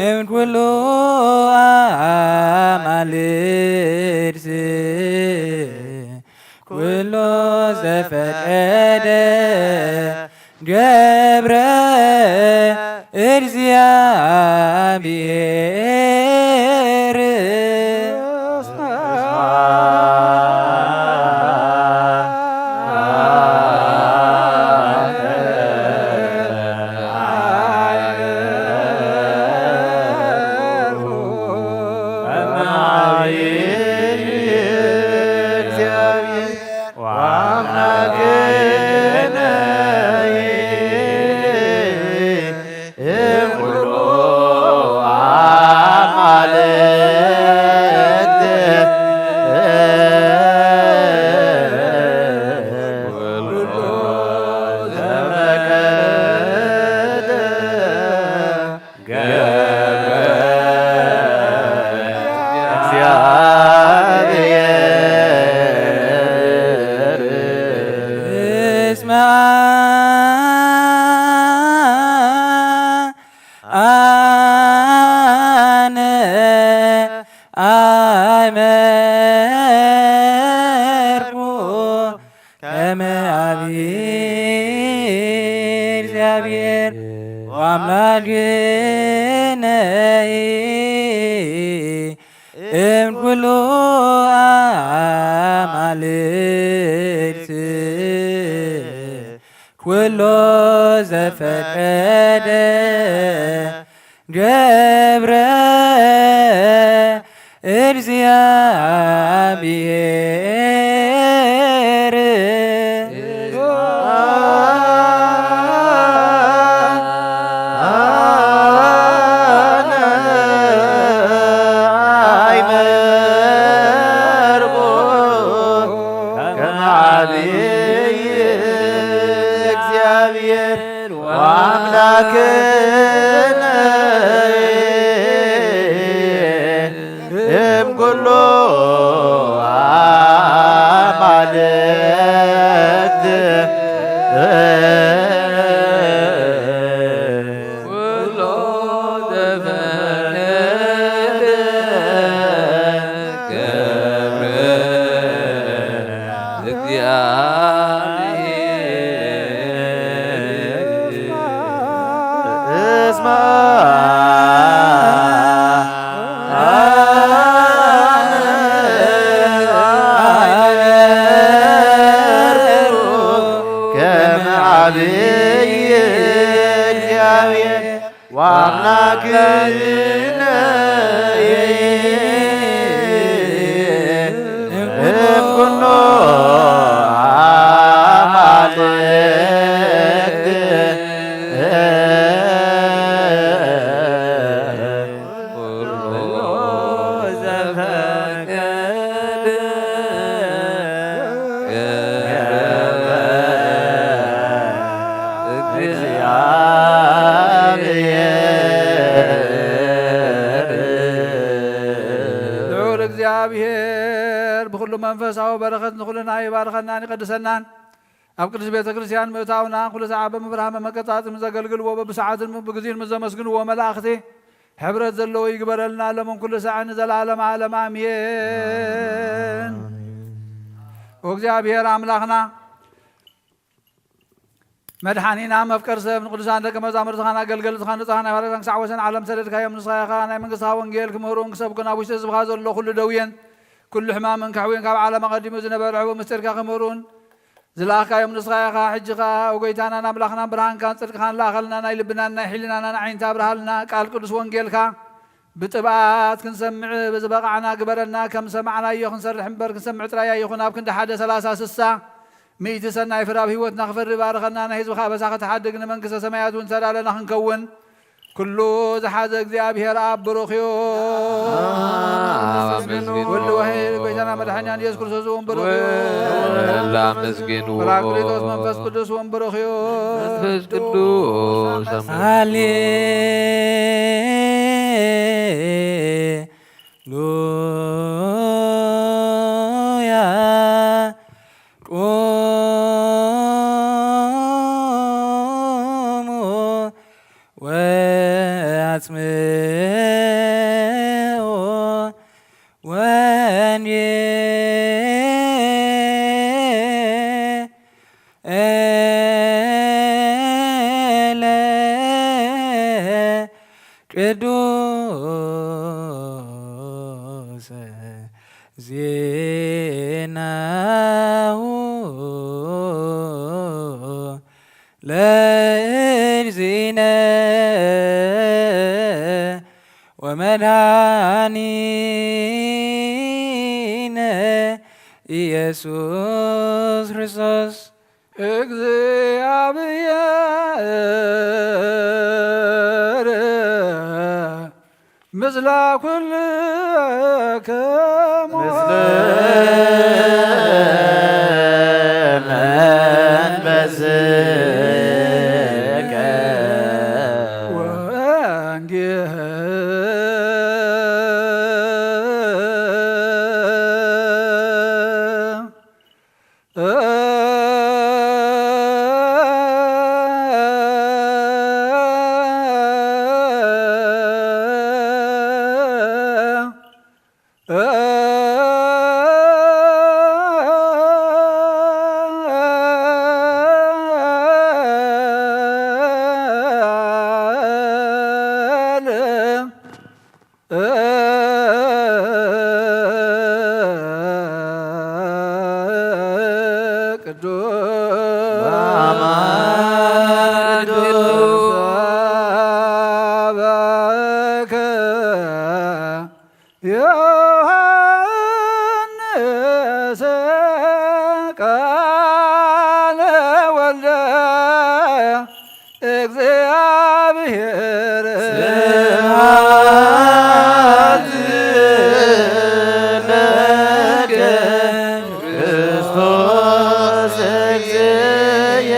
እምኩሉ አማልድ ኩሎ ዘፈቀደ ገብረ እግዚአብሔር። ኣይመርኩ ከመ አብ እግዚአብሔር ወአምላክነ እምኩሉ አማልክት ኩሎ ዘፈቀደ ገብረ እግዚአብሔር። እግዚአብሔር ወአምላክነ እምኩሉ አማልክት ኩሎ ዘፈቀደ ገብረ እግዚአብሔር እስማ ከመ አብይ እግዚአብሔር ወአምላክነ እምኩሎ አማልክት ኩሎ ዘፈቀደ ገብረ እግዚአብሔር። ልዑል እግዚኣብሔር ብኹሉ መንፈሳዊ በረኸት ንኹልና ይባርከናን ይቐድሰናን። ኣብ ቅድስት ቤተ ክርስቲያን ምእታውና፣ ኩሉ ሰዓት ብምብርሃን መመቀጻጽ ምስ ዘገልግልዎ፣ በብሰዓትን በብግዜን ምስ ዘመስግንዎ መላእኽቲ ሕብረት ዘለዎ ይግበረልና፣ ሎምን ኩሉ ሳዕን ንዘለዓለመ ዓለም ኣሜን። ኣሜን። ኦ እግዚኣብሔር ኣምላኽና፣ መድሓኒና፣ መፍቀር ሰብ፣ ንቅዱሳን ደቀ መዛሙርትኻን ኣገልገልትኻን ንጹሓን ኣባላትካን ክሳዕ ወሰን ዓለም ሰደድካዮም። ንስኻ ኢኻ ናይ መንግስትኻ ወንጌል ክምህሩን ክሰብኩን ኣብ ውሽጢ ህዝብኻ ዘሎ ኩሉ ደውየን ኩሉ ሕማምን ከሕውየን ካብ ዓለም ኣቐዲሙ ዝነበረ ሕቡእ ምስጢርካ ክምህሩን ዝለኣኽካዮም ንስኻ ኢኻ። ሕጂ ኸኣ፣ ኦ ጐይታናን ኣምላኽናን ብርሃንካን ጽድቅኻን ለኣኸልና፣ ናይ ልብናን ናይ ሕሊናናን ዓይኒ ኣብርሃልና። ቃል ቅዱስ ወንጌልካ ብጥብኣት ክንሰምዕ ብዝበቓዕና ግበረና። ከም ዝሰማዕናዮ ክንሰርሕ እምበር፣ ክንሰምዕ ጥራይ ኣይኹን። ኣብ ክንዲ ሓደ፣ ሰላሳ፣ ስሳ፣ ሚእቲ ሰናይ ፍረ ኣብ ህይወትና ክፈሪ ባርኸና። ናይ ህዝብኻ ኣበሳ ከተሓድግ፣ ንመንግስተ ሰማያት እውን ተዳለና ክንከውን። ኩሉ ዝሓዘ እግዚኣብሔር ኣብ ብሩኽ እዩ። ኣብ ኣመስግኑ። ኩሉ ውሒድ ጎይታና መድሓኒና ኢየሱስ ክርስቶስ እውን ብሩኽ እዩ። ወላ ኣመስግኑ። ጳራቅሊጦስ መንፈስ ቅዱስ እውን ብሩኽ እዩ። መንፈስ ቅዱስ ኣመስግኑ። ሃሌሉያ። ቁሙ ወአጽምዑ ወንጌለ ቅዱስ ዜናሁ ለእግዚእነ ወመድኃኒነ ኢየሱስ ክርስቶስ። እግዚኣብሔር ምስለ ኩልክሙ። ምስለ መንፈስከ። ወንጌል ቅዱስ በከ ዮሐንስ ቃለ ወልደ እግዚአብሔር። ስብሐት ለከ ክርስቶስ እግዚእየ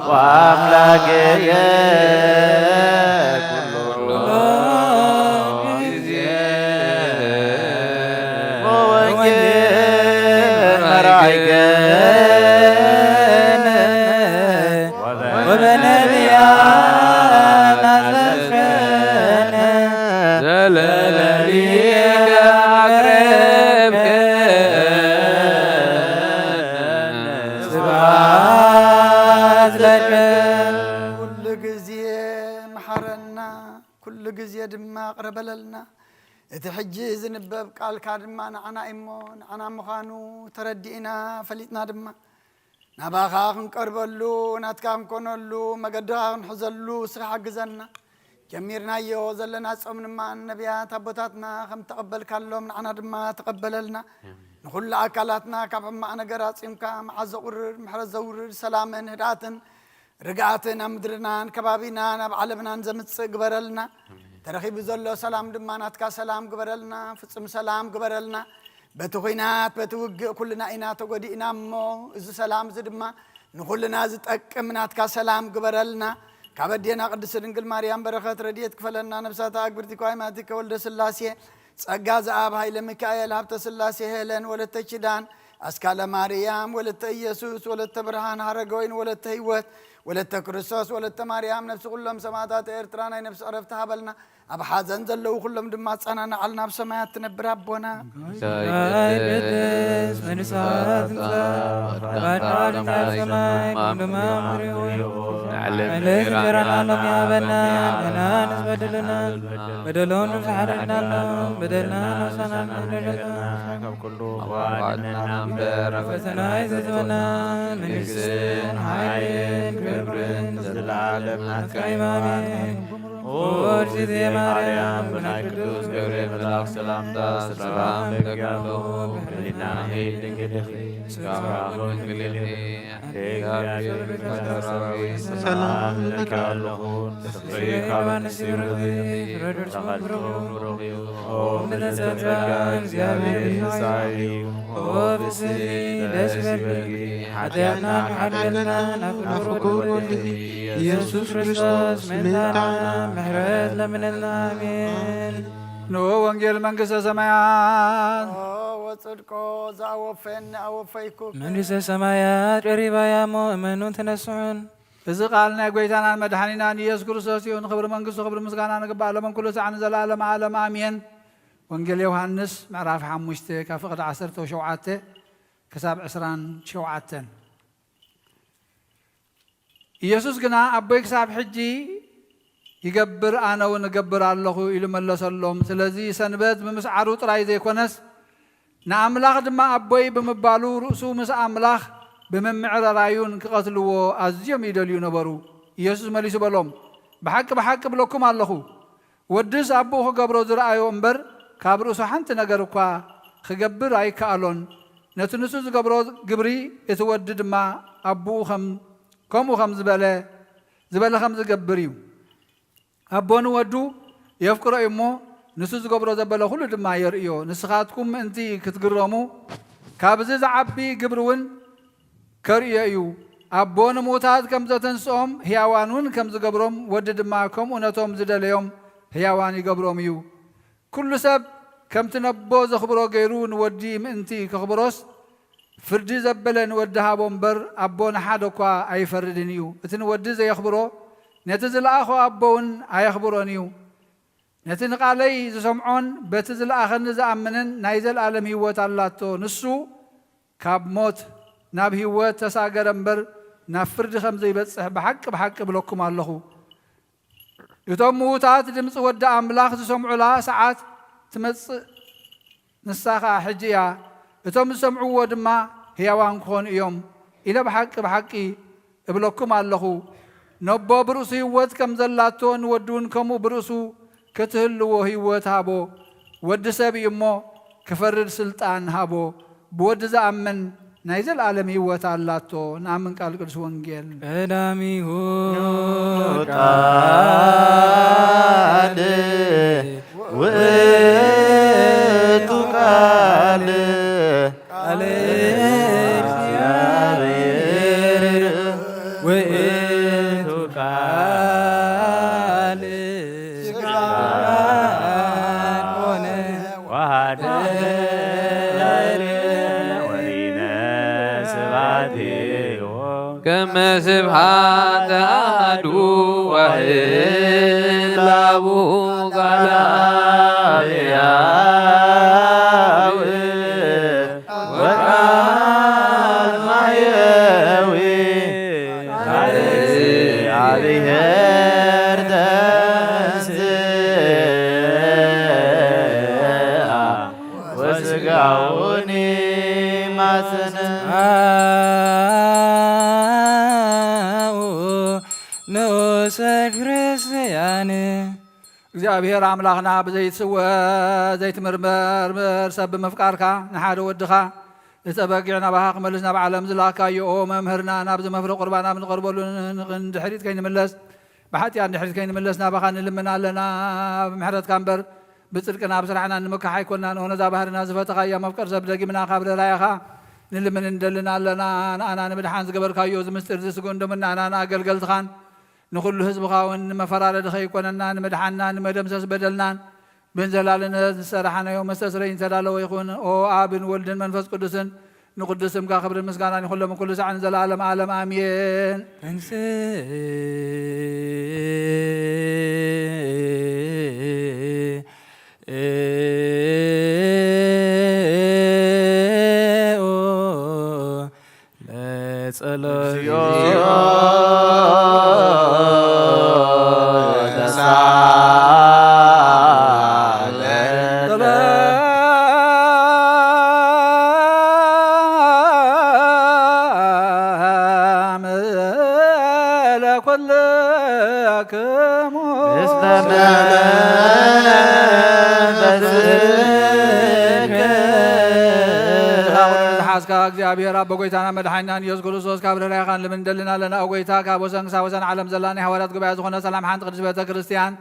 ወአምላክየ ኩሎ ጊዜ ወወንጌል መራሕከነ ወበነቢያት አዘዝከነ ዘለሊከ አቅረብከነ። ስብሐት ለከ። ኩሉ ግዜ መሓረና፣ ኩሉ ግዜ ድማ ቅረበለልና። እቲ ሕጂ ዝንበብ ቃልካ ድማ ንዓና እሞ ንዓና ምዃኑ ተረዲእና ፈሊጥና ድማ ናባኻ ክንቀርበሉ፣ ናትካ ክንኮነሉ፣ መገድኻ ክንሕዘሉ እስኻ ሓግዘና። ጀሚርናዮ ዘለና ጾም ድማ ነቢያት ኣቦታትና ከም ተቐበልካሎም ንዓና ድማ ተቐበለልና። ንኹሉ ኣካላትና ካብ ሕማቕ ነገር ኣጽምካ መዓት ዘቑርር፣ ምሕረት ዘውርድ፣ ሰላምን ህድኣትን ርግኣትን ኣብ ምድርናን ከባቢናን ኣብ ዓለምናን ዘምጽእ ግበረልና። ተረኺቡ ዘሎ ሰላም ድማ ናትካ ሰላም ግበረልና፣ ፍጹም ሰላም ግበረልና። በቲ ኲናት በቲ ውግእ ኩልና ኢና ተጎዲእና እሞ፣ እዚ ሰላም እዚ ድማ ንኹልና ዝጠቅም ናትካ ሰላም ግበረልና። ካብ ኣዴና ቅድስት ድንግል ማርያም በረኸት ረድኤት ክፈለና። ነብሳታ ኣግብርቲ ኳይማቲከ ወልደ ስላሴ፣ ጸጋ ዘኣብ ኃይለ ሚካኤል፣ ሃብተ ስላሴ ሄለን፣ ወለተ ኪዳን፣ ኣስካለ ማርያም፣ ወለተ ኢየሱስ፣ ወለተ ብርሃን፣ ሃረገወይን፣ ወለተ ህይወት፣ ወለተ ክርስቶስ፣ ወለተ ማርያም፣ ነፍሲ ኩሎም ሰማዕታት ኤርትራ ናይ ነፍሲ ዕረፍቲ ሃበልና። ኣብ ሓዘን ዘለዉ ኩሎም ድማ ኣጸናንዓልና። ኣብ ሰማያት ትነብር ኣቦና። ይትቀደስ ስምካ፣ መንግስትኻ ትምጻእ፣ ፈቃድካ ኣብ ሰማይ ከም ኣብ ምድሪ ይኹን። ንዕለተ እንጀራና ሎሚ ሃበና፣ ንሕና ንበድለና በደሎም ንስሓደግናሎም በደልና ነሳና ንደለና ካብ ኩሉ ኣዋድነና እምበር ፈተና ኣይዘዝበና። መንግስትን ሓይልን ክብርን ዘለዓለም ናትካ እዩ። ኣሜን። ኦርሲት ማርያም ብናይ ቅዱስ ገብርኤል መልኣክ ሰላምታ ሰላም እብለኪ ኣለኹ። ብህሊናኺ ድንግል ኢኺ፣ ስጋኺ እውን ድንግል ኢኺ። ሰላም እብለኪ ኣለኹ። ንስኺ ካብ ኣንስትዮ ብሩኽቲ፣ ፍረ ከርሥኺ ብሩኽ እዩ። ኦ ምልዕተ ጸጋ፣ እግዚኣብሔር ምሳኺ እዩ። ኦ ፍስሒ፣ ደስ ይበልኪ፣ ሓጢኣትና ሓደገልና፣ ናብ ፍቁር ወድኺ ኢየሱስ ክርስቶስ ምእንታና ምሕረት ለምነልና። ኣሜን። ንዑ ወንጌል መንግስተ ሰማያት። ኦ ወጽድቆ ዘአወፈኒ አወፈይኩ። መንግስተ ሰማያት ቀሪባ እያ እሞ እመኑን ተነስሑን። እዚ ቃል ናይ ጐይታናን መድሓኒናን ኢየሱስ ክርስቶስ እዩ። ንኽብሪ መንግስቱ ክብሪ ምስጋና ንግባእ፣ ሎምን ኩሉ ሳዕ ንዘለኣለመ ዓለም ኣሜን። ወንጌል ዮሃንስ ምዕራፍ ሓሙሽተ ካብ ፍቕዲ ዓሰርተ ሸውዓተ ክሳብ ዕስራን ሸውዓተን። ኢየሱስ ግና ኣቦይ ክሳብ ሕጂ ይገብር፣ ኣነ እውን እገብር ኣለኹ ኢሉ መለሰሎም። ስለዚ ሰንበት ብምስዓሩ ጥራይ ዘይኮነስ ንኣምላኽ ድማ ኣቦይ ብምባሉ ርእሱ ምስ ኣምላኽ ብምምዕርራዩን ክቐትልዎ ኣዝዮም ይደልዩ ነበሩ። ኢየሱስ መሊሱ በሎም፣ ብሓቂ ብሓቂ እብለኩም ኣለኹ፣ ወድስ ኣቦኡ ክገብሮ ዝረኣዮ እምበር ካብ ርእሱ ሓንቲ ነገር እኳ ክገብር ኣይከኣሎን። ነቲ ንሱ ዝገብሮ ግብሪ እቲ ወዲ ድማ ኣቦኡ ከም ከምኡ ከም ዝበለ ዝበለ ከም ዝገብር እዩ። ኣቦ ንወዱ የፍቅሮ እዩ እሞ፣ ንሱ ዝገብሮ ዘበለ ኩሉ ድማ የርእዮ። ንስኻትኩም ምእንቲ ክትግረሙ፣ ካብዚ ዝዓቢ ግብሪ እውን ከርእዮ እዩ። ኣቦ ንምዉታት ከም ዘተንስኦም፣ ህያዋን እውን ከም ዝገብሮም፣ ወዲ ድማ ከምኡ ነቶም ዝደለዮም ህያዋን ይገብሮም እዩ። ኩሉ ሰብ ከምቲ ነቦ ዘኽብሮ ገይሩ ንወዲ ምእንቲ ከኽብሮስ፣ ፍርዲ ዘበለ ንወዲ ሃቦ እምበር፣ ኣቦ ንሓደ እኳ ኣይፈርድን እዩ። እቲ ንወዲ ዘየኽብሮ፣ ነቲ ዝለኣኾ ኣቦ እውን ኣየኽብሮን እዩ። ነቲ ንቓለይ ዝሰምዖን በቲ ዝለኣኸኒ ዝኣምንን ናይ ዘለኣለም ህይወት ኣላቶ። ንሱ ካብ ሞት ናብ ህይወት ተሳገረ እምበር፣ ናብ ፍርዲ ከም ዘይበጽሕ ብሓቂ ብሓቂ እብለኩም ኣለኹ። እቶም ምዉታት ድምጺ ወዲ ኣምላኽ ዝሰምዑላ ሰዓት ትመጽእ፣ ንሳ ኸኣ ሕጂ እያ። እቶም ዝሰምዕዎ ድማ ህያዋን ክኾኑ እዮም ኢለ ብሓቂ ብሓቂ እብለኩም ኣለኹ። ነቦ ብርእሱ ህይወት ከም ዘላቶ፣ ንወዱ እውን ከምኡ ብርእሱ ክትህልዎ ህይወት ሃቦ። ወዲ ሰብ እዩ እሞ ክፈርድ ስልጣን ሃቦ። ብወዲ ዝኣምን ናይ ዘለኣለም ህይወት ኣላቶ። ንኣምን ቃል ቅዱስ ወንጌል። ቀዳሚሁ ቃል ውእቱ ቃል ቃል እግዚአብሔር ውእቱ ቃል ሥጋ ሆነ ወሐደረ ወሪነ ስብሐቲሁ። ከመ ስብሐተ አሐዱ ወህላቡ ቃለ አብ ሕያው ወቃል ማሕየዊ ቃል እግዚአብሔር ተንሥአ ወሥጋሁኒ ማጽነ። ንኡሰ ክርስቲያን። እግዚኣብሔር ኣምላኽና ብዘይትስወ ዘይትምርመር ሰብ ብምፍቃርካ ንሓደ ወድኻ እተ በጊዕ ናባኻ ክመልስ ናብ ዓለም ዝላካዮ ኦ መምህርና ናብዚ መፍረ ቁርባን ኣብ ንቐርበሉ ንድሕሪት ከይንምለስ ብሓጢኣት ድሕሪት ከይንምለስ ናባኻ ንልምን ኣለና። ብምሕረትካ እምበር ብጽድቅና ብስራሕና ንምካሕ ኣይኮንናን። ኦ ነዛ ባህርና ዝፈተኻያ መፍቀር ሰብ ደጊምና ካብ ርህራሄኻ ንልምን እንደልን ኣለና። ንኣና ንምድሓን ዝገበርካዮ እዚ ምስጢር እዚ ስግኡን ደሙን ንኣናን ኣገልገልትኻን ንኹሉ ህዝብኻ እውን ንመፈራረዲ ከይኮነና ንምድሓንና ንመደምሰስ በደልናን ብእንዘላልነት ዝሰራሕናዮ መስተስረይ ዝተዳለወ ይኹን። ኦ ኣብን ወልድን መንፈስ ቅዱስን ንቅዱስ ስምካ ክብርን ምስጋናን ይኹሎም ኩሉ ሳዕ ንዘለዓለም ዓለም ኣሜን። ተንሥእ ለጸሎት። እግዚኦ ተሳለ። ሰላም ለኩልክሙ። ምስለ መንፈስከ። ዝሓዝካ እግዚኣብሔር ኣቦ ጎይታና መድሓኒናን ኢየሱስ ክርስቶስ ካብ ርህራሄኻን ልምን ደልን ኣለና። ኦ ጎይታ ካብ ወሰን ክሳብ ወሰን ዓለም ዘላ ናይ ሃዋርያት ጉባኤ ዝኾነ ሰላም ሓንቲ ቅድስት ቤተ ክርስቲያን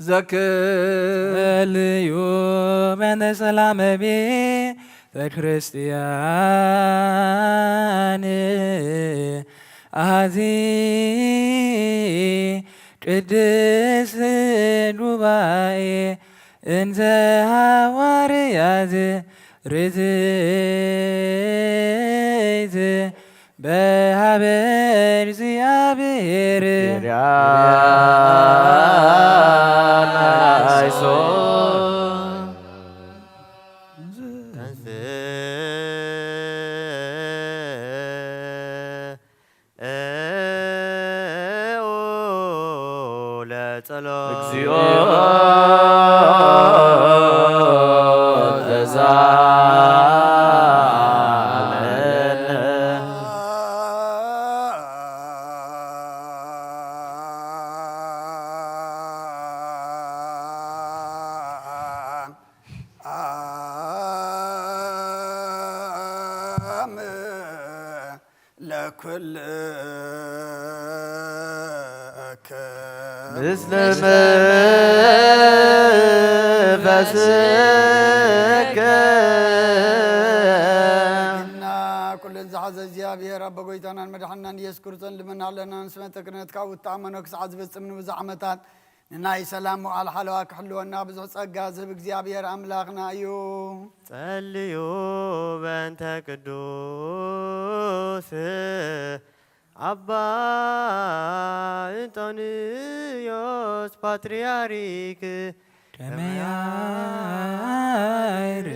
ዘክር። ጸልዩ በእንተ ሰላመ ቤተ ክርስቲያን አዚ ቅድስት ጉባኤ እንተ ሃዋርያት ርትዕት በሃበ እግዚኣብሔር። ለጸሎት። እግዚኦ ተሳለነ። ለኩልከ ምስለ መንፈስከ። እና ኩለን ዝሓዘ እግዚኣብሔር ኣቦ ጎይታናን መድሓንናን ኢየሱስ ክርስቶስ ልመና ኣለና። ንስመተ ክህነትካ ውትኣመኖ ክሳዕ ዝፍጽም ንብዙሕ ዓመታት ንናይ ሰላም መዋዕል ሓለዋ ክሕልወና ብዙሕ ጸጋ ዝህብ እግዚኣብሔር ኣምላኽና እዩ። ጸልዩ በእንተ ቅዱስ ኣባ እንጦንዮስ ፓትርያርክ ከመ ያዕርፍ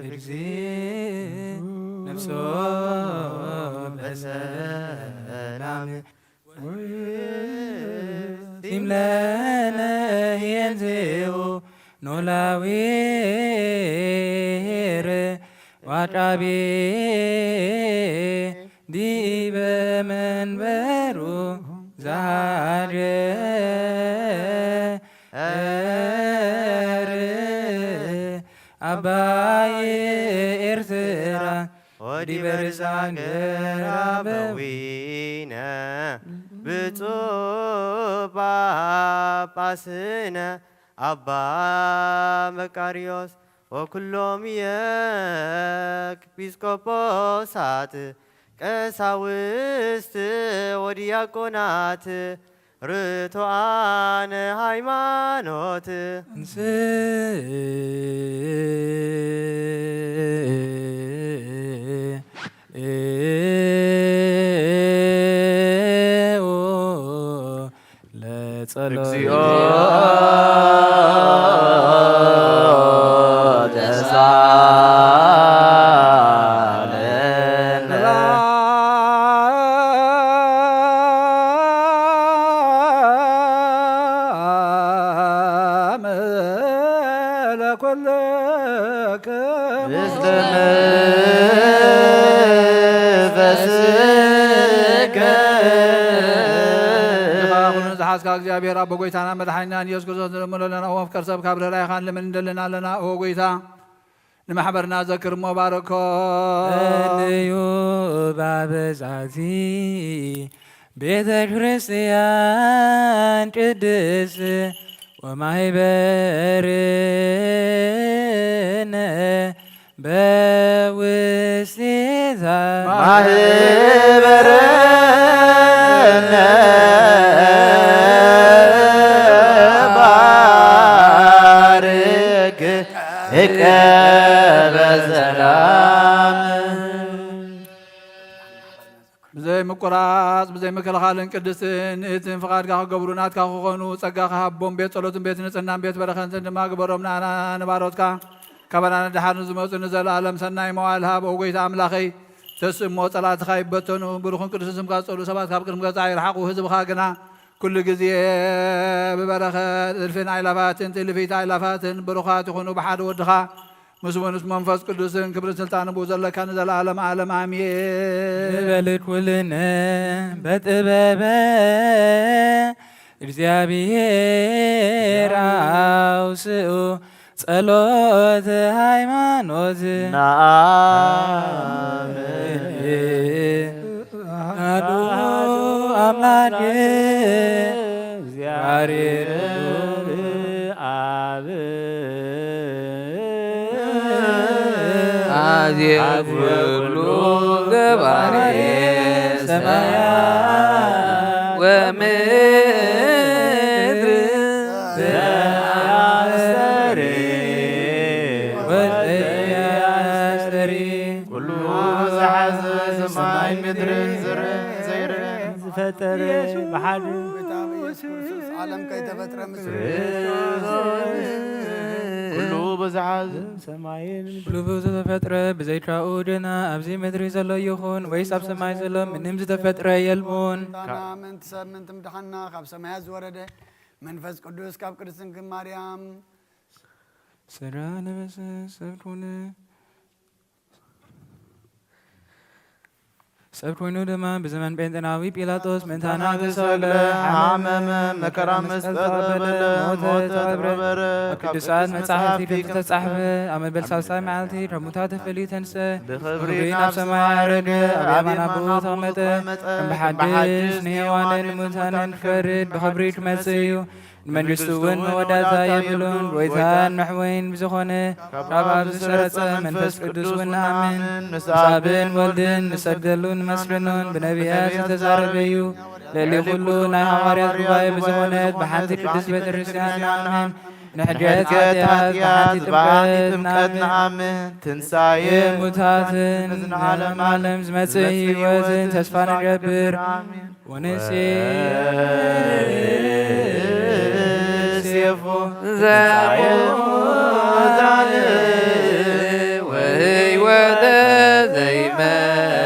እግዚእ ነፍሶ በሰላም ወይሲም ለነ ሄንዜው ኖላዊር ዋቃቤ ዲበ መንበሩ ዘሃድር ኣባይ ኤርትራ ወዲበ ርእሰ ሃገር ኣበዊነ ብፁዕ ጳጳስነ ኣባ መቃርዮስ ወኩሎም የኤጲስቆጶሳት ቀሳውስት ወዲያቆናት ርቱዓነ ሃይማኖት እንስ ለጸሎት እግዚኦ ተሳለነ። ለኩልክሙ ምስለ መንፈስከ። ዝሓዝካ እግዚኣብሔር ኣቦ ጎይታና መድሓኒናን ኢየሱስ ክርስቶስ ንለምኖ ኣለና። ኦ መፍቀር ሰብ ካብ ርህራሄኻን ልምን እንደልን ኣለና። ኦ ጎይታ ንማሕበርና ዘክር እሞ ባርኮ። እልዩ ባበዛቲ ቤተ ክርስቲያን ቅድስት ወማህበርነ በውስቴታ ማህበርነ ባርክ እቀበ ሰላም። ብዘይ ምቁራጽ ብዘይ ምክልኻልን ቅድስትን ንእትን ፍቓድካ ክገብሩ ናትካ ክኾኑ ጸጋኻ ሃቦም። ቤት ጸሎትን ቤት ንጽህናን ቤት በረኸትን ድማ ግበሮም። ንኣና ንባሮትካ ካባና ንድሓር ንዝመጹ ንዘለኣለም ሰናይ መዋል ሃብ። ኦ ጎይታ ኣምላኸይ ተስእሞ ጸላእትኻ ይበተኑ። ብሩኽን ቅዱስን ስምካ ዝጸልኡ ሰባት ካብ ቅድሚ ገጻ ይርሓቑ። ህዝብኻ ግና ኩሉ ግዜ ብበረኸት እልፍን ኣእላፋትን ትእልፊት ኣእላፋትን ብሩኻት ይኹኑ። ብሓደ ወድኻ ምስ መንፈስ ቅዱስን ክብርን ስልጣንን ብኡ ዘለካ ንዘለዓለም ዓለም ኣሜን። ንበል ኩልነ በጥበበ እግዚኣብሔር ኣውስኡ ጸሎተ ሃይማኖት ናአምን። ኣሐዱ ኣምላክ እግዚኣብሔር ኣብ አዜ ኩሉ ገባሬ ሰማያ ወምድር ዘያስተሪ ወዘያስተሪ ኩሉ ዝሓዘ ሰማይ ምድርን ዝርእ ዘይርእ ዝፈጠረ ብሓዱ ዓለም ከይተፈጥረ ምስ ኩሉ ብዝሓዘ ሰማይን ኩሉ ብዝተፈጥረ ብዘይካኡ ደና ኣብዚ ምድሪ ዘሎ ይኹን ወይስ ኣብ ሰማይ ዘሎ ምንም ዝተፈጥረ የልቡን። ምእንቲ ሰብ ምእንቲ ምድሓና ካብ ሰማያት ዝወረደ መንፈስ ቅዱስ ካብ ቅድስት ድንግል ማርያም ስጋ ለበሰ ሰብ ኮነ። ሰብ ኮይኑ ድማ ብዘመን ጴንጤናዊ ጲላጦስ ምእንታና ተሰቕለ፣ ሓመመ፣ መከራ መስቀል ተቐበለ፣ ሞተ፣ ተቐብረ። ኣብ ቅዱሳት መጻሕፍቲ ከም ዝተጻሕፈ ኣብ መበል ሳልሳይ መዓልቲ ካብ ሙታት ተፈልዩ ተንስአ። ብኽብሪ ናብ ሰማይ ዓረገ፣ ኣብ የማን ኣቦኡ ተቐመጠ። ከም ብሓድሽ ንሕያዋንን ንሙታንን ክፈርድ ብኽብሪ ክመጽእ እዩ። ንመንግስቱ እውን መወዳእታ የብሉን። ጎይታን መሕወይን ብዝኾነ ካብ ኣብ ዝሰረጸ መንፈስ ቅዱስ እውን ንኣምን። ምስ ኣብን ወልድን ንሰግደሉን ንመስግኑን ብነቢያት ዝተዛረበ እዩ። ልዕሊ ኩሉ ናይ ሃዋርያት ጉባኤ ብዝኾነት ብሓንቲ ቅድስት ቤተ ክርስቲያን ንኣምን። ንሕድገት ኃጢአት ብሓንቲ ጥምቀት ንኣምን። ትንሣኤ ሙታትን ንዓለም ዓለም ዝመጽእ ሕይወትን ተስፋ ንገብር። ወንሴ ዘሙታን ወህይወተ ዘይመጽእ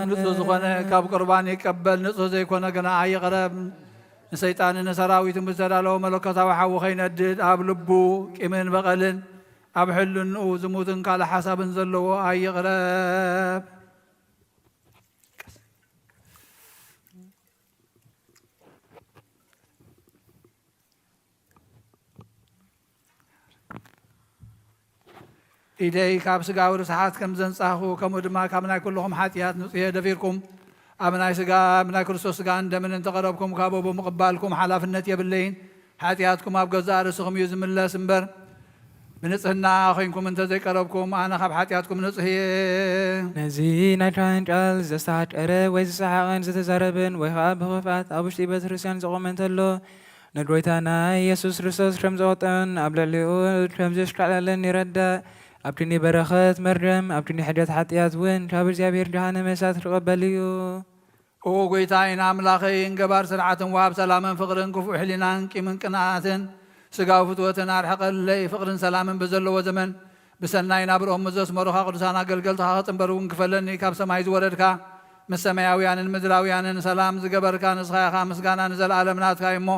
ንጹህ ዝኾነ ካብ ቁርባን ይቀበል፣ ንጹህ ዘይኮነ ግና ኣይቕረብ። ንሰይጣንን ንሰራዊቱን ብዝተዳለወ መለኮታዊ ሓዊ ኸይነድድ፣ ኣብ ልቡ ቂምን በቐልን ኣብ ሕልንኡ ዝሙትን ካልእ ሓሳብን ዘለዎ ኣይቕረብ። ኢደይ ካብ ስጋዊ ርስሓት ከም ዘንጻኹ፣ ከምኡ ድማ ካብ ናይ ኩልኹም ሓጢኣት ንጹህ እየ። ደፊርኩም ኣብ ናይ ስጋ፣ ኣብ ናይ ክርስቶስ ስጋን ደምን እንተቐረብኩም፣ ካብኡ ብምቕባልኩም ሓላፍነት የብለይን። ሓጢኣትኩም ኣብ ገዛእ ርእስኹም እዩ ዝምለስ እምበር፣ ብንጽህና ኮይንኩም እንተ ዘይቀረብኩም፣ ኣነ ካብ ሓጢኣትኩም ንጹህ እየ። ነዚ ናይ ካህን ቃል ዘስተሓቀረ ወይ ዝሰሓቐን ዝተዛረበን ወይ ኸዓ ብኽፍኣት ኣብ ውሽጢ ቤተ ክርስቲያን ዝቖመ እንተሎ፣ ንጎይታና ኢየሱስ ክርስቶስ ከም ዝወጠን ኣብ ልዕሊኡ ከም ዘሽካዕለለን ይረዳእ። ኣብ ክንዲ በረኸት መርገም፣ ኣብ ክንዲ ሕድገት ሓጢኣት እውን ካብ እግዚኣብሔር ገሃነመ እሳት ክቕበል እዩ። ኦ ጎይታይን ኣምላኸይን፣ ገባር ስርዓትን ወሃብ ሰላምን ፍቕርን፣ ክፉእ ሕሊናን ቂምን ቅንኣትን ስጋዊ ፍትወትን ኣርሕቐለይ። ፍቕርን ሰላምን ብዘለዎ ዘመን ብሰናይ ናብርኦም ምስ ዘስመሩኻ ቅዱሳን ኣገልገልትኻ ክጽንበር እውን ክፈለኒ። ካብ ሰማይ ዝወረድካ፣ ምስ ሰማያውያንን ምድራውያንን ሰላም ዝገበርካ ንስኻ ኢኻ። ምስጋና ንዘለኣለም ናትካ እዩ እሞ፣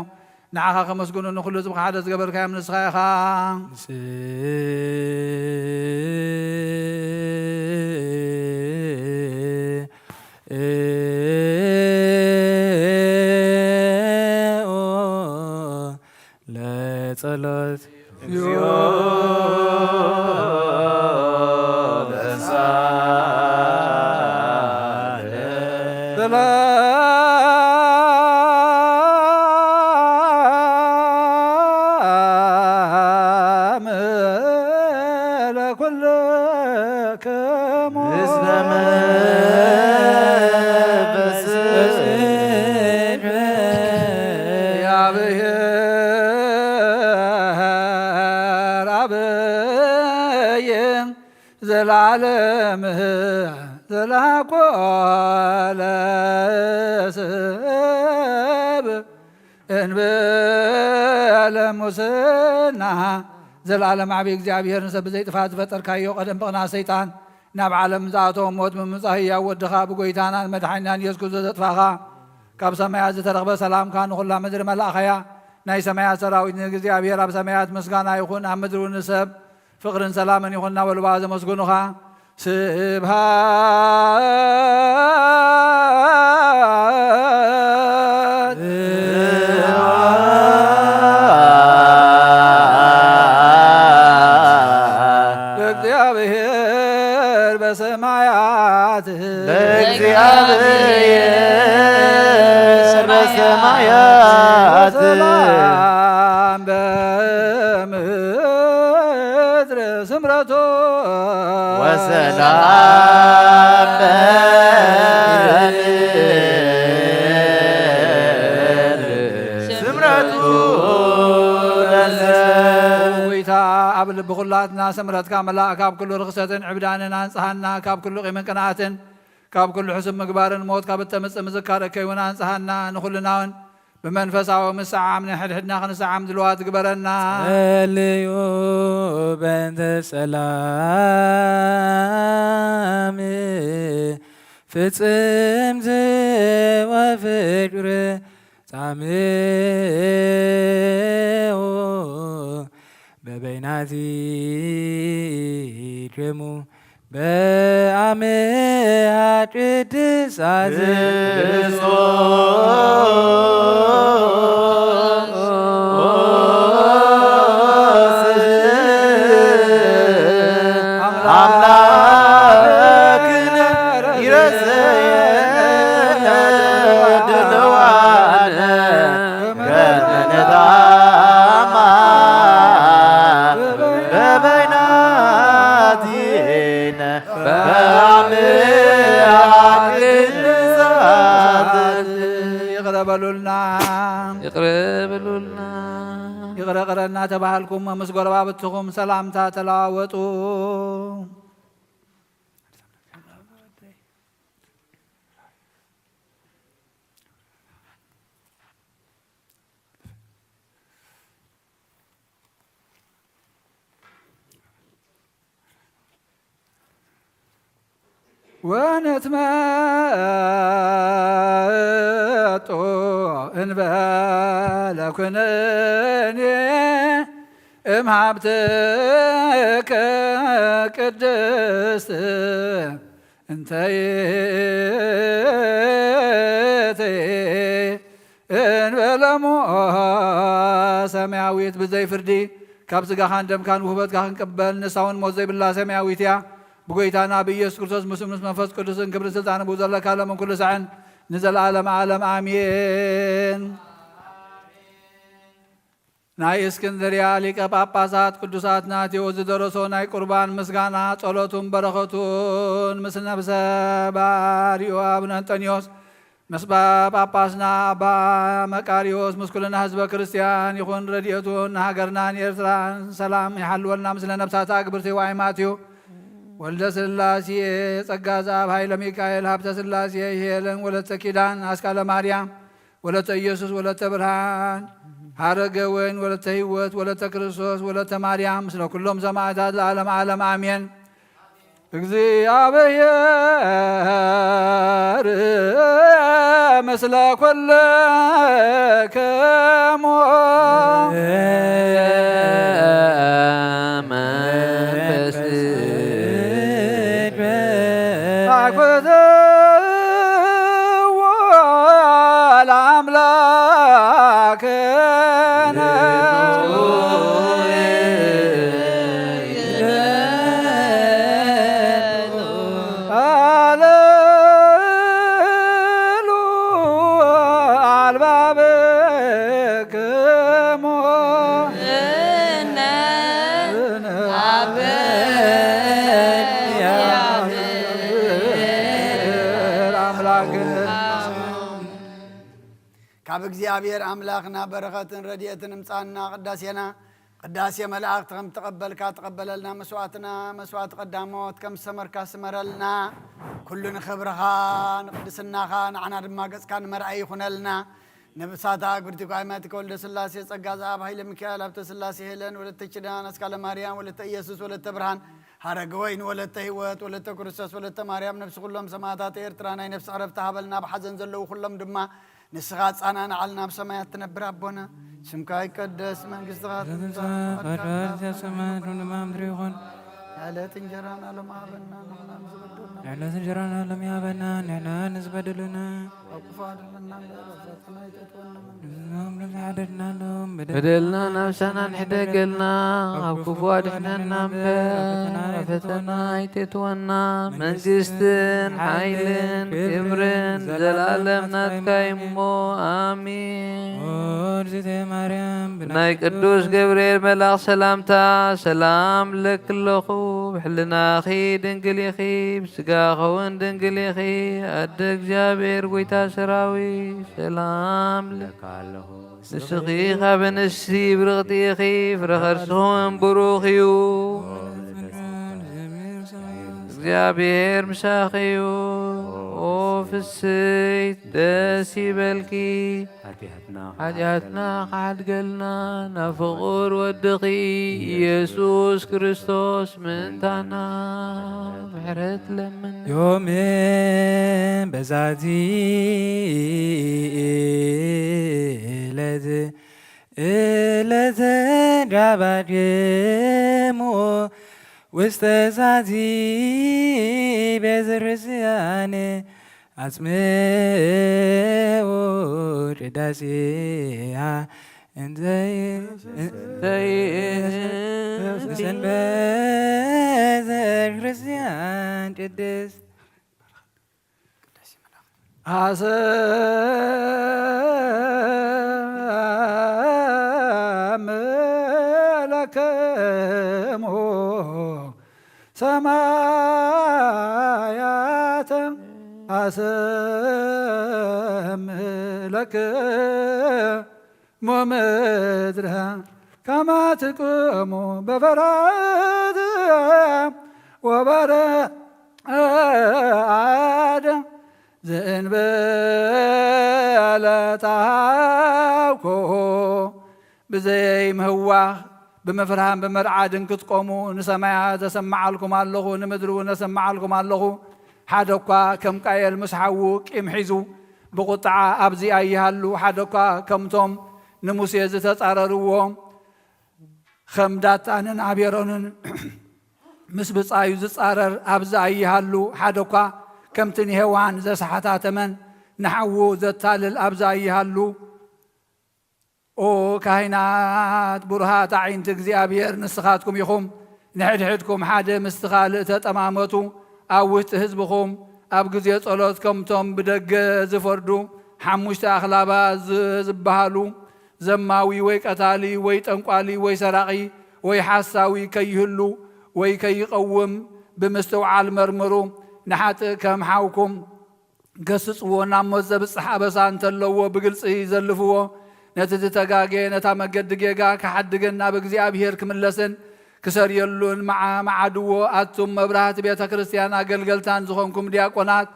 ንዓኻ ከመስግኑ ንኹሉ ህዝብኻ ሓደ ዝገበርካዮም ንስኻ ኢኻ። ለጸሎት። እግዚኦ ተንሳለ። ሰላም ለኩልክሙ። ምስለ መንፈስከ። እግዚአብሔር አብይ ዘላለም ዘላኮ ለሰብ እንበለ ሙስና። ዘላለም ዓቢ እግዚኣብሔር፣ ንሰብ ብዘይጥፋት ዝፈጠርካዮ፣ ቀደም ብቕንኣት ሰይጣን ናብ ዓለም ዝኣተወ፣ ሞት ብምምጻእ ህያው ወድኻ ብጎይታናን መድሓኒናን ኢየሱስ ክርስቶስ ዘጥፋኻ፣ ካብ ሰማያት ዝተረኽበ ሰላምካ ንኹላ ምድሪ መላእኻያ። ናይ ሰማያት ሰራዊት ንእግዚኣብሔር ኣብ ሰማያት ምስጋና ይኹን፣ ኣብ ምድሪ እውን ንሰብ ፍቕርን ሰላምን ይኹን እናበሉ ብኣ ዘመስግኑኻ። ስብሃት ለእግዚኣብሔር በሰማያት። ለእግዚኣብሔር በሰማያት። ሰላም በምድር ስምረቱ። ወሰላም በምድር ስምረቱ። ጎይታ ኣብ ልቢ ኩላትና ስምረትካ መላእ፣ ካብ ኩሉ ርኽሰትን ዕብዳንን ኣንጽሃና፣ ካብ ኩሉ ቂምን ቅንኣትን፣ ካብ ኩሉ ሕሱም ምግባርን ሞት ካብ እተምጽእ ምዝካር እከይ እውን ኣንጽሃና። ንኹልና እውን ብመንፈሳዊ ምስዓም ንሕድሕድና ክንሰዓም ድልዋት ግበረና። ጸልዩ በእንተ ሰላም ፍጽምቲ ወፍቅር ጻምኡ በበይናቲ ደሙ በአምሃ ቅድሳት። ክርስቶስ አምላክነ ይረሰየ ድልዋነ ከመ ንታማ በበይናቲነ በአምሃ ቅድሳት። ይቕረ በሉልና። ይቕረ በሉልና። ይቕረ ቅረ እናተባሃልኩም ምስ ጎረባብትኹም ሰላምታ ተለዋወጡ። ወንትመጦ እንበለ ኩነኔ እምሃብትከ ቅድስት እንተ ይእቲ እንበለሞ ሰማያዊት ብዘይ ፍርዲ ካብ ስጋኻን ደምካን ውህበትካ ክንቅበል ንሳ እውን ሞት ዘይብላ ሰማያዊት እያ። ብጎይታና ብኢየሱስ ክርስቶስ ምስኡ ምስ መንፈስ ቅዱስን ክብርን ስልጣንን ብኡ ዘለካ ሎምን ኩሉ ሳዕን ንዘለዓለመ ዓለም ኣሜን። ናይ እስክንድርያ ሊቀ ጳጳሳት ቅዱስ ኣትናቴዎስ ዝደረሶ ናይ ቁርባን ምስጋና ጸሎቱን በረኸቱን ምስ ነብሰ ባሪኡ ኣቡነ እንጠንዮስ ምስ ጳጳስና ኣባ መቃሪዎስ ምስ ኩልና ህዝበ ክርስቲያን ይኹን። ረድኤቱ ንሃገርናን ኤርትራን ሰላም ይሓልወልና። ምስለ ነብሳታ ግብርቲ ዋይ ማቴዎ ወልደ ስላሴ ጸጋ ዘኣብ ኃይለ ሚካኤል ሃብተ ስላሴ ሄለን ወለተ ኪዳን ኣስካለ ማርያም ወለተ ኢየሱስ ወለተ ብርሃን ሃረገ ወይን ወለተ ህይወት ወለተ ክርስቶስ ወለተ ማርያም ምስለ ኩሎም ሰማዕታት ለዓለመ ዓለም ኣሜን። እግዚኣብሔር ምስለ ኩልክሙ መንፈስ አኩትዎ ለአምላክነ አለሉ አልባብክሙ እነ አበ አምላክ ካብ እግዚኣብሔር ኣምላኽና በረኸትን ረድኤትን እምጻና። ቅዳሴና ቅዳሴ መላእኽቲ ከም ተቐበልካ ተቐበለልና። መስዋዕትና መስዋዕቲ ቀዳሞት ከም ዝሰመርካ ስመረልና። ኩሉ ንኽብርኻ ንቅድስናኻ ንዓና ድማ ገጽካ ንመርኣይ ይኹነልና። ነብሳታ ግብርቲ ጓይማቲ ከወልደ ስላሴ ጸጋ ዘኣብ ኃይለ ሚካኤል ሃብተ ስላሴ ሄለን ወለተ ኪዳን ኣስካለ ማርያም ወለተ ኢየሱስ ወለተ ብርሃን ሃረገ ወይን ወለተ ህይወት ወለተ ክርስቶስ ወለተ ማርያም ነብሲ ኩሎም ሰማዕታት ኤርትራ ናይ ነፍሲ ዕረፍቲ ሃበልና። ብሓዘን ዘለዉ ኩሎም ድማ ንስኻ ኣጻናንዓልና። ኣብ ሰማያት ትነብር ኣቦና ስምካ ይቀደስ መንግስትኻ ትምጻእ ፈቃድካ ከም ሰማይ ከምኡ ድማ ምድሪ ይኹን። ዕለት እንጀራና ሎም ሃበና ንሕና ንዝበደሉና ዕለት እንጀራና ሎም ይሃበና ንሕና ንዝበደሉና ኣብ ክፉ ኣድሕነና እምበር ኣብ ፈተና ኣይተእትወና መንግስቲ ሓደድናሎም በደልና ናብ ሳና ንሕደገልና ካብ ክፉ ኣድሕነና እምበር ኣብ ፈተና ኣይተእትወና መንግስትን ሓይልን ክብርን ዘላለም ናትካ እሞ ኣሜን። ኦርዝተ ማርያም ናይ ቅዱስ ገብርኤል መልኣኽ ሰላምታ ሰላም ለኪ ኣለኹ ብሕልናኺ ድንግል ኢኺ ብስጋኺ እውን ድንግል ኢኺ ኣደ እግዚኣብሔር ጎይታ ሰራዊት ሰላም ለካ ኣለኹ። ንስኺ ካብ ኣንስቲ ብርቕቲ ኢኺ ፍረ ከርስኺ እውን ብሩኽ እዩ። እግዚኣብሔር ምሳኺ እዩ። ኦ ፍስሕቲ ደስ ይበልኪ ሓጢኣትና ክሓድገልና ናብ ፍቑር ወድኺ ኢየሱስ ክርስቶስ ምእንታና ምሕረት ለምን። ዮም በዛቲ ዕለት ዕለተ ዳባድሞ ውስተ ዛቲ ቤተ ክርስቲያን አጽምዑ ቅዳሴሃ እንተ ሰንበተ ክርስቲያን ቅድስት አሰምዕ ለክሙ ሰማያተ አሰምዕ ለክሙ ምድረ ከመ ትቅሙ በበረድ ወበረአድ ዘእንበለ ተሃውኮ ብዘይ ምህዋኽ ብምፍርሃን ብምርዓድን ክትቆሙ ንሰማያት እሰምዓልኩም ኣለኹ፣ ንምድሪ እውን እሰምዓልኩም ኣለኹ። ሓደ እኳ ከም ቃየል ምስ ሓዉ ቂም ሒዙ ብቑጥዓ ኣብዚኣ ይሃሉ፣ ሓደ እኳ ከምቶም ንሙሴ ዝተጻረርዎ ከም ዳታንን ኣቤሮንን ምስ ብጻዩ ዝጻረር ኣብዚኣ ይሃሉ፣ ሓደ እኳ ከምቲ ንሄዋን ዘሰሓታ ተመን ንሓዉ ዘታልል ኣብዚኣ ይሃሉ። ኦ ካህናት ብሩሃት ኣዒንቲ እግዚኣብሔር፣ ንስኻትኩም ኢኹም ንሕድሕድኩም ሓደ ምስቲ ካልእ ተጠማመቱ፣ ኣብ ውሽጢ ህዝብኹም ኣብ ግዜ ጸሎት ከምቶም ብደገ ዝፈርዱ ሓሙሽተ ኣኽላባ ዝ-፣ ዝበሃሉ ዘማዊ ወይ ቀታሊ ወይ ጠንቋሊ ወይ ሰራቒ ወይ ሓሳዊ ከይህሉ ወይ ከይቐውም ብምስትውዓል መርምሩ። ንሓጥእ ከም ሓውኩም ገስጽዎ፣ ናብ ሞት ዘብጽሕ ኣበሳ እንተለዎ ብግልጺ ይዘልፍዎ። ነቲ ዝተጋገየ ነታ መገዲ ጌጋ ክሓድግን ናብ እግዚኣብሔር ክምለስን ክሰርየሉን መዓ-፣ መዓድዎ። ኣቱም መብራህቲ ቤተ ክርስቲያን ኣገልገልታን ዝኾንኩም ዲያቆናት፣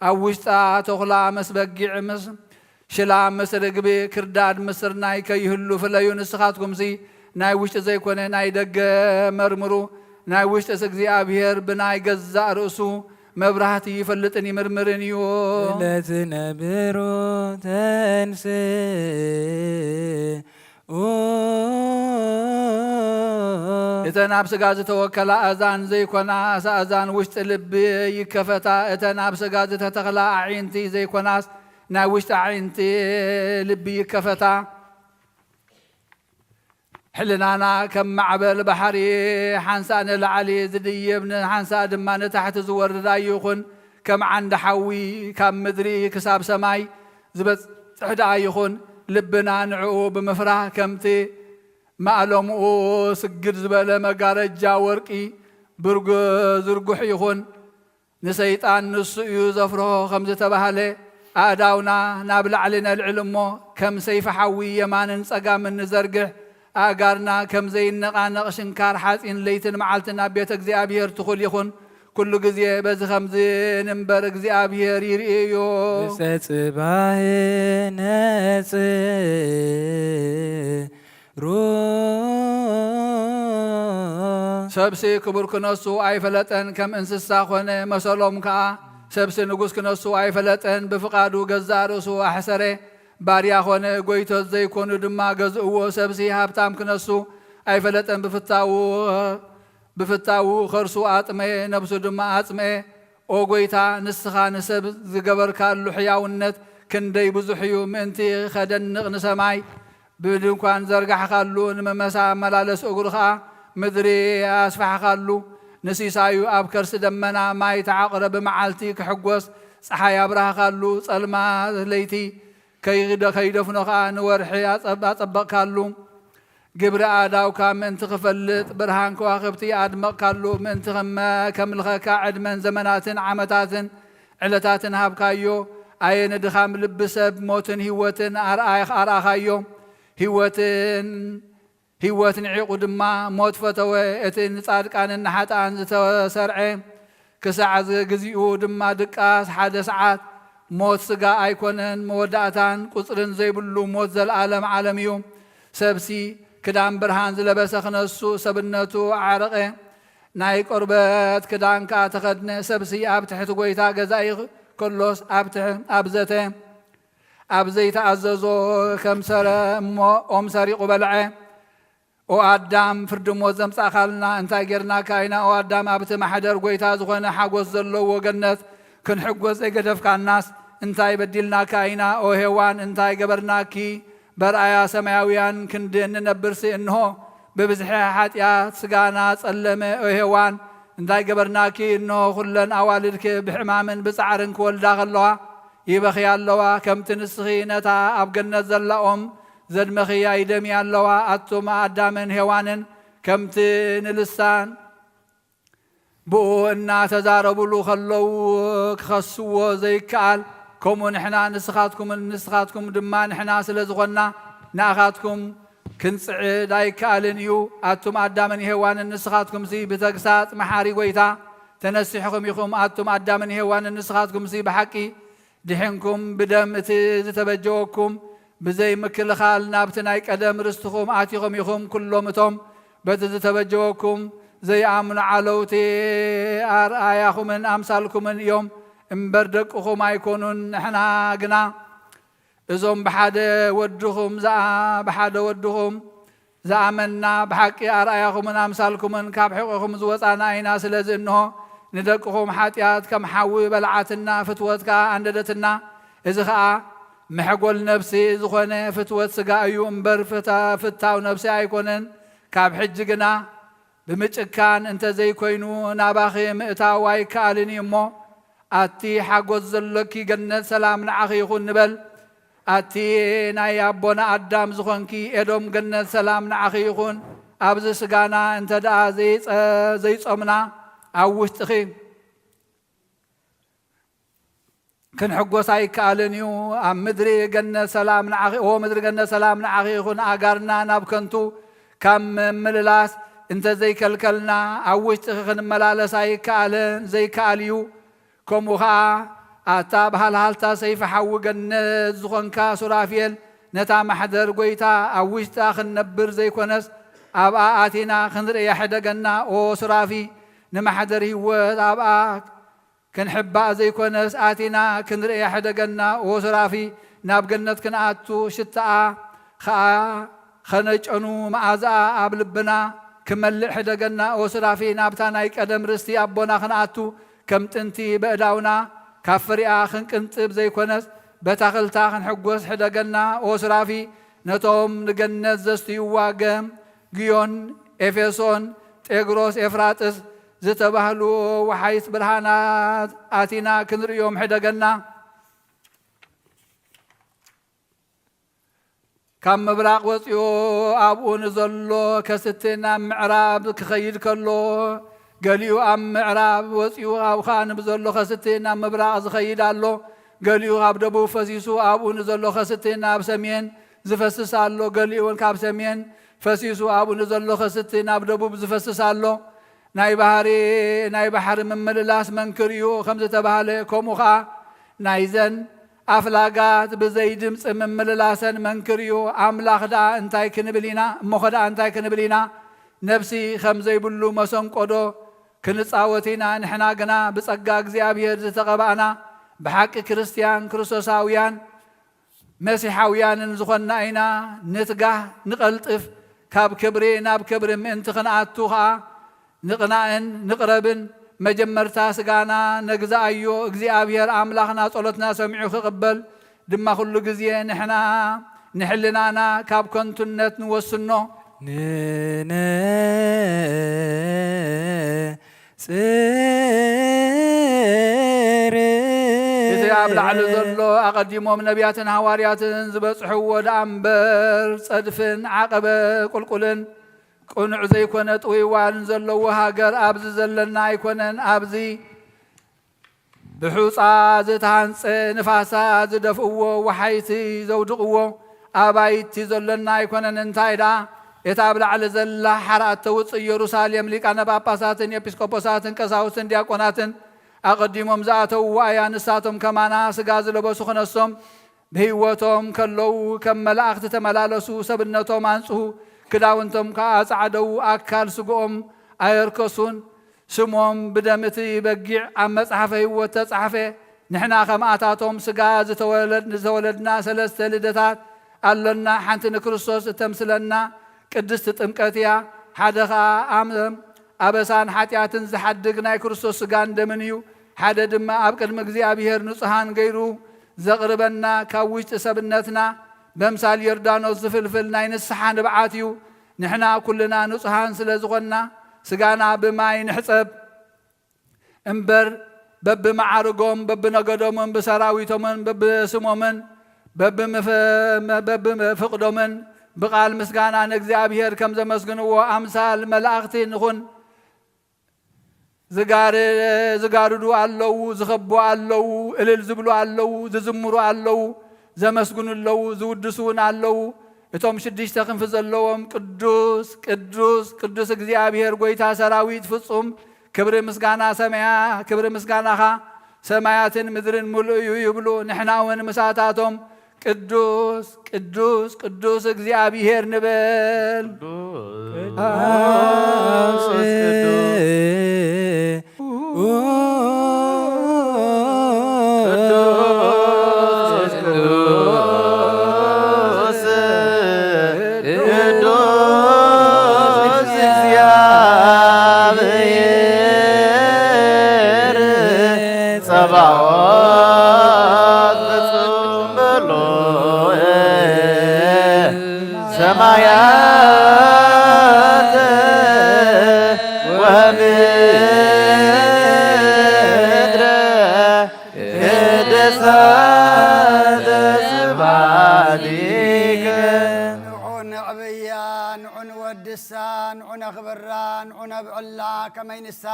ኣብ ውሽጣ ተኹላ ምስ በጊዕ ምስ ሽላ ምስ ርግቢ ክርዳድ ምስ ስርናይ ከይህሉ ፍለዩ። ንስኻትኩምሲ ናይ ውሽጢ ዘይኮነ ናይ ደገ መርምሩ። ናይ ውሽጥስ እግዚኣብሔር ብናይ ገዛእ ርእሱ መብራህቲ ይፈልጥን ይምርምርን እዩ። ስለትነብሩ ተንስኡ። እተን ኣብ ስጋ ዝተወከላ ኣእዛን ዘይኮናስ ኣእዛን ውሽጢ ልቢ ይከፈታ። እተን ኣብ ስጋ ዝተተኽላ ኣዒንቲ ዘይኮናስ ናይ ውሽጢ ኣዒንቲ ልቢ ይከፈታ። ሕልናና ከም ማዕበል ባሕሪ ሓንሳእ ንላዕሊ ዝድይብ፣ ንሓንሳእ ድማ ንታሕቲ ዝወርድ ኣይኹን። ከም ዓንዲ ሓዊ ካብ ምድሪ ክሳብ ሰማይ ዝበጽሕ ደኣ ይኹን። ልብና ንዕኡ ብምፍራህ ከምቲ ማእለምኡ ስግድ ዝበለ መጋረጃ ወርቂ ብርጉ ዝርጉሕ ይኹን። ንሰይጣን ንሱ እዩ ዘፍርሆ ከም ዝተባህለ፣ ኣእዳውና ናብ ላዕሊ ነልዕል እሞ፣ ከም ሰይፊ ሓዊ የማንን ጸጋምን ንዘርግሕ፣ ኣእጋርና ከም ዘይነቓነቕ ሽንካር ሓጺን ለይትን መዓልትን ኣብ ቤተ እግዚኣብሔር ትኹል ይኹን። ኩሉ ግዜ በዚ ከምዚ ንንበር እግዚኣብሔር ይርኢ እዩ። ውስተ ጽባሕ ነጽሩ። ሰብሲ ክቡር ክነሱ ኣይፈለጠን፣ ከም እንስሳ ኾነ። መሰሎም ከኣ፣ ሰብሲ ንጉስ ክነሱ ኣይፈለጠን፣ ብፍቓዱ ገዛእ ርእሱ ኣሕሰረ። ባርያ ኾነ፣ ጎይቶት ዘይኮኑ ድማ ገዝእዎ። ሰብሲ ሃብታም ክነሱ ኣይፈለጠን፣ ብፍታዉ፣ ብፍታዉ ከርሱ ኣጥመየ፣ ነብሱ ድማ ኣጽምኤ። ኦ ጎይታ፣ ንስኻ ንሰብ ዝገበርካሉ ሕያውነት ክንደይ ብዙሕ እዩ! ምእንቲ ኸደንቕ ንሰማይ ብድንኳን ዘርጋሕካሉ፣ ንመመሳ መላለስ እግሩ ኸኣ ምድሪ ኣስፋሕካሉ። ንሲሳዩ ኣብ ከርሲ ደመና ማይ ተዓቑረ፣ ብመዓልቲ ክሕጎስ ጸሓይ ኣብራህካሉ፣ ጸልማት ለይቲ ከይደ-፣ ከይደፍኖ ኸኣ ንወርሒ ኣጸብ-፣ ኣጸበቕካሉ። ግብሪ ኣእዳውካ ምእንቲ ክፈልጥ ብርሃን ከዋኽብቲ ኣድመቕካሉ። ምእንቲ ከመ-፣ ከምልኸካ ዕድመን ዘመናትን ዓመታትን ዕለታትን ሃብካዮ። ኣየ ንድኻም ልቢ ሰብ፣ ሞትን ህይወትን ኣርኣይ-፣ ኣርኣኻዮ። ህይወትን፣ ህይወት ንዒቑ ድማ ሞት ፈተወ። እቲ ንጻድቃንን ንሓጥኣን ዝተሰርዐ ክሳዕ ግዜኡ ድማ ድቃስ ሓደ ሰዓት። ሞት ስጋ ኣይኮነን፣ መወዳእታን ቁጽርን ዘይብሉ ሞት ዘለዓለም ዓለም እዩ። ሰብሲ ክዳን ብርሃን ዝለበሰ ክነሱ ሰብነቱ ኣዕረቐ፣ ናይ ቆርበት ክዳን ከኣ ተኸድነ። ሰብሲ ኣብ ትሕቲ ጐይታ ገዛኢ ከሎስ ኣብ ትሕ-፣ ኣብ ዘተ፣ ኣብ ዘይተኣዘዞ ከም ሰረ እሞ ኦም ሰሪቑ በልዐ። ኦ ኣዳም፣ ፍርዲ ሞት ዘምጻእካልና እንታይ ጌርናካ ኢና? ኦ ኣዳም፣ ኣብቲ ማሕደር ጐይታ ዝኾነ ሓጎስ ዘለዎ ገነት ክንሕጎስ ዘይገደፍካናስ እንታይ በዲልናካ ኢና? ኦ ሄዋን፣ እንታይ ገበርናኪ? በርኣያ ሰማያውያን ክንዲ እንነብርሲ እንሆ ብብዝሒ ሓጢኣት ስጋና ጸለመ። ኦ ሄዋን፣ እንታይ ገበርናኪ? እንሆ ኩለን ኣዋልድኪ ብሕማምን ብጻዕርን ክወልዳ ከለዋ ይበኽያ ኣለዋ። ከምቲ ንስኺ ነታ ኣብ ገነት ዘላ ኦም ዘድመኽያ ይደምያ ኣለዋ። ኣቱም ኣዳምን ሄዋንን ከምቲ ንልሳን ብኡ እናተዛረቡሉ ከለዉ ክኸስዎ ዘይከኣል፣ ከምኡ ንሕና ንስኻትኩምን ንስኻትኩም ድማ ንሕና ስለ ዝኾንና ንኣኻትኩም ክንጽዕድ ኣይከኣልን እዩ። ኣቱም ኣዳምን ሄዋንን ንስኻትኩምሲ ብተግሳጽ መሓሪ ጐይታ ተነሲሕኹም ኢኹም። ኣቱም ኣዳምን ሄዋንን ንስኻትኩምሲ ብሓቂ ድሒንኩም ብደም እቲ ዝተበጀወኩም ብዘይ ምክልኻል ናብቲ ናይ ቀደም ርስትኹም ኣቲኹም ኢኹም። ኩሎም እቶም በቲ ዝተበጀወኩም ዘይኣምኑ ዓለውቲ ኣርኣያኹምን ኣምሳልኩምን እዮም እምበር ደቅኹም ኣይኮኑን። ንሕና ግና እዞም ብሓደ ወድኹም ዝኣ-፣ ብሓደ ወድኹም ዝኣመንና ብሓቂ ኣርኣያኹምን ኣምሳልኩምን ካብ ሕቖኹም ዝወጻና ኢና። ስለዚ እንሆ ንደቅኹም ሓጢኣት ከም ሓዊ በልዓትና፣ ፍትወት ከኣ ኣንደደትና። እዚ ኸኣ መሕጎል ነፍሲ ዝኾነ ፍትወት ስጋ እዩ እምበር ፍታ-፣ ፍታው ነፍሲ ኣይኮነን። ካብ ሕጂ ግና ብምጭካን እንተ ዘይኮይኑ ናባኺ ምእታው ኣይከኣልን እዩ እሞ፣ ኣቲ ሓጎስ ዘሎኪ ገነት ሰላም ንዓኺ ይኹን ንበል። ኣቲ ናይ ኣቦና ኣዳም ዝኾንኪ ኤዶም ገነት ሰላም ንዓኺ ይኹን። ኣብዚ ስጋና እንተ ደኣ ዘይጸ-፣ ዘይጾምና ኣብ ውሽጥኺ ክንሕጎስ ኣይከኣልን እዩ። ኣብ ምድሪ ገነት ሰላም ንዓኺ፣ ኦ ምድሪ ገነት ሰላም ንዓኺ ይኹን። ኣእጋርና ናብ ከንቱ ካብ ምምልላስ እንተ ዘይከልከልና ኣብ ውሽጥኺ ክንመላለስ ኣይከኣልን፣ ዘይከኣል እዩ። ከምኡ ኸኣ ኣታ ብሃልሃልታ ሰይፊ ሓዊ ገነት ዝኾንካ ሱራፌል ነታ ማሕደር ጐይታ ኣብ ውሽጣ ክንነብር ዘይኮነስ ኣብኣ ኣቲና ክንርእያ ሕደገና። ኦ ሱራፊ ንማሕደር ህይወት ኣብኣ ክንሕባእ ዘይኮነስ ኣቲና ክንርእያ ሕደገና። ኦ ሱራፊ ናብ ገነት ክንኣቱ ሽታኣ ኸኣ ኸነጨኑ መኣዛኣ ኣብ ልብና ክመልእ ሕደገና። ኦ ሱራፊ ናብታ ናይ ቀደም ርስቲ ኣቦና ክንኣቱ ከም ጥንቲ በእዳውና ካብ ፍሪኣ ክንቅንጥብ ዘይኮነስ በታኽልታ ክንሕጎስ ሕደገና። ኦ ሱራፊ ነቶም ንገነት ዘስትይዋ ገም፣ ግዮን፣ ኤፌሶን፣ ጤግሮስ፣ ኤፍራጥስ ዝተባህሉ ወሓይስ ብርሃናት ኣቲና ክንርእዮም ሕደገና። ካብ ምብራቕ ወፂኡ ኣብኡ ንዘሎ ከስቲ ናብ ምዕራብ ክኸይድ ከሎ፣ ገሊኡ ኣብ ምዕራብ ወፂኡ ኣብኡ ከዓ ንብዘሎ ከስቲ ናብ ምብራቕ ዝኸይድ ኣሎ። ገሊኡ ኣብ ደቡብ ፈሲሱ ኣብኡ ንዘሎ ከስቲ ናብ ሰሜን ዝፈስስ ኣሎ። ገሊኡ እውን ካብ ሰሜን ፈሲሱ ኣብኡ ንዘሎ ከስቲ ናብ ደቡብ ዝፈስስ ኣሎ። ናይ ባህሪ ናይ ባሕሪ ምምልላስ መንክር እዩ ከም ዝተባህለ፣ ከምኡ ኸዓ ናይዘን ኣፍላጋት ብዘይ ድምፂ ምምልላሰን መንክር እዩ። ኣምላኽ ደኣ እንታይ ክንብል ኢና? እሞኸ ደኣ እንታይ ክንብል ኢና? ነፍሲ ከም ዘይብሉ መሰንቆዶ ክንጻወት ኢና? ንሕና ግና ብጸጋ እግዚኣብሔር ዝተቐባእና ብሓቂ ክርስትያን ክርስቶሳውያን መሲሓውያንን ዝኾንና ኢና። ንትጋህ፣ ንቐልጥፍ፣ ካብ ክብሪ ናብ ክብሪ ምእንቲ ክንኣቱ ኸኣ ንቕናእን ንቕረብን። መጀመርታ ስጋና ነግዝኣዮ፣ እግዚኣብሔር ኣምላኽና ጸሎትና ሰሚዑ ክቕበል ድማ ኩሉ ግዜ ንሕና ንሕልናና ካብ ከንቱነት ንወስኖ። ንነጽር። እቲ ኣብ ላዕሊ ዘሎ ኣቐዲሞም ነቢያትን ሃዋርያትን ዝበጽሕዎ ደኣ እምበር፣ ጸድፍን ዓቐበ ቁልቁልን ቅኑዕ ዘይኮነ ጥውይዋን ዘለዎ ሃገር ኣብዚ ዘለና ኣይኮነን። ኣብዚ ብሑጻ ዝተሃንጸ፣ ንፋሳት ዝደፍእዎ፣ ወሓይቲ ዘውድቕዎ ኣባይቲ ዘሎና ኣይኮነን። እንታይ ደኣ፣ እታ ኣብ ላዕሊ ዘላ ሓራ እተውጽእ ኢየሩሳሌም፣ ሊቃነ ጳጳሳትን ኤጲስቆጶሳትን ቀሳውስትን ዲያቆናትን ኣቐዲሞም ዝኣተውዋ እያ። ንሳቶም ከማና ስጋ ዝለበሱ ክነሶም ብህይወቶም ከለዉ ከም መላእኽቲ ተመላለሱ፣ ሰብነቶም ኣንጽሁ፣ ክዳውንቶም ከኣ ኣጻዕደዉ፣ ኣካል ስግኦም ኣየርከሱን። ስሞም ብደም እቲ በጊዕ ኣብ መጽሓፈ ህይወት ተጻሕፈ። ንሕና ከማኣታቶም ስጋ ዝተወለድ-፣ ዝተወለድና ሰለስተ ልደታት ኣሎና። ሓንቲ ንክርስቶስ እተምስለና ቅድስቲ ጥምቀት እያ። ሓደ ኸኣ ኣም-፣ ኣበሳን ሓጢኣትን ዝሓድግ ናይ ክርስቶስ ስጋን ደምን እዩ። ሓደ ድማ ኣብ ቅድሚ እግዚኣብሔር ንጹሃን ገይሩ ዘቕርበና፣ ካብ ውሽጢ ሰብነትና በምሳል ዮርዳኖስ ዝፍልፍል ናይ ንስሓ ንብዓት እዩ። ንሕና ኩልና ንጹሃን ስለ ዝኾንና ስጋና ብማይ ንሕጸብ እምበር፣ በብመዓርጎም፣ በብነገዶምን፣ ብሰራዊቶምን፣ በብስሞምን፣ በብምፍ-፣ በብፍቕዶምን ብቓል ምስጋና ንእግዚኣብሔር ከም ዘመስግንዎ ኣምሳል መላእኽቲ ንኹን። ዝጋር-፣ ዝጋርዱ ኣለዉ፣ ዝኸቡ ኣለዉ፣ እልል ዝብሉ ኣለዉ፣ ዝዝምሩ ኣለዉ፣ ዘመስግኑ ኣለዉ፣ ዝውድሱ እውን ኣለዉ። እቶም ሽዱሽተ ክንፊ ዘለዎም ቅዱስ፣ ቅዱስ፣ ቅዱስ እግዚኣብሔር ጐይታ ሰራዊት ፍጹም ክብሪ ምስጋና ሰማያ-፣ ክብሪ ምስጋናኻ ሰማያትን ምድርን ምሉእ እዩ ይብሉ። ንሕና እውን ምሳታቶም ቅዱስ ቅዱስ ቅዱስ እግዚኣብሔር ንበል። ቅዱስ ቅዱስ እግዚአብሔር ጸባኦት ፍጹም ብሉይ ሰማያት ወምድረ ቅድስተ ስብሐቲከ። ንዑ ነዕብያ፣ ንዑ ንወድሳ፣ ንዑ ነኽብራ፣ ንዑ ነብዕላ፣ ከመይ ንሳ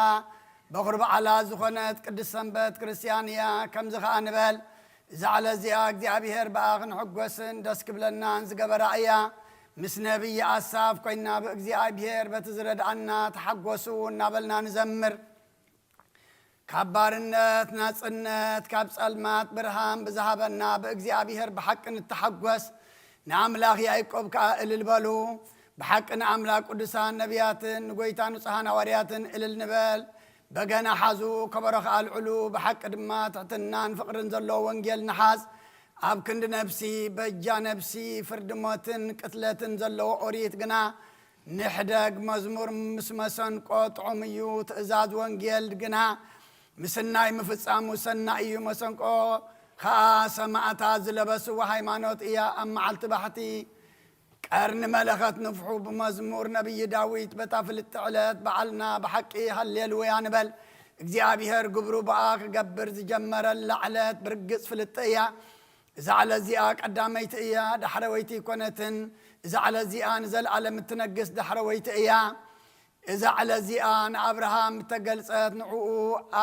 በኹር በዓላ ዝኾነት ቅድስት ሰንበት ክርስትያን እያ። ከምዚ ኸኣ ንበል፣ እዛ ዕለት እዚኣ እግዚኣብሔር ብኣ ክንሕጎስን ደስ ክብለናን ዝገበራ እያ። ምስ ነቢይ ኣሳፍ ኮይና ብእግዚኣብሔር በቲ ዝረድኣና ተሓጎሱ እናበልና ንዘምር። ካብ ባርነት ናጽነት፣ ካብ ጸልማት ብርሃን ብዝሃበና ብእግዚኣብሔር ብሓቂ ንተሓጎስ። ንኣምላኽ ያዕቆብ ከኣ እልል በሉ። ብሓቂ ንኣምላኽ ቅዱሳን ነቢያትን ንጎይታ ንጹሓን ሃዋርያትን እልል ንበል። በገና ሓዙ፣ ከበሮ ከኣ ኣልዕሉ። ብሓቂ ድማ ትሕትናን ፍቕርን ዘለዎ ወንጌል ንሓዝ። ኣብ ክንዲ ነፍሲ፣ በጃ ነፍሲ፣ ፍርዲ ሞትን ቅትለትን ዘለዎ ኦሪት ግና ንሕደግ። መዝሙር ምስ መሰንቆ ጥዑም እዩ፣ ትእዛዝ ወንጌል ግና ምስናይ ምፍጻሙ ሰናይ እዩ። መሰንቆ ኸኣ ሰማዕታት ዝለበስዎ ሃይማኖት እያ። ኣብ መዓልቲ ባሕቲ ቀርኒ መለኸት ንፍሑ። ብመዝሙር ነቢይ ዳዊት በታ ፍልጥቲ ዕለት በዓልና ብሓቂ ሃሌሉያ ንበል። እግዚኣብሔር ግብሩ ብኣ ክገብር ዝጀመረላ ዕለት ብርግጽ ፍልጥቲ እያ። እዛ ዕለት እዚኣ ቀዳመይቲ እያ፣ ዳሕረወይቲ ኣይኮነትን። እዛ ዕለት እዚኣ ንዘለኣለም እትነግስ ዳሕረወይቲ እያ። እዛ ዕለት እዚኣ ንኣብርሃም እተገልጸት፣ ንዕኡ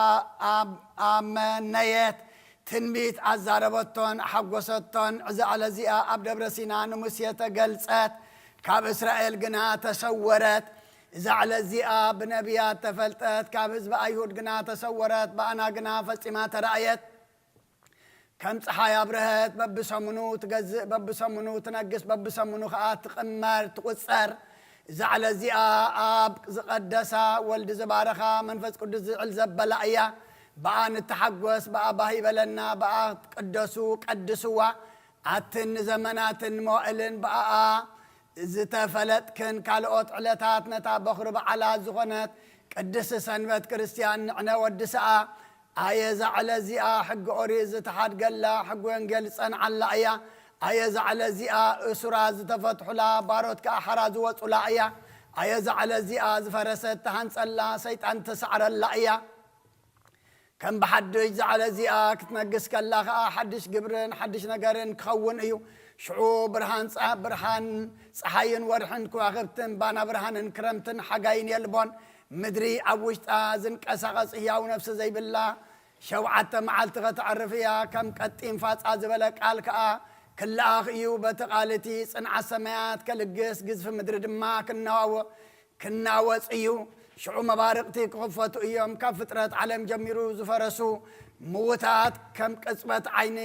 ኣ-፣ ኣብ-፣ ኣመነየት፣ ትንቢት ኣዛረበቶን ኣሓጎሰቶን። እዛ ዕለት እዚኣ ኣብ ደብረ ሲና ንሙሴ ተገልጸት፣ ካብ እስራኤል ግና ተሰወረት። እዛ ዕለት እዚኣ ብነቢያት ተፈልጠት፣ ካብ ህዝቢ ኣይሁድ ግና ተሰወረት፣ ብኣና ግና ፈጺማ ተራእየት። ከም ጸሓይ ኣብረሀት፣ በብሰሙኑ ትገዝእ፣ በብሰሙኑ ትነግስ፣ በብሰሙኑ ኸኣ ትቕመር፣ ትቑጸር። እዛ ዕለት እዚኣ ኣብ ዝቐደሳ፣ ወልዲ ዝባረኻ፣ መንፈስ ቅዱስ ዝዕል ዘበላ እያ። ብኣ ንተሓጎስ፣ ብኣ ባህ ይበለና፣ ብኣ ቅደሱ፣ ቀድስዋ። ኣትን ንዘመናትን ንመዋእልን ብኣኣ ዝተፈለጥክን ካልኦት ዕለታት ነታ በኹሪ በዓላት ዝኾነት ቅድስቲ ሰንበት ክርስትያን ንዕነ ወድስኣ። ኣየ እዛ ዕለት እዚኣ ሕጊ ኦሪት ዝተሓድገላ፣ ሕጊ ወንጌል ዝጸንዓላ እያ። ኣየ እዛ ዕለት እዚኣ እሱራት ዝተፈትሑላ፣ ባሮት ከኣ ሓራ ዝወጹላ እያ። ኣየ እዛ ዕለት እዚኣ ዝፈረሰት ተሃንጸላ፣ ሰይጣን ተሳዕረላ እያ። ከም ብሓድሽ እዛ ዕለት እዚኣ ክትነግስ ከላ ኸኣ ሓድሽ ግብርን ሓድሽ ነገርን ክኸውን እዩ። ሽዑ ብርሃን ጸ-፣ ብርሃን ጸሓይን ወርሕን ከዋኽብትን ባና ብርሃንን ክረምትን ሓጋይን የልቦን። ምድሪ ኣብ ውሽጣ ዝንቀሳቐስ ህያው ነፍሲ ዘይብላ ሸውዓተ መዓልቲ ከተዕርፍ እያ። ከም ቀጢን ፋጻ ዝበለ ቃል ከኣ ክለኣኽ እዩ። በቲ ቃል እቲ ጽንዓት ሰማያት ከልግስ፣ ግዝፊ ምድሪ ድማ ክነዋወ-፣ ክናወጽ እዩ። ሽዑ መባርቕቲ ክኽፈቱ እዮም። ካብ ፍጥረት ዓለም ጀሚሩ ዝፈረሱ ምዉታት ከም ቅጽበት ዓይኒ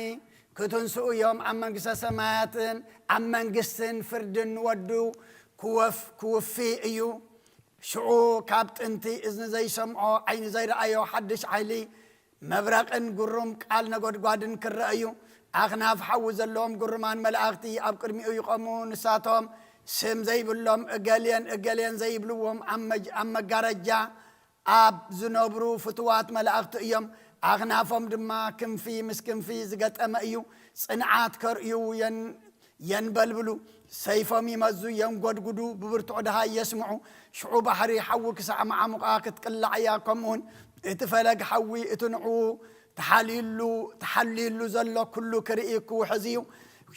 ክትንስኡ እዮም። ኣብ መንግስተ ሰማያትን ኣብ መንግስትን ፍርድን ንወዱ ክወፍ-፣ ክውፊ እዩ። ሽዑ ካብ ጥንቲ እዝኒ ዘይሰምዖ፣ ዓይኒ ዘይረኣዮ ሓድሽ ሓይሊ፣ መብረቕን ግሩም ቃል ነጎድጓድን ክረአ እዩ። ኣኽናፍ ሓዊ ዘለዎም ግሩማን መላእኽቲ ኣብ ቅድሚኡ ይቖሙ። ንሳቶም ስም ዘይብሎም፣ እገሌን እገሌን ዘይብልዎም፣ ኣብ መጅ-፣ ኣብ መጋረጃ ኣብ ዝነብሩ ፍቱዋት መላእኽቲ እዮም። ኣኽናፎም ድማ ክንፊ ምስ ክንፊ ዝገጠመ እዩ። ጽንዓት ከርእዩ የን-፣ የንበልብሉ፣ ሰይፎም ይመዙ፣ የንጎድጉዱ፣ ብብርቱዕ ደሃይ የስምዑ። ሽዑ ባሕሪ ሓዊ ክሳዕ መዓሙቓ ክትቅላዕ እያ። ከምኡውን እቲ ፈለግ ሓዊ እቲ ንዕኡ ተሓልዩሉ፣ ተሓልዩሉ ዘሎ ኩሉ ክርኢ ክውሕዝ እዩ።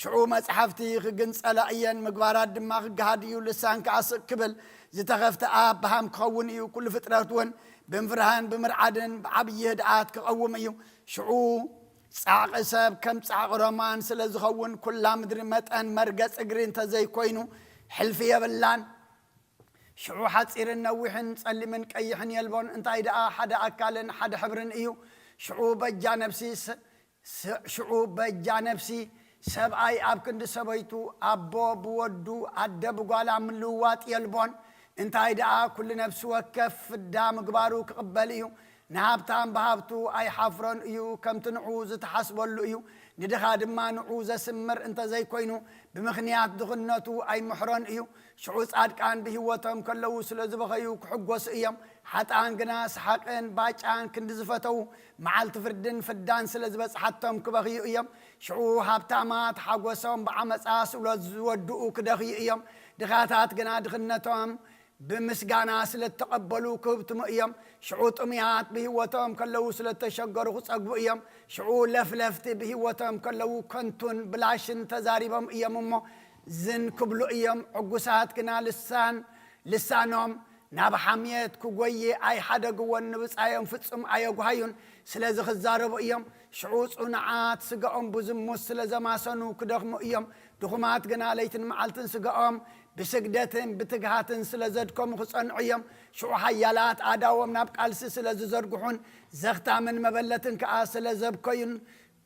ሽዑ መጻሕፍቲ ክግንጸላ እየን፣ ምግባራት ድማ ክገሃድ እዩ። ልሳን ከኣ ስቕ ክብል፣ ዝተኸፍተ ኣፍ በሃም ክኸውን እዩ። ኩሉ ፍጥረት እውን ብምፍርሃን ብምርዓድን ብዓብዪ ህድኣት ክቐውም እዩ። ሽዑ ጻዕቒ ሰብ ከም ጻዕቒ ሮማን ስለ ዝኸውን፣ ኩላ ምድሪ መጠን መርገጽ እግሪ እንተ ዘይኮይኑ ሕልፊ የብላን። ሽዑ ሓጺርን ነዊሕን ጸሊምን ቀይሕን የልቦን፣ እንታይ ደኣ ሓደ ኣካልን ሓደ ሕብርን እዩ። ሽዑ በጃ ነፍሲ ስ-፣ ስ-፣ ሽዑ በጃ ነፍሲ ሰብኣይ ኣብ ክንዲ ሰበይቱ፣ ኣቦ ብወዱ፣ ኣደ ብጓላ ምልውዋጥ የልቦን። እንታይ ደኣ፣ ኩሉ ነፍሲ ወከፍ ፍዳ ምግባሩ ክቕበል እዩ። ንሃብታም ብሃብቱ ኣይሓፍሮን እዩ፣ ከምቲ ንዑ ዝተሓስበሉ እዩ። ንድኻ ድማ ንዑ ዘስምር እንተዘይኮይኑ፣ ብምኽንያት ድኽነቱ ኣይምሕሮን እዩ። ሽዑ ጻድቃን ብህይወቶም ከለዉ ስለ ዝበኸዩ ክሕጎሱ እዮም። ሓጥኣን ግና ሰሓቕን ባጫን ክንዲ ዝፈተዉ፣ መዓልቲ ፍርድን ፍዳን ስለ ዝበጽሓቶም ክበኽዩ እዮም። ሽዑ ሃብታማት ሓጎሶም ብዓመጻ ስለ ዝወድኡ ክደኽዩ እዮም። ድኻታት ግና ድኽነቶም ብምስጋና ስለ እተቐበሉ ክህብትሙ እዮም። ሽዑ ጥሙያት ብህይወቶም ከለዉ ስለ እተሸገሩ ክጸግቡ እዮም። ሽዑ ለፍለፍቲ ብህይወቶም ከለዉ ከንቱን ብላሽን ተዛሪቦም እዮም እሞ ዝን ክብሉ እዮም። ዕጉሳት ግና ልሳን ልሳኖም ናብ ሓምየት ክጎይ ኣይሓደግዎን፣ ንብጻዮም ፍጹም ኣየጉሃዩን። ስለዚ ክዛረቡ እዮም። ሽዑ ጽኑዓት ስጋኦም ብዝሙት ስለ ዘማሰኑ ክደኽሙ እዮም። ድኹማት ግና ለይትን መዓልትን ስጋኦም ብስግደትን ብትግሃትን ስለ ዘድከሙ ክጸንዑ እዮም። ሽዑ ሓያላት ኣእዳዎም ናብ ቃልሲ ስለ ዝዘርግሑን ዘኽታምን መበለትን ከኣ ስለ ዘብከዩን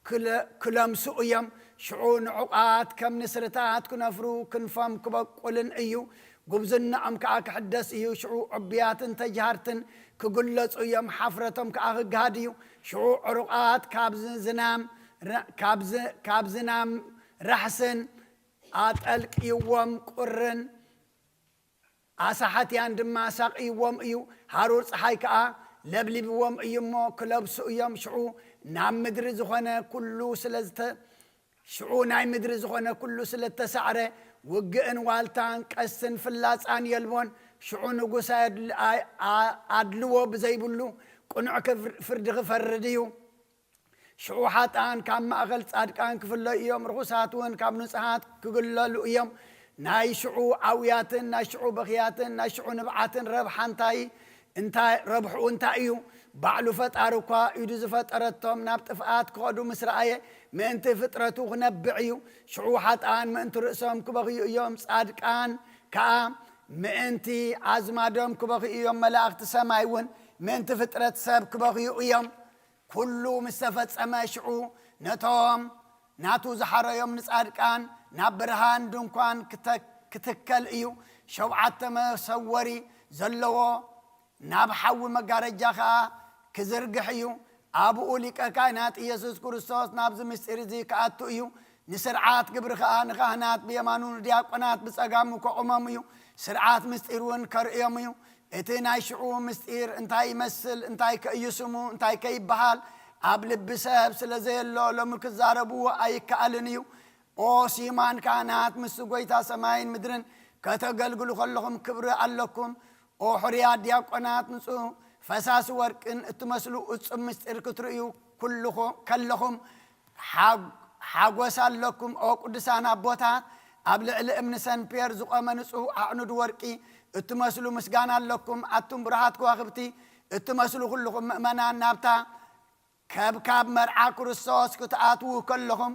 ክለ-፣ ክለምሱ እዮም። ሽዑ ንዑቓት ከም ንስርታት ክነፍሩ፣ ክንፎም ክበቁልን እዩ። ጉብዝናኦም ከኣ ክሕደስ እዩ። ሽዑ ዕቡያትን ተጅሃርትን ክግለጹ እዮም፣ ሓፍረቶም ከኣ ክግሃድ እዩ። ሽዑ ዕሩቓት ካብ ዝ-፣ ዝናም ረ-፣ ካብ ዝ-፣ ካብ ዝናም ራሕስን ኣጠልቅይዎም፣ ቁርን ኣሳሓትያን ድማ ኣሳቕይዎም እዩ። ሃሩር ጸሓይ ከኣ ለብሊብዎም እዩ እሞ ክለብሱ እዮም። ሽዑ ናብ ምድሪ ዝኾነ ኩሉ ስለ ዝተ-፣ ሽዑ ናይ ምድሪ ዝኾነ ኩሉ ስለ እተሳዕረ፣ ውግእን ዋልታን ቀስትን ፍላጻን የልቦን። ሽዑ ንጉስ ኣየድል-፣ ኣይ-፣ ኣ-፣ ኣድልዎ ብዘይብሉ ቅኑዕ ክፍር-፣ ፍርዲ ክፈርድ እዩ። ሽዑ ሓጥኣን ካብ ማእከል ጻድቃን ክፍለዩ እዮም፣ ርኹሳት እውን ካብ ንጹሃት ክግለሉ እዮም። ናይ ሽዑ ዓውያትን ናይ ሽዑ በኽያትን ናይ ሽዑ ንብዓትን ረብሓ እንታይ፣ እንታይ፣ ረብሕኡ እንታይ እዩ? ባዕሉ ፈጣሪ እኳ ኢዱ ዝፈጠረቶም ናብ ጥፍኣት ክኸዱ ምስ ረኣየ፣ ምእንቲ ፍጥረቱ ክነብዕ እዩ። ሽዑ ሓጥኣን ምእንቲ ርእሶም ክበኽዩ እዮም፣ ጻድቃን ከኣ ምእንቲ ኣዝማዶም ክበኽዩ እዮም። መላእኽቲ ሰማይ እውን ምእንቲ ፍጥረት ሰብ ክበኽዩ እዮም። ኩሉ ምስ ተፈጸመ፣ ሽዑ ነቶም ናቱ ዝሓረዮም ንጻድቃን ናብ ብርሃን ድንኳን ክተ-፣ ክትከል እዩ። ሸውዓተ መሰወሪ ዘለዎ ናብ ሓዊ መጋረጃ ኸኣ ክዝርግሕ እዩ። ኣብኡ ሊቀ ካህናት ኢየሱስ ክርስቶስ ናብዚ ምስጢር እዚ ክኣቱ እዩ። ንስርዓት ግብሪ ኸኣ ንኻህናት ብየማኑ ንዲያቆናት ብጸጋሙ ከቑሞም እዩ። ስርዓት ምስጢር እውን ከርእዮም እዩ። እቲ ናይ ሽዑ ምስጢር እንታይ ይመስል፣ እንታይ ከእዩ ስሙ፣ እንታይ ከይበሃል ኣብ ልቢ ሰብ ስለ ዘየሎ ሎሚ ክዛረብዎ ኣይከኣልን እዩ። ኦ ሲማን ካህናት፣ ምስ ጐይታ ሰማይን ምድርን ከተገልግሉ ከለኹም ክብሪ ኣለኩም። ኦ ሕሩያት ዲያቆናት፣ ንጹህ ፈሳሲ ወርቅን እትመስሉ እጹብ ምስጢር ክትርእዩ ኩልኹ-፣ ከለኹም ሓ-፣ ሓጎስ ኣለኩም። ኦ ቅዱሳን ኣቦታት፣ ኣብ ልዕሊ እምኒ ሰንፔር ዝቖመ ንጹህ ኣዕኑድ ወርቂ እትመስሉ ምስጋና ኣለኩም። ኣቱም ብሩሃት ከዋኽብቲ እትመስሉ ኩልኹም ምእመናን፣ ናብታ ከብካብ መርዓ ክርስቶስ ክትኣትዉ ከለኹም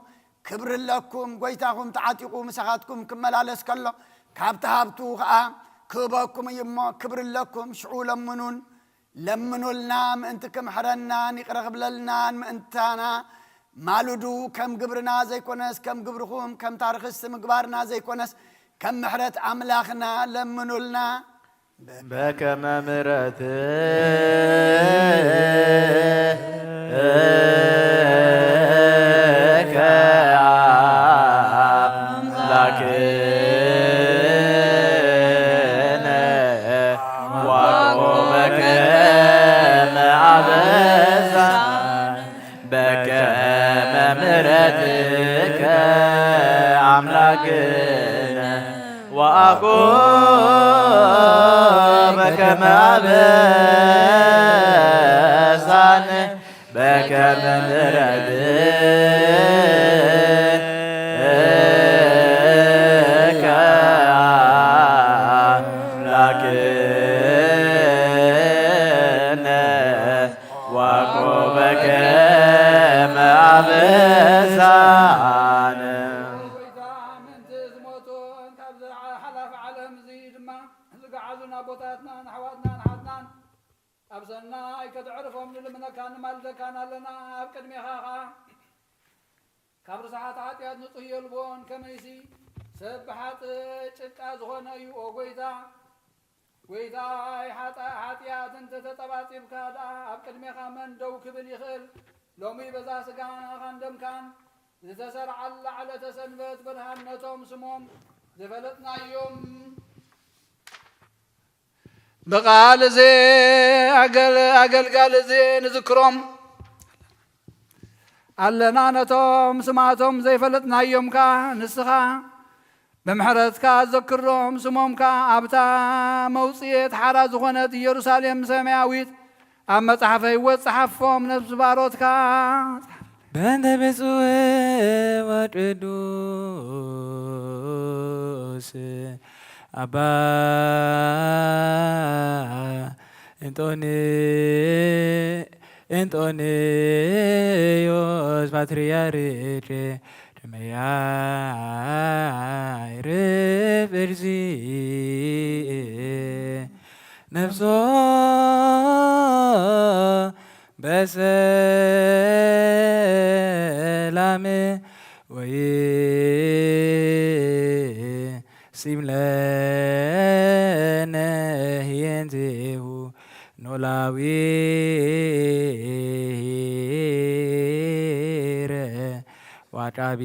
ክብሪ ኣለኩም። ጐይታኹም ተዓጢቑ ምሳኻትኩም ክመላለስ ከሎ፣ ካብቲ ሃብቱ ኸኣ ክህበኩም እዩ እሞ ክብሪ ኣለኩም። ሽዑ ለምኑን፣ ለምኑልና ምእንቲ ክምሕረናን ይቕረ ክብለልናን ምእንታና ማልዱ፣ ከም ግብርና ዘይኮነስ ከም ግብርኹም፣ ከምታ ርኽስቲ ምግባርና ዘይኮነስ ከም ምሕረት ኣምላኽና ለምኑልና። በከመ ምሕረትከ ኣምላክነ ወበከመ አበሳነ በከመ ምሕረትከ አምላክነ ወአኮ በከመ አበሳነ በከመ ምሕረትከ አምላክነ ወአኮ በከመ አበሳነ። ጐይታ ምእንቲ ዝሞቱን ካብዚ ሓላፊ ዓለም እዚ ድማ ዝገዓዙን ኣቦታትናን ኣሕዋትናን ኣሓትናን ኣብ ሰናይ ከተዕርፎም ንልምነካን ንማልደካን ኣለና። ኣብ ቅድሜኻ ኸኣ ካብ ርስሓት ሓጢኣት ንጹህ የልቦን። ከመይሲ ሰብ ብሓጥእ ጭቃ ዝኾነ እዩ። ኦ ጐይታ፣ ጐይታይ፣ ሓጣ-፣ ሓጢኣት እንተተጠባጢብካ ደኣ ኣብ ቅድሜኻ መን ደው ክብል ይኽእል? ሎሚ በዛ ስጋኻን ደምካን ዝተሰርዓላ ዕለተ ሰንበት ብርሃን ነቶም ስሞም ዝፈለጥናዮም ብቓል እዚ ኣገል-፣ ኣገልጋል እዚ ንዝክሮም ኣለና። ነቶም ስማቶም ዘይፈለጥናዮም ከኣ ንስኻ ብምሕረትካ ዘክሮም። ስሞም ከኣ ኣብታ መውጽኤት ሓራ ዝኾነት ኢየሩሳሌም ሰማያዊት ኣብ መጽሓፈ ህይወት ጸሓፎም። ነፍሲ ባሮትካ በእንተ ብፁዕ ወቅዱስ ኣባ እንጦኒ-፣ እንጦንዮስ ፓትርያርክ ደመያይርፍ እግዚእ ነፍሶ በሰላም ወይ ሲም ለነ ህየንቴሁ ኖላዊ ረ ዋቃቢ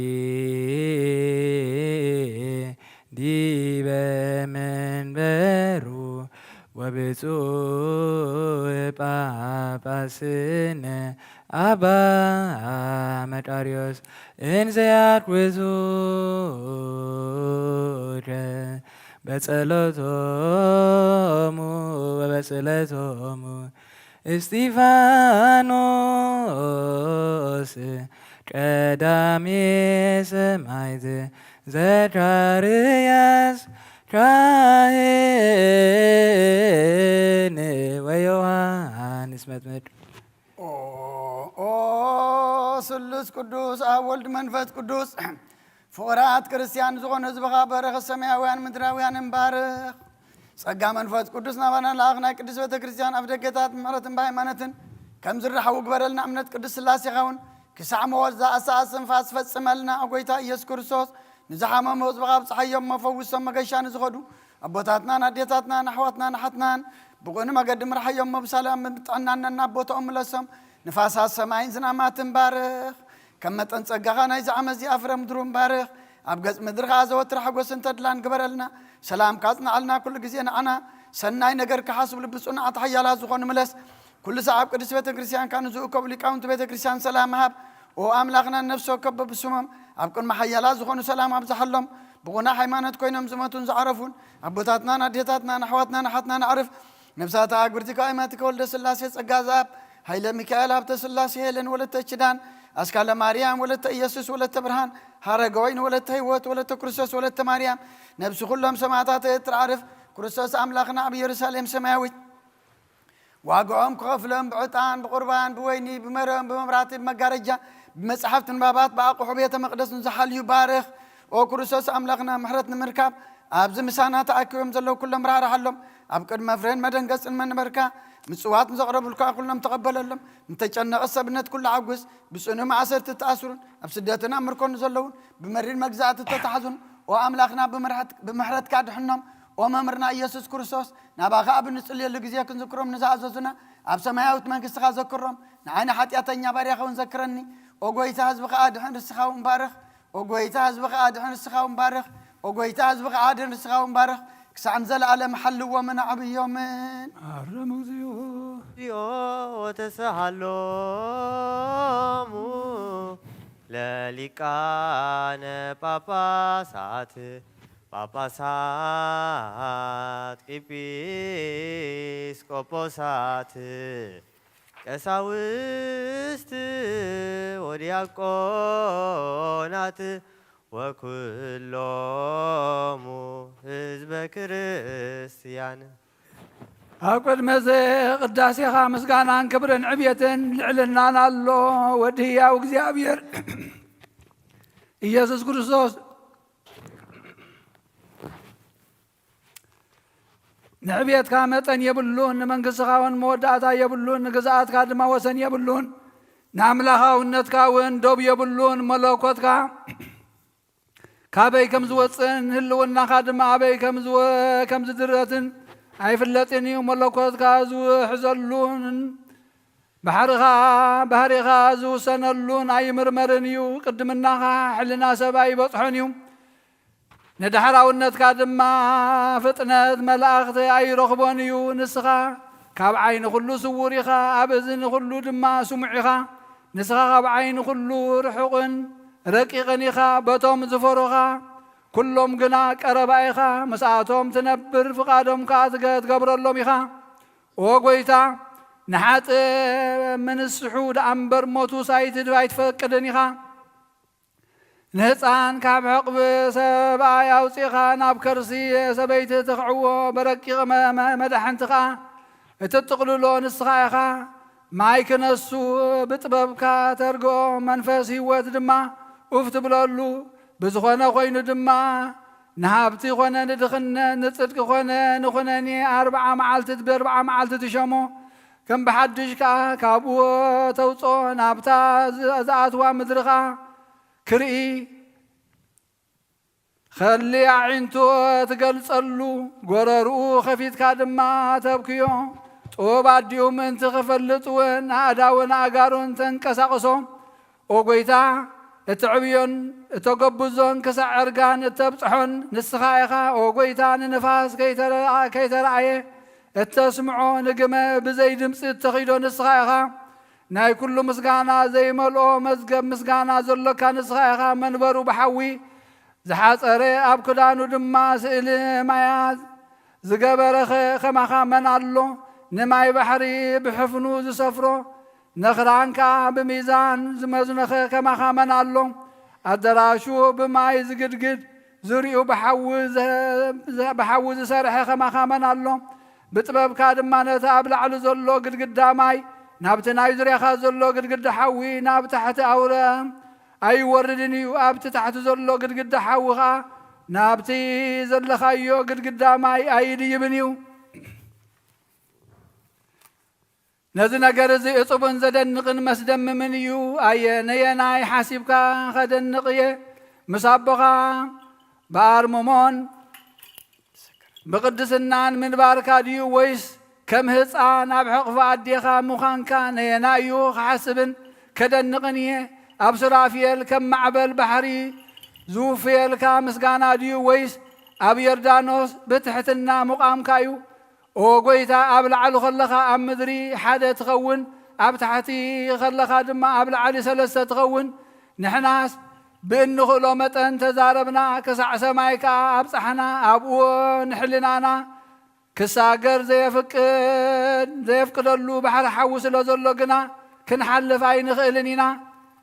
ዲበ መንበሩ ወብፁዕ ጳጳስነ ኣባ መቃርዮስ እንዘ ያትጉዙከ በጸሎቶሙ ወበጽለቶሙ እስጢፋኖስ ቀዳሜ ሰማዕት ዘካርያስ ካህን ወዮሃንስ መጥምቅ። ኦ፣ ኦ፣ ስሉስ ቅዱስ ኣብ ወልድ መንፈስ ቅዱስ ፍቑራት ክርስትያን ዝኾኑ ህዝብኻ በረኸት ሰማያውያን ምድራውያንን ባርኽ። ጸጋ መንፈስ ቅዱስ ናባና ለኣኽ ናይ ቅድስት ቤተ ክርስትያን ኣፍ ደገታት ምሕረትን ብሃይማኖትን ከም ዝረሓቡ ግበረልና። እምነት ቅድስት ስላሴኻ እውን ክሳዕ መወዛ ኣሰኣስ እንፋስ ፈጽመልና። ኦ ጎይታ ኢየሱስ ክርስቶስ፣ ንዝሓመሙ ህዝብኻ ኣብጽሓዮም እሞ ፈውሶም። መገሻ ንዝኸዱ ኣቦታትናን ኣዴታትናን ኣሕዋትናን ኣሓትናን ብቕኑዕ መገዲ ምርሓዮም እሞ ብሰላም ብጥዕናን ነናብ ቦታኦም ምለሶም። ንፋሳት ሰማይን ዝናማትን ባርኽ። ከም መጠን ጸጋኻ ናይዚ ዓመት እዚኣ ፍረ ምድሩ ባርኽ። ኣብ ገጽ ምድሪ ኸኣ ዘወትር ሓጎስን ተድላን ግበረልና። ሰላምካ ኣጽንዓልና። ኩሉ ግዜ ንዓና ሰናይ ነገር ክሓስቡ ልቢ ጽኑዓት ሓያላት ዝኾኑ ምለስ። ኩሉ ሳዕ ኣብ ቅድስት ቤተ ክርስቲያንካ ንዝእከቡ ሊቃውንቲ ቤተ ክርስቲያን ሰላም ሃብ። ኦ ኣምላኽና፣ ነፍሲ ወከፍ በብስሞም ኣብ ቅድሚ ሓያላት ዝኾኑ ሰላም ኣብዝሓሎም። ብቑና ሃይማኖት ኮይኖም ዝሞቱን ዝዓረፉን ኣቦታትናን ኣዴታትናን ኣሕዋትናን ኣሓትናን ኣዕርፍ። ነፍሳት ኣግብርቲ ከኣ ኣእማቲ ከወልደ ስላሴ ጸጋ ዘኣብ፣ ሃይለ ሚካኤል፣ ሃብተ ስላሴ፣ ሄለን ወለተ ኪዳን፣ ኣስካለ ማርያም፣ ወለተ ኢየሱስ፣ ወለተ ብርሃን፣ ሃረገ ወይን፣ ወለተ ህይወት፣ ወለተ ክርስቶስ፣ ወለተ ማርያም፣ ነፍሲ ኩሎም ሰማዕታት ኤርትራ ኣዕርፍ። ክርስቶስ ኣምላኽና ኣብ ኢየሩሳሌም ሰማያዊት ዋግኦም ክኸፍሎም ብዕጣን፣ ብቑርባን፣ ብወይኒ፣ ብመረም፣ ብመብራህቲ፣ ብመጋረጃ፣ ብመጻሕፍቲ ንባባት፣ ብኣቑሑ ቤተ መቕደስ ንዝሓልዩ ባርኽ። ኦ ክርስቶስ ኣምላኽና፣ ምሕረት ንምርካብ ኣብዚ ምሳና ተኣኪቦም ዘለዉ ኩሎም ራህርሃሎም። ኣብ ቅድሚ መፍረይን መደንገጽን መንበርካ ምጽዋት ንዘቕረቡልካ ኩሎም ተቐበለሎም። ንተጨነቐ ሰብነት ኩሉ ሓጉስ። ብጽኑዕ ማእሰርቲ እተኣስሩን ኣብ ስደትን ኣብ ምርኮን ዘለዉን ብመሪር መግዛእቲ እተታሕዙን፣ ኦ ኣምላኽና፣ ብምሕረት-፣ ብምሕረትካ ድሕኖም። ኦ መምህርና ኢየሱስ ክርስቶስ፣ ናባኻ ኣብ እንጽልየሉ ግዜ ክንዝክሮም ንዝኣዘዙና፣ ኣብ ሰማያዊት መንግስትኻ ዘክሮም። ንዓይ ንሓጢኣተኛ ባርያኻ እውን ዘክረኒ። ኦ ጎይታ፣ ህዝብኻ ኣድሕን፣ ንስኻ እውን ባርኽ። ኦ ጎይታ፣ ህዝብኻ ኣድሕን፣ ንስኻ እውን ባርኽ። ኦ ጎይታ፣ ህዝብኻ ኣድሕን፣ ንስኻ እውን ባርኽ። ክሳዕ ንዘለኣለም ሓልዎምን ኣዕብዮምን። ማረም እግዚኦ። እግዚኦ ወተስሃሎሙ ለሊቃነ ጳጳሳት፣ ጳጳሳት፣ ኤጲስቆጶሳት፣ ቀሳውስት ወዲያቆናት ወኩሎሙ ህዝበ ክርስትያን። ኣብ ቅድሚ እዚ ቅዳሴኻ ምስጋናን ክብርን ዕብየትን ልዕልናን ኣሎ። ወዲ ህያው እግዚኣብሔር ኢየሱስ ክርስቶስ ንዕብየትካ መጠን የብሉን፣ ንመንግስትኻ እውን መወዳእታ የብሉን፣ ንግዝኣትካ ድማ ወሰን የብሉን። ንኣምላኻውነትካ እውን ዶብ የብሉን። መለኮትካ ካበይ ከም ዝወፅእን ህልውናኻ ድማ ኣበይ ከም ዝወ-፣ ከም ዝድረትን ኣይፍለጥን እዩ። መለኮትካ ዝውሕዘሉን ባሕርኻ፣ ባህሪኻ ዝውሰነሉን ኣይምርመርን እዩ። ቅድምናኻ ሕልና ሰብ ኣይበፅሖን እዩ። ንዳሕራውነትካ ድማ ፍጥነት መላእኽቲ ኣይረኽቦን እዩ። ንስኻ ካብ ዓይኒ ኩሉ ስዉር ኢኻ፣ ኣብ እዝኒ ኩሉ ድማ ስሙዕ ኢኻ። ንስኻ ካብ ዓይኒ ኩሉ ርሑቕን ረቂቕን ኢኻ። በቶም ዝፈሩኻ ኩሎም ግና ቀረባ ኢኻ። ምስኣቶም ትነብር፣ ፍቓዶም ከኣ ትገ-፣ ትገብረሎም ኢኻ። ኦ ጐይታ፣ ንሓጥእ ምንስሑ ደኣ እምበር ሞቱስ ኣይትድ-፣ ኣይትፈቅድን ኢኻ። ንህፃን ካብ ሕቕቢ ሰብኣይ ኣውፂኻ ናብ ከርሲ ሰበይቲ ተኽዕዎ፣ ብረቂቕ መ-፣ መ-፣ መዳሕንቲ ኸዓ እትጥቕልሎ ንስኻ ኢኻ። ማይ ክነሱ ብጥበብካ ተርግኦ፣ መንፈስ ህይወት ድማ ኡፍ ትብለሉ። ብዝኾነ ኮይኑ ድማ ንሃብቲ ኾነ ንድኽነት፣ ንጽድቂ ኾነ ንኹነኔ ኣርብዓ መዓልቲ ብኣርብዓ መዓልቲ ትሸሞ፣ ከም ብሓድሽ ከኣ ካብኡ ተውፅኦ፣ ናብታ ዝ-፣ ዝኣትዋ ምድሪ ኸኣ ክርኢ ኸሊ ኣዒንቱ ትገልጸሉ፣ ጎረርኡ ኸፊትካ ድማ ተብክዮ። ጥበብ ኣዲኡ ምእንቲ ኽፈልጥ እውን ኣእዳውን ኣእጋሩን ተንቀሳቕሶ። ኦ ጐይታ፣ እተዕብዮን እተጎብዞን ክሳዕ ዕርጋን እተብጽሖን ንስኻ ኢኻ። ኦ ጐይታ፣ ንንፋስ ከይተረ-፣ ከይተረኣየ እተስምዖ፣ ንግመ ብዘይ ድምጺ እተኺዶ ንስኻ ኢኻ። ናይ ኩሉ ምስጋና ዘይመልኦ መዝገብ ምስጋና ዘሎካ ንስኻ ኢኻ። መንበሩ ብሓዊ ዝሓጸረ፣ ኣብ ክዳኑ ድማ ስእሊ ማያት ዝገበረ ኸ ከማኻ መን ኣሎ? ንማይ ባሕሪ ብሕፍኑ ዝሰፍሮ፣ ነኽራን ከኣ ብሚዛን ዝመዝኖኸ ከማኻ መን ኣሎ? ኣደራሹ ብማይ ዝግድግድ፣ ዙርያኡ ብሓዊ ዘ-፣ ዘ-፣ ብሓዊ ዝሰርሐ ከማኻ መን ኣሎ? ብጥበብካ ድማ ነቲ ኣብ ላዕሊ ዘሎ ግድግዳ ማይ ናብቲ ናይ ዙርያኻ ዘሎ ግድግዳ ሓዊ ናብ ታሕቲ ኣውረ ኣይወርድን እዩ። ኣብቲ ታሕቲ ዘሎ ግድግዳ ሓዊ ኸኣ ናብቲ ዘለኻዮ ግድግዳ ማይ ኣይድይብን እዩ። ነዚ ነገር እዚ እጹብን ዘደንቕን መስደምምን እዩ። ኣየ ነየናይ ሓሲብካ ኸደንቕ እየ? ምስ ኣቦኻ ብኣርምሞን ብቕድስናን ምንባርካ ድዩ? ወይስ ከም ህፃን ኣብ ሕቕፊ ኣዴኻ ምዃንካ? ነየናይ እዩ ክሓስብን ከደንቕን እየ? ኣብ ሱራፊኤል ከም ማዕበል ባሕሪ ዝውፍየልካ ምስጋና ድዩ? ወይስ ኣብ ዮርዳኖስ ብትሕትና ምቋምካ እዩ? ኦ ጐይታ፣ ኣብ ላዕሊ ኸለኻ ኣብ ምድሪ ሓደ ትኸውን፣ ኣብ ታሕቲ ኸለኻ ድማ ኣብ ላዕሊ ሰለስተ ትኸውን። ንሕናስ ብእንኽእሎ መጠን ተዛረብና፣ ክሳዕ ሰማይ ከኣ ኣብጻሕና። ኣብኡ ንሕልናና ክሳገር ዘየፍቅድ፣ ዘየፍቅደሉ ባሕሪ ሓዊ ስለ ዘሎ ግና፣ ክንሓልፍ ኣይንኽእልን ኢና።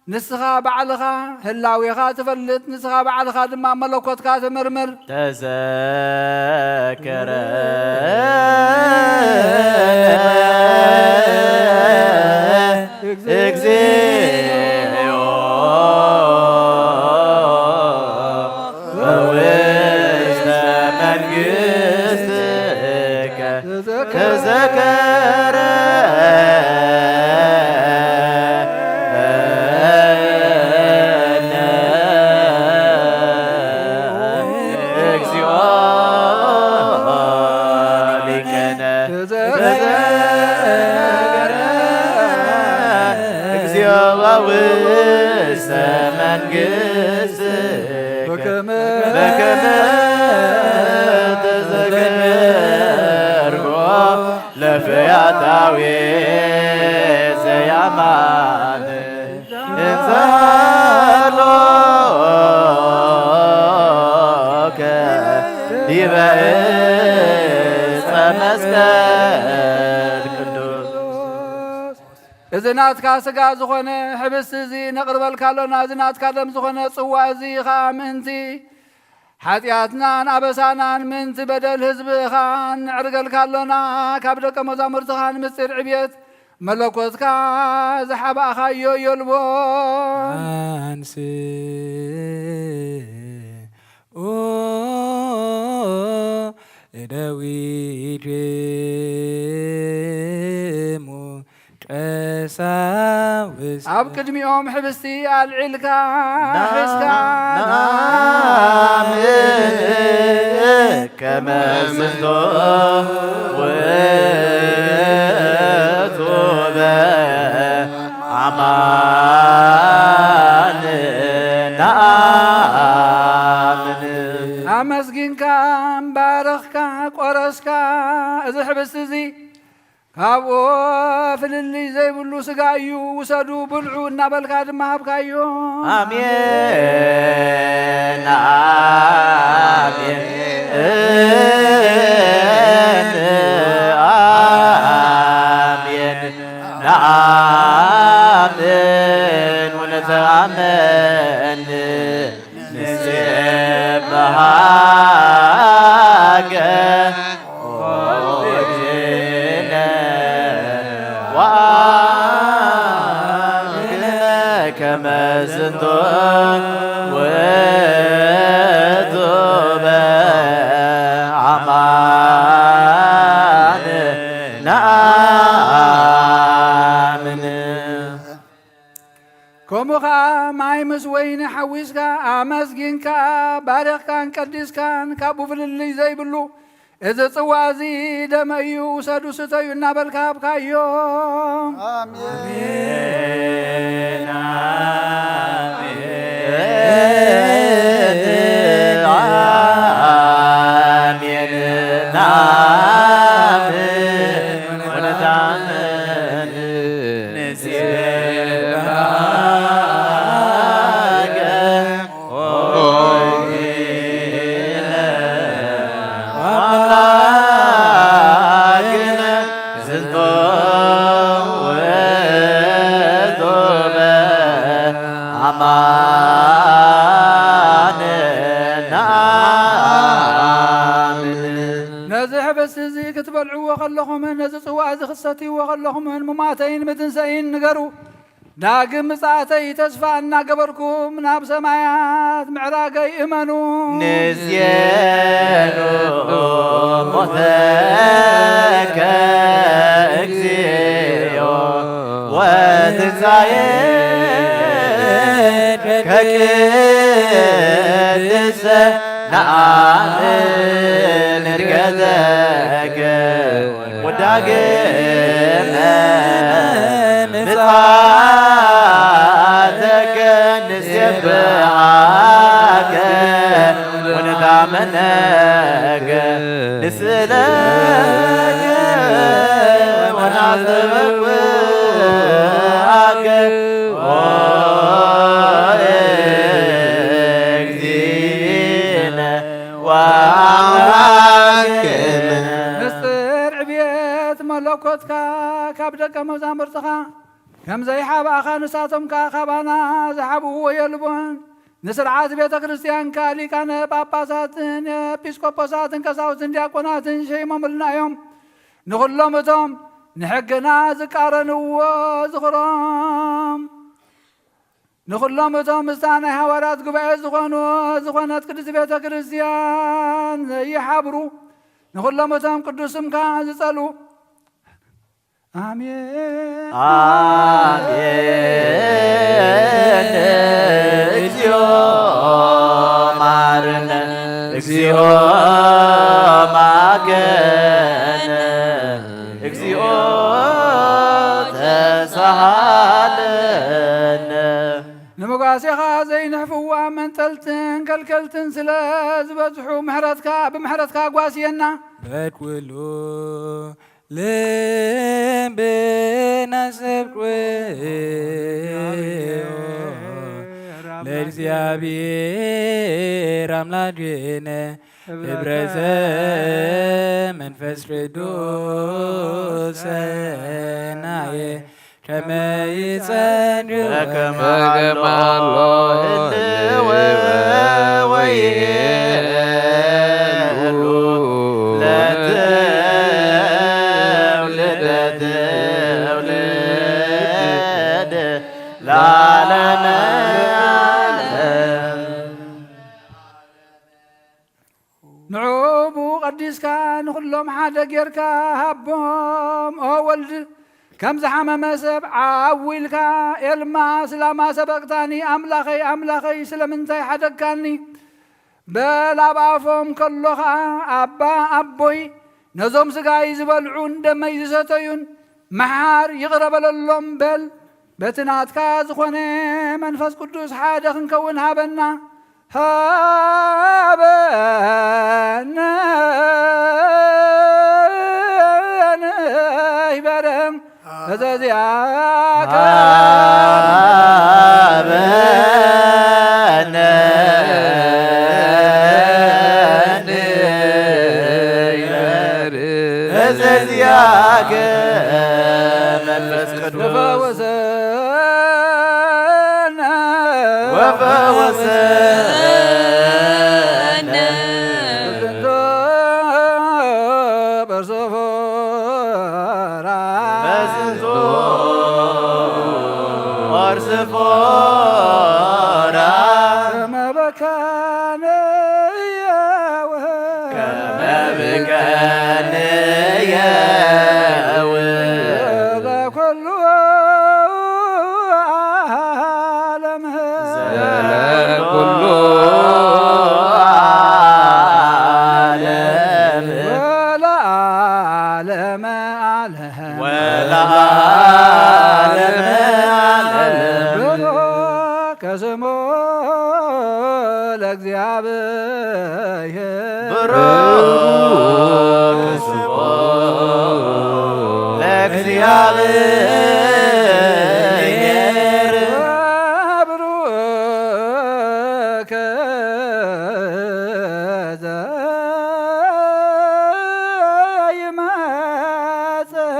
ንስኻ ባዕልኻ ህላዌኻ ትፈልጥ፣ ንስኻ ባዕልኻ ድማ መለኮትካ ትምርምር። ተዘከረ እግዚኦ በውስተ መንግሥትከ ተዘከረ እግዚኦ ሊቀነ ተዘከረ እግዚኦ ውስተ መንግሥትከ በከመ ተዘከርኩ ለፈያታዊ ዘያማን እንተ ሃሎከ ዲበ ዕፀ መስቀል ቅዱስ። እዚ ናትካ ሥጋ ዝኾነ ኅብስቲ እዚ ነቕርበልካ ኣሎና። እዚ ናትካ ደም ዝኾነ ጽዋ እዚ ኸኣ ምእንቲ ኃጢኣትናን ኣበሳናን ምእንቲ በደል ሕዝብኻ ንዕርገልካ ኣሎና። ካብ ደቀ መዛሙርትኻ ንምስጢር ዕብየት መለኮትካ ዝሓባእኻዮ የልቦን። አንስኡ እደዊክሙ ቀሳውስት ኣብ ቅድሚኦም ሕብስቲ ኣልዒልካ ሒዝካ ናምን ከመ ዝንቶ ውእቱ በአማን ናምን። ኣመስጊንካ ባረኽካ ቆረስካ። እዚ ሕብስቲ እዚ ካብኡ ፍልልይ ዘይብሉ ስጋ እዩ፣ ውሰዱ ብልዑ እናበልካ ድማ ሃብካዮ። ኣሜን ኣሜን ኣሜን። ነኣምን ወነተኣመን ንሴብሐከ ኦ እግዚእነ ወአምልከ ከመ ዝንቱ ውእቱ በአማን ነአምን። ከምኡ ኸዓ ማይ ምስ ወይኒ ሓዊስካ ኣመስጊንካ ባሪኽካን ቀዲስካን ካብኡ ፍልልይ ዘይብሉ እዚ ጽዋ እዚ ደመ እዩ ውሰዱ ስተዩ እናበልካ ሃብካዮም። አሜን አሜን ናምን ወነታምን ንሴብሐከ ኦ እግዚእነ ወአምላክነ ዝንቶ ውእቱ በአማን ነአምን። ነዚ ሕብስቲ እዚ ክትበልዕዎ ከለኹምን ነዚ ጽዋ እዚ ክትሰትይዎ ከለኹምን ሙማተይን ምትንሰይን ንገሩ። ዳግም ምጽኣተይ ተስፋ እናገበርኩም ናብ ሰማያት ምዕራገይ እመኑ። ንዜኑ ሞተከ እግዚኦ ወትንሳኤከ ቅድስተ ነአምን ዕርገተከ ወዳግመ ምጽኣተከ ንሴብሐከ ወነታመነከ ንስእለከ ወናስተበቅዓከ ኦ እግዚእነ ወአምላክነ። ምስጢር ዕብየት መለኮትካ ካብ ደቀ መዛሙርትኻ ከም ዘይሓብኣኻ ንሳቶም ከኣ ካባና ዝሓብእዎ የልቦን። ንስርዓት ቤተ ክርስቲያንካ ሊቃነ ጳጳሳትን ኤጲስቆጶሳትን ቀሳውስትን ዲያቆናትን ሸይሞምልና እዮም። ንኹሎም እቶም ንሕግና ዝቃረንዎ ዝኽሮም ንኹሎም እቶም ምስታ ናይ ሃዋርያት ጉባኤ ዝኾኑ ዝኾነት ቅድስት ቤተ ክርስቲያን ዘይሓብሩ ንኹሎም እቶም ቅዱስ ስምካ ዝጸልኡ ኣሜን። ኣሜን። እግዚኦ መሐረነ፣ እግዚኦ መሐረነ፣ እግዚኦ ተሳሃለነ። ንመጓሴኻ ዘይንሕፍዋ መንጠልትን ከልከልትን ስለ ዝበዝሑ ምሕረትካ፣ ብምሕረትካ ጓስየና። በኩሉ ልብነ ሰብኩ ለእግዚአብሔር አምላክነ ህብረተ መንፈስ ቅዱስ ሰናየ ከመ ይጸንሑ በከመ በከመ አሎ እልወ ወይሄሉ ለትውልደ ትውልድ ለዓለመ ዓለም። ንዑ ብኡ ቀዲስካ ንኹሎም ሓደ ጌርካ ሃቦም። ኦ ወልድ፣ ከም ዝሓመመ ሰብ ዓው ኢልካ፣ "ኤልማ፣ ስለማ ሰበቅታኒ፣ ኣምላኸይ፣ ኣምላኸይ፣ ስለምንታይ ሓደግካኒ?" በል። ኣብ ኣፎም ከሎ ኸኣ፣ "ኣባ ኣቦይ፣ ነዞም ስጋይ ዝበልዑን ደመይ ዝሰተዩን መሓር፣ ይቕረ በለሎም" በል። በቲ ናትካ ዝኾነ መንፈስ ቅዱስ ሓደ ክንከውን ሃበና፣ ሃበነ ይበረ። እዘዚኣከ ሃበነ ይበረ። እዘዚኣከ መንፈስ ቅዱስ ወፈወሰነ ወፈወሰነ። በዝንቱ በርሶፎራ በዝንቱ በርሶፎራ ከመ በካንየ ከመ በካንየ ለኩሉ ዓለም ዘለኩሉ ዓለም ወለዓለመ ዓለም ወለዓለመ ዓለም። ብሩክ ስሙ ለእግዚኣብሔር። ብሩክ ስሙ ለእግዚኣብሔር። ወብሩክ ዘይመጽእ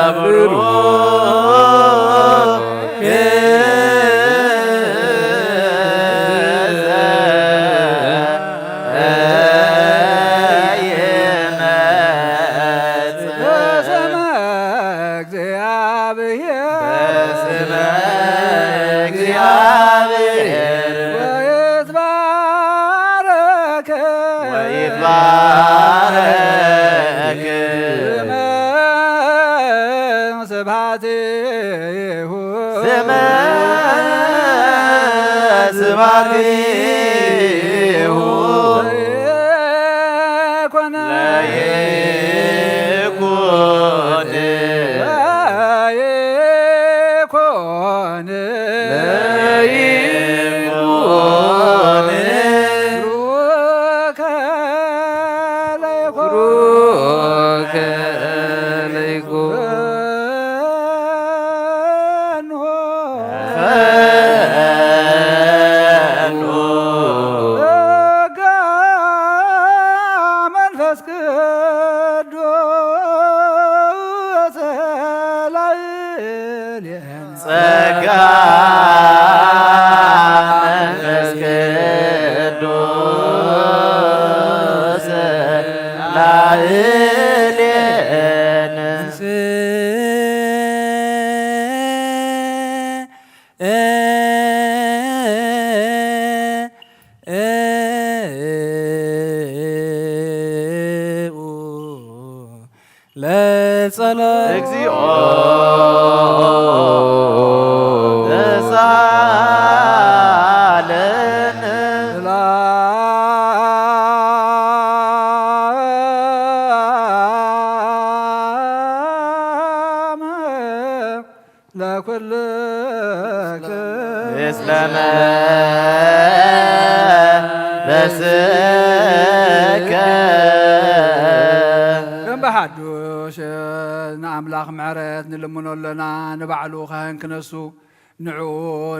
ወብሩክ ዘይመጽእ በስመ እግዚአብሔር በስመ እግዚአብሔር ወይትባረክ ወይትባረክ ስመ ስብሐቲሁ ስመ ስብሐቲሁ ለይኩን ለይኩን ለይኩን ለይኩን ብሩከ ለይኩን ብሩከ ለይኩን ፈኑ ጸጋ መንፈስ ቅዱስ ላዕሌነ ጸጋ መንፈስ ቅዱስ ላዕሌነ ለጸሎት እግዚኦ ተሳለን ለኩልክ እስለመ በስከ ከም ብሓዱሽ ንኣምላኽ ምሕረት ንልምኖ ኣለና። ንባዕሉ ካህን ክነሱ ንዕኡ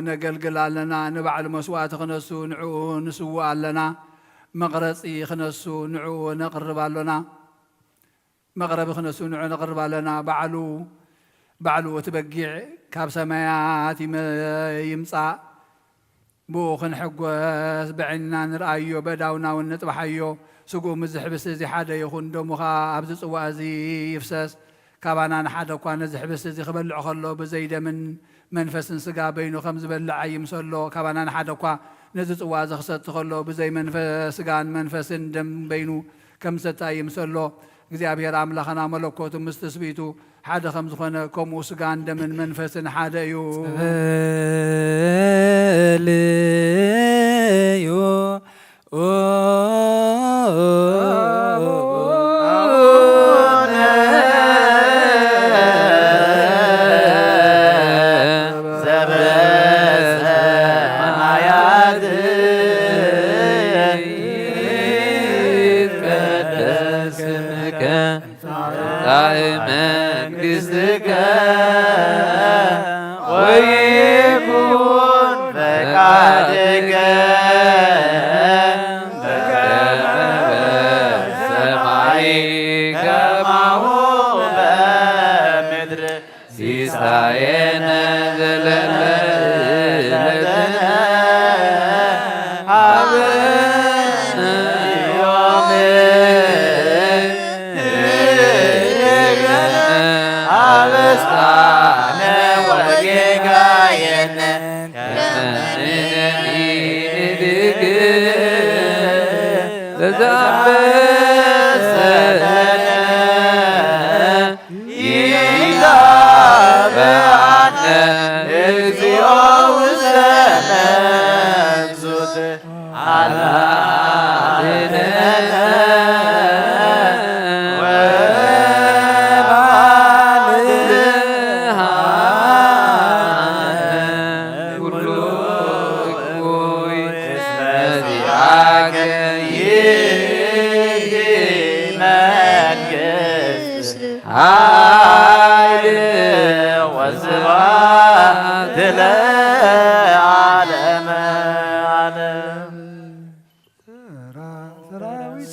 ነገልግል ኣለና። ንባዕሉ መስዋእቲ ክነሱ ንዕኡ ንስውእ ኣለና። መቕረጺ ክነሱ ንዕኡ ነቕርብ ኣሎና። መቕረቢ ክነሱ ንዑ ነቕርብ ኣለና። ባዕሉ ባዕሉ እቲ በጊዕ ካብ ሰማያት ይመ- ይምጻእ። ብኡ ክንሕጎስ ብዕንና ንርኣዮ፣ በዳውና እውን ንጥባሓዮ። ስግኡ ምስዚ ሕብስቲ እዚ ሓደ ይኹን፣ ደሙ ኸኣ ኣብዚ ጽዋእ እዚ ይፍሰስ። ካባና ንሓደ እኳ ነዚ ሕብስቲ እዚ ክበልዕ ከሎ ብዘይ ደምን መንፈስን ስጋ በይኑ ከም ዝበልዕ ኣይምሰሎ። ካባና ንሓደ እኳ ነዚ ጽዋ እዚ ክሰቲ ከሎ ብዘይ መንፈ- ስጋን መንፈስን ደም በይኑ ከም ዝሰቲ ኣይምሰሎ። እግዚኣብሔር ኣምላኽና መለኮቱ ምስ ትስብእቱ ሓደ ከም ዝኾነ፣ ከምኡ ስጋን ደምን መንፈስን ሓደ እዩ። ጸበልዩ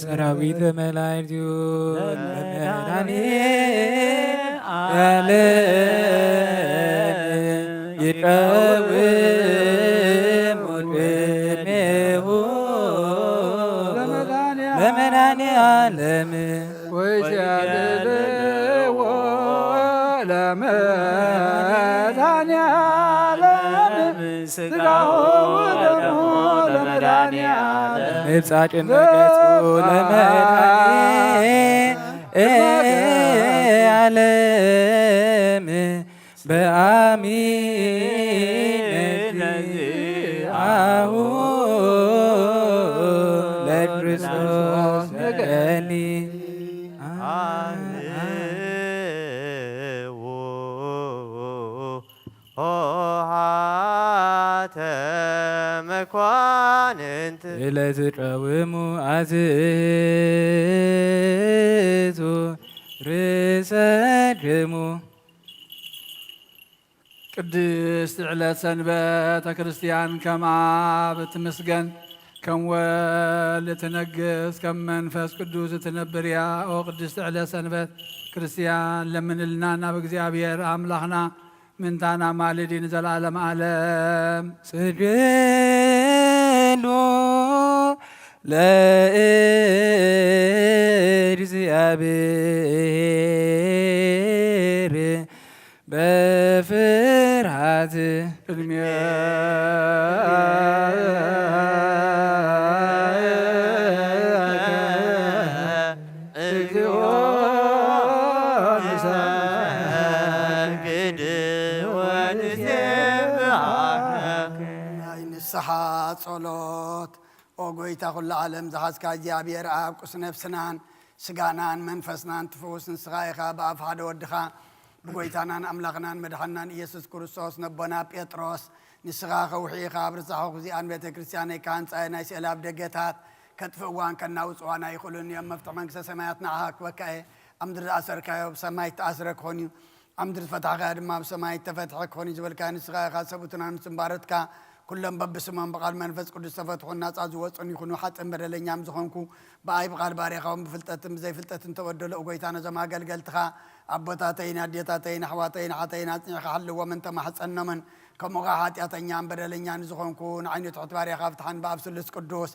ሰራዊተ መላእክቱ ለመድኃኔ ዓለም ይቀውሙ ቅድሜሁ ለመድኃኔ ዓለም ወይሴልዎ ለመድኃኔ ዓለም ስጋሁ ወደሙ ለመድኃኔ ዓለም መብጻ ጭንቀቱ ለመድኃኔ ዓለም በአሚን ነዚአሁ ለክርስቶስ ንቀኒ ኆኃተ መኳንንት ለትቀውሙ አዝእቱ ርእሰክሙ። ቅድስት ዕለት ሰንበት ክርስቲያን ከም ኣብ ትምስገን፣ ከም ወልድ ትነግስ፣ ከም መንፈስ ቅዱስ ትነብር እያ። ኦ ቅድስት ዕለት ሰንበት ክርስቲያን ለምንልና ናብ እግዚኣብሔር ኣምላኽና ምንታና ማልዲ ንዘለዓለም ዓለም። ስግዱ ለእግዚአብሔር በፍርሃት ቅድሜ እግዚኦ ንሰግድ ወንሴብሐከ። ናይ ንስሓ ጸሎት። ኦ ጎይታ ኩሉ ዓለም ዝሓዝካ እግዚኣብሔር ኣብ ቅዱስ ነፍስናን ስጋናን መንፈስናን ትፍውስ ንስኻ ኢኻ። ብኣፍ ሓደ ወድኻ ብጎይታናን ኣምላኽናን መድሓንናን ኢየሱስ ክርስቶስ ነቦና ጴጥሮስ ንስኻ ከውሒ ኢኻ ኣብ ርሳሕ ኹዚኣን ቤተ ክርስቲያነይ ካንጻየ ናይ ስእለ ኣብ ደገታት ከጥፍእዋን ከናውጽዋን ኣይኽእሉን እዮም። መፍትሒ መንግስተ ሰማያት ንዓኻ ክበካ እየ። ኣብ ምድሪ ዝኣሰርካዮ ብሰማይ ዝተኣስረ ክኾን እዩ። ኣብ ምድሪ ዝፈታሕካዮ ድማ ኣብ ሰማይ እተፈትሐ ክኾን እዩ ዝበልካዮ ንስኻ ኢኻ። ሰብኡትና ንስምባረትካ ኩሎም በብስሞም ብቓል መንፈስ ቅዱስ ዝተፈትሑን ናጻ ዝወጹን ይኹኑ። ሓጥእን በደለኛም ዝኾንኩ ብኣይ ብቓል ባርያኻውን ብፍልጠትን ብዘይፍልጠትን ተበደሎ። ጎይታ ነዞም ኣገልገልትኻ ኣቦታተይን ኣዴታተይን ኣሕዋተይን ሓተይን ኣጽኒዕኻ ሓልዎምን ተማሕጸኖምን። ከምኡ ኸዓ ሓጢኣተኛን በደለኛን ዝኾንኩ ንዓይኑ ትሑት ባርያኻ ፍትሓን ብኣብ ስሉስ ቅዱስ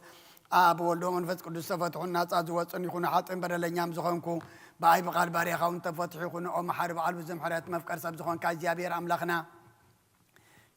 ኣብ ወልዶ መንፈስ ቅዱስ ተፈትሑን ናጻ ዝወጹን ይኹኑ። ሓጥእን በደለኛም ዝኾንኩ ብኣይ ብቓል ባርያኻ እውን ተፈትሑ ይኹኑ። ኦ መሓሪ በዓል ብዙ ምሕረት መፍቀር ሰብ ዝኾንካ እግዚኣብሔር ኣምላኽና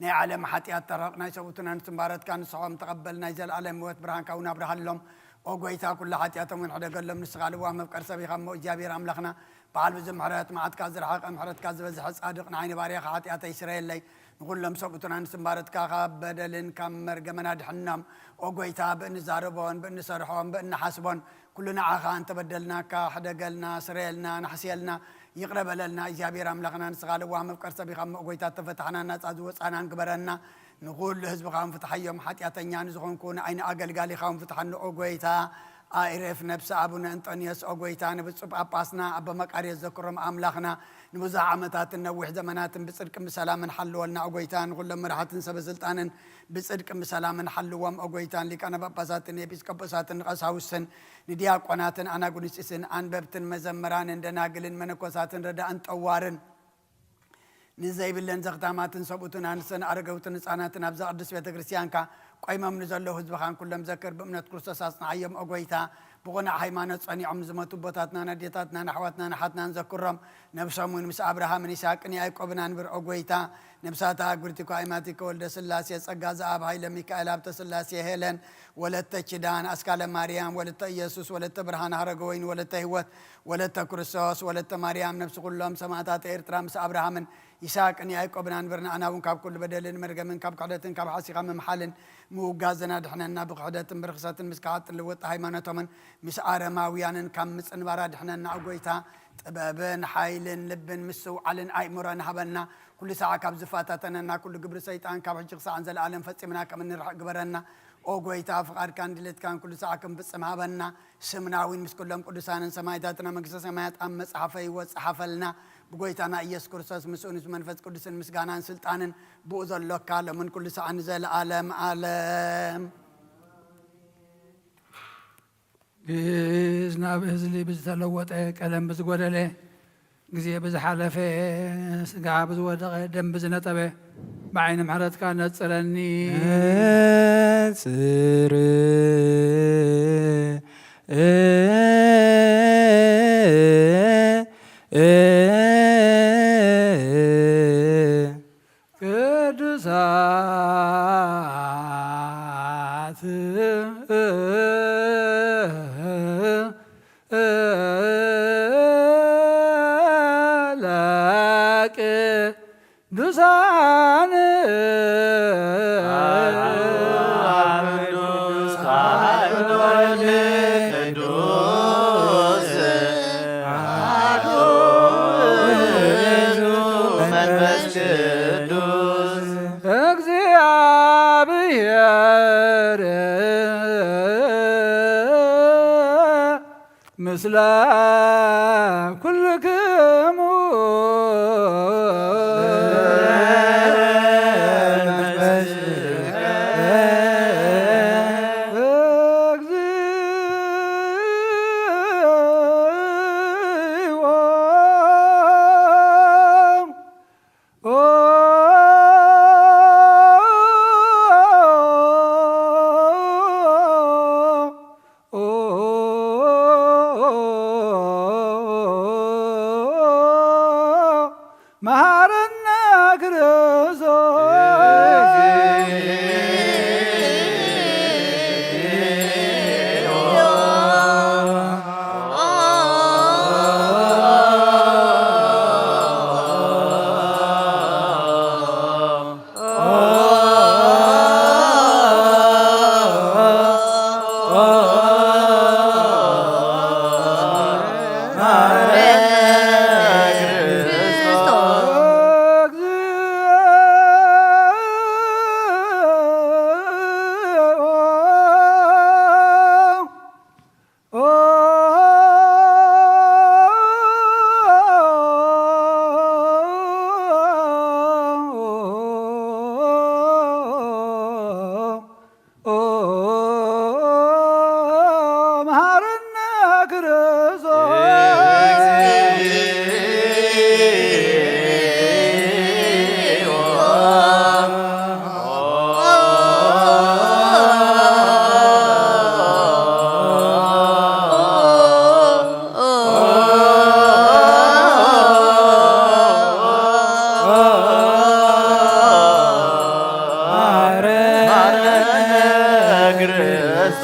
ናይ ዓለም ሓጢኣት ተረቕ ናይ ሰብኡትናን ስምባረትካ ንስሖም ተቐበል ናይ ዘለኣለም ህይወት ብርሃንካ እውን ኣብርሃሎም። ኦ ጎይታ ኩሉ ሓጢኣቶም እውን ሕደገሎም ንስኻ ልዋ መፍቀር ሰብ ኢኻ እሞ እግዚኣብሔር ኣምላኽና በዓል ብዙሕ ምሕረት፣ መዓትካ ዝረሓቐ፣ ምሕረትካ ዝበዝሐ፣ ጻድቕ፣ ንዓይ ንባርያኻ ሓጢኣተይ ስረየለይ፣ ንኹሎም ሰብኡትና ንስምባረትካ ካብ በደልን ካብ መርገምን ኣድሕኖም። ኦ ጐይታ፣ ብእንዛረቦን ብእንሰርሖን ብእንሓስቦን ኩሉ ንዓኻ እንተበደልናካ፣ ሕደገልና፣ ስረየልና፣ ንሕስየልና፣ ይቕረ በለልና። እግዚኣብሔር ኣምላኽና፣ ንስኻ ለዋህ መፍቀር ሰብ ኢኻ እሞ፣ ኦ ጐይታ፣ እተፈታሕና ናጻ ዝወጻናን ግበረና። ንኹሉ ህዝብኻ እውን ፍትሓዮም፣ ሓጢኣተኛ ንዝኾንኩ ንዓይ ንኣገልጋሊኻ እውን ፍትሓኒ፣ ኦ ጐይታ። ኣይሬፍ ነብሲ ኣቡነ እንጦንዮስ፣ ኦ ጐይታ፣ ንብፁዕ ጳጳስና ኣባ መቃርዮስ ዘክሮም ኣምላኽና፣ ንብዙሕ ዓመታትን ነዊሕ ዘመናትን ብጽድቅን ብሰላምን ሓልወልና፣ ኦ ጐይታ። ንኹሎም መራሕትን ሰበ ስልጣንን ብጽድቅን ብሰላምን ሓልዎም፣ ኦ ጐይታ። ንሊቃነ ጳጳሳትን ኤጲስቆጶሳትን ንቐሳውስትን ንዲያቆናትን ኣናጉንስጢስን ኣንበብትን መዘምራንን ደናግልን መነኮሳትን ረዳእን ጠዋርን ንዘይብለን ዘኽታማትን ሰብኡትን ኣንስትን ኣረገውትን ህጻናትን ኣብዛ ቅድስት ቤተ ክርስቲያንካ ቆይሞም ንዘለዉ ህዝብኻን ኩሎም ዘክር። ብእምነት ክርስቶስ ኣጽንዓዮም፣ ኦ ጐይታ። ብቕኑዕ ሃይማኖት ጸኒዖም ንዝሞቱ ኣቦታትናን ኣዴታትናን ኣሕዋትናን ኣሓትናን ዘክሮም። ነብሶም እውን ምስ ኣብርሃምን ይስሐቅን ያዕቆብን ኣንብር፣ ኦ ጐይታ። ነብሳታ ኣጉርቲ እኳ ኣይማቲከ ወልደ ስላሴ፣ ጸጋ ዘኣብ ሃይለ ሚካኤል፣ ሃብተ ስላሴ ሄለን፣ ወለተ ኪዳን፣ ኣስካለ ማርያም፣ ወለተ ኢየሱስ፣ ወለተ ብርሃን፣ ሃረገወይኒ፣ ወለተ ህይወት፣ ወለተ ክርስቶስ፣ ወለተ ማርያም፣ ነብሲ ኩሎም ሰማእታት ኤርትራ ምስ ኣብርሃምን ይስሐቅን ያዕቆብን ኣንብር። ንኣና እውን ካብ ኩሉ በደልን መርገምን ካብ ክሕደትን ካብ ሓሲኻ ምምሓልን ምውጋዝን ኣድሕነና። ብክሕደትን ብርኽሰትን ምስ ከሓጥን ልወጥ ሃይማኖቶምን ምስ ኣረማውያንን ካብ ምጽንባር ኣድሕነና። ኦ ጐይታ፣ ጥበብን ሓይልን ልብን ምስትውዓልን ኣእምሮን ሃበና። ኩሉ ሰዓት ካብ ዝፈታተነና ኩሉ ግብሪ ሰይጣን ካብ ሕጂ ክሳዕ ንዘለኣለም ፈጺምና ከም እንርሕቕ ግበረና። ኦ ጐይታ፣ ፍቓድካን ድሌትካን ኩሉ ሰዓት ክንፍጽም ሃበና። ስምና እውን ምስ ኩሎም ቅዱሳንን ሰማዕታትና መንግስተ ሰማያት ኣብ መጽሓፈ ህይወት ጸሓፈልና። ብጐይታና ኢየሱስ ክርስቶስ ምስኡን ምስ መንፈስ ቅዱስን ምስጋናን ስልጣንን ብኡ ዘሎካ ሎምን ኩሉ ሰዓት ንዘለኣለም ዓለም። ግእዝ ናብ እዝሊ ብዝተለወጠ ቀለም ብዝጎደለ ግዜ ብዝሓለፈ ስጋ ብዝወደቐ ደም ብዝነጠበ ብዓይኒ ምሕረትካ ነጽረኒ። ነጽር ቅዱሳት ለቅዱሳን ቅዱስ መንፈስ ቅዱስ እግዚአብሔር ምስለ ኩልክሙ። መሃረነ ክርስቶስ። መሃረነ ክርስቶስ።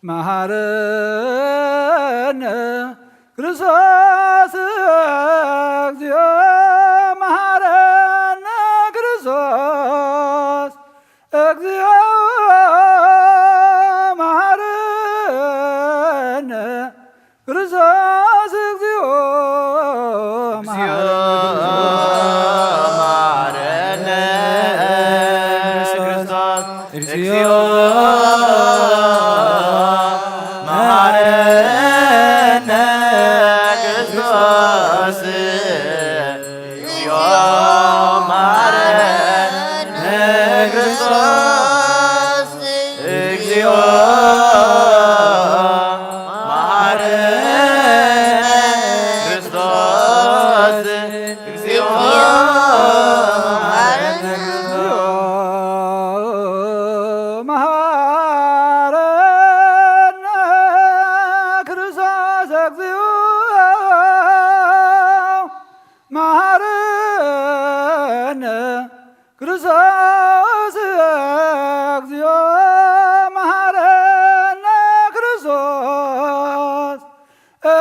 መሃረነ ክርስቶስ፣ እግዚኦ መሃረነ ክርስቶስ፣ እግዚኦ መሃረነ ክርስቶስ፣ እግዚኦ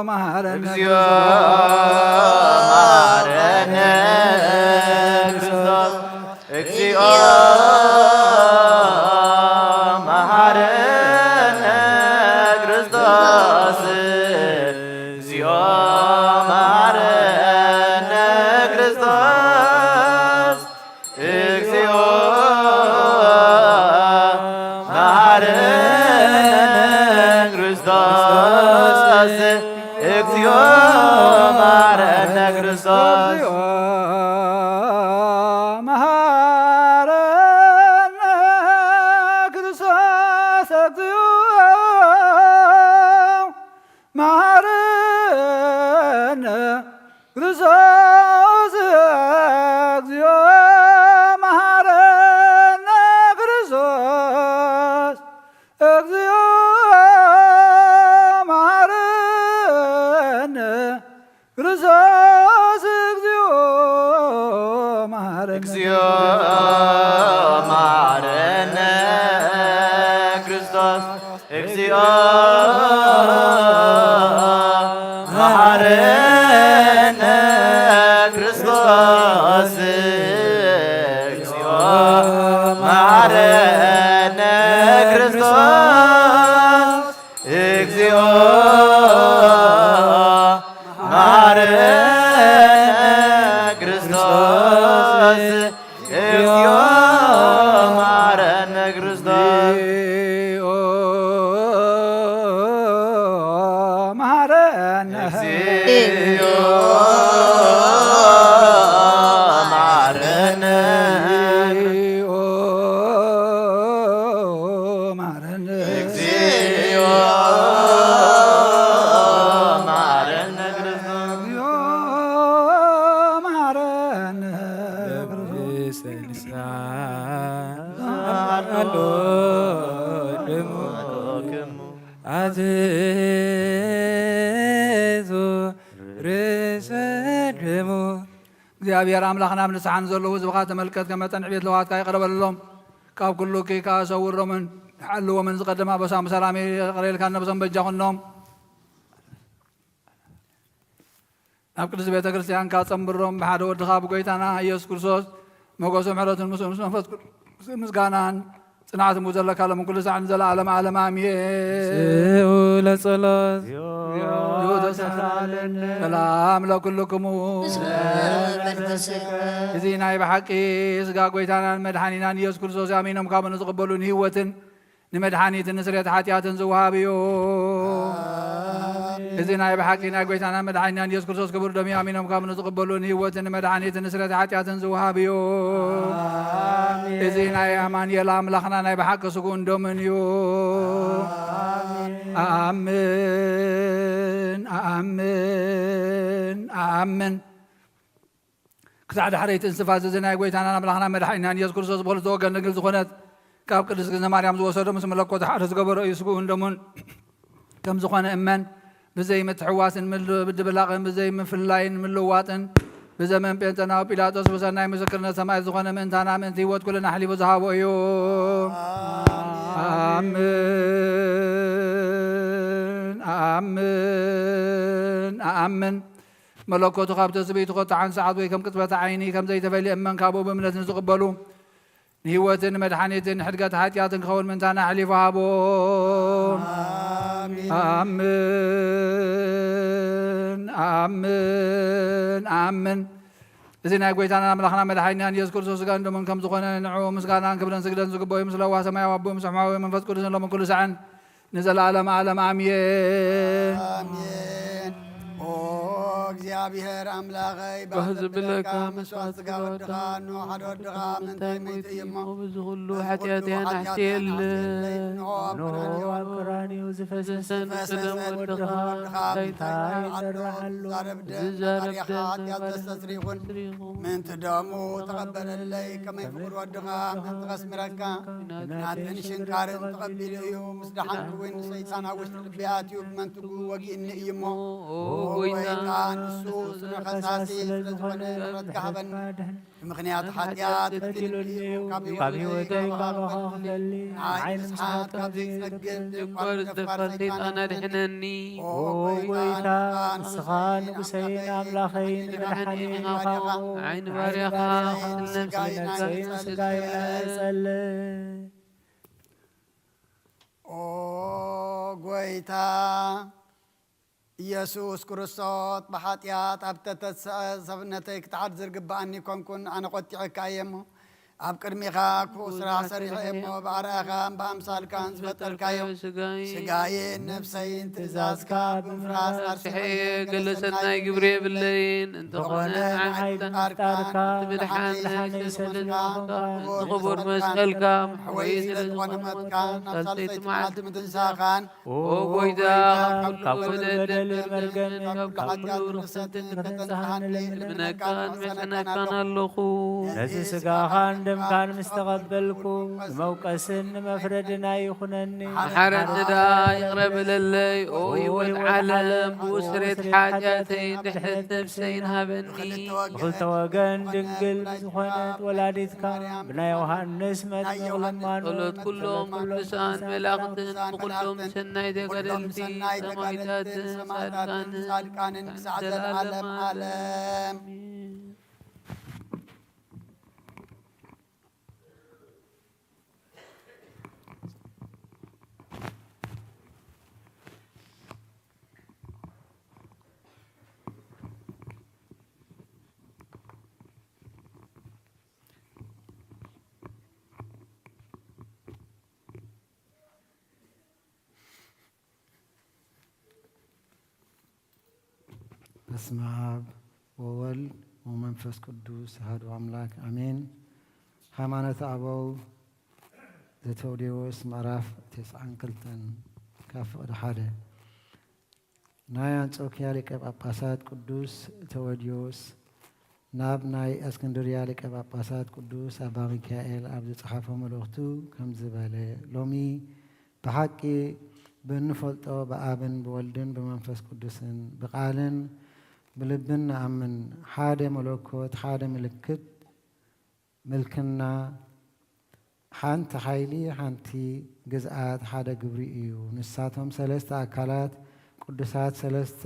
መሃረነ ክርስቶስ። መሃረነ ክርስቶስ፣ እግዚኦ መሃረነ ክርስቶስ፣ እግዚኦ መሃረነ ክርስቶስ፣ እግዚኦ መሃረነ ክርስቶስ፣ እግዚኦ መሃረነ እግዚኣብሔር ኣምላኽና ኣብ ንስሓ ንዘለዉ ህዝብኻ ተመልከት፣ ከመጠን ዕቤት ለዋትካ ይቕረ በለሎም። ካብ ኩሉ እኪይ ከኣ ሰውሮምን ሓልዎምን፣ ዝቐደመ ኣበሳም ሰላም ይቕረ ኢልካ ነብሶም በጃ ኩኖም። ናብ ቅድስት ቤተ ክርስቲያንካ ጸንብሮም፣ ብሓደ ወድኻ ብጎይታና ኢየሱስ ክርስቶስ ሞገሱ ምሕረቱን ምስ ምስ መንፈስ ቅዱስ ምስጋናን ጽንዓት እሙ ዘለካ ሎም ኩሉ ሳዕ ንዘለዓለም ዓለም ኣሜን። ስኡ ለጸሎት። ሰላም ለኩልክሙ። እዚ ናይ ብሓቂ ስጋ ጎይታናን መድሓኒናን ኢየሱስ ክርስቶስ ኣሚኖም ካብ ንዝቕበሉ ንህይወትን ንመድሓኒትን ንስርየት ሓጢኣትን ዝወሃብ እዩ። እዚ ናይ ብሓቂ ናይ ጎይታና መድሓኒናን ኢየሱስ ክርስቶስ ክቡር ደም ኣሚኖም ካብ ንዝቕበሉ ንህይወትን ንመድሓኒትን ንስርየት ሓጢኣትን ዝወሃብ እዩ። እዚ ናይ ኣማኑኤል ኣምላኽና ናይ ብሓቂ ስግኡን ደሙን እዩ። ኣኣምን፣ ኣኣምን፣ ኣኣምን። ክሳዕ ዳሕረይቲ እንስፋስ እዚ ናይ ጎይታናን ኣምላኽና መድሓኒናን ኢየሱስ ክርስቶስ ብኽልተ ወገን ድንግል ዝኾነት ካብ ቅድስት ግዝነ ማርያም ዝወሰዶ ምስ መለኮት ሓደ ዝገበሮ እዩ። ስግኡን ደሙን ከም ዝኾነ እመን። ብዘይ ምትሕዋስን ምል-፣ ምድብላቕን ብዘይ ምፍላይን ምልዋጥን ብዘመን ጴንጠናዊ ጲላጦስ ብሰናይ ምስክርነት ሰማዕት ዝኾነ ምእንታና ምእንቲ ህይወት ኩልና ኣሕሊፉ ዝሃቦ እዩ። ኣምን፣ ኣምን፣ ኣምን። መለኮቱ ካብ ትስብእቱ ኸቶ ሓንቲ ሰዓት ወይ ከም ቅጽበተ ዓይኒ ከም ዘይተፈልየ እመን ካብኡ ብእምነት ንዝቕበሉ ንህይወትን መድሓኒትን ሕድገት ሓጢኣትን ክኸውን ምእንታና ኣሕሊፉ ሃቦ። ኣሜን። ኣምን፣ ኣምን፣ ኣምን። እዚ ናይ ጐይታና ኣምላኽና መድሓኒናን የሱስ ክርስቶስ ስጋን ደሙን ከም ዝኾነ ንዕኡ ምስጋናን ክብርን ስግደትን ዝግበኦ እዩ። ምስ ለዋህ ሰማያዊ ኣቦኡ ምስ ሕማዊ መንፈስ ቅዱስን ሎምን ኩሉ ሰዓን ንዘለዓለም ዓለም ኣሜን። ኣሜን። ኦ እግዚኣብሔር ኣምላኸይ፣ ባህ ባህ ዘብለካ ዘብለካ መስዋዕት መስዋዕት ስጋ ስጋ ወድኻ፣ ወድኻ፣ እንሆ ሓደ ወድኻ ምእንታይ ምእንታይ ሞይቱ እዩ እሞ፣ በዚ ኩሉ በዚ ኩሉ ሓጢኣተይ ሓጢኣተይ ኣናሕስየለይ። ኣናሕስየለይ። እንሆ እንሆ ኣብ ኣብ ቀራንዮ ዝፈሰሰ ዝፈሰሰ ደም ደም ወድኻ፣ ወድኻ፣ እንታይ እንታይ ይጠርዓሎ? ይጠርዓሎ? ዝዛረብ ደም ዝዛረብ ነባሪኻ ደም ሓጢኣት ነባሪኻ ዘስተስሪ ይኹን። ዘስተስሪ ይኹን። ምእንቲ ደሙ ተቐበለለይ፣ ከመይ ከመይ ፍቑር ወድኻ ፍቑር ወድኻ ምእንቲ ከስምረካ፣ ምእንቲ ከስምረካ፣ ናትን ሽንካርን ተቐቢሉ እዩ። ምስ ደሓንኩ እውን ሰይጣን ኣብ ውሽጢ ልበይ ኣትዩ ብመንትጉ ወጊእኒ እዩ እሞ፣ ኦ ኦ ጎይታ፣ ጎይታ፣ ንሱ ንሱ ጽኑዕ ከሳሲ ስለ ዝኾነ ምሕረትካ ሃበኒ። ብምኽንያት ሓጢኣት ቀቲሉኒ እዩ። ካብ ህይወተይ ካባኻ ክፈሊ። ንዓይ ንስሓት ካብ ዘይጸግብ ደንቆር ዝደፋር ሰይጣን ኣድሕነኒ። ኦ ጎይታ፣ ንስኻ ንጉሰይን ኣምላኸይን መድሓኒን ኢኻ። ዓይኒ ባርያኻ፣ ነፍሰይን ስጋይን እጸልእ። ኦ ጎይታ ኢየሱስ ክርስቶስ፣ ብሓጢኣት ኣብ ተተስዐ ሰብነተይ ክትሓት ዝርግብኣኒ ኮንኩን፣ ኣነ ቆጢዐካ እየ እሞ፣ ኣብ ቅድሚኻ ክፉእ ስራሕ ሰሪሐ እየ እሞ፣ ብኣርኣያኻን ብኣምሳልካን ዝፈጠርካዮ ስጋይን ነፍሰይን ትእዛዝካ ብምፍራስ ኣርሲሐ እየ። ገለ ሰናይ ግብሪ የብለይን፣ እንተኾነ ንዓይ ምፍጣርካ፣ ምድሓነይ ስለ ዝኾንካ፣ ንኽቡር መስቀልካ መሕወዪ ስለ ዝኾነ ሞትካን፣ ኣብ ሳልሰይቲ መዓልቲ ምትንሳእካን፣ ኦ ጐይታ፣ ካብ ኩሉ በደልን መርገምን ካብ ኩሉ ርኽሰትን ከተንጽሃኒ እልምነካን እምሕጸነካን ኣለኹ። ነዚ ስጋኻን ደምካን ምስ ተቐበልኩ፣ ንመውቀስን ንመፍረድን ኣይኹነኒ። መሓረኒ ደኣ ይቕረ በለለይ፣ ኦ ህይወት ዓለም፣ ብኡ ስርየት ሓጢኣተይን ድሕነት ነፍሰይን ሃበኒ። ብኽልተ ወገን ድንግል ዝኾነት ወላዲትካ፣ ብናይ ዮሃንስ መጥምቕ ልማኖ ጸሎት ኩሎም ቅዱሳን መላእኽትን ብኹሎም ሰናይ ተጋደልቲ ሰማዕታትን ጻድቃንን ክሳዕ ዘለዓለም ዓለም። በስመ አብ ወወልድ ወመንፈስ ቅዱስ አሐዱ አምላክ አሜን። ሃይማኖተ አበው ዘተውዴዎስ ምዕራፍ ተስዓን ክልተን ካብ ፍቕዲ ሓደ። ናይ ኣንጾኪያ ሊቀ ጳጳሳት ቅዱስ ተወድዮስ ናብ ናይ እስክንድርያ ሊቀ ጳጳሳት ቅዱስ ኣባ ሚካኤል ኣብ ዝጸሓፎ መልእኽቱ ከምዚ በለ፣ ሎሚ ብሓቂ ብእንፈልጦ ብኣብን ብወልድን ብመንፈስ ቅዱስን ብቓልን ብልብን ንኣምን፣ ሓደ መለኮት፣ ሓደ ምልክት፣ ምልክና፣ ሓንቲ ሓይሊ፣ ሓንቲ ግዝኣት፣ ሓደ ግብሪ እዩ። ንሳቶም ሰለስተ ኣካላት ቅዱሳት፣ ሰለስተ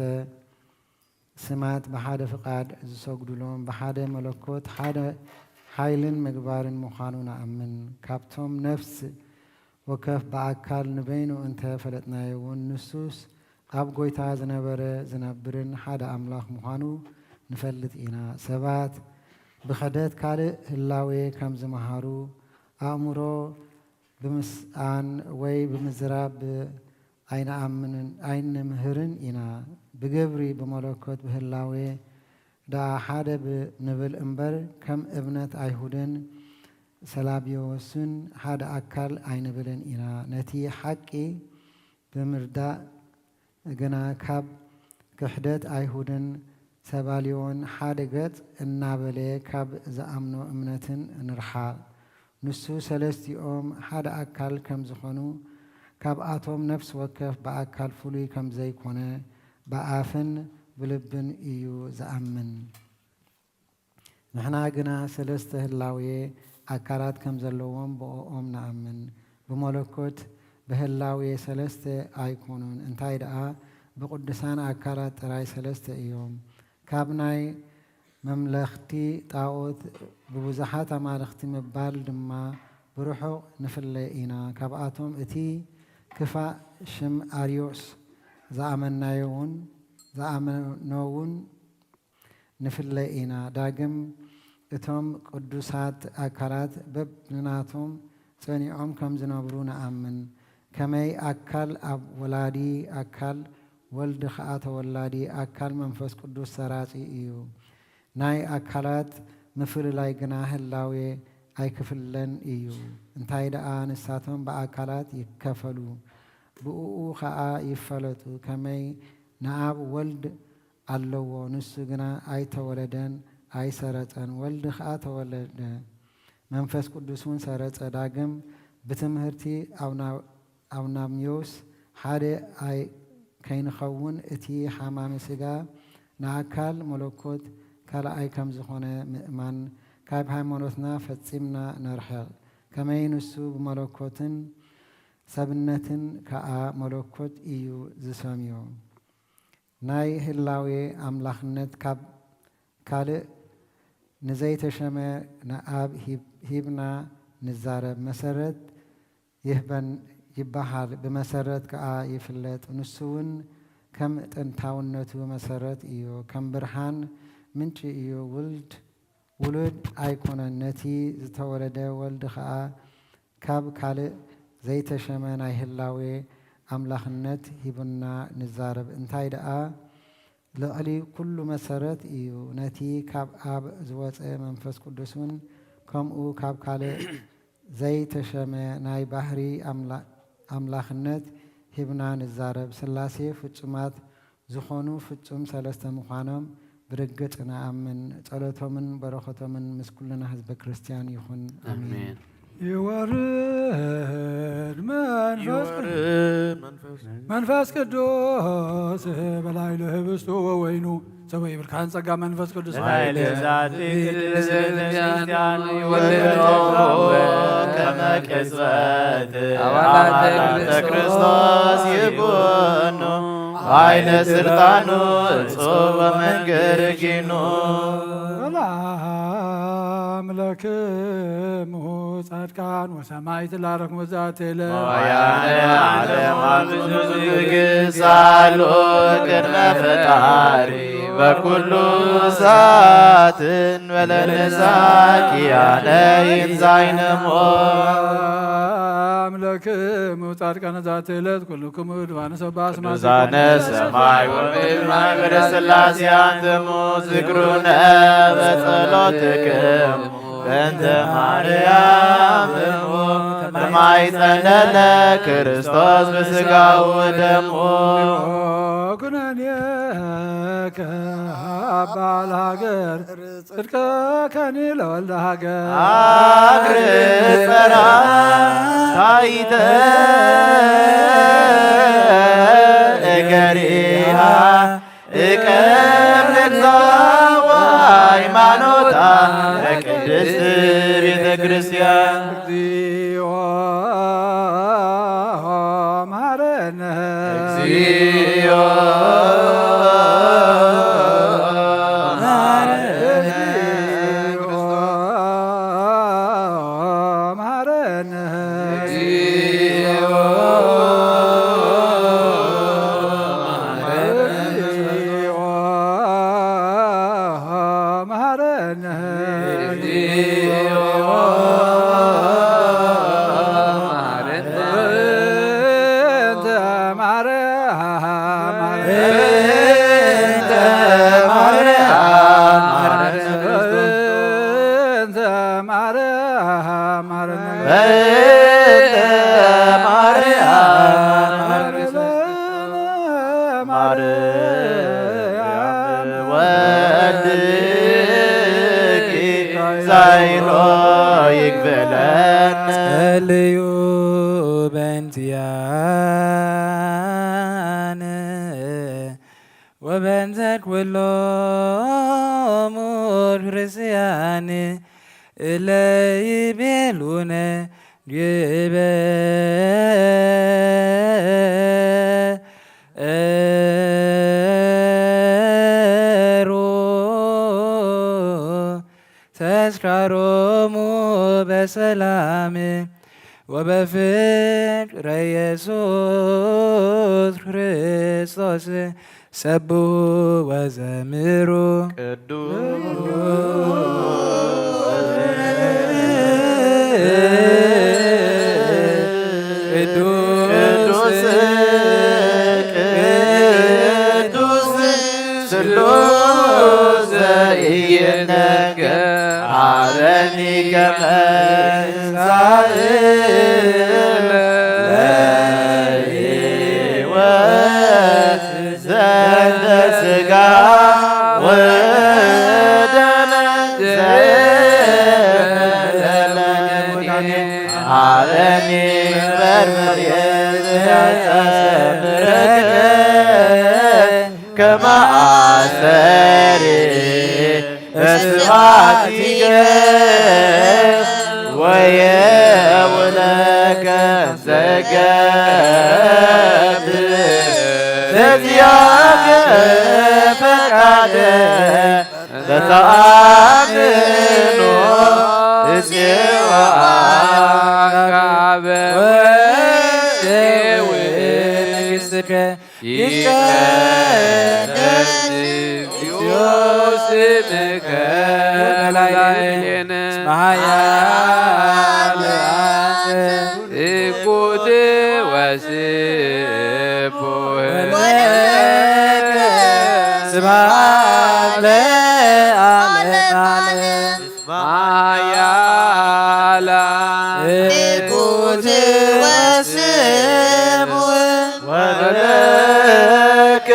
ስማት ብሓደ ፍቓድ ዝሰግዱሎም፣ ብሓደ መለኮት፣ ሓደ ሓይልን ምግባርን ምዃኑ ንኣምን። ካብቶም ነፍስ ወከፍ ብኣካል ንበይኑ እንተ ፈለጥናዮ እውን፣ ንሱስ ኣብ ጐይታ ዝነበረ ዝነብርን ሓደ ኣምላኽ ምዃኑ ንፈልጥ ኢና። ሰባት ብኽሕደት ካልእ ህላዌ ከም ዝመሃሩ፣ ኣእምሮ ብምስኣን ወይ ብምዝራብ ኣይንኣምንን፣ ኣይንምህርን ኢና። ብግብሪ ብመለኮት ብህላዌ ደኣ ሓደ ብ-፣ ንብል እምበር፣ ከም እምነት ኣይሁድን ሰላብዮስን ሓደ ኣካል ኣይንብልን ኢና። ነቲ ሓቂ ብምርዳእ ግና፣ ካብ ክሕደት ኣይሁድን ሰባልዮን ሓደ ገጽ እናበለ፣ ካብ ዝኣምኖ እምነትን ንርሓቕ። ንሱ ሰለስቲኦም ሓደ ኣካል ከም ዝኾኑ፣ ካብኣቶም ነፍሲ ወከፍ ብኣካል ፍሉይ ከም ዘይኮነ፣ ብኣፍን ብልብን እዩ ዝኣምን። ንሕና ግና ሰለስተ ህላዌ ኣካላት ከም ዘለዎም ብእኦም ንኣምን። ብመለኮት ብህላዌ ሰለስተ ኣይኮኑን፣ እንታይ ደኣ ብቕዱሳን ኣካላት ጥራይ ሰለስተ እዮም። ካብ ናይ መምለኽቲ ጣኦት ብብዙሓት ኣማልኽቲ ምባል ድማ ብርሑቕ ንፍለ ኢና። ካብኣቶም እቲ ክፋእ ሽም ኣርዮስ ዝኣመናዮ እውን ዝኣመኖ እውን ንፍለ ኢና። ዳግም እቶም ቅዱሳት ኣካላት በብናቶም ጸኒዖም ከም ዝነብሩ ንኣምን። ከመይ ኣካል ኣብ ወላዲ፣ ኣካል ወልድ ኸኣ ተወላዲ፣ ኣካል መንፈስ ቅዱስ ሰራጺ እዩ። ናይ ኣካላት ምፍልላይ ግና ህላዌ ኣይክፍለን እዩ። እንታይ ደኣ ንሳቶም ብኣካላት ይከፈሉ፣ ብእኡ ኸኣ ይፈለጡ። ከመይ ንኣብ ወልድ ኣለዎ፣ ንሱ ግና ኣይተወለደን ኣይሰረጸን። ወልድ ኸኣ ተወለደ፣ መንፈስ ቅዱስ እውን ሰረጸ። ዳግም ብትምህርቲ ኣውና-፣ ኣውናምዮስ ሓደ ኣይ-፣ ከይንኸውን እቲ ሓማሚ ስጋ ንኣካል መለኮት ካልኣይ ከም ዝኾነ ምእማን ካብ ሃይማኖትና ፈጺምና ነርሕቕ። ከመይ ንሱ ብመለኮትን ሰብነትን ከኣ መለኮት እዩ ዝሰምዮ። ናይ ህላዌ ኣምላኽነት ካብ ካልእ ንዘይተሸመ ንኣብ ሂብ-፣ ሂብና ንዛረብ። መሰረት ይህበን ይበሃል፣ ብመሰረት ከኣ ይፍለጥ። ንሱ እውን ከም ጥንታውነቱ መሰረት እዩ፣ ከም ብርሃን ምንጪ እዩ። ውልድ፣ ውሉድ ኣይኮነን፣ ነቲ ዝተወለደ ወልድ ከኣ ካብ ካልእ ዘይተሸመ ናይ ህላዌ ኣምላኽነት ሂቡና ንዛረብ። እንታይ ደኣ ልዕሊ ኩሉ መሰረት እዩ። ነቲ ካብ ኣብ ዝወጸ መንፈስ ቅዱስ እውን ከምኡ ካብ ካልእ ዘይተሸመ ናይ ባህሪ ኣምላ-፣ ኣምላኽነት ሂብና ንዛረብ። ሥላሴ ፍጹማት ዝኾኑ ፍጹም ሰለስተ ምዃኖም ብርግጽ ንኣምን። ጸሎቶምን በረኸቶምን ምስ ኩልና ህዝበ ክርስቲያን ይኹን። ኣሜን። ኣሜን። ይወርድ መንፈስ ይወርድ መንፈስ መንፈስ ቅዱስ በላዕለ ህብስቱ ወወይኑ ሰበ ይብልካን ጸጋ መንፈስ ቅዱስ በላዕለ ዛቲ ቅድስት ቤተ ክርስቲያን ይወርድ ከመ ቅጽበት አባላተ አባላተ ክርስቶስ ይኩኑ ኃይለ ስልጣኑ እጹብ ወመንገር ኪኑ። ሰላም ለክሙ ጻድቃን ወሰማዕት ላረክሙ ዛቴለ። ወያነ ዓለም አብዙ ግሳሉ ቅድመ ፈጣሪ በኩሉ ሰዓትን ወለነሳ ኪያነ ይንዛይነሞ። አምለክሙ ጻድቃነ ዛቴለት ኩልክሙ ድባነ ሰባ አስማት ቅዱሳነ ሰማይ ወምድር ማህበረ ሥላሴ አንትሙ ዝክሩነ በጸሎትክሙ በእንተ ማርያም እሙ ተማይጸነነ ክርስቶስ በሥጋሁ ወደሙ። ኩነኔከ አባል ሀገር ጽድቀከኒ ለወልደ ሀገር። አግር ጸራ ታይተ እገሪሃ እቀብር ለሃይማኖታ ለቅድስት ቤተ ክርስቲያን። እግዚኦ መሐረነ። እግዚኦ መሐረነ። እግዚኦ መሐረነ። እግዚኦ መሐረነ። እግዚኦ መሐረነ። በእንተ ማርያም። በእንተ ማርያም። በእንተ ማርያም። በእንተ ማርያም። ማርያም ወድኪ ዛይሮ ይግበለን። ጸልዩ በእንቲያነ በእንተ ኩሎሙ ክርስቲያን እለ ይቤሉነ ዲበ ኤሩ ተስካሮሙ በሰላም ወበፍቅረ ኢየሱስ ክርስቶስ ሰብሑ ወዘምሩ። ቅዱስ ቅዱስ ቅዱስ ስሉስ ዘኢይትነገር ሀበኒ ከመ ሳህል ለሕይወት ዘንተ ሥጋ ወደም ዘበለኒ ሀበኒ በርበሬ ዘያስተምረከ ከመ አስተሪ በስብሐቲከ ወየውለከ ዘገብር ዘዚአከ ፈቃደ በተአምኖ እዜዋ አካበ ወእዜዊ መንግሥትከ ይትቀደስ እግዚኦ ስምከ በላዕሌነ እስመ ኃያል አንተ ትኩት ወስቡሕ ወለከ ስብሐት ለዓለመ ዓለም። ማያላ ትኩት ወስቡሕ ወለከ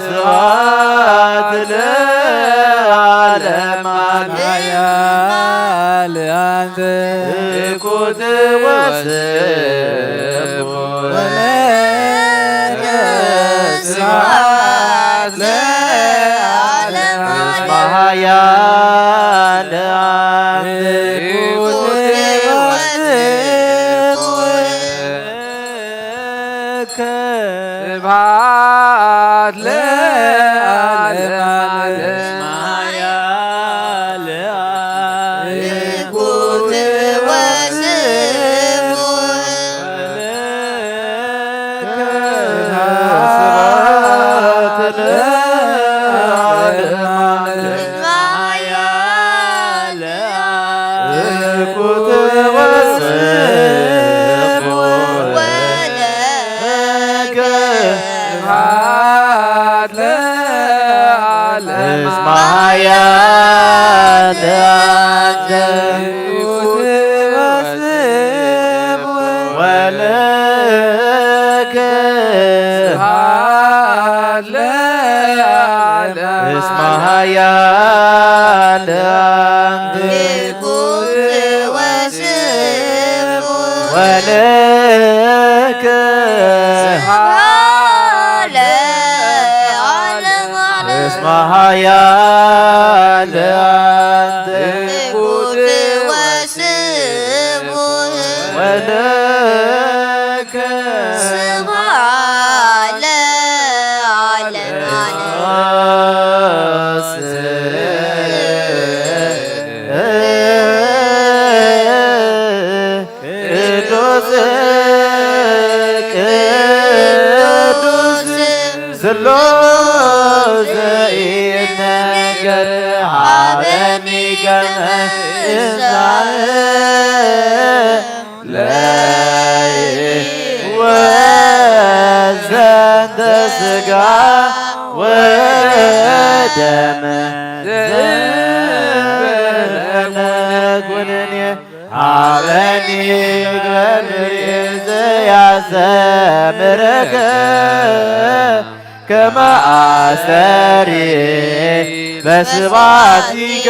ስብሐት ለዓለመ ዓለም። ኃያል አንተ ትኩት ወስቡሕ ወለከ ስብሐት ለዓለመ ዓለም። እስመ ኃያል አንተ ትኩት ወስቡሕ ወለከ ስብሐት ለዓለመ ዓለም። ስብሐት ለዓለመ እስመ ኃያል አንተ ወለከ ስብሐት ለዓለመ እስመ ኃያል አንተ ትኩት ወስቡሕ ወለከ ስብሐት ለዓለመ ዓለም። እስመ ኃያል አንተ ትኩት ወስቡሕ ወለከ ስብሐት ለዓለመ ዓለም። ቅዱስ ቅዱስ ስሉስ ዘኢይትነገር ሀበኒ ከመ እሳህ ለሕይወት ዘንተ ሥጋ ወደም ዘበለ ኩነኔ ሀበኒ በርበሬ ዘያስተምረከ ከመ አስተሪ በስብሐቲከ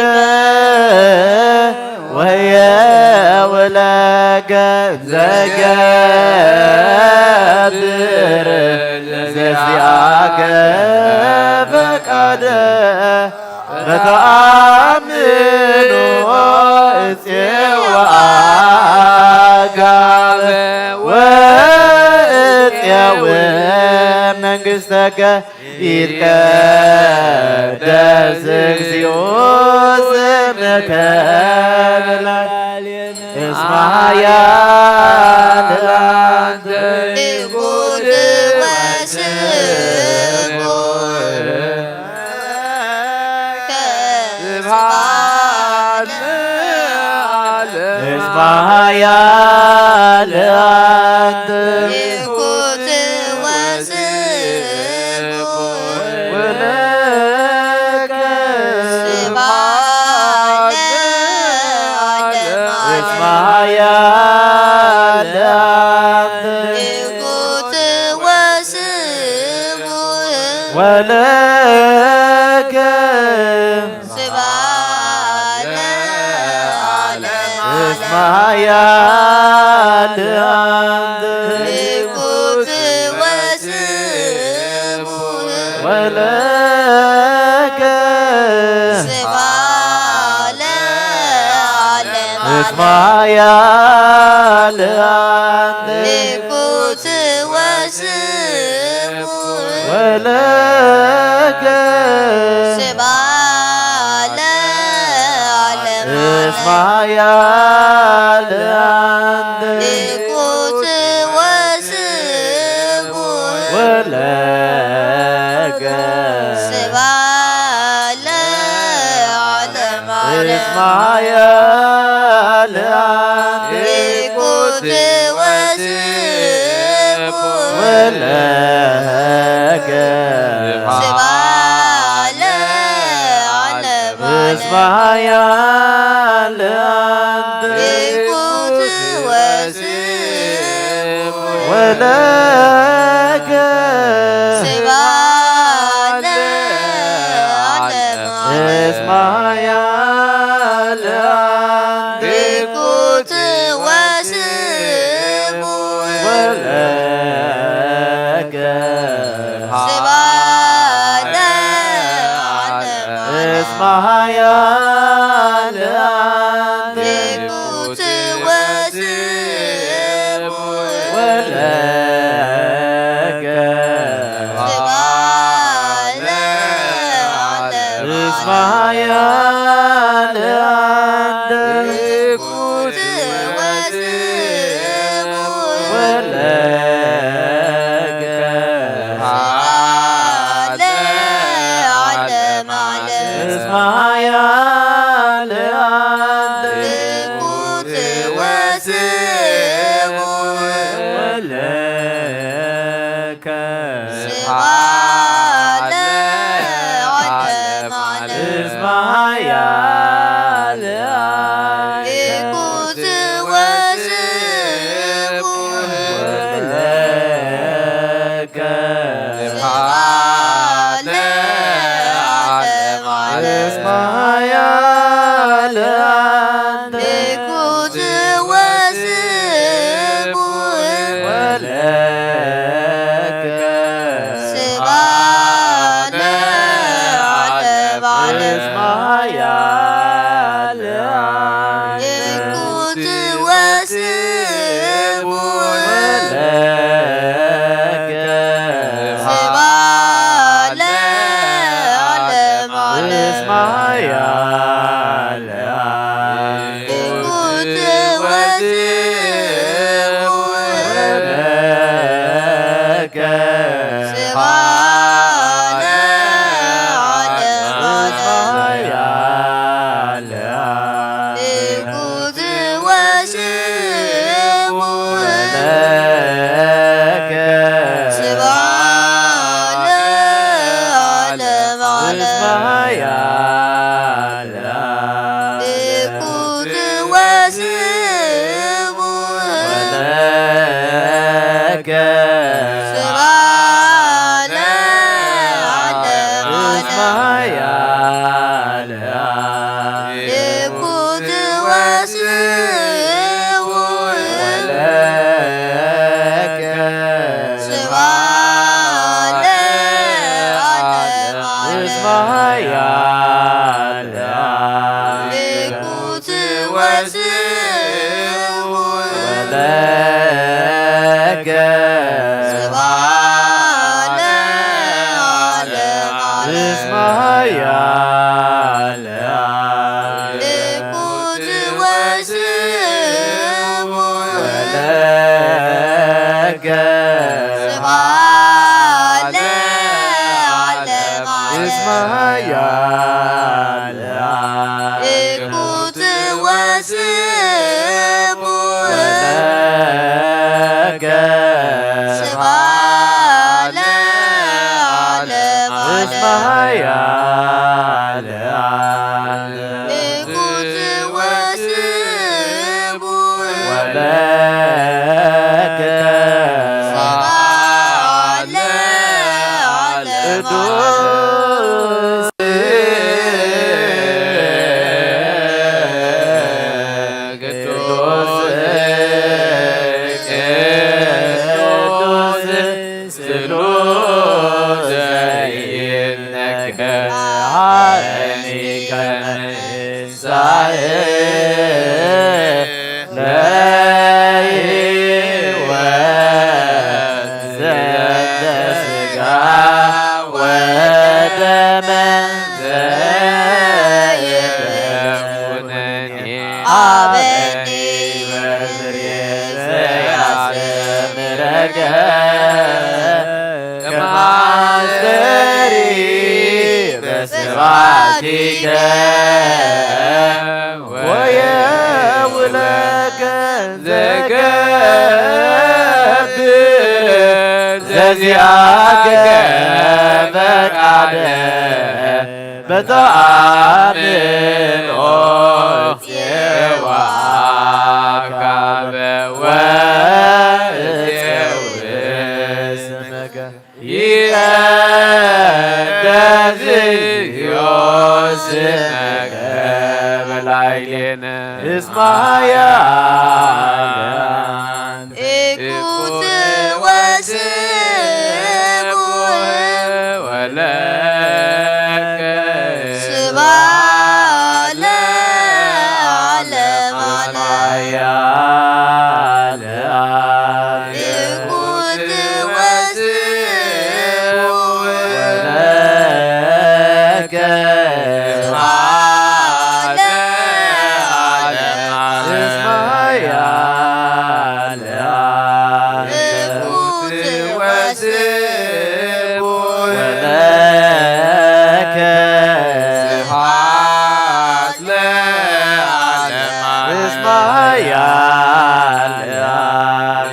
ወየውለከ ዘገብር ዚኣከ ፈቃደ በተኣምኖ እጼወ ኣጋበ ወእጼወ መንግሥተከ ይትቀደስ እግዚኦ ስምከ ለዓለም። እስመ ኃያል አንተ። ትኩት ወስቡሕ። ስብሐት ለዓለም። እስመ ኃያል አንተ። ትኩት ወስቡሕ። ወለከ ስብሐት ለዓለም። እስመ ኃያል አንተ። ትኩት ወስቡሕ። ወለከ ስብሐት ለዓለም። እስመ ኃያል አንተ። ትኩት ወስቡሕ። ወለከ ስብሐት ለዓለም። እስመ ኃያል አንተ። ትኩት ወስቡሕ። ወለከ ስብሐት ለዓለም። እስመ ኃያል አንተ። ትኩት ወስቡሕ። ወለከ ስብሐት ለዓለም። እስመ ኃያል አንተ። ትኩት ወስቡሕ። ወለከ ስብሐት ለዓለም። እስመ ኃያል አንተ። ትኩት ወስቡሕ። ወለከ ስብሐት ለዓለም። እስመ ኃያል አንተ። ትኩት ወስቡሕ። ወለከ ስብሐት ለዓለም። እስመ ኃያል አንተ። ትኩት ወስቡሕ። ወለከ ስብሐት ለዓለም። እስመ ኃያል አንተ። ትኩት ወስቡሕ። ወለከ ስብሐት ለዓለም። እስመ ኃያል አንተ። ትኩት ወስቡሕ። ወለከ ስብሐት ለዓለም። እስመ ኃያል አንተ። ትኩት ወስቡሕ። ወለከ ስብሐት ለዓለም። እስመ ኃያል አንተ። ትኩት ወስቡሕ። ወለከ ስብሐት ለዓለም። እስመ ኃያል ትኩት ወስቡሕ። ወለከ ስብሐት ለዓለም። እስመ ኃያል ትኩት ወስቡሕ። ወለከ ስብሐት ለዓለም። ትኩት ወስቡሕ። ወለከ ስብሐት ለዓለም። እስመ ኃያል ከመ ይንሳእ ለሕይወት ዘንተ ሥጋ ወደመ ዘኢትኩነኒ። አበኒ ወብርየ ዘያስተምረከ ከማስተሪ በስብሐቲከ ወየውለከ ዘገብር ዘዚአከ ፈቃደ በተአምኖ ሴዋካበ ወእሴው ስመከ ይቀደስ ስመከ በላዕሌነ እስማያ ኢኩት ወስቡ ወለከ ስብሐት ለዓለመ ዓለም። ኢኩት ወስቡ ወለከ ስብሐት ለዓለመ ዓለም። እስማያ ኢኩት ወስቡ ወለከ ስብሐት ለዓለመ ዓለም። እስማያ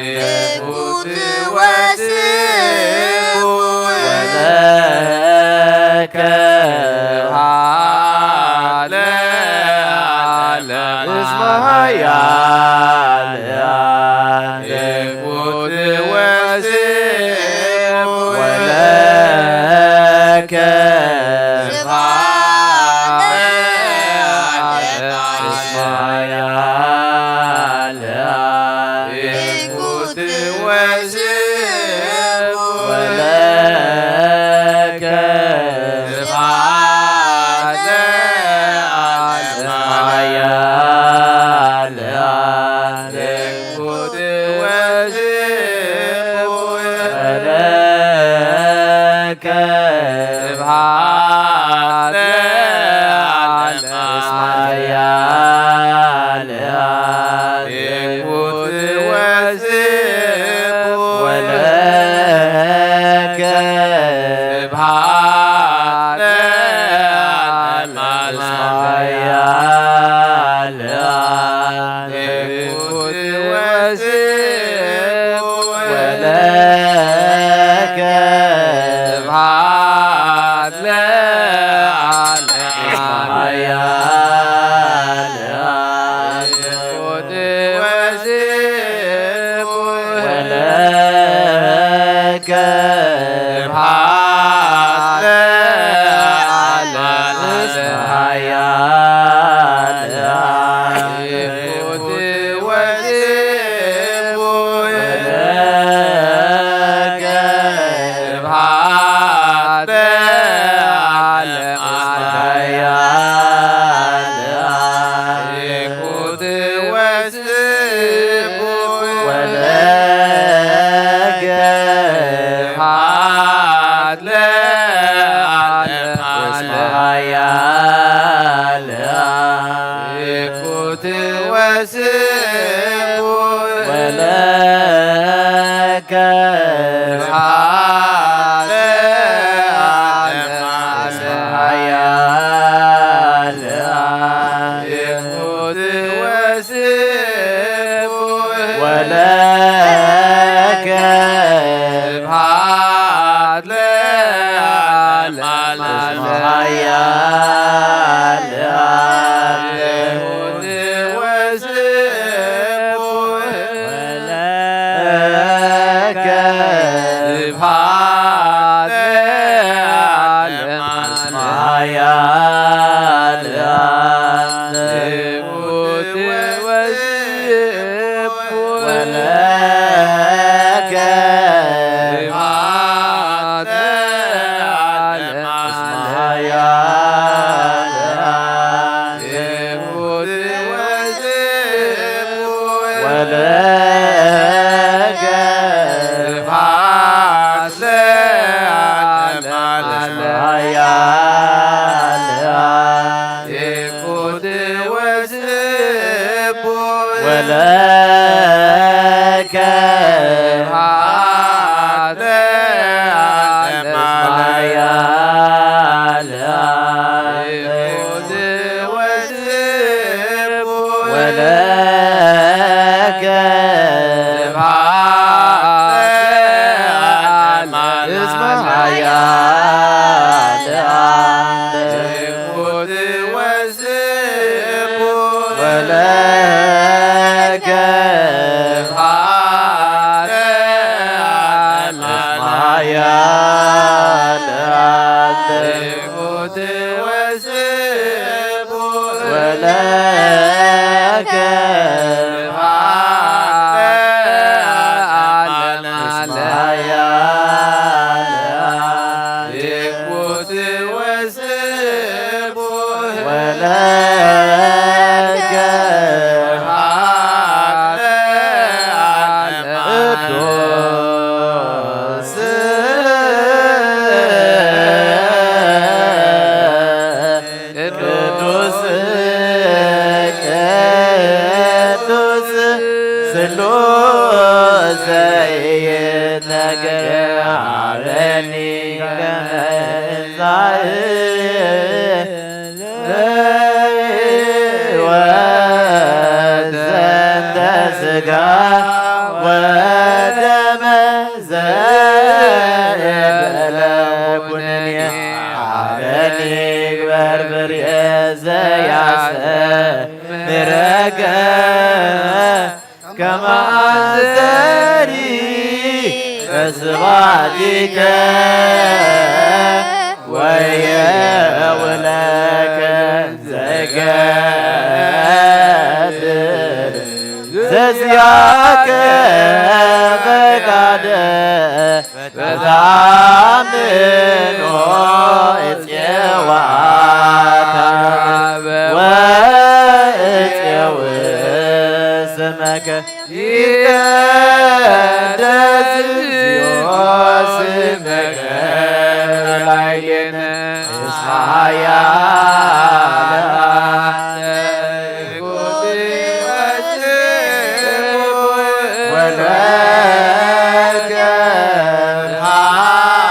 ኢኩት ወስቡ ወለከ ስብሐት ለዓለመ ዓለም። እስማያ ኢኩት ወስቡ ወለከ ስብሐት ለዓለመ ዓለም። እስማያ ኢኩት ወስቡ ወለከ ስብሐት ለዓለመ ዓለም። ኢኩት ወስቡ ወለከ ስብሐት ለዓለመ ዓለም። ኢኩት ወስቡ ወለከ ስብሐት ለዓለመ ዓለም። ኢኩት ወስቡ ወለከ ስብሐት ለዓለመ ዓለም። ኢኩት ወስቡ ወለከ ስብሐት ለዓለመ ዓለም። ኢኩት ወስቡ ወለከ ስብሐት ለዓለመ ዓለም። ኢኩት ወስቡ ወለከ ስብሐት ለዓለመ ዓለም። ኢኩት ወስቡ ወለከ ስብሐት ለዓለመ ዓለም። ኢኩት ወስቡ ወለከ ስብሐት ለዓለመ ዓለም። ኢኩት ወስቡ ለከ ስብሐት ለዓለም ዓለም። ወለከ ስብሐት ለዓለም ዓለም። እስመ ኃያል አንተ። ወለከ ስብሐት ለዓለም ዓለም። ኃያል አንተ። ወለከ ስብሐት ለዓለም ዓለም። ኃያል አንተ። ወለከ ስብሐት ለዓለም ዓለም። ቅዱስ ቅዱስ ቅዱስ ስሉስ ዘይትነገር። ሀበኒ ከመ እንዛእ ለሕይወት ዘንተ ሥጋ ወደመ ዘእንበለ ኩነኔ። ሀበኒ ግበር ፍሬ ዘያስተምረከ ከመ አስተሪ በስብሐቲከ ወየውለከ ዘገብር ዘዚአከ ፈቃደ በታምኖ እፄዋ ወእፄው ስመከ ይትቀደስ እግዚኦ ስመከ ላዕሌነ እስመ ኃያል ወለከ ኃያል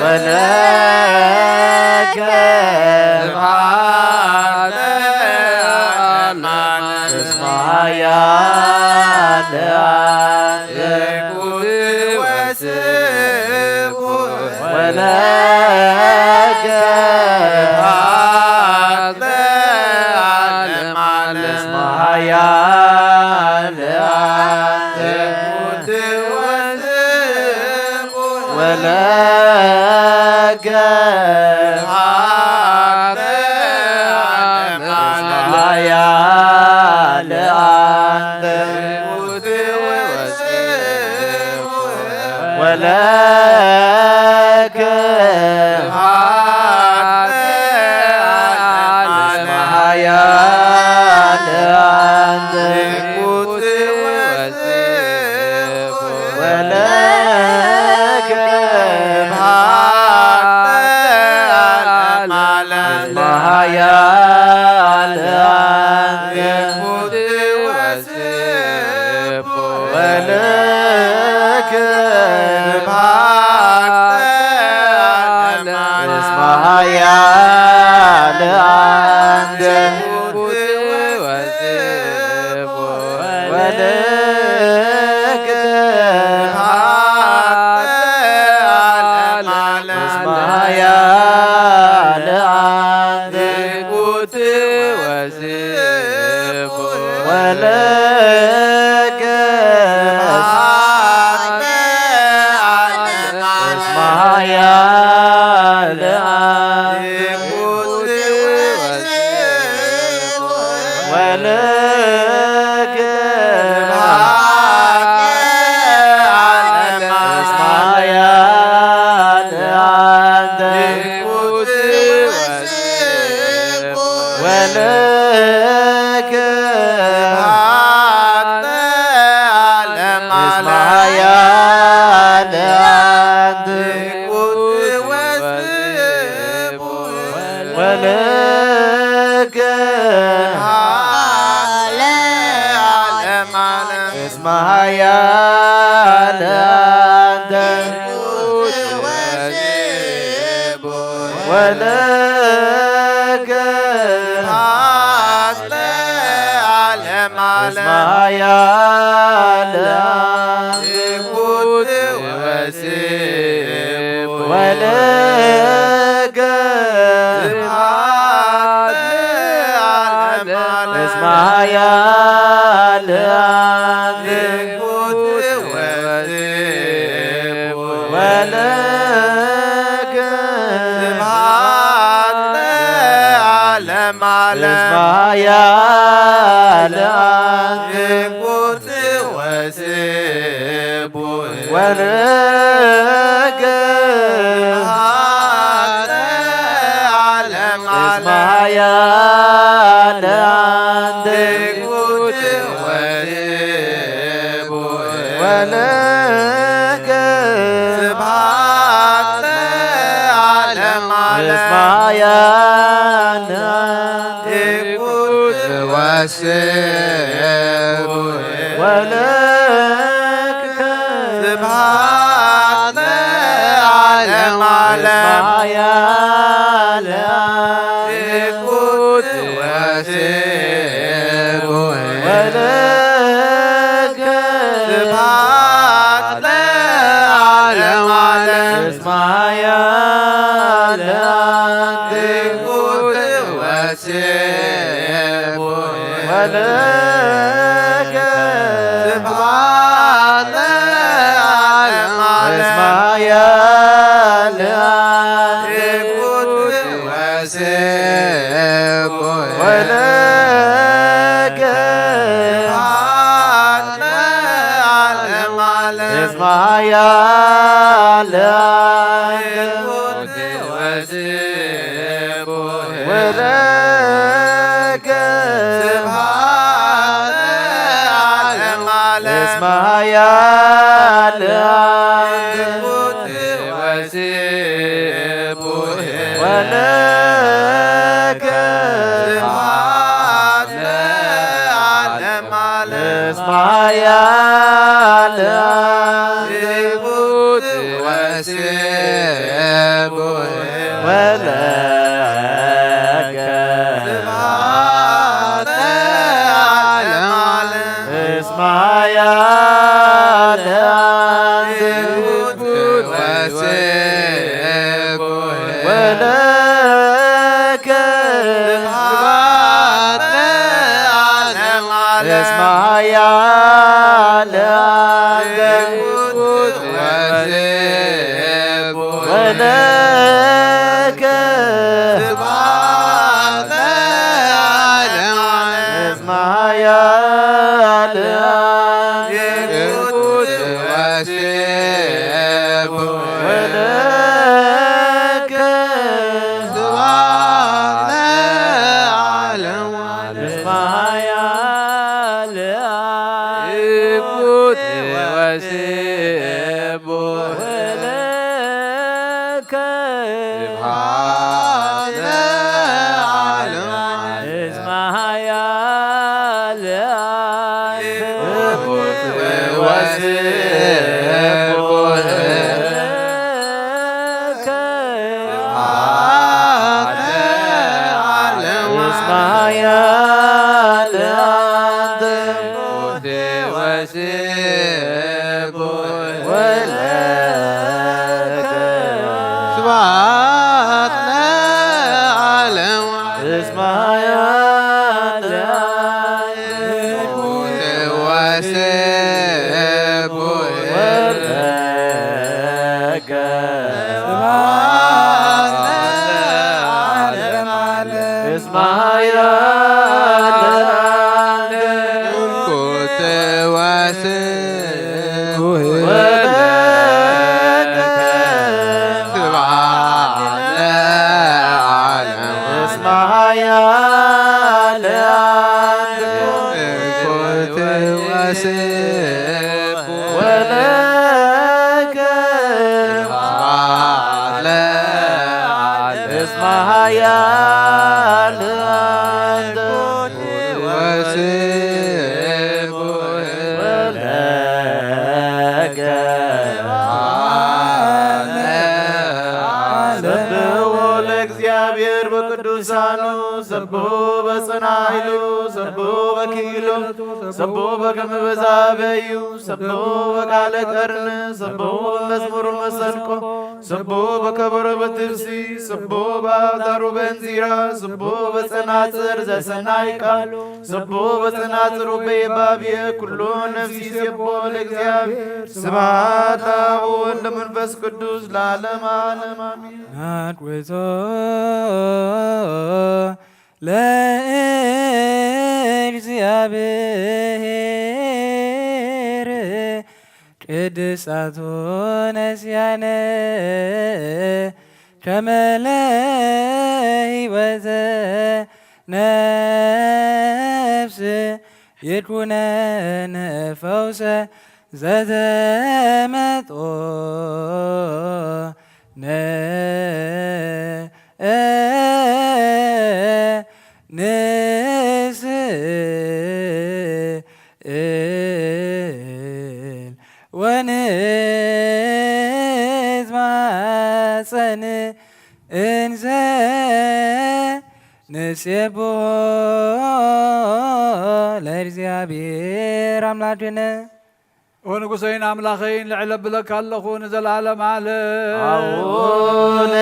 ወለከ ስብሐት ለአማን እስመ ኃያል አንተ። ወለከ ስብሐት ለዓለመ ዓለም። እስመ ኃያል አንተ። ወለከ ኃያል አንተ። ወለከ ኃያል አንተ። ወለከ ስብሐት ለዓለመ ዓለም። ኃያል አንተ። ወለከ ስብሐት ለዓለመ ዓለም። እስመ ኃያል አንተ። ወለከ ስብሐት ለዓለመ ዓለም። እስመ ኃያል አንተ። ወለከ ስብሐት ለዓለመ ዓለም። እስመ ኃያል አንተ። ወለከ ሓያል ኣንተ ወለከ እስመ ሓያል ኣንተ ወለከ እስመ ሓያል ኣንተ ወለከ እስመ ሓያል ኣንተ ወለከ እስመ ሓያል ኣንተ ወለከ እስመ ሓያል ኣንተ ወለከ ስብሐት ለዓለመ ዓለም። ስብሐት ለዓለመ ዓለም። ወለከ ስብሐት ለዓለመ ዓለም። ወለከ ስብሐት ለዓለመ ዓለም። ወለከ ስብሐት ለዓለመ ዓለም። እስመ ሓያል ወለከ ስብሐት ለዓለመ ዓለም። እስመ ሓያል ወለከ ስብሐት ለዓለመ ዓለም። እስመ ሓያል ወለከ ስብሐት ለዓለመ ዓለም። እስመ ሓያል ወለከ ስብሐት ለዓለመ ዓለም። እስመ ሓያል ወለከ ስብሐት ለዓለመ ዓለም። እስመ ሓያል ወለከ ስብሐት ለዓለመ ዓለም። እስመ ሓያል ወስብሐት ለዓለመ ዓለም። እስመ ሓያል ኣንተ ወለከ ስብሐት ለዓለም። እስመ ሓያል ወስብሐት ወለከ ስብሐት ለዓለመ ዓለም። እስመ ሓያል ወለከ ስብሐት ለዓለም። እስመ ሓያል ወለከ ስብሐት ለዓለም። እስመ ሓያል ወስብሐት ሰቦ በጽንዓይሉ፣ ሰቦ በክኢሉ፣ ሰቦ በከመ በዛ በዩ፣ ሰቦ በቃለ ቀርን፣ ሰቦ በመዝሙሩ መሰንቆ፣ ሰቦ በከበሮ በትፍሲ፣ ሰቦ በአውታሩ በእንዚራ፣ ሰቦ በጸናጽር ዘሰናይ ቃሉ፣ ሰቦ በጸናጽሩ በየባብየ ኩሉ ነፍሲ ሰቦ ለእግዚአብሔር። ስብሐት ለአብ ወወልድ ለመንፈስ ቅዱስ ለዓለመ ዓለም አሜን። ናድውጾ ለእግዚአብሔር ቅድሳቱ ነስያነ ከመ ለሕይወተ ነፍስ ይኩነነ ፈውሰ ዘተመጦ ነ ንስእል ወንትማጸን እንዘ ንሴብሖ ለእግዚአብሔር አምላክነ። ኦ ንጉሰይን ኣምላኸይን፣ ልዕል ኣብለካ ኣለኹ ንዘለዓለም ዓለም። አቡነ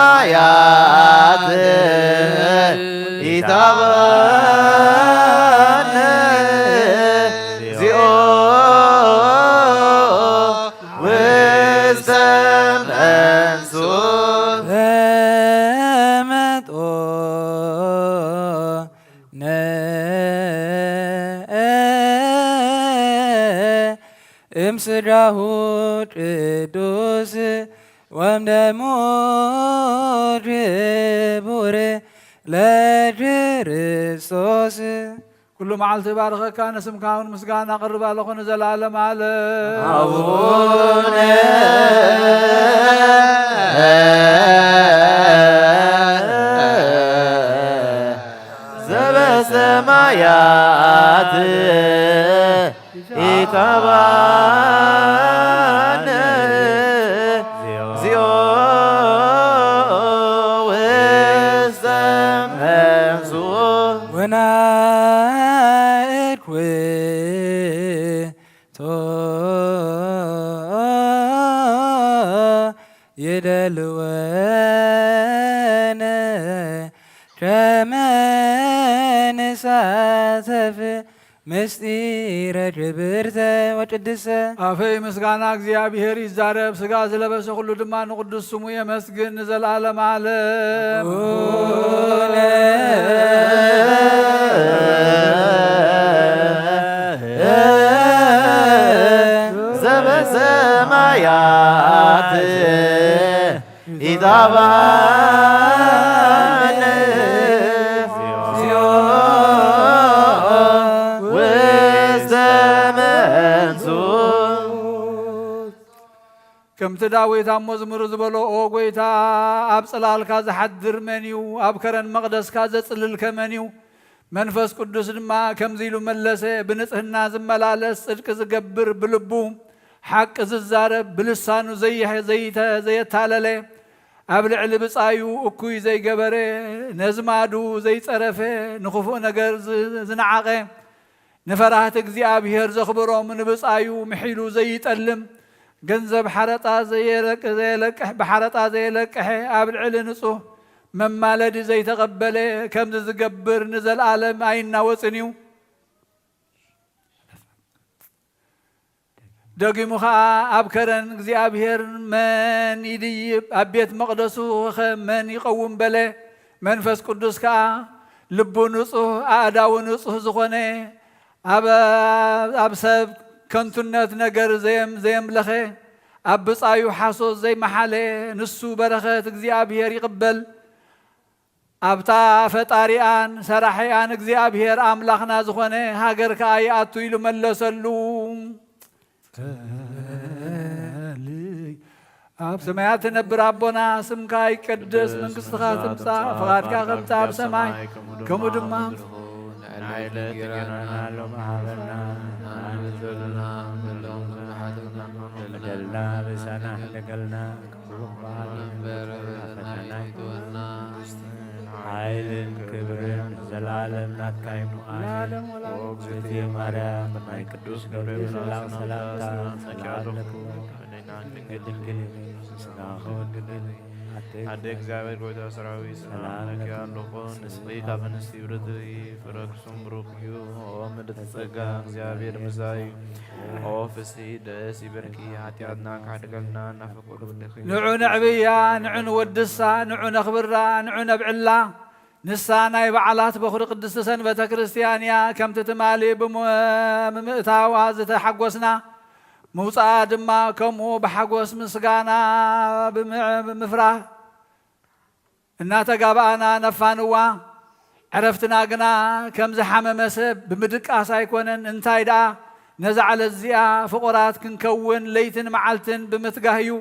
ዘበሰማያት፣ ኢታብአነ እግዚኦ ውስተ መንሱት። ተመጦ ነ እምስጋሁ ቅዱስ ወምደሙ ክቡር ለክርስቶስ። ኩሉ መዓልቲ ባርኸካ፣ ንስምካ እውን ምስጋና ኣቕርብ ኣለኹ ንዘለዓለም ዓለም። አቡነ ዘበሰማያት፣ ኢታብአነ እግዚኦ ውስተ መንሱት። ወናእድ ውእቶ ይደልወነ ከመ ንሳተፍ ምስጢረ ክብርተ ወቅድስተ። ኣፈይ ምስጋና እግዚኣብሔር ይዛረብ፣ ሥጋ ዝለበሰ ኩሉ ድማ ንቅዱስ ስሙ የመስግን ንዘለዓለም ዓለም። ዘበሰማያት፣ ኢታብአነ እግዚኦ ውስተ መንሱት። ከምቲ ዳዊት ኣብ መዝሙሩ ዝበሎ፣ ኦ ጐይታ፣ ኣብ ጽላልካ ዝሓድር መን እዩ? ኣብ ከረን መቕደስካ ዘጽልልከ መን እዩ? መንፈስ ቅዱስ ድማ ከምዚ ኢሉ መለሰ፣ ብንጽህና ዝመላለስ፣ ጽድቂ ዝገብር፣ ብልቡ ሓቂ ዝዛረብ፣ ብልሳኑ ዘይሐ-፣ ዘይተ-፣ ዘየታለለ፣ ኣብ ልዕሊ ብጻዩ እኩይ ዘይገበረ፣ ነዝማዱ ዘይጸረፈ፣ ንኽፉእ ነገር ዝ-፣ ዝነዓቐ፣ ንፈራህቲ እግዚኣብሔር ዘኽብሮም፣ ንብጻዩ ምሒሉ ዘይጠልም፣ ገንዘብ ሓረጣ ዘየለቅ-፣ ዘየለቅሕ፣ ብሓረጣ ዘየለቅሐ፣ ኣብ ልዕሊ ንጹህ መማለዲ ዘይተቐበለ፣ ከምዚ ዝገብር ንዘለኣለም ኣይናወጽን እዩ። ደጊሙ ኸኣ ኣብ ከረን እግዚኣብሔር መን ይድይብ? ኣብ ቤት መቕደሱ ኸ መን ይቐውም? በለ። መንፈስ ቅዱስ ከኣ ልቡ ንጹህ ኣእዳዉ ንጹህ ዝኾነ፣ ኣብ፣ ኣብ ሰብ ከንቱነት ነገር ዘየም-፣ ዘየምለኸ፣ ኣብ ብጻዩ ሓሶት ዘይመሓለ፣ ንሱ በረኸት እግዚኣብሔር ይቕበል። ኣብታ ፈጣሪኣን ሰራሒኣን እግዚኣብሔር ኣምላኽና ዝኾነ ሃገር ከኣ ይኣቱ ኢሉ መለሰሉ። ኣብ ሰማያት ትነብር ኣቦና፣ ስምካ ይቀደስ፣ መንግስትኻ ትምጻእ፣ ፍቓድካ ከምቲ ኣብ ሰማይ ከምኡ ድማ ኣብ ምድሪ ትኹን። ንዕለትና ሎሚ ሃበና፣ ንዓና ንበደልና ንበደሎም፣ ከም ንሓተና ኣበሳና ሕደገልና፣ ክፉእ በዓል ንንበር፣ ፈተና ኣይትወና። ሓይልን ክብርን ዘለዓለም ናትካ እዩ። ለዓለም ወላ። ኦ እግዝእትየ ማርያም፣ ናይ ቅዱስ ገብርኤል መልኣክ ሰላምታ፣ ሰላም ለኪ። ድንግል ኢኺ፣ ስጋኺ ድንግል፣ ኣደ ኣደ እግዚኣብሔር ጎይታ ሰራዊት፣ ሰላም ሰላም ለኪ ለኪ። ኣለኹ። ንስኺ ካብ ኣንስቲ ብርትዒ፣ ፍረ ክሱም ብሩክ እዩ። ኦ ምልዕቲ ጸጋ፣ እግዚኣብሔር ምሳኺ እዩ። ኦ ፍስሒ ደስ ይበልኪ፣ ሓጢኣትና ክሓድገልና እናፈቀዱ ወደኺ። ንዑ ነዕብያ፣ ንዑ ንወድሳ፣ ንዑ ነኽብራ፣ ንዑ ነብዕላ። ንሳ ናይ በዓላት በኹሪ ቅድስቲ ሰንበተ ክርስትያን እያ። ከምቲ ትማሊ ብም-፣ ብምእታዋ ዝተሓጎስና፣ ምውፅኣ ድማ ከምኡ ብሓጎስ ምስጋና ብምዕ-፣ ብምፍራህ እናተጋባእና ነፋንዋ። ዕረፍትና ግና ከም ዝሓመመ ሰብ ብምድቃስ ኣይኮነን። እንታይ ደኣ፣ ነዛ ዕለት እዚኣ ፍቑራት ክንከውን ለይትን መዓልትን ብምትጋህ እዩ።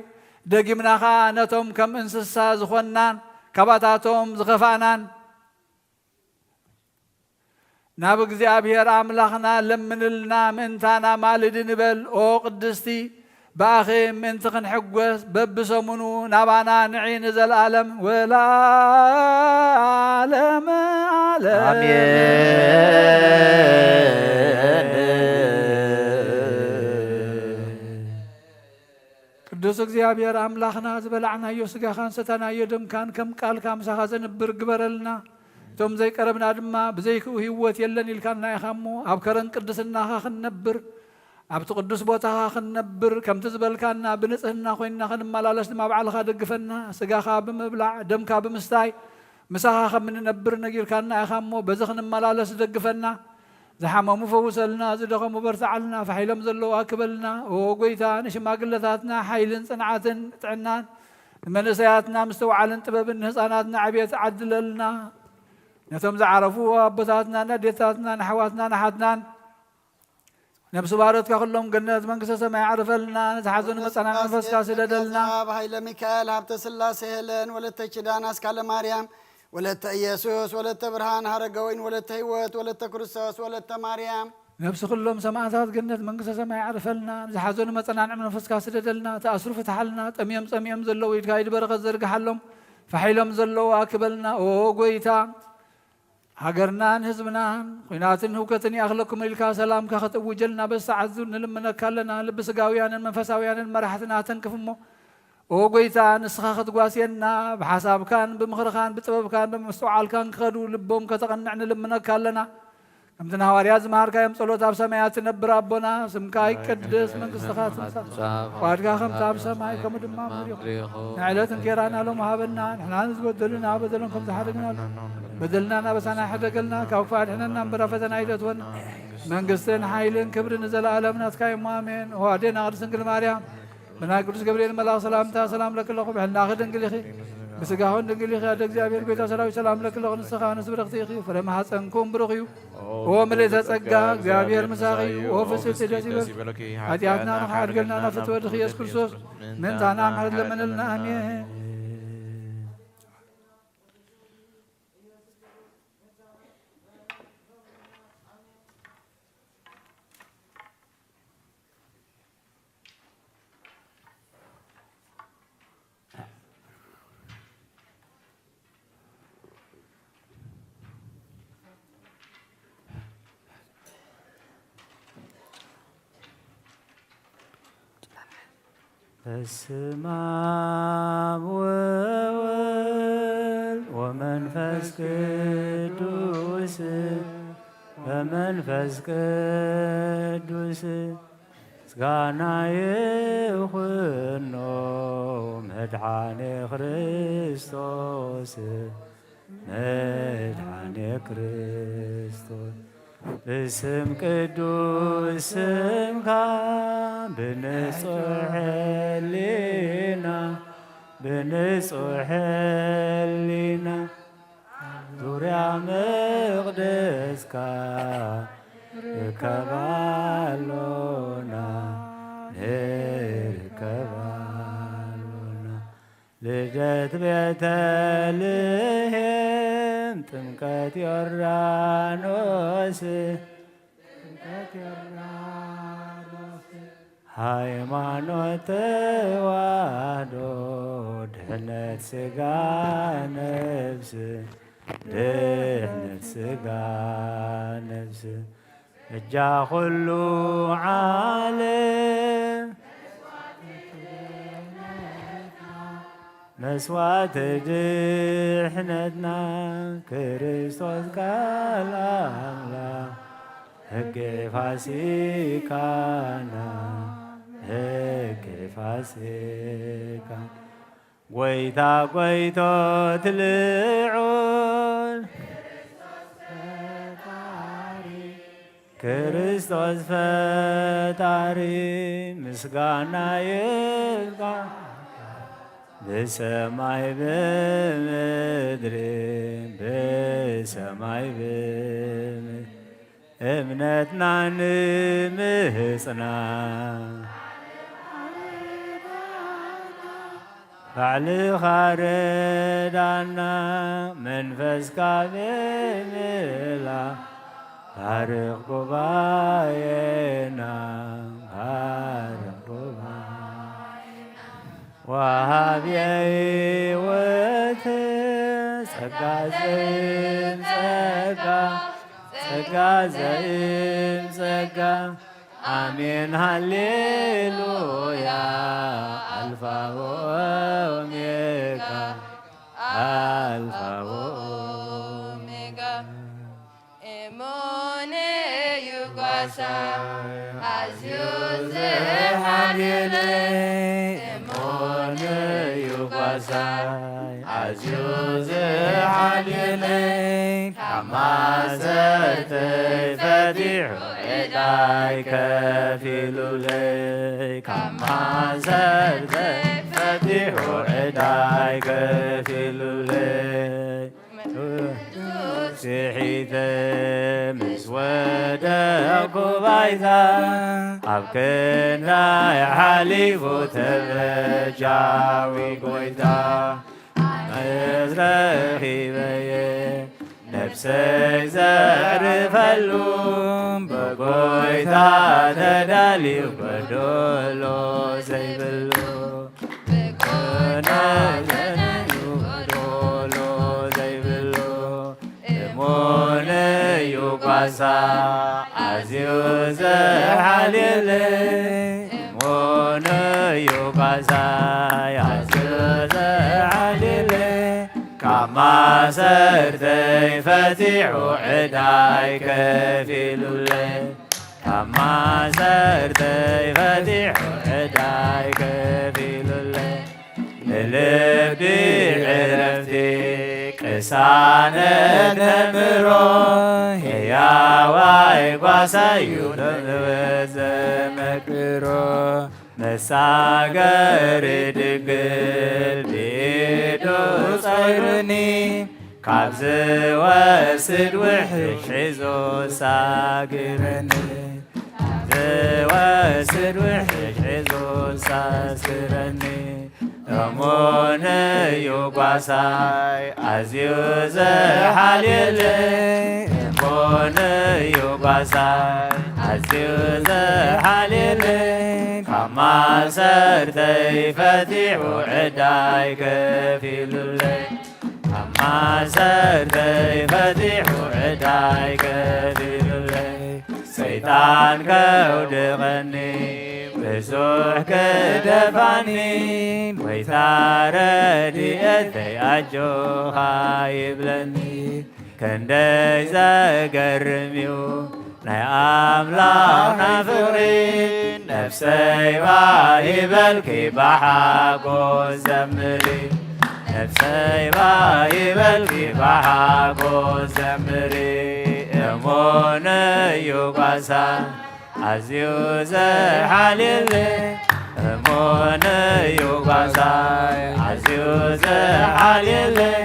ደጊምና ኸኣ ነቶም ከም እንስሳ ዝኾንናን ካባታቶም ዝኸፋእናን ናብ እግዚኣብሔር ኣምላኽና ለምንልና፣ ምእንታና ማልዲ ንበል። ኦ ቅድስቲ፣ ብኣኺ ምእንቲ ክንሕጎስ፣ በብሰሙኑ ናባና ንዒ ንዘለኣለም ወለዓለመ ዓለም። ኣሜን። ቅዱስ እግዚኣብሔር ኣምላኽና፣ ዝበላዕናዮ ስጋኻን ሰተናዮ ደምካን ከም ቃልካ ምሳኻ ዘንብር ግበረልና። እቶም ዘይቀረብና ድማ፣ ብዘይክኡ ህይወት የለን ኢልካና ኢኻ እሞ፣ ኣብ ከረን ቅድስናኻ ክንነብር፣ ኣብቲ ቅዱስ ቦታኻ ክንነብር፣ ከምቲ ዝበልካና ብንጽህና ኮይንና ክንመላለስ ድማ ባዕልኻ ደግፈና። ስጋኻ ብምብላዕ፣ ደምካ ብምስታይ፣ ምሳኻ ከም እንነብር ነጊርካና ኢኻ እሞ፣ በዚ ክንመላለስ ደግፈና። ዝሓመሙ ፈውሰልና፣ ዝደኸሙ በርትዓልና፣ ፋሕ ኢሎም ዘለዉ ኣክበልና። ኦ ጐይታ፣ ንሽማግለታትና ሓይልን ጽንዓትን ጥዕናን፣ ንመንእሰያትና ምስትውዓልን ጥበብን፣ ንህፃናትና ዕብየት ዓድለልና። ነቶም ዝዓረፉ ኣቦታትናን ኣዴታትናን ኣሕዋትናን ኣሓትናን፣ ነብሲ ባሮትካ ኩሎም ገነት መንግስተ ሰማይ ኣዕርፈልና። ንዝሓዘኑ መጻና መንፈስካ ስደደልና። ብኃይለ ሚካኤል ሃብተ ሥላሴ ሄለን ወለተ ኪዳን ኣስካለ ማርያም ወለተ ኢየሱስ ወለተ ብርሃን ሃረገወይን ወለተ ሕይወት ወለተ ክርስቶስ ወለተ ማርያም። ነብሲ ኩሎም ሰማዕታት ገነት መንግስተ ሰማይ ኣዕርፈልና። ንዝሓዘኑ መጸናንዒ መንፈስካ ስደደልና። ተኣስሩ ፍትሓልና። ጠምዮም ጸሚኦም ዘለዉ ኢድካ ኢድ በረኸት ዘርግሓሎም። ፋሕ ኢሎም ዘለዉ ኣክበልና። ኦ ጐይታ፣ ሃገርናን ህዝብናን ኲናትን ህውከትን ይኣኽለኩም ኢልካ ሰላምካ ከተእውጀልና በዚ ሰዓት እዚ ንልምነካ ኣለና። ልቢ ስጋውያንን መንፈሳውያንን መራሕትና ተንክፍ እሞ፣ ኦ ጐይታ፣ ንስኻ ክትጓስየና፣ ብሓሳብካን ብምኽርኻን ብጥበብካን ብምስትውዓልካን ክኸዱ ልቦም ከተቐንዕ ንልምነካ ኣለና። ከምቲ ንሃዋርያት ዝመሃርካዮም ጸሎት፣ ኣብ ሰማያት ትነብር ኣቦና፣ ስምካ ይቀደስ፣ መንግስትኻ ትምጻእ፣ ፍቓድካ ከምቲ ኣብ ሰማይ ከምኡ ድማ ኣብ ምድሪ ይኹን። ንዕለት እንኬራና ሎም ሃበና፣ ንሕና ንዝበደሉና በደሎም ከም ዝሓደግናሉ፣ በደልና ናበሳና ሕደገልና፣ ካብ ክፉእ ኣድሕነና እምበር ኣብ ፈተና ኣይተእትወና። መንግስትን ሓይልን ክብርን ንዘለኣለም ናትካ እዩ እሞ፣ ኣሜን። ኦ ኣዴና ቅድስት ድንግል ማርያም፣ ብናይ ቅዱስ ገብርኤል መልኣኽ ሰላምታ ሰላም ለኪ ኣለኹ፣ ብሕልናኺ ድንግል ኢኺ፣ ብስጋኽን ድንግል ኢኺ። ኣደ እግዚኣብሔር ጎይታ ሰራዊት ሰላም ለኪ ኣለኹ፣ ንስኻ ኣንስቲ ብርኽቲ ኢኺ፣ ፍረ ማሕፀንኩም ብሩኽ እዩ። ኦ ምልዕተ ጸጋ፣ እግዚኣብሔር ምሳኺ እዩ። ኦ ፍስሕቲ ደስ ይበልኪ፣ ሓጢኣትና ንኽሓድገልና ናብ ፍትወ ወድኺ ኢየሱስ ክርስቶስ ምእንታና ምሕረት ለምንልና። ኣሜን። በስመ አብ ወወልድ ወመንፈስ ቅዱስ፣ ወመንፈስ ቅዱስ ምስጋና ይኹኖ መድኃኔ ክርስቶስ፣ መድኃኔ ክርስቶስ። ብስም ቅዱስ ስምካ ብንጹሕ ሕሊና፣ ብንጹሕ ሕሊና ዙርያ መቕደስካ ንርከብ ኣሎና፣ ንርከብ ኣሎና። ልደት ቤተልሔም፣ ጥምቀት ዮርዳኖስ፣ ጥምቀት ዮርዳኖስ፣ ሃይማኖት ተዋህዶ ድሕነት ስጋ ነብስ፣ ድሕነት ስጋ ነብስ፣ እጃ ኩሉ ዓለም መስዋዕቲ ድሕነትና ክርስቶስ ቃል ኣምላኽ ሕጊ ፋሲካና ሕጊ ፋሲካ ጎይታ ጎይቶት ልዑል ክርስቶስ ፈጣሪ ምስጋና ይብቃ ብሰማይ ብምድሪ ብሰማይ ብምድሪ እምነትና ንምህጽና ባዕልኻ ረዳና መንፈስካ ብምላ ባርኽ ጉባኤና ባርኽ ጉባኤና ወሃብየ ህይወት ጸጋ ዘይም ጸጋ ጸጋ ዘይም ጸጋ ኣሜን ሃሌሉያ ኣልፋ ወኦሜጋ ኣልፋ ወኦሜጋ እሞነ እዩ ጓሳ ኣዝዩ ዝሓልየለይ እሞነ እዩ ጓሳ ኣዝዩ ዝሓልየለይ ካብ ማእሰርተይ ፈቲሑ ዕዳይ ከፊሉለይ ካብ ማእሰርተይ ፈቲሑ ዕዳይ ከፊሉለይ ስሒተ ምስ ወደኩ ባይታ ኣብ ክንዳይ ሓሊፉ ተበጃዊ ጎይታ ኣነስ ረኺበየ ነብሰይ ዘዕርፈሉ ብጎይታ ተዳልዩ ጎዶሎ ዘይብሉ ብጎይታ ተዳልዩ ጎዶሎ ዘይብሉ እሙን እዩ ጓሳ ኣዝዩ ዝሓልየለይ እሙን እዩ ጓሳ ኣዝዩ ዝሓልየለይ ካብ ማእሰርተይ ፈቲሑ ዕዳይ ከፊሉለይ ካብ ማእሰርተይ ፈቲሑ ዕዳይ ከፊሉለይ ንልቢ ዕረፍቲ ቅሳነት ነምሮ ሕያዋይ ጓሳዩ ንህይወት ዘመክሮ መሳገሪ ድንግል ብኢዱ ጸይሩኒ ካብ ዝወስድ ውሕጅ ሒዙ ሳግረኒ ካብ ዝወስድ ውሕጅ ሒዙ ሳስግረኒ እሙን እዩ ጓሳይ ኣዝዩ ዝሓልየለይ እሙን እዩ ጓሳይ ኣዝዩ ዝሓልየለይ ካብ ማእሰርተይ ፈቲሑ ዕዳይ ከፊሉለይ ካብ ማእሰርተይ ፈቲሑ ዕዳይ ከፊሉለይ ሰይጣን ከውድቐኒ ብዙሕ ክደፋኒ ጎይታ ረድኤተይ ኣጆኻ ይብለኒ ክንደይ ዘገርም እዩ ናይ ኣምላኽና ፍቕሪ ነፍሰይ ባሂበልኪ ብሓጎስ ዘምሪ ነፍሰይ ባሂበልኪ ብሓጎስ ዘምሪ እሙን እዩ ጓሳ ኣዝዩ ዝሓልየለይ እሙን እዩ ጓሳይ ኣዝዩ ዝሓልየለይ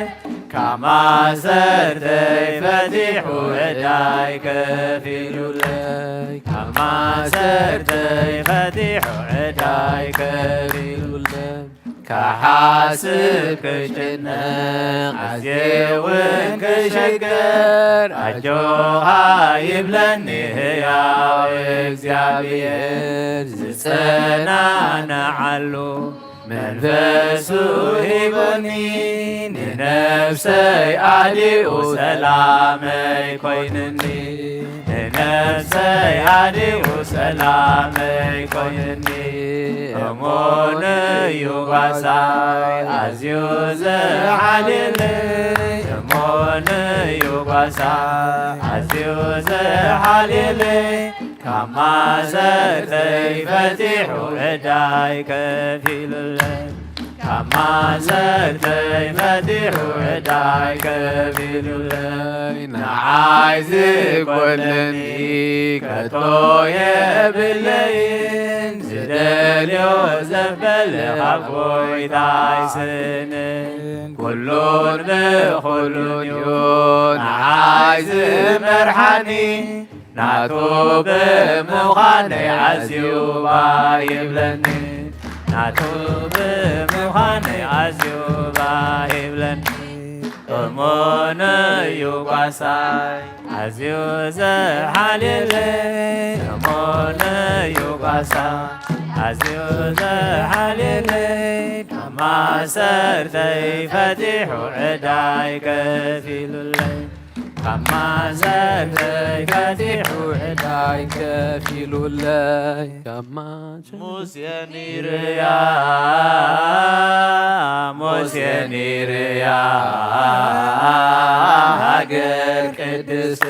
ካብ ማእሰርተይ ፈቲሑ ዕዳይ ከፊሉለይ ካብ ማእሰርተይ ፈቲሑ ዕዳይ ከፊሉለይ ክሓስብ ክጭነቕ ኣዝየ እውን ክሽገር ኣጆኻ ይብለኒ ህያው እግዚኣብሔር ዝጸናንዓሉ መንፈሱ ሂቡኒ ንነፍሰይ ኣዲኡ ሰላመይ ኮይንኒ ንነፍሰይ ኣዲኡ ሰላመይ ኮይንኒ እሙን እዩ ጓሳይ ኣዝዩ ዝሓልየለይ እሙን እዩ ጓሳይ ኣዝዩ ዝሓልየለይ ካብ ማእሰርተይ ፈቲሑ ዕዳይ ከፊሉለይ ካብ ማእሰርተይ ፈቲሑ ዕዳይ ከፊሉለይ ንዓይ ዝጎድለኒ ከቶ የብለይን ዝደልዮ ዘበለ ካብ ጎይታይ ስእንን ኩሉን ብኹሉን እዩ ንዓይ ዝመርሓኒ ናቱ ብምዃነይ ኣዝዩ ባህ ይብለኒ ናቱ ብምዃነይ ኣዝዩ ባህ ይብለኒ እሙን እዩ ጓሳይ ኣዝዩ ዝሓልየለይ እሙን እዩ ጓሳይ ኣዝዩ ዝሓልየለይ ካብ ማእሰርተይ ፈቲሑ ዕዳይ ከፊሉለይ ካብ ማእሰርተይ ፈቲሑ ዕዳይ ከፊሉለይ ካብ ማእሰርተይ ሙሴ ኒርያ ሙሴ ኒርያ ሃገር ቅድስት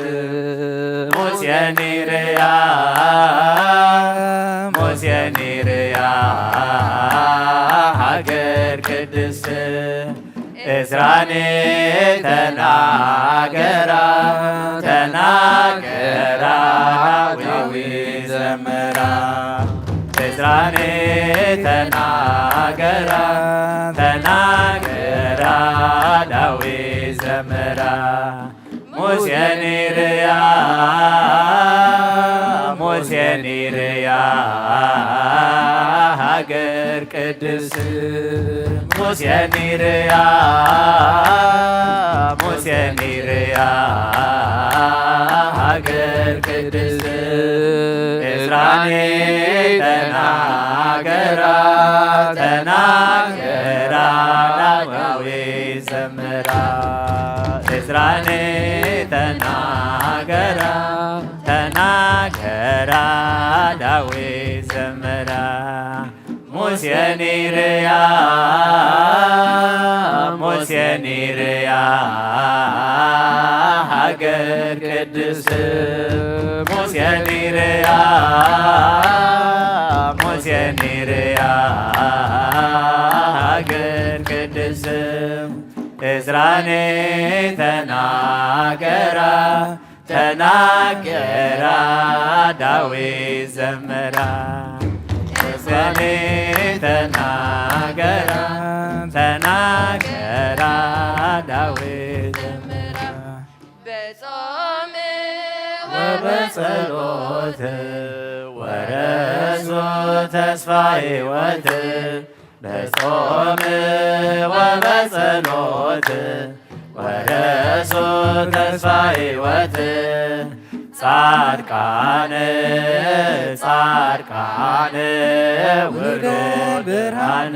ሙሴ ኒርያ ሙሴ ኒርያ ሃገር ቅድስት እስራኔ ተናገራ ተናገራ ዳዊ ዘመራ እስራኔ ተናገራ ተናገራ ዳዊ ዘመራ ሙሴ ኒርያ ሙሴ ኒርያ ሃገር ቅድስት ሙሴ ኒርያ ሙሴ ኒርያ ሃገር ቅድስት እስራኔ ተናገራ ተናገራ ዳዊ ዘመራ እስራኔ ተናገራ ተናገራ ዳዊ ዘመራ ሙሴ ኒርያ ሙሴ ኒርያ ሃገር ቅድስት ሙሴ ኒርያ ሙሴ ኒርያ ሃገር ቅድስት እስራኔ ተናገራ ተናገራ ዳዊት ዘመራ እስራኔ ተናገራ ተናገራ ዳዊት ዘመራ በጾም ወበጸሎት ወረሱ ተስፋ ሕይወት በጾም ወበጸሎት ወረሱ ተስፋ ሕይወት ጻድቃን ጻድቃን ውሉደ ብርሃን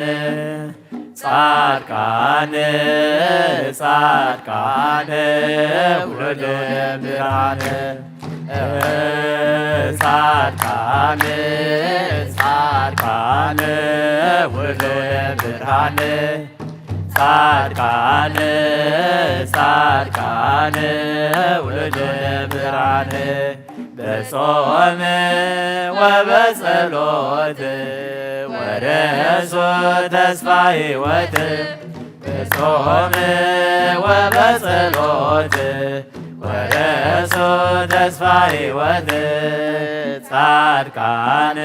ጻድቃን ጻድቃን ውሉደ ብርሃን ጻድቃን ጻድቃን ውሉደ ብርሃን ጻድቃን ጻድቃን ውሉደ ብርሃን በጾም ወበጸሎት ወረሱ ተስፋ ሕይወት በጾም ወበጸሎት ወረሱ ተስፋ ሕይወት ጻድቃን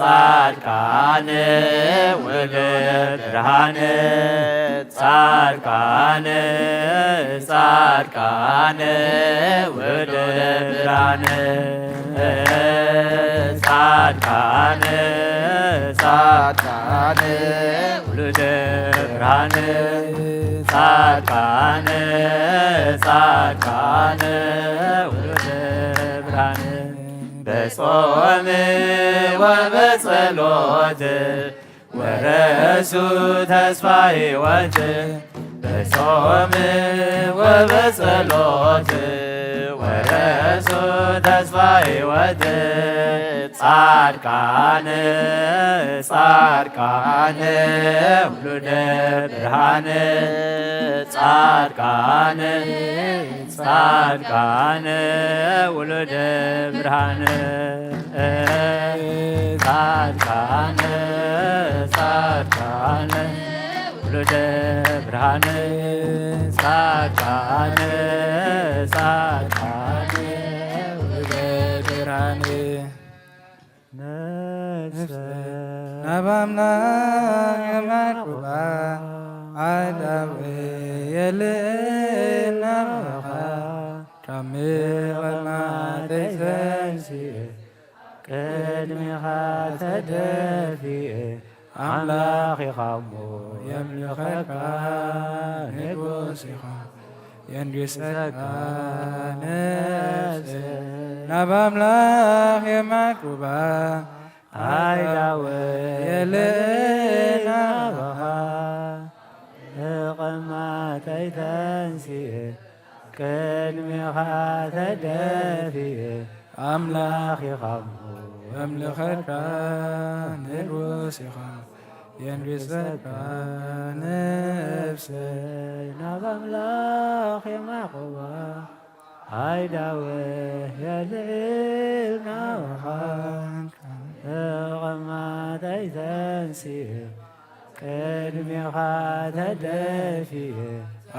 ጻድቃን ውሉደ ብርሃን ጻድቃን ጻድቃን ውሉደ ብርሃን ጻድቃን ጻድቃን ብርሃን ጻድቃን ጻድቃን ውሉደ ብርሃን በጾም ወበጸሎት ወረሱ ተስፋ ሕይወት በጾም ወበጸሎት ወረሱ ተስፋ ሕይወት ጻድቃን ጻድቃን ውሉደ ብርሃን ጻድቃን ጻድቃን ውሉደ ብርሃን ጻድቃን ጻድቃን ውሉደ ብርሃን ጻድቃን ጻድቃን ውሉደ ብርሃን ነፍሰ ናብ ኣምላኽ የማዕቁባ ኣዳዊ የልእና መኻ ካብ ምቕማጠይ ተንሲኤ ቅድሜኻ ተደፊኤ ኣምላኽ ኢኻ እሞ የምልኸካ ንጉስ ኢኻ የንግሰካ ነፍሰ ናብ ኣምላኽ የማዕቁባ ኣዳዊ የልእና መኻ እቐማጠይ ተንሲኤ ቅድሜኻ ተደፊኤ ኣምላኽ ኢኻ እሞ የምልኸካ ንጉስ ኢኻ የንግሰካ ነፍሰይ ናብ ኣምላኽ የማዕቁባ ኣዳዊ የልእና መኻ እቐማጠይ ተንሲኤ ቅድሜኻ ተደፊኤ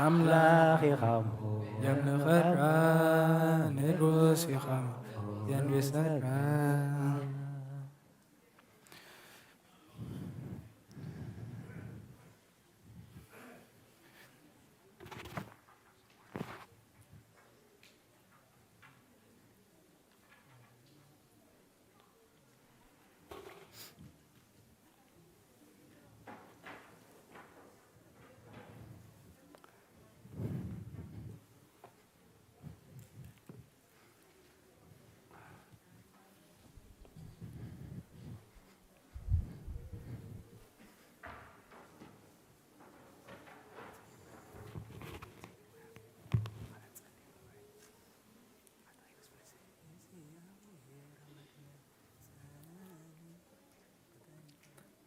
ኣምላኽ ኢኻ እሞ የምልኸካ ንጉስ ኢኻ የንግሰካ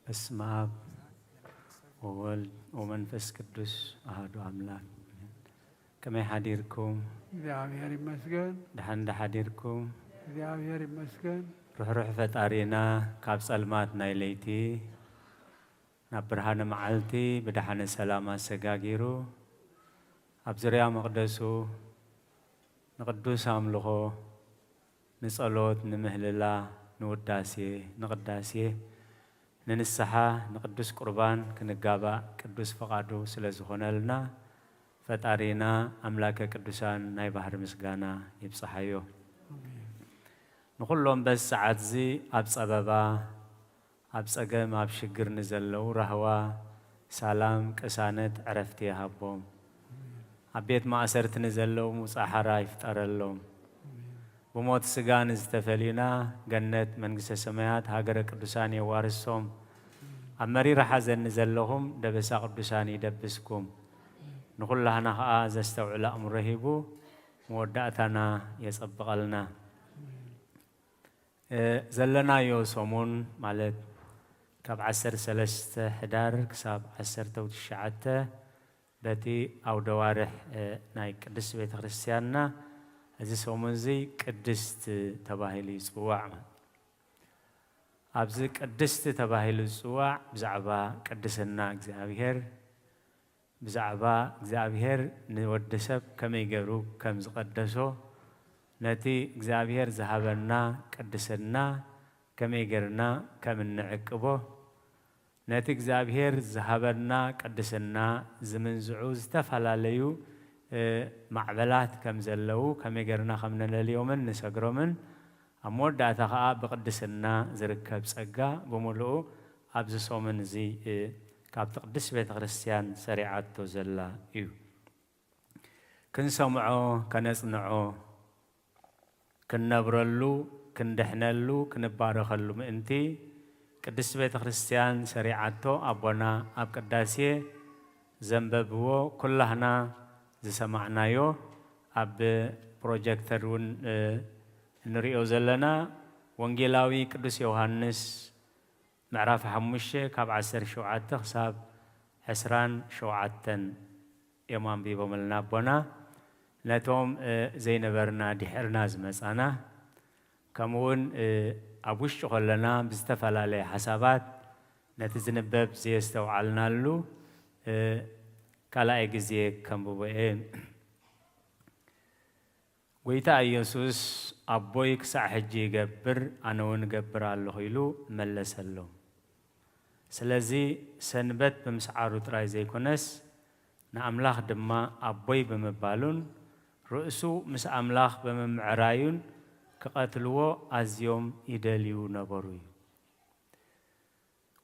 በስመ አብ ወወልድ ወመንፈስ ቅዱስ አሐዱ አምላክ። ከመይ ሓዲርኩም? እግዚኣብሔር ይመስገን። ደሓን ዶ ሓዲርኩም? እግዚኣብሔር ይመስገን። ርሕሩሕ ፈጣሪና ካብ ጸልማት ናይ ለይቲ ናብ ብርሃነ መዓልቲ ብደሓነ ሰላም ኣሰጋጊሩ ኣብ ዙርያ መቕደሱ ንቅዱስ ኣምልኾ፣ ንጸሎት፣ ንምህልላ፣ ንውዳሴ፣ ንቅዳሴ፣ ንንስሓ፣ ንቅዱስ ቁርባን ክንጋባእ ቅዱስ ፍቓዱ ስለ ዝኾነልና ፈጣሪና ኣምላከ ቅዱሳን ናይ ባህሪ ምስጋና ይብጽሓዮ። ንኹሎም በዚ ሰዓትዚ ኣብ ጸበባ ኣብ ጸገም ኣብ ሽግር ንዘለዉ ራህዋ፣ ሰላም፣ ቅሳነት፣ ዕረፍቲ ይሃቦም። ኣብ ቤት ማእሰርቲ ንዘለዉ ምውጻእ ሓራ ይፍጠረሎም። ብሞት ስጋ ንዝተፈልዩና ገነት መንግስተ ሰማያት ሃገረ ቅዱሳን የዋርሶም። ኣብ መሪር ሓዘን ንዘለኹም ደበሳ ቅዱሳን ይደብስኩም። ንኹላህና ኸኣ ዘስተውዕል ኣእምሮ ሂቡ መወዳእታና የጸብቐልና። እ፣ ዘለናዮ ሰሙን ማለት ካብ ዓሰርተ ሰለስተ ሕዳር ክሳብ ዓሰርተ ትሽዓተ በቲ ኣውደ ዋርሕ፣ እ፣ ናይ ቅድስት ቤተ ክርስቲያንና እዚ ሰሙን እዚ ቅድስት ተባሂሉ ይጽዋዕ። ኣብዚ ቅድስት ተባሂሉ ዝጽዋዕ ብዛዕባ ቅድስና እግዚኣብሔር ብዛዕባ እግዚኣብሔር ንወዲ ሰብ ከመይ ገይሩ ከም ዝቐደሶ፣ ነቲ እግዚኣብሔር ዝሃበና ቅድስና ከመይ ገይርና ከም እንዕቅቦ፣ ነቲ እግዚኣብሔር ዝሃበና ቅድስና ዝምንዝዑ ዝተፈላለዩ፣ እ፣ ማዕበላት ከም ዘለዉ፣ ከመይ ገይርና ከም ነለልዮምን ንሰግሮምን፣ ኣብ መወዳእታ ኸኣ ብቅድስና ዝርከብ ጸጋ ብምሉኡ ኣብዚ ሰሙን እዚ፣ እ፣ ካብቲ ቅድስት ቤተ ክርስቲያን ሰሪዓቶ ዘላ እዩ። ክንሰምዖ፣ ከነጽንዖ፣ ክንነብረሉ፣ ክንድሕነሉ፣ ክንባረኸሉ ምእንቲ ቅድስት ቤተ ክርስቲያን ሰሪዓቶ ኣቦና ኣብ ቅዳሴ ዘንበብዎ ኩላህና ዝሰማዕናዮ ኣብ ፕሮጀክተር እውን፣ እ፣ እንሪኦ ዘለና ወንጌላዊ ቅዱስ ዮሃንስ ምዕራፍ ሓሙሽተ ካብ ዓሰርተ ሸውዓተ ክሳብ ዕስራን ሸውዓተን እዮም ኣንቢቦምልና ኣቦና። ነቶም፣ እ፣ ዘይነበርና ድሕርና ዝመጻና፣ ከምኡውን፣ እ፣ ኣብ ውሽጢ ከለና ብዝተፈላለየ ሓሳባት ነቲ ዝንበብ ዘየስተውዓልናሉ፣ እ፣ ካልኣይ ግዜ ከንብቦ እየ። ጎይታ ኢየሱስ፣ "ኣቦይ ክሳዕ ሕጂ ይገብር፣ ኣነ እውን እገብር ኣለኹ" ኢሉ መለሰሎም። ስለዚ ሰንበት ብምስዓሩ ጥራይ ዘይኮነስ፣ ንኣምላኽ ድማ ኣቦይ ብምባሉን ርእሱ ምስ ኣምላኽ ብምምዕራዩን ክቐትልዎ ኣዝዮም ይደልዩ ነበሩ እዩ።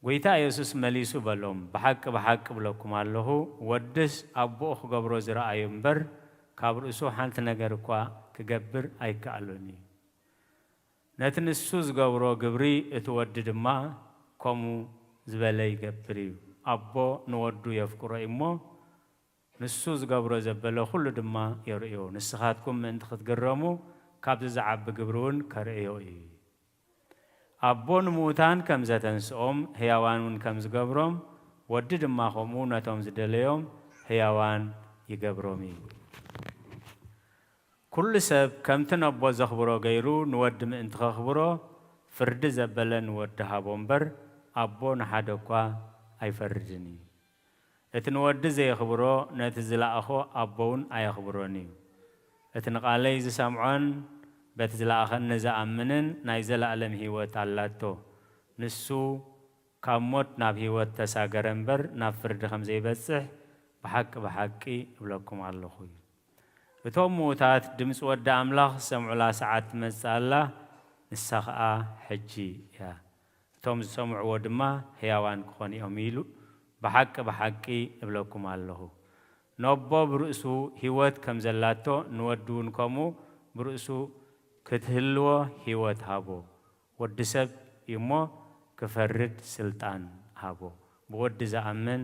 ጎይታ ኢየሱስ መሊሱ በሎም፣ "ብሓቂ ብሓቂ እብለኩም ኣለኹ፣ ወድስ ኣቦኡ ክገብሮ ዝረኣዮ እምበር፣ ካብ ርእሱ ሓንቲ ነገር እኳ ክገብር ኣይከኣሎን እዩ። ነቲ ንሱ ዝገብሮ ግብሪ እቲ ወዲ ድማ ከምኡ ዝበለ ይገብር እዩ። ኣቦ ንወዱ የፍቅሮ እዩ እሞ፣ ንሱ ዝገብሮ ዘበለ ኩሉ ድማ የርእዮ። ንስኻትኩም ምእንቲ ክትግረሙ፣ ካብዚ ዝዓቢ ግብሪ እውን ከርእዮ እዩ። ኣቦ ንምዉታን ከም ዘተንስኦም፣ ህያዋን እውን ከም ዝገብሮም፣ ወዲ ድማ ከምኡ ነቶም ዝደለዮም ህያዋን ይገብሮም እዩ። ኩሉ ሰብ ከምቲ ነቦ ዘኽብሮ ገይሩ ንወዲ ምእንቲ ከኽብሮ፣ ፍርዲ ዘበለ ንወዲ ሃቦ እምበር፣ ኣቦ ንሓደ እኳ ኣይፈርድን እዩ። እቲ ንወዲ ዘየኽብሮ፣ ነቲ ዝለኣኾ ኣቦ እውን ኣየኽብሮን እዩ። እቲ ንቓለይ ዝሰምዖን በቲ ዝለኣኸኒ ዝኣምንን ናይ ዘለኣለም ህይወት ኣላቶ። ንሱ ካብ ሞት ናብ ህይወት ተሳገረ እምበር፣ ናብ ፍርዲ ከም ዘይበጽሕ ብሓቂ ብሓቂ እብለኩም ኣለኹ እዩ። እቶም ምዉታት ድምጺ ወዲ ኣምላኽ ዝሰምዑላ ሰዓት ትመጽእ ኣላ፣ ንሳ ኸኣ ሕጂ እያ። እቶም ዝሰምዕዎ ድማ ህያዋን ክኾኑ እዮም ኢሉ ብሓቂ ብሓቂ እብለኩም ኣለኹ። ነቦ ብርእሱ ህይወት ከም ዘላቶ ንወዲ እውን ከምኡ ብርእሱ ክትህልዎ ህይወት ሃቦ። ወዲ ሰብ እዩ እሞ ክፈርድ ስልጣን ሃቦ። ብወዲ ዝኣምን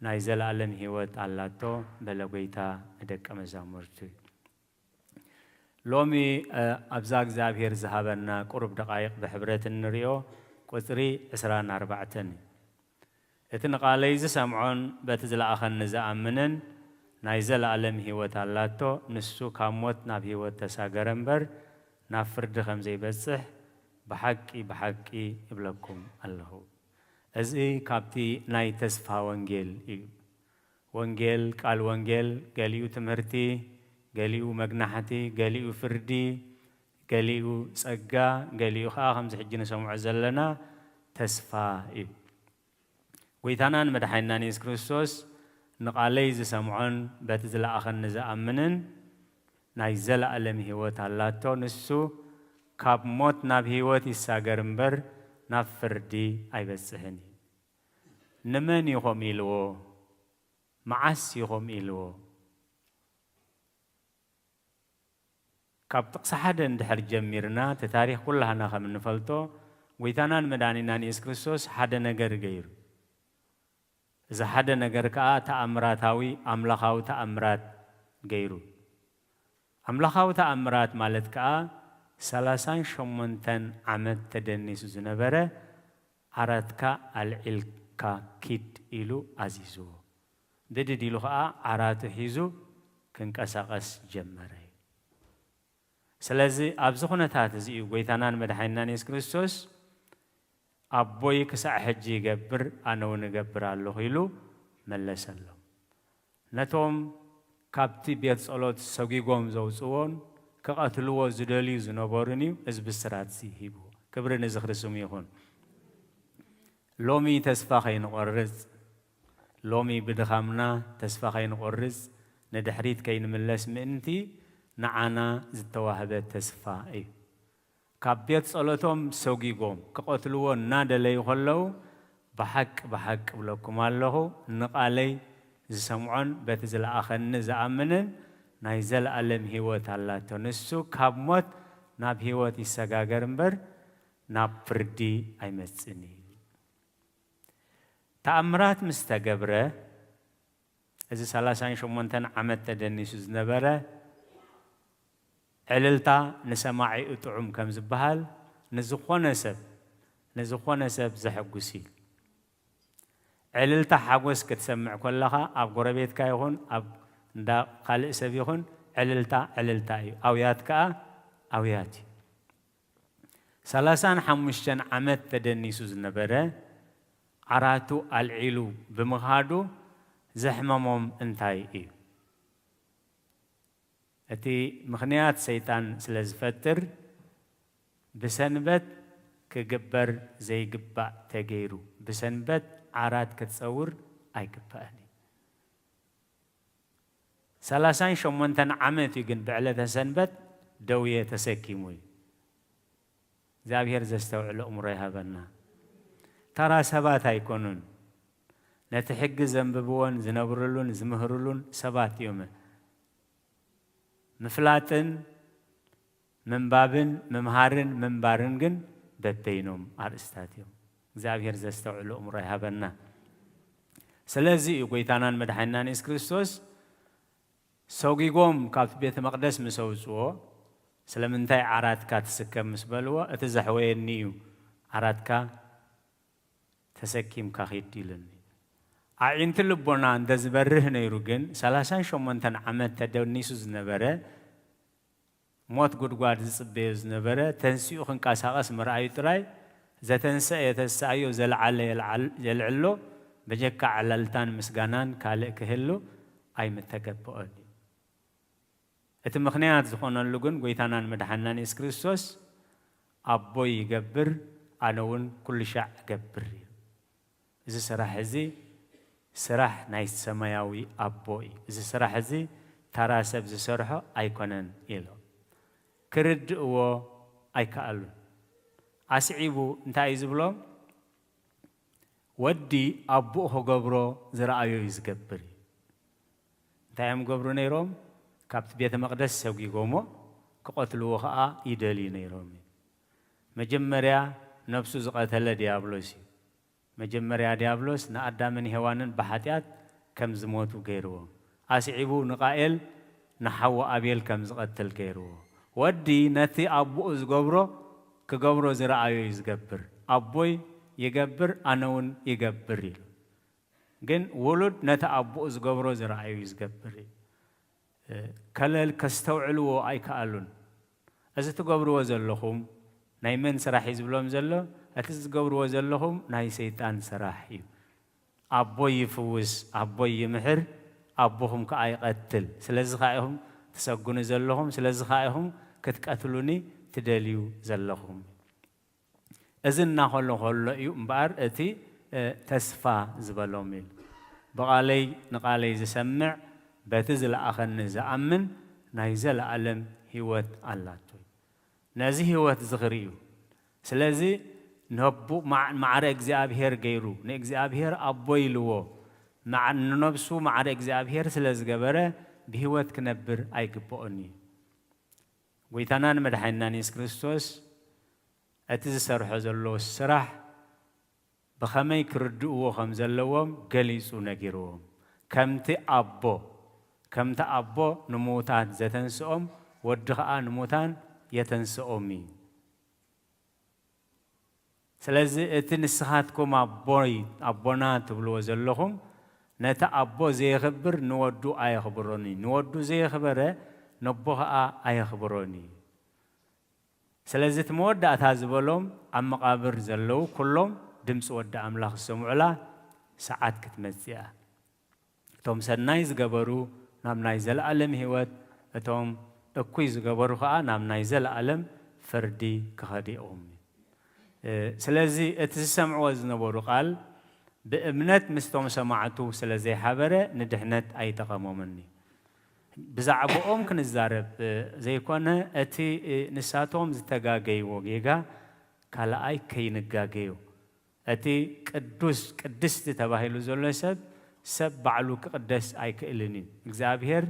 ናይ ዘለኣለም ህይወት ኣላቶ በለ ጎይታ ንደቀ መዛሙርቱ። ሎሚ፣ እ፣ ኣብዛ እግዚኣብሔር ዝሃበና ቁሩብ ደቓይቕ ብሕብረት እንሪኦ ቁጽሪ ዕስራን ኣርባዕተን እዩ። እቲ ንቓለይ ዝሰምዖን በቲ ዝለኣኸኒ ዝኣምንን ናይ ዘለኣለም ህይወት ኣላቶ፣ ንሱ ካብ ሞት ናብ ህይወት ተሳገረ እምበር፣ ናብ ፍርዲ ከም ዘይበጽሕ ብሓቂ፣ ብሓቂ እብለኩም ኣለኹ። እዚ ካብቲ ናይ ተስፋ ወንጌል እዩ። ወንጌል፣ ቃል ወንጌል፣ ገሊኡ ትምህርቲ፣ ገሊኡ መግናሕቲ፣ ገሊኡ ፍርዲ፣ ገሊኡ ጸጋ፣ ገሊኡ ኸኣ ከምዚ ሕጂ ንሰምዖ ዘለና ተስፋ እዩ። ጎይታናን መድሓኒናን የሱስ ክርስቶስ፣ "ንቓለይ ዝሰምዖን በቲ ዝለኣኸኒ ዝኣምንን ናይ ዘለኣለም ህይወት ኣላቶ፣ ንሱ ካብ ሞት ናብ ህይወት ይሳገር እምበር፣ ናብ ፍርዲ ኣይበጽሕን እዩ።" ንመን እዩ ከምኡ ኢልዎ? መዓስ እዩ ከምኡ ኢልዎ? ካብ ጥቕሲ ሓደ እንድሕር ጀሚርና፣ እቲ ታሪኽ ኩላህና ከም እንፈልጦ፣ ጎይታናን መድሓኒናን የሱስ ክርስቶስ ሓደ ነገር ገይሩ። እዚ ሓደ ነገር ከኣ ተኣምራታዊ፣ ኣምላኻዊ ተኣምራት ገይሩ። ኣምላኻዊ ተኣምራት ማለት ከኣ፣ ሰላሳን ሸሞንተን ዓመት ተደኒሱ ዝነበረ ዓራትካ ኣልዒልካ ኪድ ኢሉ ኣዚዝዎ። ብድድ ኢሉ ኸኣ ዓራቱ ሒዙ ክንቀሳቐስ ጀመረ። ስለዚ ኣብዚ ኩነታት እዚ እዩ ጎይታናን መድሓኒናን የሱስ ክርስቶስ፣ "ኣቦይ ክሳዕ ሕጂ ይገብር፣ ኣነ እውን እገብር ኣለኹ" ኢሉ መለሰሎም። ነቶም ካብቲ ቤት ጸሎት ሰጒጎም ዘውጽዎን ክቐትልዎ ዝደልዩ ዝነበሩን እዩ እዚ ብስራት እዚ ሂቡ። ክብሪ ንዝኽሪ ስሙ ይኹን። ሎሚ ተስፋ ከይንቖርጽ፣ ሎሚ ብድኻምና ተስፋ ከይንቖርጽ፣ ንድሕሪት ከይንምለስ ምእንቲ ንዓና ዝተዋህበ ተስፋ እዩ። ካብ ቤት ጸሎቶም ሰጒጎም ክቐትልዎ እናደለዩ ከለዉ፣ ብሓቂ ብሓቂ እብለኩም ኣለኹ፣ ንቓለይ ዝሰምዖን በቲ ዝለኣኸኒ ዝኣምንን ናይ ዘለኣለም ህይወት ኣላቶ። ንሱ ካብ ሞት ናብ ህይወት ይሰጋገር እምበር ናብ ፍርዲ ኣይመጽእን እዩ። ተኣምራት ምስ ተገብረ፣ እዚ ሰላሳን ሸሞንተን ዓመት ተደኒሱ ዝነበረ ዕልልታ ንሰማዒኡ ጥዑም ከም ዝበሃል፣ ንዝኾነ ሰብ፣ ንዝኾነ ሰብ ዘሐጉስ እዩ። ዕልልታ ሓጎስ ክትሰምዕ ከለኻ፣ ኣብ ጎረቤትካ ይኹን ኣብ እንዳ ካልእ ሰብ ይኹን፣ ዕልልታ ዕልልታ እዩ፣ ኣውያት ከኣ ኣውያት እዩ። ሰላሳን ሓሙሽተን ዓመት ተደኒሱ ዝነበረ ዓራቱ ኣልዒሉ ብምኻዱ ዘሕመሞም እንታይ እዩ? እቲ ምኽንያት ሰይጣን ስለ ዝፈጥር፣ ብሰንበት ክግበር ዘይግባእ ተገይሩ፣ ብሰንበት ዓራት ክትጸውር ኣይግባእን እዩ። ሰላሳን ሸሞንተን ዓመት እዩ ግን ብዕለተ ሰንበት ደውየ ተሰኪሙ እዩ። እግዚኣብሔር ዘስተውዕሎ እምሮ ይሃበና። ተራ ሰባት ኣይኮኑን። ነቲ ሕጊ ዘንብብዎን ዝነብርሉን ዝምህርሉን ሰባት እዮም። ምፍላጥን ምንባብን ምምሃርን ምንባርን ግን በበይኖም ኣርእስታት እዮም። እግዚኣብሔር ዘስተውዕሎ እምሮ ይሃበና። ስለዚ እዩ ጎይታናን መድሓኒናን የሱስ ክርስቶስ ሰጒጎም ካብቲ ቤተ መቕደስ ምስ ኣውጽዎ፣ "ስለምንታይ ዓራትካ ትስከም?" ምስ በልዎ፣ "እቲ ዘሕወየኒ እዩ፣ ዓራትካ ተሰኪምካ ኺድ" ኢሉኒ። ኣዒንቲ ልቦና እንተ ዝበርህ ነይሩ ግን፣ ሰላሳን ሸሞንተን ዓመት ተደኒሱ ዝነበረ፣ ሞት ጉድጓድ ዝጽበዮ ዝነበረ፣ ተንሲኡ ክንቀሳቐስ ምርኣዩ ጥራይ፣ ዘተንሰአ የተስኣዮ፣ ዘለዓለ የልዓል-፣ የልዕሎ፣ በጀካ ዕለልታን ምስጋናን ካልእ ክህሉ ኣይምተገበኦን እዩ። እቲ ምኽንያት ዝኾነሉ ግን፣ ጎይታናን መድሓናን የሱስ ክርስቶስ፣ "ኣቦይ ይገብር፣ ኣነ እውን ኩሉ ሻዕ እገብር" እዩ። እዚ ስራሕ እዚ ስራሕ ናይ ሰማያዊ ኣቦ እዩ። እዚ ስራሕ እዚ ተራ ሰብ ዝሰርሖ ኣይኮነን ኢሎም። ክርድእዎ ኣይከኣሉን። ኣስዒቡ እንታይ እዩ ዝብሎም? "ወዲ ኣቦኡ ክገብሮ ዝረኣዮ እዩ ዝገብር" እዩ። እንታይ እዮም ገብሩ ነይሮም? ካብቲ ቤተ መቕደስ ሰጒጎሞ ክቐትልዎ ኸኣ ይደልዩ ነይሮም እዩ። መጀመርያ ነብሱ ዝቐተለ ዲያብሎስ እዩ። መጀመርያ ዲያብሎስ ንኣዳምን ሄዋንን ብሓጢኣት ከም ዝሞቱ ገይርዎም። ኣስዒቡ ንቃኤል ንሓዉ ኣቤል ከም ዝቐትል ገይርዎ። ወዲ ነቲ ኣቦኡ ዝገብሮ ክገብሮ ዝረኣዮ እዩ ዝገብር። "ኣቦይ ይገብር፣ ኣነ እውን ይገብር" ኢሉ። ግን ውሉድ ነቲ ኣቦኡ ዝገብሮ ዝረኣዮ እዩ ዝገብር እዩ። ከለል ከስተውዕልዎ ኣይከኣሉን። እዚ ትገብርዎ ዘለኹም ናይ መን ስራሕ እዩ ዝብሎም ዘሎ? እቲ ዝገብርዎ ዘለኹም ናይ ሰይጣን ስራሕ እዩ። ኣቦይ ይፍውስ፣ ኣቦይ ይምሕር፣ ኣቦኹም ከኣ ይቐትል። ስለዚ ከኣ ኢኹም ትሰግኑ ዘለኹም፣ ስለዚ ከኣ ኢኹም ክትቀትሉኒ ትደልዩ ዘለኹም። እዚ እናኸሎ ከሎ እዩ እምበኣር እቲ፣ እ፣ ተስፋ ዝበሎም ኢሉ። "ብቓለይ ንቓለይ ዝሰምዕ፣ በቲ ዝለኣኸኒ ዝኣምን ናይ ዘለኣለም ህይወት ኣላቶ" እዩ። ነዚ ህይወት እዚ ክርእዩ። ስለዚ ነቡ-፣ ማዕ-፣ ማዕረ እግዚኣብሔር ገይሩ፣ ንእግዚኣብሔር ኣቦ ኢልዎ፣ ማዕ-፣ ንነብሱ ማዕረ እግዚኣብሔር ስለ ዝገበረ ብህይወት ክነብር ኣይግብኦን እዩ። ጎይታናን መድሓኒናን የሱስ ክርስቶስ እቲ ዝሰርሖ ዘሎ ስራሕ ብኸመይ ክርድእዎ ከም ዘለዎም ገሊጹ ነጊርዎም። ከምቲ ኣቦ፣ ከምቲ ኣቦ ንምዉታት ዘተንስኦም፣ ወዲ ኸኣ ንምዉታን የተንስኦም እዩ። ስለዚ እቲ ንስኻትኩም ኣቦይ፣ ኣቦና ትብልዎ ዘለኹም፣ ነቲ ኣቦ ዘየኽብር ንወዱ ኣየኽብሮን እዩ። ንወዱ ዘየኽበረ ነቦ ኸኣ ኣየኽብሮን እዩ። ስለዚ እቲ መወዳእታ ዝበሎም ኣብ መቓብር ዘለዉ ኩሎም ድምፂ ወዲ ኣምላኽ ዝሰምዑላ ሰዓት ክትመጽእ እያ። እቶም ሰናይ ዝገበሩ ናብ ናይ ዘለኣለም ህይወት፣ እቶም እኩይ ዝገበሩ ኸኣ ናብ ናይ ዘለኣለም ፍርዲ ክኸዱ እዮም። እ፣ ስለዚ እቲ ዝሰምዕዎ ዝነበሩ ቃል ብእምነት ምስቶም ሰማዕቱ ስለ ዘይሓበረ ንድሕነት ኣይጠቐሞምን እዩ። ብዛዕባኦም ክንዛረብ ዘይኮነ፣ እቲ ንሳቶም ዝተጋገይዎ ጌጋ ካልኣይ ከይንጋገዮ፣ እቲ ቅዱስ ቅድስቲ ተባሂሉ ዘሎ ሰብ ሰብ ባዕሉ ክቕደስ ኣይክእልን እዩ። እግዚኣብሔር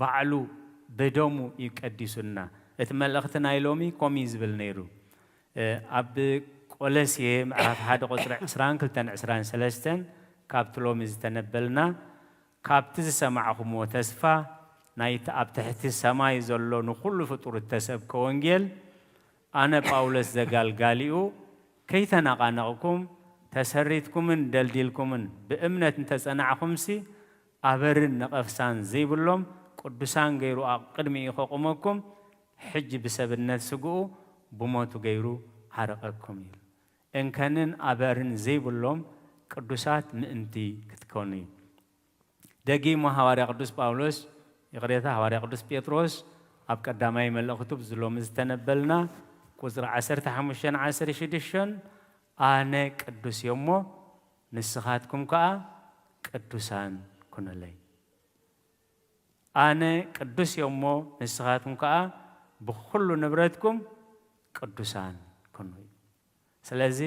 ባዕሉ ብደሙ እዩ ቀዲሱና። እቲ መልእኽቲ ናይ ሎሚ ከምኡ እዩ ዝብል ነይሩ። ኣብ ቆለስየ ምዕራፍ ሓደ ቁፅሪ ዕስራን ክልተን ዕስራን ሰለስተን ካብቲ ሎሚ ዝተነበልና ካብቲ ዝሰማዕኹምዎ ተስፋ ናይቲ ኣብ ትሕቲ ሰማይ ዘሎ ንኹሉ ፍጡር እተሰብከ ወንጌል ኣነ ጳውሎስ ዘጋልጋሊኡ ከይተነቓነቕኩም ተሰሪትኩምን ደልዲልኩምን ብእምነት እንተጸናዕኹምሲ ኣበርን ነቐፍሳን ዘይብሎም ቅዱሳን ገይሩ ኣብ ቅድሚኡ ከቑመኩም ሕጂ ብሰብነት ስግኡ ብሞቱ ገይሩ ዓረቐኩም እዩ። እንከንን ኣበርን ዘይብሎም ቅዱሳት ምእንቲ ክትኮኑ እዩ። ደጊሙ ሃዋርያ ቅዱስ ጳውሎስ ይቕሬታ ሃዋርያ ቅዱስ ጴጥሮስ ኣብ ቀዳማይ መልእኽቱ ብዝሎሚ ዝተነበልና ቁፅሪ ዓሰርተ ሓሙሽተን ዓሰርተ ሽዱሽተን ኣነ ቅዱስ እየ እሞ ንስኻትኩም ከዓ ቅዱሳን ኩኑለይ። ኣነ ቅዱስ እየ እሞ ንስኻትኩም ከዓ ብኩሉ ንብረትኩም ቅዱሳን ኩኑ እዩ። ስለዚ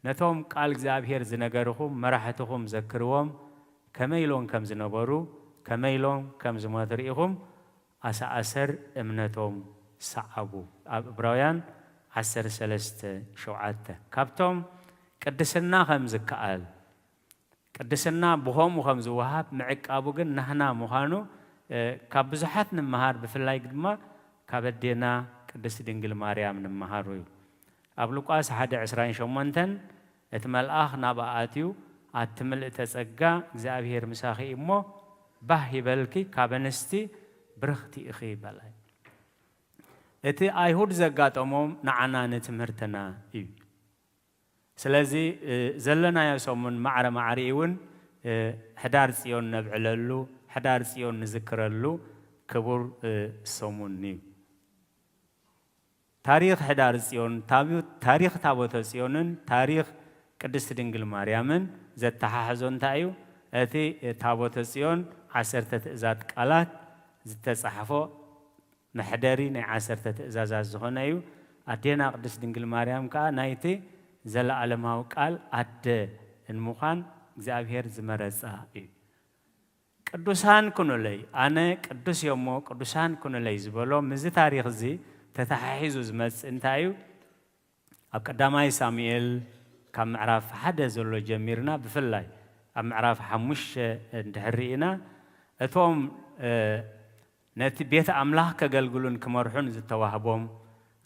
ነቶም ቃል እግዚኣብሔር ዝነገርኹም መራሕትኹም ዘክርዎም ከመይ ኢሎም ከም ዝነበሩ ከመይ ኢሎም ከም ዝሞቱ ርኢኹም ኣሰኣሰር እምነቶም ሰዓቡ። ኣብ እብራውያን ዓሰርተ ሰለስተ ሸውዓተ ካብቶም ቅድስና ከም ዝከኣል ቅድስና ብኸምኡ ከም ዝወሃብ ምዕቃቡ ግን ናህና ምዃኑ ካብ ብዙሓት ንምሃር ብፍላይ ድማ ካብ ኣዴና ቅድስቲ ድንግል ማርያም ንምሃሩ እዩ። ኣብ ሉቃስ ሓደ ዕስራን ሸሞንተን እቲ መልኣኽ ናብኣ ኣትዩ ኣቲ ምልእተ ጸጋ እግዚኣብሔር ምሳኺ እዩ እሞ ባህ ይበልኪ ካብ ኣንስቲ ብርኽቲ ኢኺ በላ። እቲ ኣይሁድ ዘጋጠሞም ንዓና ንትምህርትና እዩ። ስለዚ ዘለናዮ ሰሙን ማዕረ ማዕሪኡ እውን ሕዳር ፅዮን ነብዕለሉ ሕዳር ፅዮን ንዝክረሉ ክቡር ሰሙን እዩ። ታሪክ ሕዳር ፅዮን ታሪክ ታቦተ ፅዮንን ታሪክ ቅድስቲ ድንግል ማርያምን ዘተሓሕዞ እንታይ እዩ? እቲ ታቦተ ፅዮን ዓሰርተ ትእዛት ቃላት ዝተፃሕፎ መሕደሪ ናይ ዓሰርተ ትእዛዛት ዝኾነ እዩ። ኣዴና ቅድስት ድንግል ማርያም ከኣ ናይቲ ዘለኣለማዊ ቃል ኣደ ንምዃን እግዚኣብሔር ዝመረጻ እዩ። ቅዱሳን ኩኑለይ ኣነ ቅዱስ እየ እሞ ቅዱሳን ኩኑለይ ዝበሎ ምስዚ ታሪኽ እዚ ተተሓሒዙ ዝመጽእ እንታይ እዩ? ኣብ ቀዳማይ ሳሙኤል ካብ ምዕራፍ ሓደ ዘሎ ጀሚርና ብፍላይ ኣብ ምዕራፍ ሓሙሽተ እንድሕር ርኢና እቶም ነቲ ቤት ኣምላኽ ከገልግሉን ክመርሑን ዝተዋህቦም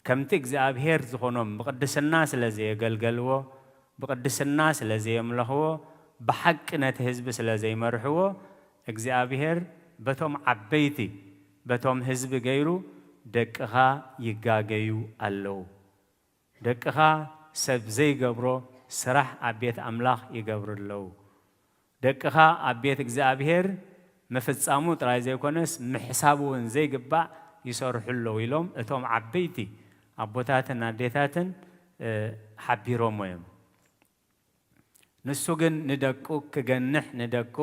ከምቲ እግዚኣብሔር ዝኾኖም ብቕድስና ስለ ዘየገልገልዎ ብቕድስና ስለ ዘየምለኽዎ ብሓቂ ነቲ ህዝቢ ስለ ዘይመርሕዎ እግዚኣብሔር በቶም ዓበይቲ በቶም ህዝቢ ገይሩ ደቅኻ ይጋገዩ ኣለዉ። ደቅኻ ሰብ ዘይገብሮ ስራሕ ኣብ ቤት ኣምላኽ ይገብሩ ኣለዉ። ደቅኻ ኣብ ቤት እግዚኣብሔር ምፍጻሙ ጥራይ ዘይኮነስ ምሕሳብ እውን ዘይግባእ ይሰርሑ ኣለዉ ኢሎም እቶም ዓበይቲ ኣቦታትን ኣዴታትን ሓቢሮሞ እዮም። ንሱ ግን ንደቁ ክገንሕ ንደቁ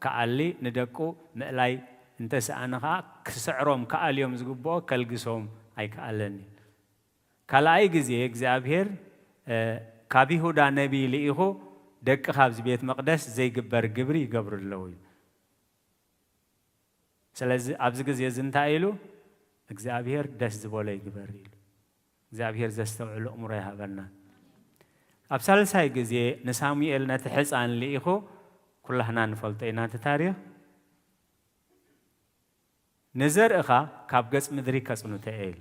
ክኣሊ ንደቁ ምእላይ እንተሰኣነ ኸዓ ክስዕሮም ክኣልዮም ዝግብኦ ከልግሶም ኣይከኣለን እዩ። ካልኣይ ግዜ እግዚኣብሔር ካብ ይሁዳ ነቢይ ልኢኹ ደቂ ካብዚ ቤት መቕደስ ዘይግበር ግብሪ ይገብሩ ኣለዉ እዩ። ስለዚ ኣብዚ ግዜ እዚ እንታይ ኢሉ እግዚኣብሔር ደስ ዝበሎ ይግበር ኢሉ። እግዚኣብሔር ዘስተውዕሉ እምሮ ይሃበና። ኣብ ሳልሳይ ግዜ ንሳሙኤል ነቲ ሕፃን ልኢኹ ኩላህና ንፈልጦ ኢና እቲ ታሪኽ ንዘርእኻ ካብ ገጽ ምድሪ ከጽኑተ እየ ኢሉ።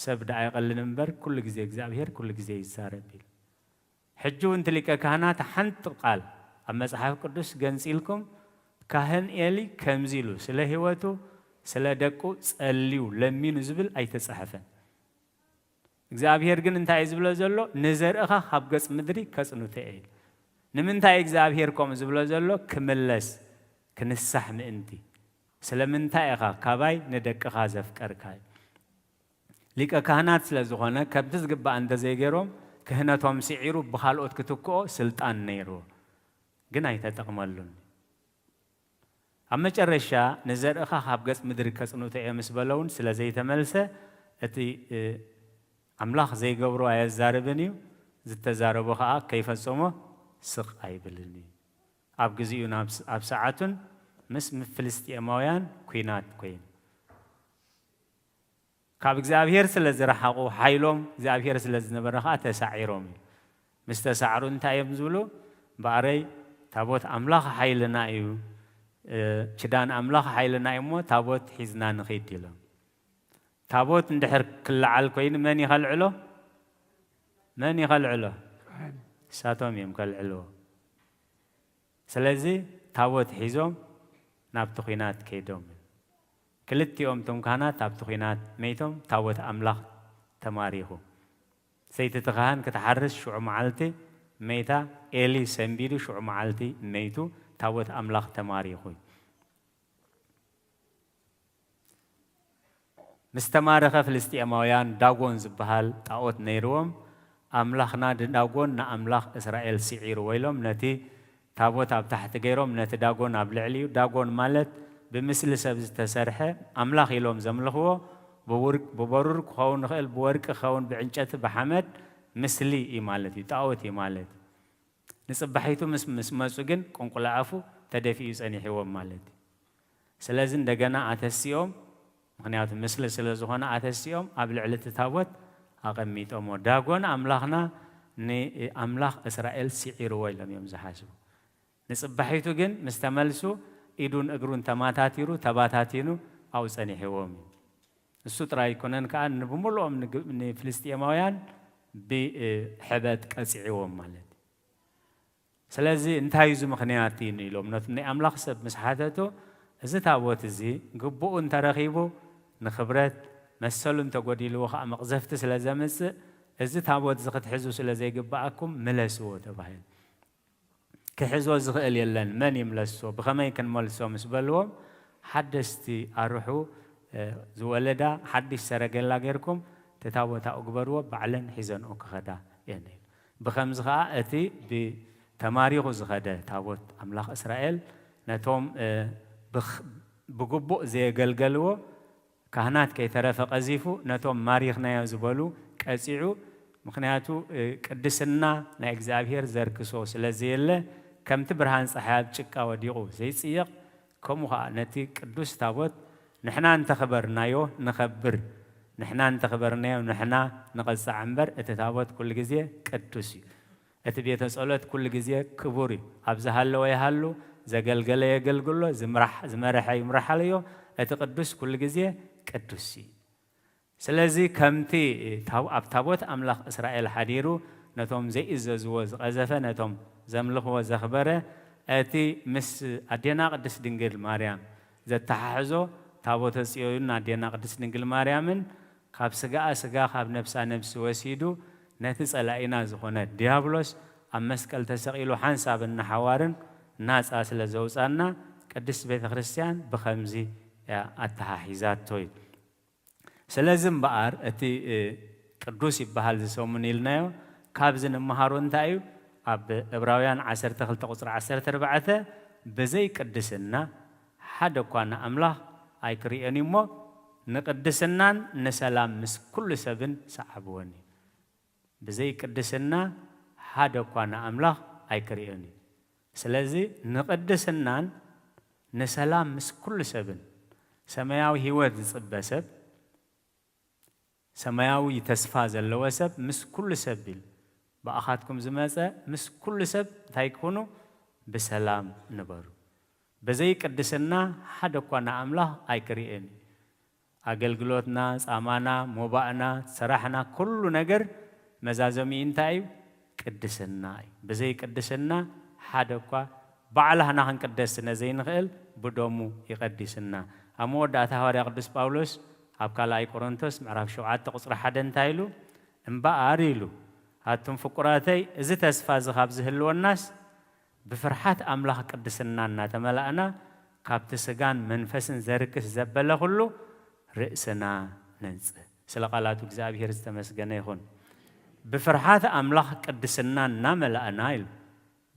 ሰብ ደኣ ይቐልን እምበር ኩሉ ግዜ እግዚኣብሔር ኩሉ ግዜ ይዛረብ ኢሉ። ሕጂ እውን እቲ ሊቀ ካህናት ሓንቲ ቃል ኣብ መጽሓፍ ቅዱስ ገንጺልኩም ካህን ኤሊ ከምዚ ኢሉ ስለ ህይወቱ ስለ ደቁ ጸልዩ ለሚኑ ዝብል ኣይተጻሕፈን። እግዚኣብሔር ግን እንታይ እዩ ዝብሎ ዘሎ? ንዘርእኻ ካብ ገጽ ምድሪ ከጽኑተ እየ። ንምንታይ እግዚኣብሔር ከምኡ ዝብሎ ዘሎ? ክምለስ ክንሳሕ ምእንቲ። ስለምንታይ ኢኻ ካባይ ንደቅኻ ዘፍቀርካ? ሊቀ ካህናት ስለ ዝኾነ ከምቲ ዝግባእ እንተዘይገይሮም ክህነቶም ስዒሩ ብኻልኦት ክትክኦ ስልጣን ነይርዎ፣ ግን ኣይተጠቕመሉን። ኣብ መጨረሻ ንዘርእኻ ካብ ገጽ ምድሪ ከጽኑተ እየ ምስ በለውን ስለ ዘይተመልሰ እቲ ኣምላኽ ዘይገብሮ ኣየዛርብን እዩ። ዝተዛረቦ ኸኣ ከይፈጸሞ ስቕ ኣይብልን እዩ። ኣብ ግዜኡን ኣብ ስ-፣ ኣብ ሰዓቱን ምስ ፍልስጤማውያን ኲናት ኮይኑ። ካብ እግዚኣብሔር ስለ ዝረሓቑ፣ ሓይሎም እግዚኣብሔር ስለ ዝነበረ ኸኣ ተሳዒሮም እዩ። ምስ ተሳዕሩ እንታይ እዮም ዝብሉ? እምበኣረይ ታቦት ኣምላኽ ሓይልና እዩ፣ እ፣ ኪዳን ኣምላኽ ሓይልና እዩ እሞ ታቦት ሒዝና ንኺድ ኢሎም። ታቦት እንድሕር ክለዓል ኮይኑ መን ይኸልዕሎ? መን ይኸልዕሎ? ንሳቶም እዮም ከልዕልዎ። ስለዚ ታቦት ሒዞም ናብቲ ኲናት ከይዶም። ክልቲኦም እቶም ካህናት ኣብቲ ኲናት መይቶም፣ ታቦት ኣምላኽ ተማሪኹ። ሰይቲ እቲ ካህን ክትሓርስ ሽዑ መዓልቲ መይታ፣ ኤሊ ሰንቢዱ ሽዑ መዓልቲ መይቱ፣ ታቦት ኣምላኽ ተማሪኹ እዩ። ምስ ተማረኸ ፍልስጤማውያን ዳጎን ዝበሃል ጣኦት ነይርዎም፣ ኣምላኽና ንዳጎን ንኣምላኽ እስራኤል ስዒርዎ ኢሎም ነቲ ታቦት ኣብ ታሕቲ ገይሮም ነቲ ዳጎን ኣብ ልዕሊኡ፣ ዳጎን ማለት ብምስሊ ሰብ ዝተሰርሐ ኣምላኽ ኢሎም ዘምልኽዎ፣ ብውርቅ-፣ ብበሩር ክኸውን ይኽእል፣ ብወርቂ ክኸውን፣ ብዕንጨቲ፣ ብሓመድ፣ ምስሊ እዩ ማለት እዩ፣ ጣኦት እዩ ማለት እዩ። ንጽባሒቱ ምስ፣ ምስ መጹ ግን ቁንቁላ ኣፉ ተደፊኡ ጸኒሕዎም ማለት እዩ። ስለዚ እንደገና ኣተሲኦም፣ ምኽንያቱ ምስሊ ስለ ዝኾነ ኣተሲኦም ኣብ ልዕሊ እቲ ታቦት ኣቐሚጦሞ። ዳጎን ኣምላኽና ንኣምላኽ እስራኤል ስዒርዎ ኢሎም እዮም ዝሓስቡ። ንጽባሒቱ ግን ምስ ተመልሱ ኢዱን እግሩን ተማታቲሩ፣ ተባታቲኑ ኣብኡ ጸኒሕዎም እዩ። እሱ ጥራይ ኣይኮነን ከኣ፣ ንብምሉኦም ንግ-፣ ንፍልስጤማውያን ብሕበት ቀጺዕዎም ማለት እዩ። ስለዚ እንታይ እዩ እዚ ምኽንያት እዩ ኢሎም ነቲ ናይ ኣምላኽ ሰብ ምስ ሓተቱ፣ እዚ ታቦት እዚ ግቡኡ እንተረኺቡ ንኽብረት፣ መሰሉ እንተጎዲልዎ ኸኣ መቕዘፍቲ ስለ ዘምጽእ፣ እዚ ታቦት እዚ ክትሕዙ ስለ ዘይግብኣኩም ምለስዎ ተባሂሉ። ክሕዞ ዝኽእል የለን፣ መን ይምለሶ፣ ብኸመይ ክንመልሶ ምስ በልዎም፣ ሓደስቲ ኣርሑ፣ እ፣ ዝወለዳ ሓድሽ ሰረገላ ጌርኩም እቲ ታቦት ኣብኡ ግበርዎ፣ ባዕለን ሒዘንኦ ክኸዳ እየን ኢሉ። ብኸምዚ ኸኣ እቲ ብ-፣ ተማሪኹ ዝኸደ ታቦት ኣምላኽ እስራኤል ነቶም፣ እ፣ ብኽ-፣ ብግቡእ ዘየገልገልዎ ካህናት ከይተረፈ ቀዚፉ ነቶም ማሪኽናዮ ዝበሉ ቀጺዑ። ምኽንያቱ፣ እ፣ ቅድስና ናይ እግዚኣብሔር ዘርክሶ ስለ ዘየለ፣ ከምቲ ብርሃን ጸሓይ ኣብ ጭቃ ወዲቑ ዘይጽየቕ፣ ከምኡ ኸኣ ነቲ ቅዱስ ታቦት ንሕና እንተኽበርናዮ ንኸብር፣ ንሕና እንተኽበርናዮ ንሕና ንቐጻዕ እምበር፣ እቲ ታቦት ኩሉ ግዜ ቅዱስ እዩ። እቲ ቤተ ጸሎት ኩሉ ግዜ ክቡር እዩ። ኣብ ዝሃለወ ይሃሉ፣ ዘገልገለ የገልግሎ፣ ዝምራሕ-፣ ዝመረሐ ይምረሓለዮ። እቲ ቅዱስ ኩሉ ግዜ ቅዱስ እዩ። ስለዚ ከምቲ ታብ-፣ ኣብ ታቦት ኣምላኽ እስራኤል ሓዲሩ ነቶም ዘይእዘዝዎ ዝቐዘፈ፣ ነቶም ዘምልኽዎ ዘኽበረ፣ እቲ ምስ ኣዴና ቅድስት ድንግል ማርያም ዘተሓሕዞ ታቦተ ጽዮንን ኣዴና ቅድስት ድንግል ማርያምን ካብ ስጋኣ ስጋ ካብ ነፍሳ ነፍሲ ወሲዱ ነቲ ጸላኢና ዝኾነ ዲያብሎስ ኣብ መስቀል ተሰቒሉ ሓንሳብን ንሓዋርን ናጻ ስለ ዘውጻና ቅድስት ቤተ ክርስቲያን ብኸምዚ እያ ኣተሓሒዛቶ እዩ። ስለዚ እምበኣር እቲ፣ እ፣ ቅዱስ ይበሃል እዚ ሰሙን ኢልናዮ፣ ካብዚ ንመሃሮ እንታይ እዩ? ኣብ ዕብራውያን ዓሰርተ ክልተ ቁጽሪ ዓሰርተ ኣርባዕተ፣ "ብዘይ ቅድስና ሓደ እኳ ንኣምላኽ ኣይክርእዮን እዩ እሞ፣ ንቅድስናን ንሰላም ምስ ኩሉ ሰብን ሰዓብወን" እዩ። ብዘይ ቅድስና ሓደ እኳ ንኣምላኽ ኣይክርእዮን እዩ። ስለዚ ንቅድስናን ንሰላም ምስ ኩሉ ሰብን፣ ሰማያዊ ህይወት ዝጽበ ሰብ፣ ሰማያዊ ተስፋ ዘለዎ ሰብ ምስ ኩሉ ሰብ ኢሉ፣ ብኣኻትኩም ዝመጸ ምስ ኩሉ ሰብ እንታይ ክኹኑ? ብሰላም ንበሩ። ብዘይ ቅድስና ሓደ እኳ ንኣምላኽ ኣይክርእዮን እዩ። ኣገልግሎትና፣ ጻማና፣ ሞባእና፣ ስራሕና፣ ኩሉ ነገር መዛዘሚኡ እንታይ እዩ? ቅድስና እዩ። ብዘይ ቅድስና ሓደ እኳ ባዕላህና ክንቅደስ ስለ ዘይንኽእል ብደሙ ይቐድስና። ኣብ መወዳእታ ሃዋርያ ቅዱስ ጳውሎስ ኣብ ካልኣይ ቆሮንቶስ ምዕራፍ ሸውዓተ ቁጽሪ ሓደ እንታይ ኢሉ? "እምበኣር" ኢሉ፣ "ኣቱም ፍቁራተይ፣ እዚ ተስፋ እዚ ካብ ዝህልወናስ ብፍርሓት ኣምላኽ ቅድስና እናተመላእና፣ ካብቲ ስጋን መንፈስን ዘርክስ ዘበለ ኩሉ ርእስና ነንጽህ።" ስለ ቃላቱ እግዚኣብሔር ዝተመስገነ ይኹን። "ብፍርሓት ኣምላኽ ቅድስና እናመላእና" ኢሉ።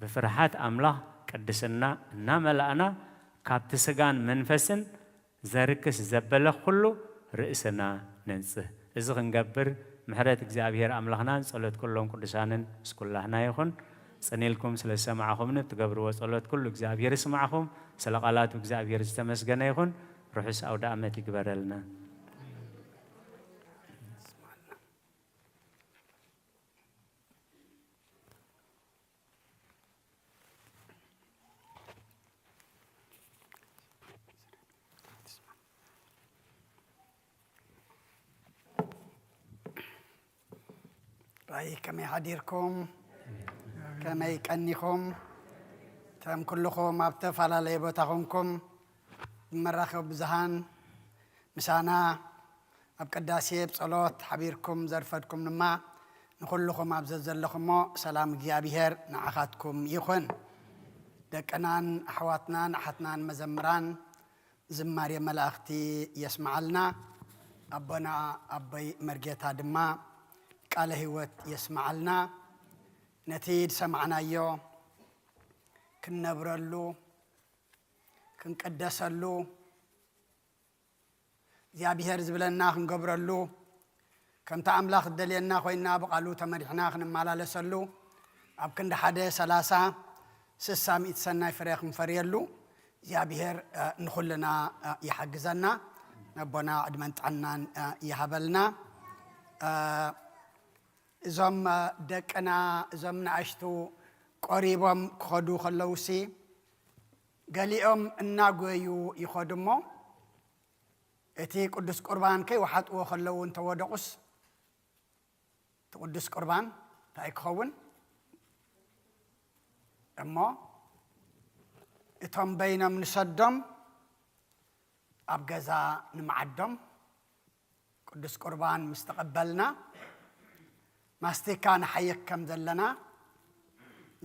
ብፍርሓት ኣምላኽ ቅድስና እናመላእና፣ ካብቲ ስጋን መንፈስን ዘርክስ ዘበለ ኩሉ ርእስና ነንጽህ። እዚ ክንገብር ምሕረት እግዚኣብሔር ኣምላኽናን ጸሎት ኩሎም ቅዱሳንን ምስ ኩላህና ይኹን። ጽን ኢልኩም ስለ ዝሰማዕኹምኒ፣ እትገብርዎ ጸሎት ኩሉ እግዚኣብሔር ይስማዕኹም። ስለ ቃላቱ እግዚኣብሔር ዝተመስገነ ይኹን። ርሑስ ኣውደ ኣመት ይግበረልና። ራይ ከመይ ሓዲርኩም? ከመይ ቀኒኹም? እቶም ኩልኹም ኣብ ተፈላለየ ቦታ ኾንኩም ብመራኸቢ ብዙሃን ምሳና ኣብ ቅዳሴ፣ ኣብ ጸሎት ሓቢርኩም ዘርፈድኩም ድማ ንኹልኹም ኣብ ዘዘለኹሞ ሰላም እግዚኣብሔር ንዓኻትኩም ይኹን። ደቅናን ኣሕዋትናን ኣሓትናን መዘምራን ዝማሬ መላእኽቲ የስምዓልና። ኣቦና ኣቦይ መርጌታ ድማ ቃለ ህይወት የስምዓልና። ነቲ ዝሰማዕናዮ ክንነብረሉ፣ ክንቅደሰሉ፣ እግዚኣብሔር ዝብለና ክንገብረሉ፣ ከምቲ ኣምላኽ ዝደልየና ኮይና ብቓሉ ተመሪሕና ክንመላለሰሉ፣ ኣብ ክንዲ ሓደ ሰላሳ፣ ስሳ፣ ሚእቲ ሰናይ ፍረ ክንፈርየሉ እግዚኣብሔር፣ እ፣ ንኹልና፣ እ፣ ይሓግዘና። ነቦና ዕድመን ጥዕናን፣ እ፣ ይሃበልና። እ፣ እዞም፣ እ፣ ደቅና፣ እዞም ንኣሽቱ ቆሪቦም ክኸዱ ከለውሲ፣ ገሊኦም እናጎዩ ይኸዱ እሞ፣ እቲ ቅዱስ ቁርባን ከይወሓጥዎ ከለዉ እንተወደቑስ፣ እቲ ቅዱስ ቁርባን እንታይ ክኸውን? እሞ እቶም በይኖም ንሰዶም፣ ኣብ ገዛ ንመዓዶም። ቅዱስ ቁርባን ምስ ተቐበልና፣ ማስቲካ ንሓይክ ከም ዘለና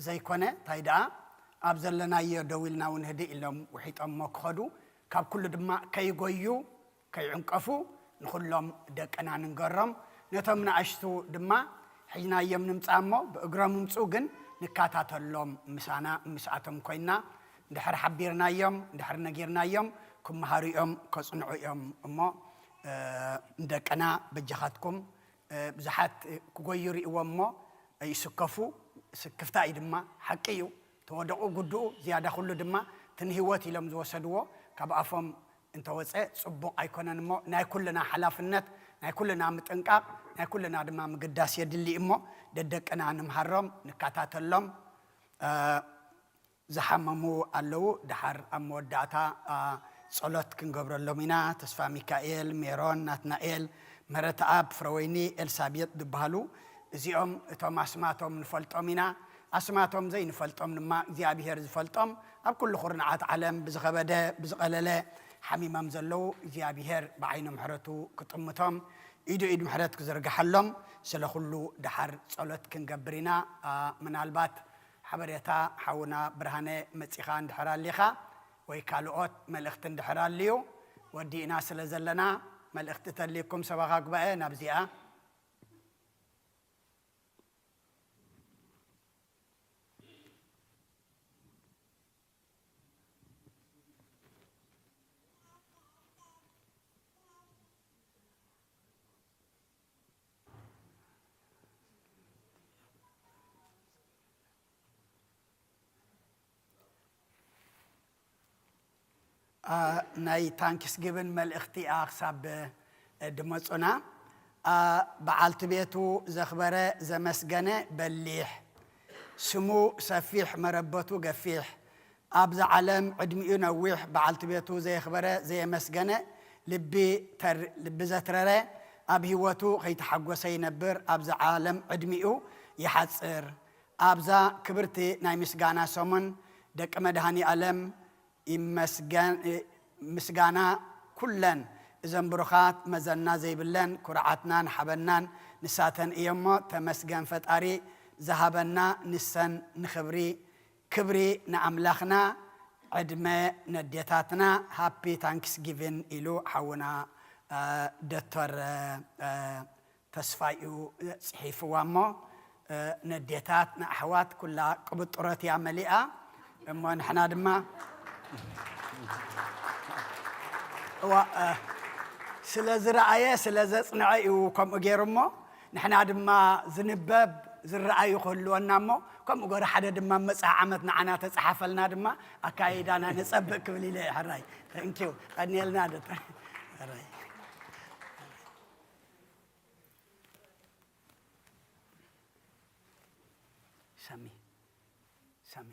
ዘይኮነ፣ እንታይ ደኣ፣ ኣብ ዘለናዮ ደው ኢልና እውን ህድእ ኢሎም ውሒጦሞ ክኸዱ፣ ካብ ኩሉ ድማ ከይጎዩ፣ ከይዕንቀፉ ንኹሎም ደቅና ንንገሮም። ነቶም ንኣሽቱ ድማ ሒዝናዮም ንምጻእ እሞ፣ ብእግሮም ይምጽኡ ግን ንከታተሎም፣ ምሳና፣ ምስኣቶም ኮይና፣ እንድሕር ሓቢርናዮም፣ እንድሕር ነጊርናዮም፣ ክመሃሩ እዮም፣ ከጽንዑ እዮም። እሞ፣ እ፣ ንደቅና በጃኻትኩም፣ እ፣ ብዙሓት ክጎዩ ርእዎም እሞ ይስከፉ። ስክፍታ እዩ ድማ፣ ሓቂ እዩ። ተወደቑ ጉድኡ፣ ዝያዳ ኩሉ ድማ እቲ ንህይወት ኢሎም ዝወሰድዎ ካብ ኣፎም እንተወፀ ጽቡቕ ኣይኮነን እሞ፣ ናይ ኩልና ሓላፍነት፣ ናይ ኩልና ምጥንቃቕ፣ ናይ ኩልና ድማ ምግዳስ የድሊ እሞ፣ ደደቅና ንምሃሮም፣ ንከታተሎም። እ፣ ዝሓመሙ ኣለዉ። ደሓር ኣብ መወዳእታ፣ ኣ፣ ጸሎት ክንገብረሎም ኢና። ተስፋ ሚካኤል፣ ሜሮን፣ ናትናኤል፣ ምህረተኣብ፣ ፍረወይኒ፣ ኤልሳቤጥ ዝበሃሉ፣ እዚኦም እቶም ኣስማቶም ንፈልጦም ኢና። ኣስማቶም ዘይንፈልጦም ድማ እግዚኣብሄር ዝፈልጦም፣ ኣብ ኩሉ ኩርናዓት ዓለም ብዝኸበደ ብዝቐለለ ሓሚሞም ዘለዉ እግዚኣብሄር ብዓይኒ ምሕረቱ ክጥምቶም፣ ኢዱ ኢድ ምሕረት ክዝርግሓሎም፣ ስለ ኩሉ ደሓር ጸሎት ክንገብር ኢና። ኣ፣ ምናልባት ሓበሬታ ሓውና ብርሃነ መጺኻ እንድሕር ኣሊኻ ወይ ካልኦት መልእኽቲ እንድሕር ኣልዩ፣ ወዲእና ስለ ዘለና፣ መልእኽቲ ተልይኩም ሰበኻ ጉባኤ ናብዚኣ። ኣ፣ ናይ ታንክስጊቭን መልእኽቲ እያ ክሳብ፣ እ፣ ድመጹና። ኣ፣ በዓልቲ ቤቱ ዘኽበረ ዘመስገነ በሊሕ፣ ስሙ ሰፊሕ መረበቱ ገፊሕ፣ ኣብዚ ዓለም ዕድሚኡ ነዊሕ፣ በዓልቲ ቤቱ ዘየኽበረ ዘየመስገነ ልቢ ተር-፣ ልቢ ዘትረረ ኣብ ህይወቱ ከይተሓጎሰ ይነብር፣ ኣብዚ ዓለም ዕድሚኡ ይሓጽር። ኣብዛ ክብርቲ ናይ ምስጋና ሰሙን ደቂ መድሃኒ ኣለም ይመስገን፣ ምስጋና ኩለን እዘን ብሩኻት መዘና ዘይብለን ኩርዓትናን ሓበናን ንሳተን እየሞ፣ ተመስገን ፈጣሪ ዝሃበና ንሰን ንኽብሪ፣ ክብሪ ንኣምላኽና፣ ዕድመ ነዴታትና፣ ሃፒ ታንክስጊቪን ኢሉ ሓውና፣ እ፣ ዶክተር፣ እ፣ ተስፋዩ ጽሒፍዋ እሞ፣ እ፣ ነዴታት ንኣሕዋት ኩላ ቅብጥሮት እያ መሊኣ። እሞ ንሕና ድማ እዋ፣ እ፣ ስለ ዝረኣየ፣ ስለ ዘጽንዐ እዩ ከምኡ ገይሩ እሞ፣ ንሕና ድማ ዝንበብ ዝረኣዩ ክህልወና እሞ፣ ከምኡ ገሩ ሓደ ድማ መጽእ ዓመት ንዓና ተጸሓፈልና ድማ ኣካይዳና ነጸብቕ ክብል ኢለ። ሕራይ፣ ተንኪው፣ ቀኒልና ዶክተር። ሕራይ። ሰሚ፣ ሰሚ።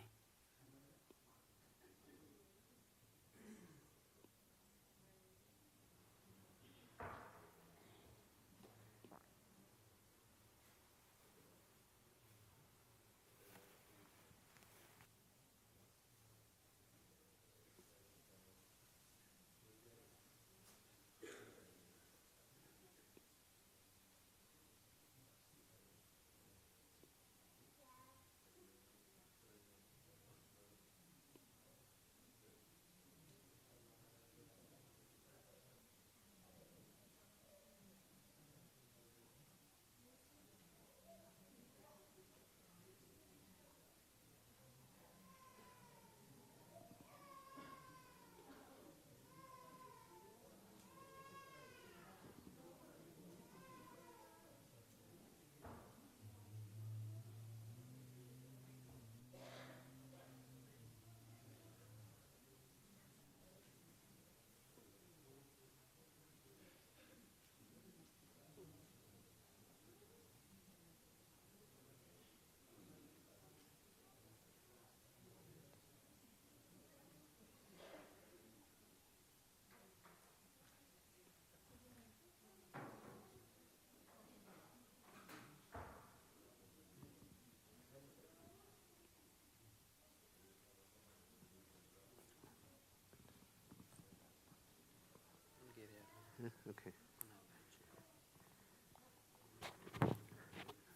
Okay.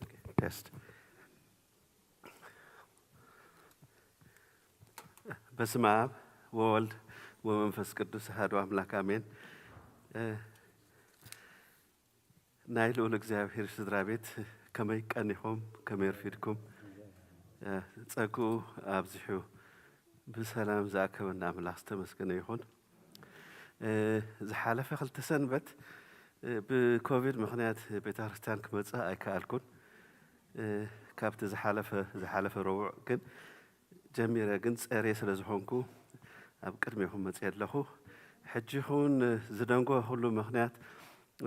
Okay, test. በስመ አብ ወወልድ ወመንፈስ ቅዱስ አሐዱ አምላክ አሜን። እ፣ ናይ ልዑል እግዚኣብሔር ስድራ ቤት ከመይ ቀኒኹም? ከመይ ኣርፊድኩም? እ፣ ጸግኡ ኣብዚሑ ብሰላም ዝኣከበና ኣምላኽ ዝተመስገነ ይኹን። እ፣ ዝሓለፈ ክልተ ሰንበት፣ እ፣ ብኮቪድ ምኽንያት ቤተ ክርስቲያን ክመጽእ ኣይከኣልኩን። እ፣ ካብቲ ዝሓለፈ፣ ዝሓለፈ ረቡዕ ግን ጀሚረ፣ ግን ጸርየ ስለ ዝኾንኩ ኣብ ቅድሜኹም መጽየ ኣለኹ። ሕጂ ኹን ዝደንጎ ኩሉ ምኽንያት፣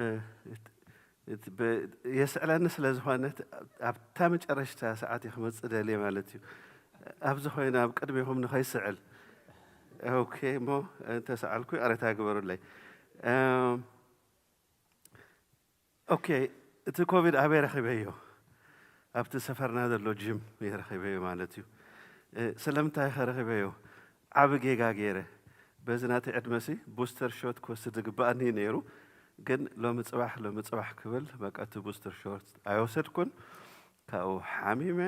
እ፣ እቲ በ-፣ የስዕለኒ ስለ ዝኾነ፣ ኣብታ መጨረሽታ ሰዓት እየ ክመጽእ ደልየ ማለት እዩ። ኣብዚ ኮይነ ኣብ ቅድሜኹም ንኸይስዕል። ኦኬ፣ እሞ እንተሰዓልኩ ይቕሬታ ግበሩለይ። እም፣ ኦኬ፣ እቲ ኮቪድ ኣበይ ረኺበዮ? ኣብቲ ሰፈርና ዘሎ ጂም እየ ረኺበዮ ማለት እዩ። እ፣ ስለምንታይ ከ ረኺበዮ? ዓቢ ጌጋ ገይረ። በዚ ናተይ ዕድመሲ ቡስተር ሾት ክወስድ ዝግባኣኒ እዩ ነይሩ። ግን ሎሚ ጽባሕ፣ ሎሚ ጽባሕ ክብል በቃ እቲ ቡስተር ሾት ኣይወሰድኩን። ካብኡ ሓሚመ፣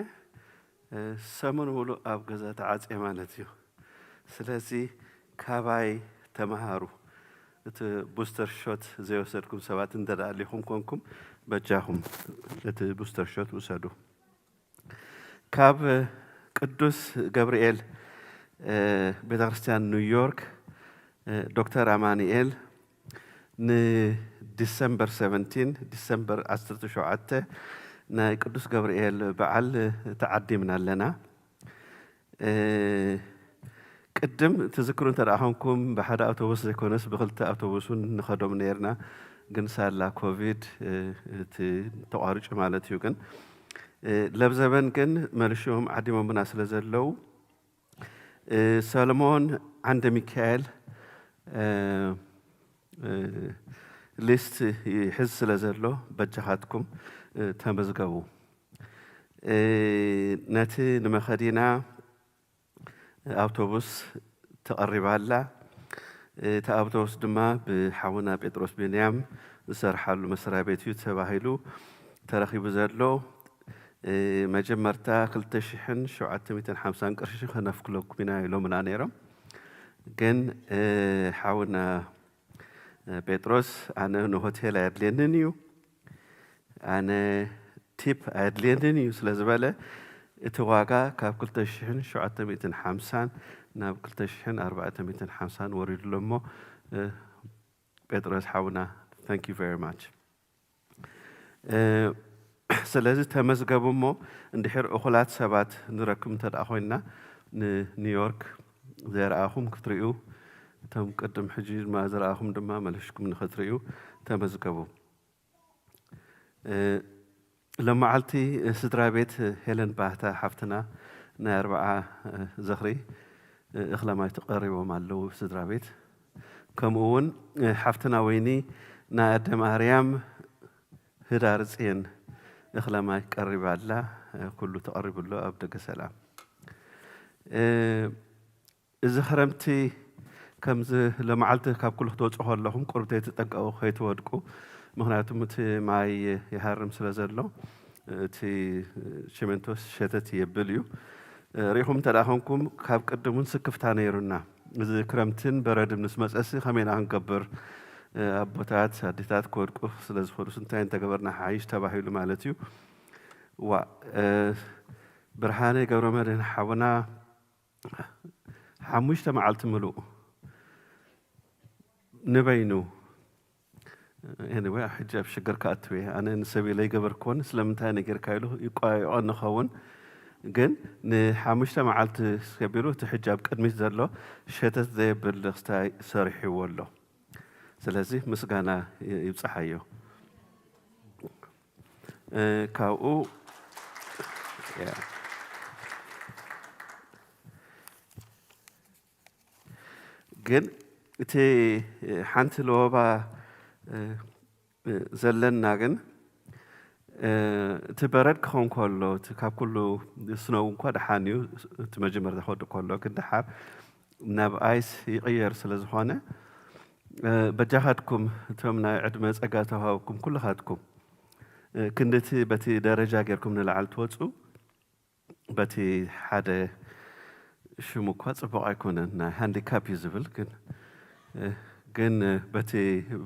እ፣ ሰሙን ሙሉእ ኣብ ገዛ ተዓጽየ ማለት እዩ። ስለዚ ካባይ ተመሃሩ። እቲ ቡስተር ሾት ዘይወሰድኩም ሰባት እንተ ደኣ ኣሊኹም ኮንኩም፣ በጃኹም እቲ ቡስተር ሾት ውሰዱ። ካብ ቅዱስ ገብርኤል፣ እ፣ ቤተክርስትያን ኒውዮርክ፣ እ፣ ዶክተር ኣማኑኤል ንዲሰምበር ሰቨንቲን፣ ዲሰምበር ዓሰርተ ሸውዓተ ናይ ቅዱስ ገብርኤል በዓል ተዓዲምና ኣለና። እ፣ ቅድም ትዝክሩ እንተ ደኣ ኾንኩም፣ ብሓደ ኣውቶቡስ ዘይኮነስ ብኽልተ ኣውቶቡስ እውን ንኸዶም ነይርና። ግን ሳላ ኮቪድ፣ እ፣ እቲ ተቋሪጹ ማለት እዩ። ግን፣ እ፣ ለብዘበን ግን መልሽኦም ዓዲሞምና ስለ ዘለዉ፣ እ፣ ሰለሞን ዓንደ ሚካኤል፣ እ፣ እ፣ ሊስት ይሕዝ ስለ ዘሎ በጃኻትኩም፣ እ፣ ተመዝገቡ። እ፣ ነቲ ንመኸዲና ኣውቶቡስ ተቐሪባ ኣላ። እቲ ኣውቶቡስ ድማ ብሓውና ጴጥሮስ ቢንያም ዝሰርሓሉ መስሪያ ቤት እዩ ተባሂሉ ተረኺቡ ዘሎ። እ፣ መጀመርታ ክልተ ሽሕን ሸውዓተ ሚእትን ሓምሳን ቅርሺ ከነፍክለኩም ኢና ኢሎምና ነይሮም። ግን፣ እ፣ ሓውና ጴጥሮስ፣ ኣነ ንሆቴል ኣየድልየንን እዩ፣ ኣነ ቲፕ ኣየድልየንን እዩ ስለ ዝበለ፣ እቲ ዋጋ ካብ ክልተ ሽሕን ሸውዓተ ሚእትን ሓምሳን ናብ ክልተ ሽሕን ኣርባዕተ ሚእትን ሓምሳን ወሪዱ ኣሎ። እሞ፣ እ፣ ጴጥሮስ ሓውና፣ thank you very much። እ፣ ስለዚ ተመዝገቡ እሞ፣ እንድሕር እኹላት ሰባት ንረክብ እንተ ደኣ ኮይንና፣ ንኒውዮርክ ዘይረኣኹም ክትርእዩ፣ እቶም ቅድም ሕጂ ድማ ዝረኣኹም ድማ መሊስኩም ንኽትርእዩ ተመዝገቡ። እ፣ ሎመዓልቲ ስድራ ቤት ሄለን ባህታ ሓፍትና ናይ ኣርብዓ ዝኽሪ እኽለ ማይ ተቐሪቦም ኣለዉ ስድራ ቤት። ከምኡ እውን ሓፍትና ወይኒ ናይ ኣደ ማርያም ህዳር ጽየን እኽለ ማይ ቀሪባ ኣላ። ኩሉ ተቐሪቡ ኣሎ ኣብ ደገ ሰላም። እዚ ክረምቲ ከምዚ ሎመዓልቲ ካብ ኩሉ ክትወፁ ከለኹም ቁሩብ ተይትጠንቀቑ፣ ከይትወድቁ። ምኽንያቱም እቲ ማይ ይሃርም ስለ ዘሎ፣ እቲ ሸመንቶ ሸተት የብል እዩ። ርኢኹም እንተ ደኣ ኾንኩም፣ ካብ ቅድም እውን ስክፍታ ነይሩና። እዚ ክረምትን በረድን ምስ መጸሲ ከመይ ኢና ክንገብር? ኣቦታት፣ ኣዴታት ክወድቁ ስለ ዝኽእሉስ እንታይ እንተገበርና ሓይሽ ተባሂሉ ማለት እዩ። ዋ፣ ብርሃነ ገብረመድህን ሓውና ሓሙሽተ መዓልቲ ምሉእ ንበይኑ፣ ኤኒወይ፣ ሕጂ ኣብ ሽግር ክኣትው እየ። ኣነ ንሰብይ ለይገበርክዎን ስለምንታይ ነጊርካ ኢሉ ይቋየቆ ንኸውን፣ ግን ንሓሙሽተ መዓልቲ ከቢሩ እቲ ሕጂ ኣብ ቅድሚት ዘሎ ሸተት ዘየብል ክስታይ ሰሪሕዎ ኣሎ። ስለዚ ምስጋና ይብጽሓዮ። እ፣ ካብኡ፣ ያ። ግን እቲ ሓንቲ ለወባ፣ እ፣ ዘለና ግን፣ እ፣ እቲ በረድ ክኸውን ከሎ፣ እቲ ካብ ኩሉ ስኖው እንኳ ደሓን እዩ፣ እቲ መጀመርታ ክወድእ ከሎ፣ ግን ደሓር ናብ ኣይስ ይቕየር ስለ ዝኾነ፣ እ፣ በጃኻትኩም፣ እቶም ናይ ዕድመ ጸጋ ተዋሃብኩም ኩልኻትኩም፣ እ፣ ክንድቲ በቲ ደረጃ ጌርኩም ንላዕሊ ትወጹ፣ በቲ ሓደ ሽሙ እኳ ጽቡቕ ኣይኮነን፣ ናይ ሃንዲካፕ እዩ ዝብል፣ ግን፣ እ፣ ግን፣ እ፣ በቲ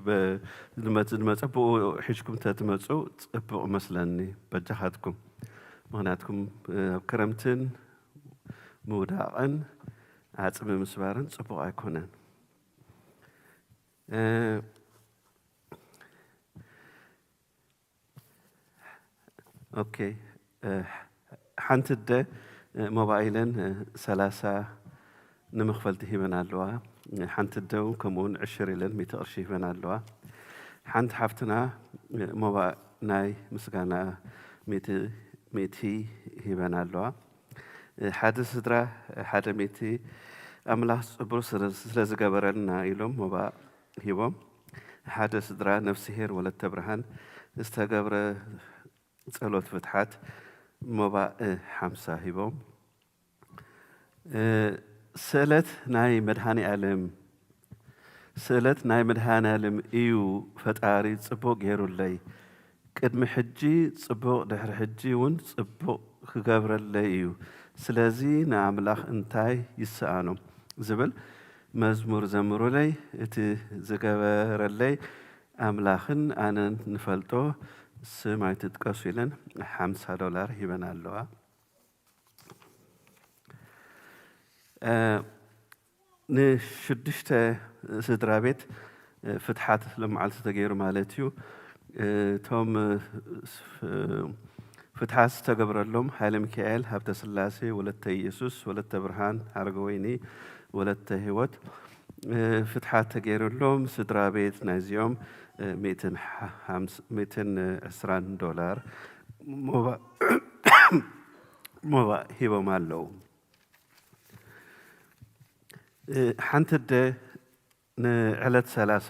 በ-፣ ዝመጽ-፣ ዝመጸ ብኡ ሒዝኩም ተትመጹ ጽቡቕ መስለኒ በጃኻትኩም። ምኽንያትኩም፣ እ፣ ኣብ ክረምትን ምውዳቕን ዓጽሚ ምስባርን ጽቡቕ ኣይኮነን። እ፣ ኦኬ፣ እ፣ ሓንቲ ኣደ፣ እ፣ ሞባይለን፣ እ፣ ሰላሳ ንመኽፈልቲ ሂበን ኣለዋ። እ፣ ሓንቲ ኣደ እውን ከምኡ እውን ዕሽር ኢለን ሚእቲ ቅርሺ ሂበን ኣለዋ። ሓንቲ ሓፍትና፣ እ፣ ሞባ-፣ ናይ ምስጋና ሚእቲ፣ ሚእቲ ሂበን ኣለዋ። እ፣ ሓደ ስድራ፣ እ፣ ሓደ ሚእቲ ኣምላኽ ጽቡር ስለ፣ ስለ ዝገበረልና ኢሎም ሞባ ሂቦም። ሓደ ስድራ ነፍስሄር ወለተ ብርሃን ዝተገብረ ጸሎት ፍትሓት ሞባእ ሓምሳ ሂቦም። እ፣ ስእለት ናይ መድኃኔ ዓለም፣ ስእለት ናይ መድኃኔ ዓለም እዩ ፈጣሪ ጽቡቕ ገይሩለይ። ቅድሚ ሕጂ ጽቡቕ፣ ድሕሪ ሕጂ እውን ጽቡቕ ክገብረለይ እዩ። ስለዚ ንኣምላኽ እንታይ ይሰኣኖ? ዝብል መዝሙር ዘምሩለይ። እቲ ዝገበረለይ ኣምላኽን ኣነን ንፈልጦ፣ ስም ኣይትጥቀሱ ኢለን ሓምሳ ዶላር ሂበን ኣለዋ። እ፣ ንሽዱሽተ ስድራ ቤት፣ እ፣ ፍትሓት ለመዓልቲ ተገይሩ ማለት እዩ። እ፣ እቶም፣ እ፣ ስ-፣ እ፣ ፍትሓት ዝተገብረሎም ሃይለ ሚካኤል፣ ሃብተ ስላሴ፣ ወለተ ኢየሱስ፣ ወለተ ብርሃን፣ ሓረገወይኒ፣ ወለተ ህይወት፣ እ፣ ፍትሓት ተገይሩሎም ስድራ ቤት ናይዚኦም፣ እ፣ ሚእትን ሓ-፣ ሓምስ-፣ ሚእትን ዕስራን ዶላር ሞባ-፣ ሞባእ ሂቦም ኣለዉ። እ፣ ሓንቲ ኣደ ንዕለት ሰላሳ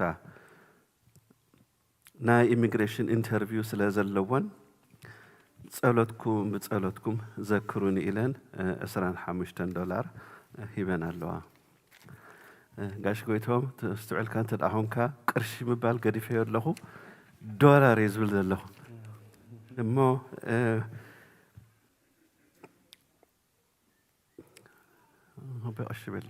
ናይ ኢሚግሬሽን ኢንተርቪው ስለ ዘለወን፣ ጸሎትኩም፣ ብጸሎትኩም ዘክሩኒ ኢለን፣ እ፣ ዕስራን ሓሙሽተን ዶላር ሂበን ኣለዋ። እ፣ ጋሽ ጎይቶም፣ ተስትውዕልካ እንተ ደኣ ኾንካ፣ ቅርሺ ምባል ገዲፈዮ ኣለኹ፣ ዶላር እየ ዝብል ዘለኹ። እሞ፣ እ፣ ኣቦይ ቀሺ ቤሎ።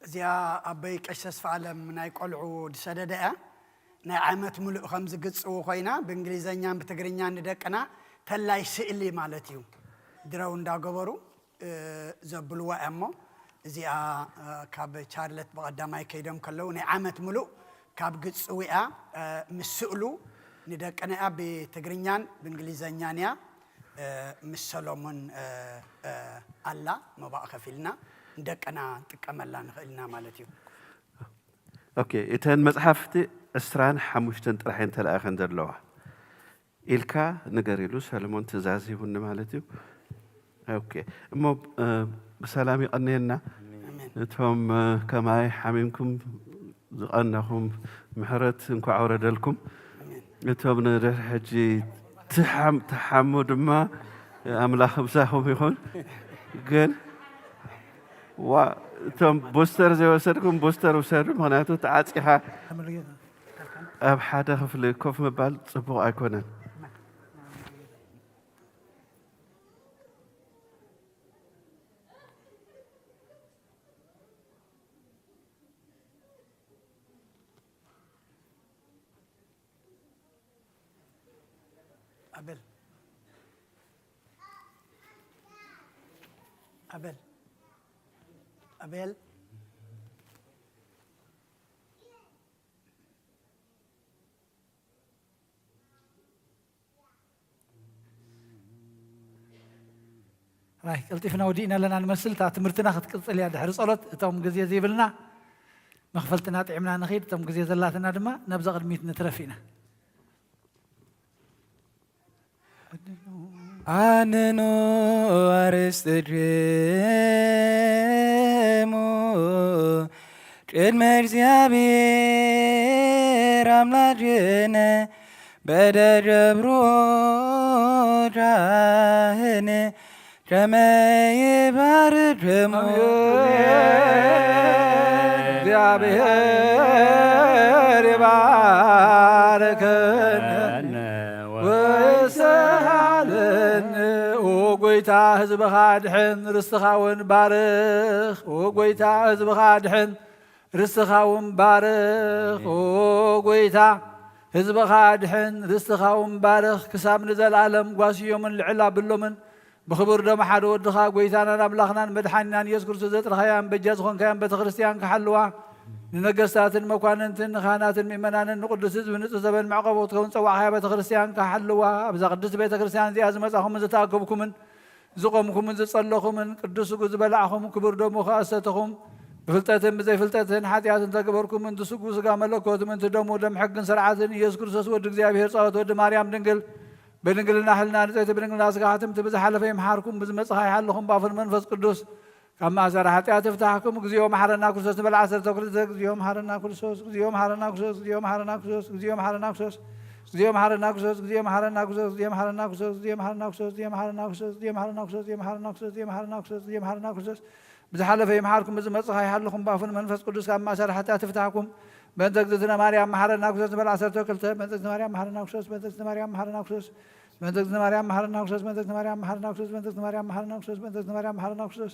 እዚኣ ኣቦይ ቀሺ ተስፋ ኣለም ናይ ቆልዑ ዝሰደደ እያ። ናይ ዓመት ምሉእ ከም ዝግጽዉ ኮይና፣ ብእንግሊዘኛን ብትግርኛን ንደቅና ተላይ ስእሊ ማለት እዩ። ድረው እንዳገበሩ፣ እ፣ ዘብልዋ እያ እሞ፣ እዚኣ፣ እ፣ ካብ ቻርለት ብቐዳማይ ከይዶም ከለዉ፣ ናይ ዓመት ምሉእ ካብ ግጽዊ እያ፣ እ፣ ምስ ስእሉ ንደቅና እያ፣ ብትግርኛን ብእንግሊዘኛን እያ፣ እ፣ ምስ ሰሎሞን፣ እ፣ እ፣ ኣላ፣ መባእ ከፊልና ንደቅና ንጥቀመላ ንኽእል ኢና ማለት እዩ። ኦኬ፣ እተን መጽሓፍቲ ዕስራን ሓሙሽተን ጥራሕ እየን ተላኢኸን ዘለዋ ኢልካ ንገር ኢሉ ሰለሞን ትእዛዝ ሂቡኒ ማለት እዩ። ኦኬ፣ እሞ፣ እ፣ ብሰላም ይቐንየና። ኣሜን። እቶም፣ እ፣ ከማይ ሓሚምኩም ዝቐነኹም ምሕረት እንኳዕ ወረደልኩም። ኣሜን። እቶም ንድሕሪ ሕጂ ትሓም-፣ ትሓሙ ድማ ኣምላኽ ምሳኹም ይኹን። ግን ዋ-፣ እቶም ቡስተር ዘይወሰድኩም ቡስተር ውሰዱ፣ ምኽንያቱ ተዓጺኻ ኣብ ሓደ ክፍሊ ኮፍ ምባል ጽቡቕ ኣይኮነን። ኣቤል፣ ኣቤል፣ ኣቤል። ራይ፣ ቀልጢፍና ወዲእና ኣለና ንመስል። እታ ትምህርትና ክትቅጽል እያ ድሕሪ ጸሎት። እቶም ግዜ ዘይብልና መኽፈልትና ጥዒምና ንኺድ፣ እቶም ግዜ ዘላትና ድማ ናብዛ ቅድሚት ንትረፍ ኢና። ኣንኑ ኣርእስተ ድሙ ቅድመ እግዚኣብሔር ኣምላክነ በደገብሮ ዳህን ከመ ይባርክ ደሙ። ኣሜን። እግዚኣብሔር ይባርክን ወይሰሃልን። ኦ ጎይታ ህዝብኻ ድሕን ርስትኻ እውን ባርኽ። ኦ ጎይታ ህዝብኻ ድሕን ርስትኻ እውን ባርኽ። ኦ ጎይታ ህዝብኻ ድሕን ርስትኻ እውን ባርኽ። ክሳብ ንዘለኣለም ጓስዮምን ልዕል ኣብሎምን ብኽቡር ደም ሓደ ወድኻ ጎይታናን ኣምላኽናን መድሓኒናን ኢየሱስ ክርስቶስ ዘጥረኻያን በጃ ዝኾንካያን ቤተ ክርስቲያን ክሓልዋ፣ ንነገስታትን መኳንንትን ንካህናትን ምእመናንን ንቅዱስ ህዝቢ ንጹህ ዘበን መዕቆቢ ክትከውን ጸዋዕኻያ ቤተ ክርስቲያን ክሓልዋ፣ ኣብዛ ቅድስቲ ቤተ ክርስቲያን እዚኣ ዝመጻኹምን ዝተኣከብኩምን ዝቆምኩምን ዝጸለኹምን ቅዱስ ስጉ ዝበላዕኹም ክቡር ደሙ ከኣሰተኹም ብፍልጠትን ብዘይፍልጠትን ሓጢኣት እንተገበርኩምን ትስጉ ስጋ መለኮት ምንቲ ደሙ ደም ሕግን ስርዓትን ኢየሱስ ክርስቶስ ወዲ እግዚኣብሔር ጸወት ወዲ ማርያም ድንግል ብድንግልና ሕልና ንጽሕቲ ብድንግልና ስጋ ሕትምቲ ብዝሓለፈ ይምሓርኩም ብዝመጽኻ ይሓልኹም ባፉን መንፈስ ቅዱስ ካብ ማእሰር ሓጢኣት ይፍታሕኩም። እግዚኦ መሓረና ክርስቶስ ንበል ዓሰርተ ክልተ። ብዝሓለፈ ይምሓርኩም ብዝመጽኻ ይሓልኹም ባፉን መንፈስ ቅዱስ ካብ ማእሰር ሓጢኣት ይፍታሕኩም። በእንተ እግዝእትነ ማርያም መሓረና ክርስቶስ ንበል ዓሰርተ ክልተ። በእንተ እግዝእትነ ማርያም መሓረና ክርስቶስ በእንተ እግዝእትነ ማርያም መሓረና ክርስቶስ በእንተ እግዝእትነ ማርያም መሓረና ክርስቶስ በእንተ እግዝእትነ ማርያም መሓረና ክርስቶስ በእንተ እግዝእትነ ማርያም መሓረና ክርስቶስ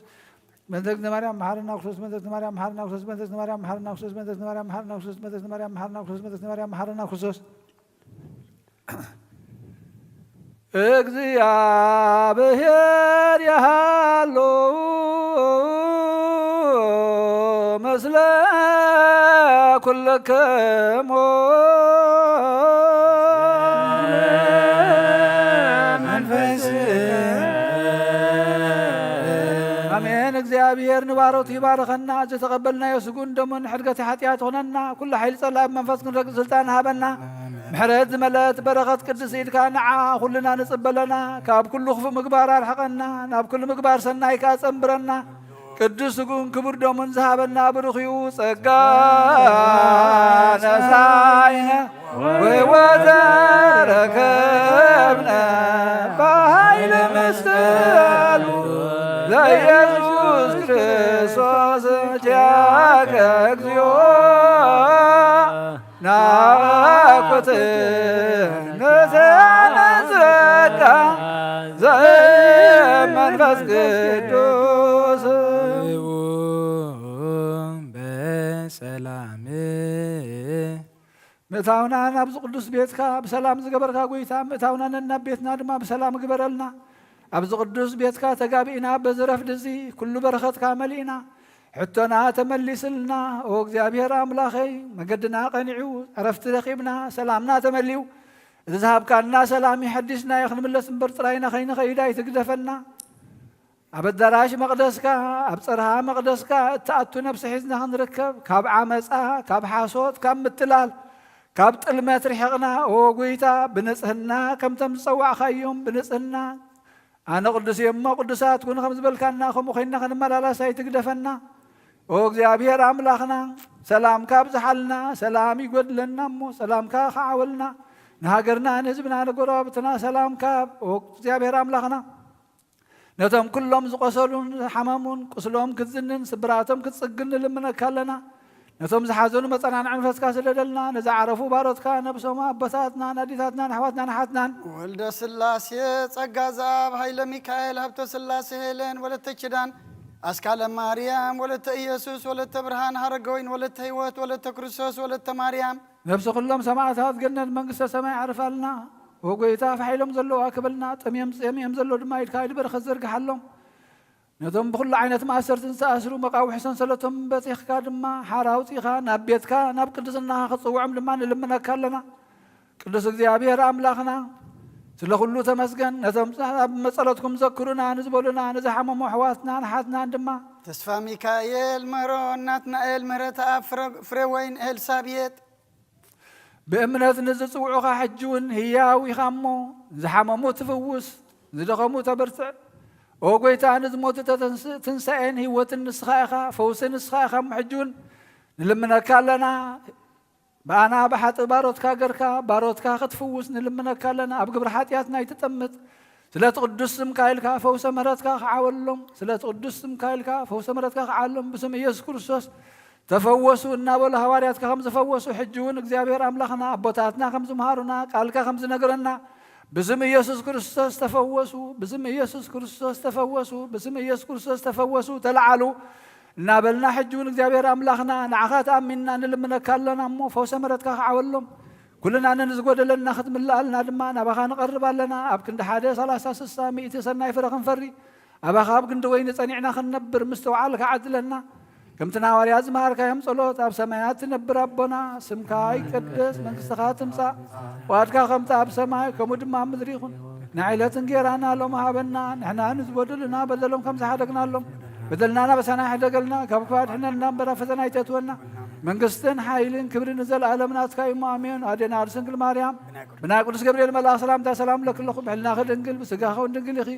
በእንተ እግዝእትነ ማርያም መሓረና ክርስቶስ በእንተ እግዝእትነ ማርያም መሓረና ክርስቶስ በእንተ እግዝእትነ ማርያም መሓረና ክርስቶስ በእንተ እግዝእትነ ማርያም መሓረና ክርስቶስ በእንተ እግዝእትነ ማርያም መሓረና ክርስቶስ በእንተ እግዝእትነ ማርያም መሓረና ክርስቶስ እግዚኣብሔር ይሃሉ ምስለ ኩልክሙ። መንፈስ ኣሜን። እግዚኣብሔር ንባሮቱ ይባርኸና። ዝተቐበልናዮ ስጉን ደሙን ሕድገት ሓጢኣት ኾነና። ኩሉ ሓይሊ ጸላኢ ብመንፈስ ክንረግጽ ስልጣን ሃበና። ምሕረት ዝመልአት በረኸት ቅድስቲ ኢድካ ንዓ ኩልና ንጽበለና። ካብ ኩሉ ክፉእ ምግባር ኣርሕቐና። ናብ ኩሉ ምግባር ሰናይ ከኣ ጸንብረና። ቅዱስ ስጉን ክቡር ደሙን ዝሃበና ብሩኽ እዩ። ጸጋ ነሳይነ ወሕይወተ ረከብነ በኃይለ መስቀሉ ለኢየሱስ ክርስቶስ ኪያከ እግዚኦ ናፍቆት ንዘነጽረካ ዘመንፈስ ቅዱስ በሰላም ምእታውና ናብዚ ቅዱስ ቤትካ ብሰላም ዝገበርካ ጐይታ፣ ምእታውና ነናብ ቤትና ድማ ብሰላም ግበረልና። ኣብዚ ቅዱስ ቤትካ ተጋቢእና በዚ ረፍዲ እዚ ኩሉ በረኸትካ መሊእና፣ ሕቶና ተመሊስልና። ኦ እግዚኣብሔር ኣምላኸይ፣ መገድና ቀኒዑ፣ ዕረፍቲ ረኺብና፣ ሰላምና ተመሊኡ፣ እዚ ዝሃብካና ሰላም የሐዲስናዮ ክንምለስ እምበር ጥራይና ከይንኸይድ ኣይትግደፈና። ኣብ ኣዳራሽ መቕደስካ፣ ኣብ ጽርሃ መቕደስካ እትኣቱ ነብሲ ሒዝና ክንርከብ፣ ካብ ዓመጻ፣ ካብ ሓሶት፣ ካብ ምትላል፣ ካብ ጥልመት ርሒቕና፣ ኦ ጐይታ፣ ብንጽህና ከምቶም ዝጸዋዕካዮም ብንጽህና፣ ኣነ ቅዱስ እየ እሞ ቅዱሳት ኩኑ ከም ዝበልካና፣ ከምኡ ኮይንና ክንመላላስ ኣይትግደፈና። ኦ እግዚኣብሔር ኣምላኽና፣ ሰላምካ ኣብዝሓልና። ሰላም ይጎድለና እሞ ሰላምካ ክዓወልና፣ ንሃገርና፣ ንህዝብና፣ ንጎረባብትና ሰላምካ፣ ኦ እግዚኣብሔር ኣምላኽና፣ ነቶም ኩሎም ዝቆሰሉን ዝሓመሙን፣ ቁስሎም ክትዝንን ስብራቶም ክትጽግን ንልምነካ ኣለና። ነቶም ዝሓዘኑ መጸናንዒ መንፈስካ ስደደልና። ነዝዓረፉ ባሮትካ፣ ነብሶም ኣቦታትናን ኣዴታትናን ኣሕዋትናን ኣሓትናን። ወልደ ስላሴ ጸጋ ዘኣብ፣ ኃይለ ሚካኤል፣ ሀብተ ስላሴ ሄለን፣ ወለተ ኪዳን፣ ኣስካለ ማርያም፣ ወለተ ኢየሱስ፣ ወለተ ብርሃን፣ ሀረገወይን፣ ወለተ ሕይወት፣ ወለተ ክርስቶስ፣ ወለተ ማርያም። ነፍሲ ኩሎም ሰማዕታት ገነት መንግስተ ሰማይ ዓርፋልና። ኦ ጐይታ፣ ፋሕ ኢሎም ዘለዉ ኣክብልና፣ ጠምዮም ጽምዮም ዘለዉ ድማ ኢድካ ኢድ በረኸት ዘርግሓሎም። ነቶም ብኹሉ ዓይነት ማእሰርትን ዝተኣስሩ መቃውሒ ሰንሰለቶም በጺሕካ ድማ ሓራ ኣውጺእካ ናብ ቤትካ ናብ ቅድስናኻ ክትጽውዖም ድማ ንልምነካ ኣለና። ቅዱስ እግዚኣብሔር ኣምላኽና፣ ስለ ኩሉ ተመስገን። ነቶም ኣብ መጸሎትኩም ዘክሩና ንዝበሉና ንዝሓመሙ ኣሕዋትናን ኣሓትናን ድማ ተስፋ ሚካኤል፣ ምህሮ ናትናኤል፣ ምህረተኣብ፣ ፍረ-፣ ፍሬወይን፣ ኤልሳቤጥ። ብእምነት ንዝጽውዑኻ ሕጂ እውን ህያው ኢኻ እሞ፣ ዝሓመሙ ትፍውስ፣ ዝደኸሙ ተበርትዕ። ኦ ጐይታ፣ ንዝሞቱ ተተንስ-፣ ትንሳኤን ህይወትን ንስኻ ኢኻ፣ ፈውሲ ንስኻ ኢኻ እሞ፣ ሕጂ እውን ንልምነካ ኣለና። ብኣና ብሓጥእ ባሮትካ ገርካ፣ ባሮትካ ክትፍውስ ንልምነካ ኣለና። ኣብ ግብሪ ሓጢኣትና ኣይትጠምት። ስለቲ ቅዱስ ስምካ ኢልካ ፈውሰ ምሕረትካ ክዓወሎም። ስለቲ ቅዱስ ስምካ ኢልካ ፈውሰ ምሕረትካ ክዓወሎም። ብስም ኢየሱስ ክርስቶስ ተፈወሱ እናበሉ ሃዋርያትካ ከም ዝፈወሱ፣ ሕጂ እውን እግዚኣብሔር ኣምላኽና፣ ኣቦታትና ከም ዝምሃሩና፣ ቃልካ ከም ዝነግረና፣ ብስም ኢየሱስ ክርስቶስ ተፈወሱ፣ ብስም ኢየሱስ ክርስቶስ ተፈወሱ፣ ብስም ኢየሱስ ክርስቶስ ተፈወሱ፣ ተለዓሉ እናበልና፣ ሕጂ እውን እግዚኣብሔር ኣምላኽና፣ ንዓኻ ተኣሚንና ንልምነካ ኣለና እሞ፣ ፈውሰ ምሕረትካ ክዓወሎም። ኩልና ነንዝጎደለና ክትምልኣልና ድማ ናባኻ ንቐርብ ኣለና። ኣብ ክንዲ ሓደ፣ ሰላሳ፣ ስሳ፣ ሚእቲ ሰናይ ፍረ ክንፈሪ፣ ኣባኻ ኣብ ክንዲ ወይኒ ጸኒዕና ክንነብር ምስትውዓልካ ዓድለና። ከምቲ ንሃዋርያት ዝመሃርካዮም ጸሎት፣ ኣብ ሰማያት ትነብር ኣቦና፣ ስምካ ይቀደስ፣ መንግስትኻ ትምጻእ፣ ፍቓድካ ከምቲ ኣብ ሰማይ፣ ከምኡ ድማ ኣብ ምድሪ ይኹን። ናይ ዕለት እንጌራና ሎም ሃበና፣ ንሕና ንዝበደሉና በደሎም ከም ዝሓደግናሎም፣ በደልና ናበሳና ይሕደገልና፣ ካብ ክፉእ ኣድሕነና እምበር ኣብ ፈተና ኣይተእትወና። መንግስትን ሓይልን ክብርን ንዘለኣለም ናትካ እዩ፣ ኣሜን። ኣዴና ቅድስት ድንግል ማርያም፣ ብናይ ቅዱስ ገብርኤል መልኣኽ ሰላምታ ሰላም ለኪ ኣለኹ፣ ብሕልናኺ ድንግል፣ ብስጋኺ እውን ድንግል ኢኺ።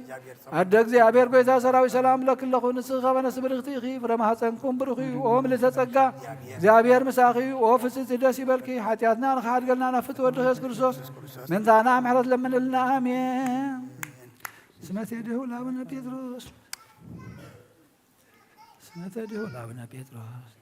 ኣደ እግዚኣብሔር፣ ጐይታ ሰራዊት፣ ሰላም ለኪ ኣለኹ፣ ንስኺ ከበነስ ብርኽቲ ኢኺ፣ ፍረ ማህፀንኩም ብሩኽ እዩ። ኦ ምልዕተ ጸጋ፣ እግዚኣብሔር ምሳኺ እዩ። ኦ ፍጽቲ፣ ደስ ይበልኪ፣ ሓጢኣትና ንኽሓድገልና ናብ ፍትወ ወድኺ የሱስ ክርስቶስ ምእንታና ምሕረት ለምንልና፣ ኣሜን። ስመ ቴዴሁ ለአቡነ ጴጥሮስ፣ ስመ ቴዴሁ ለአቡነ ጴጥሮስ።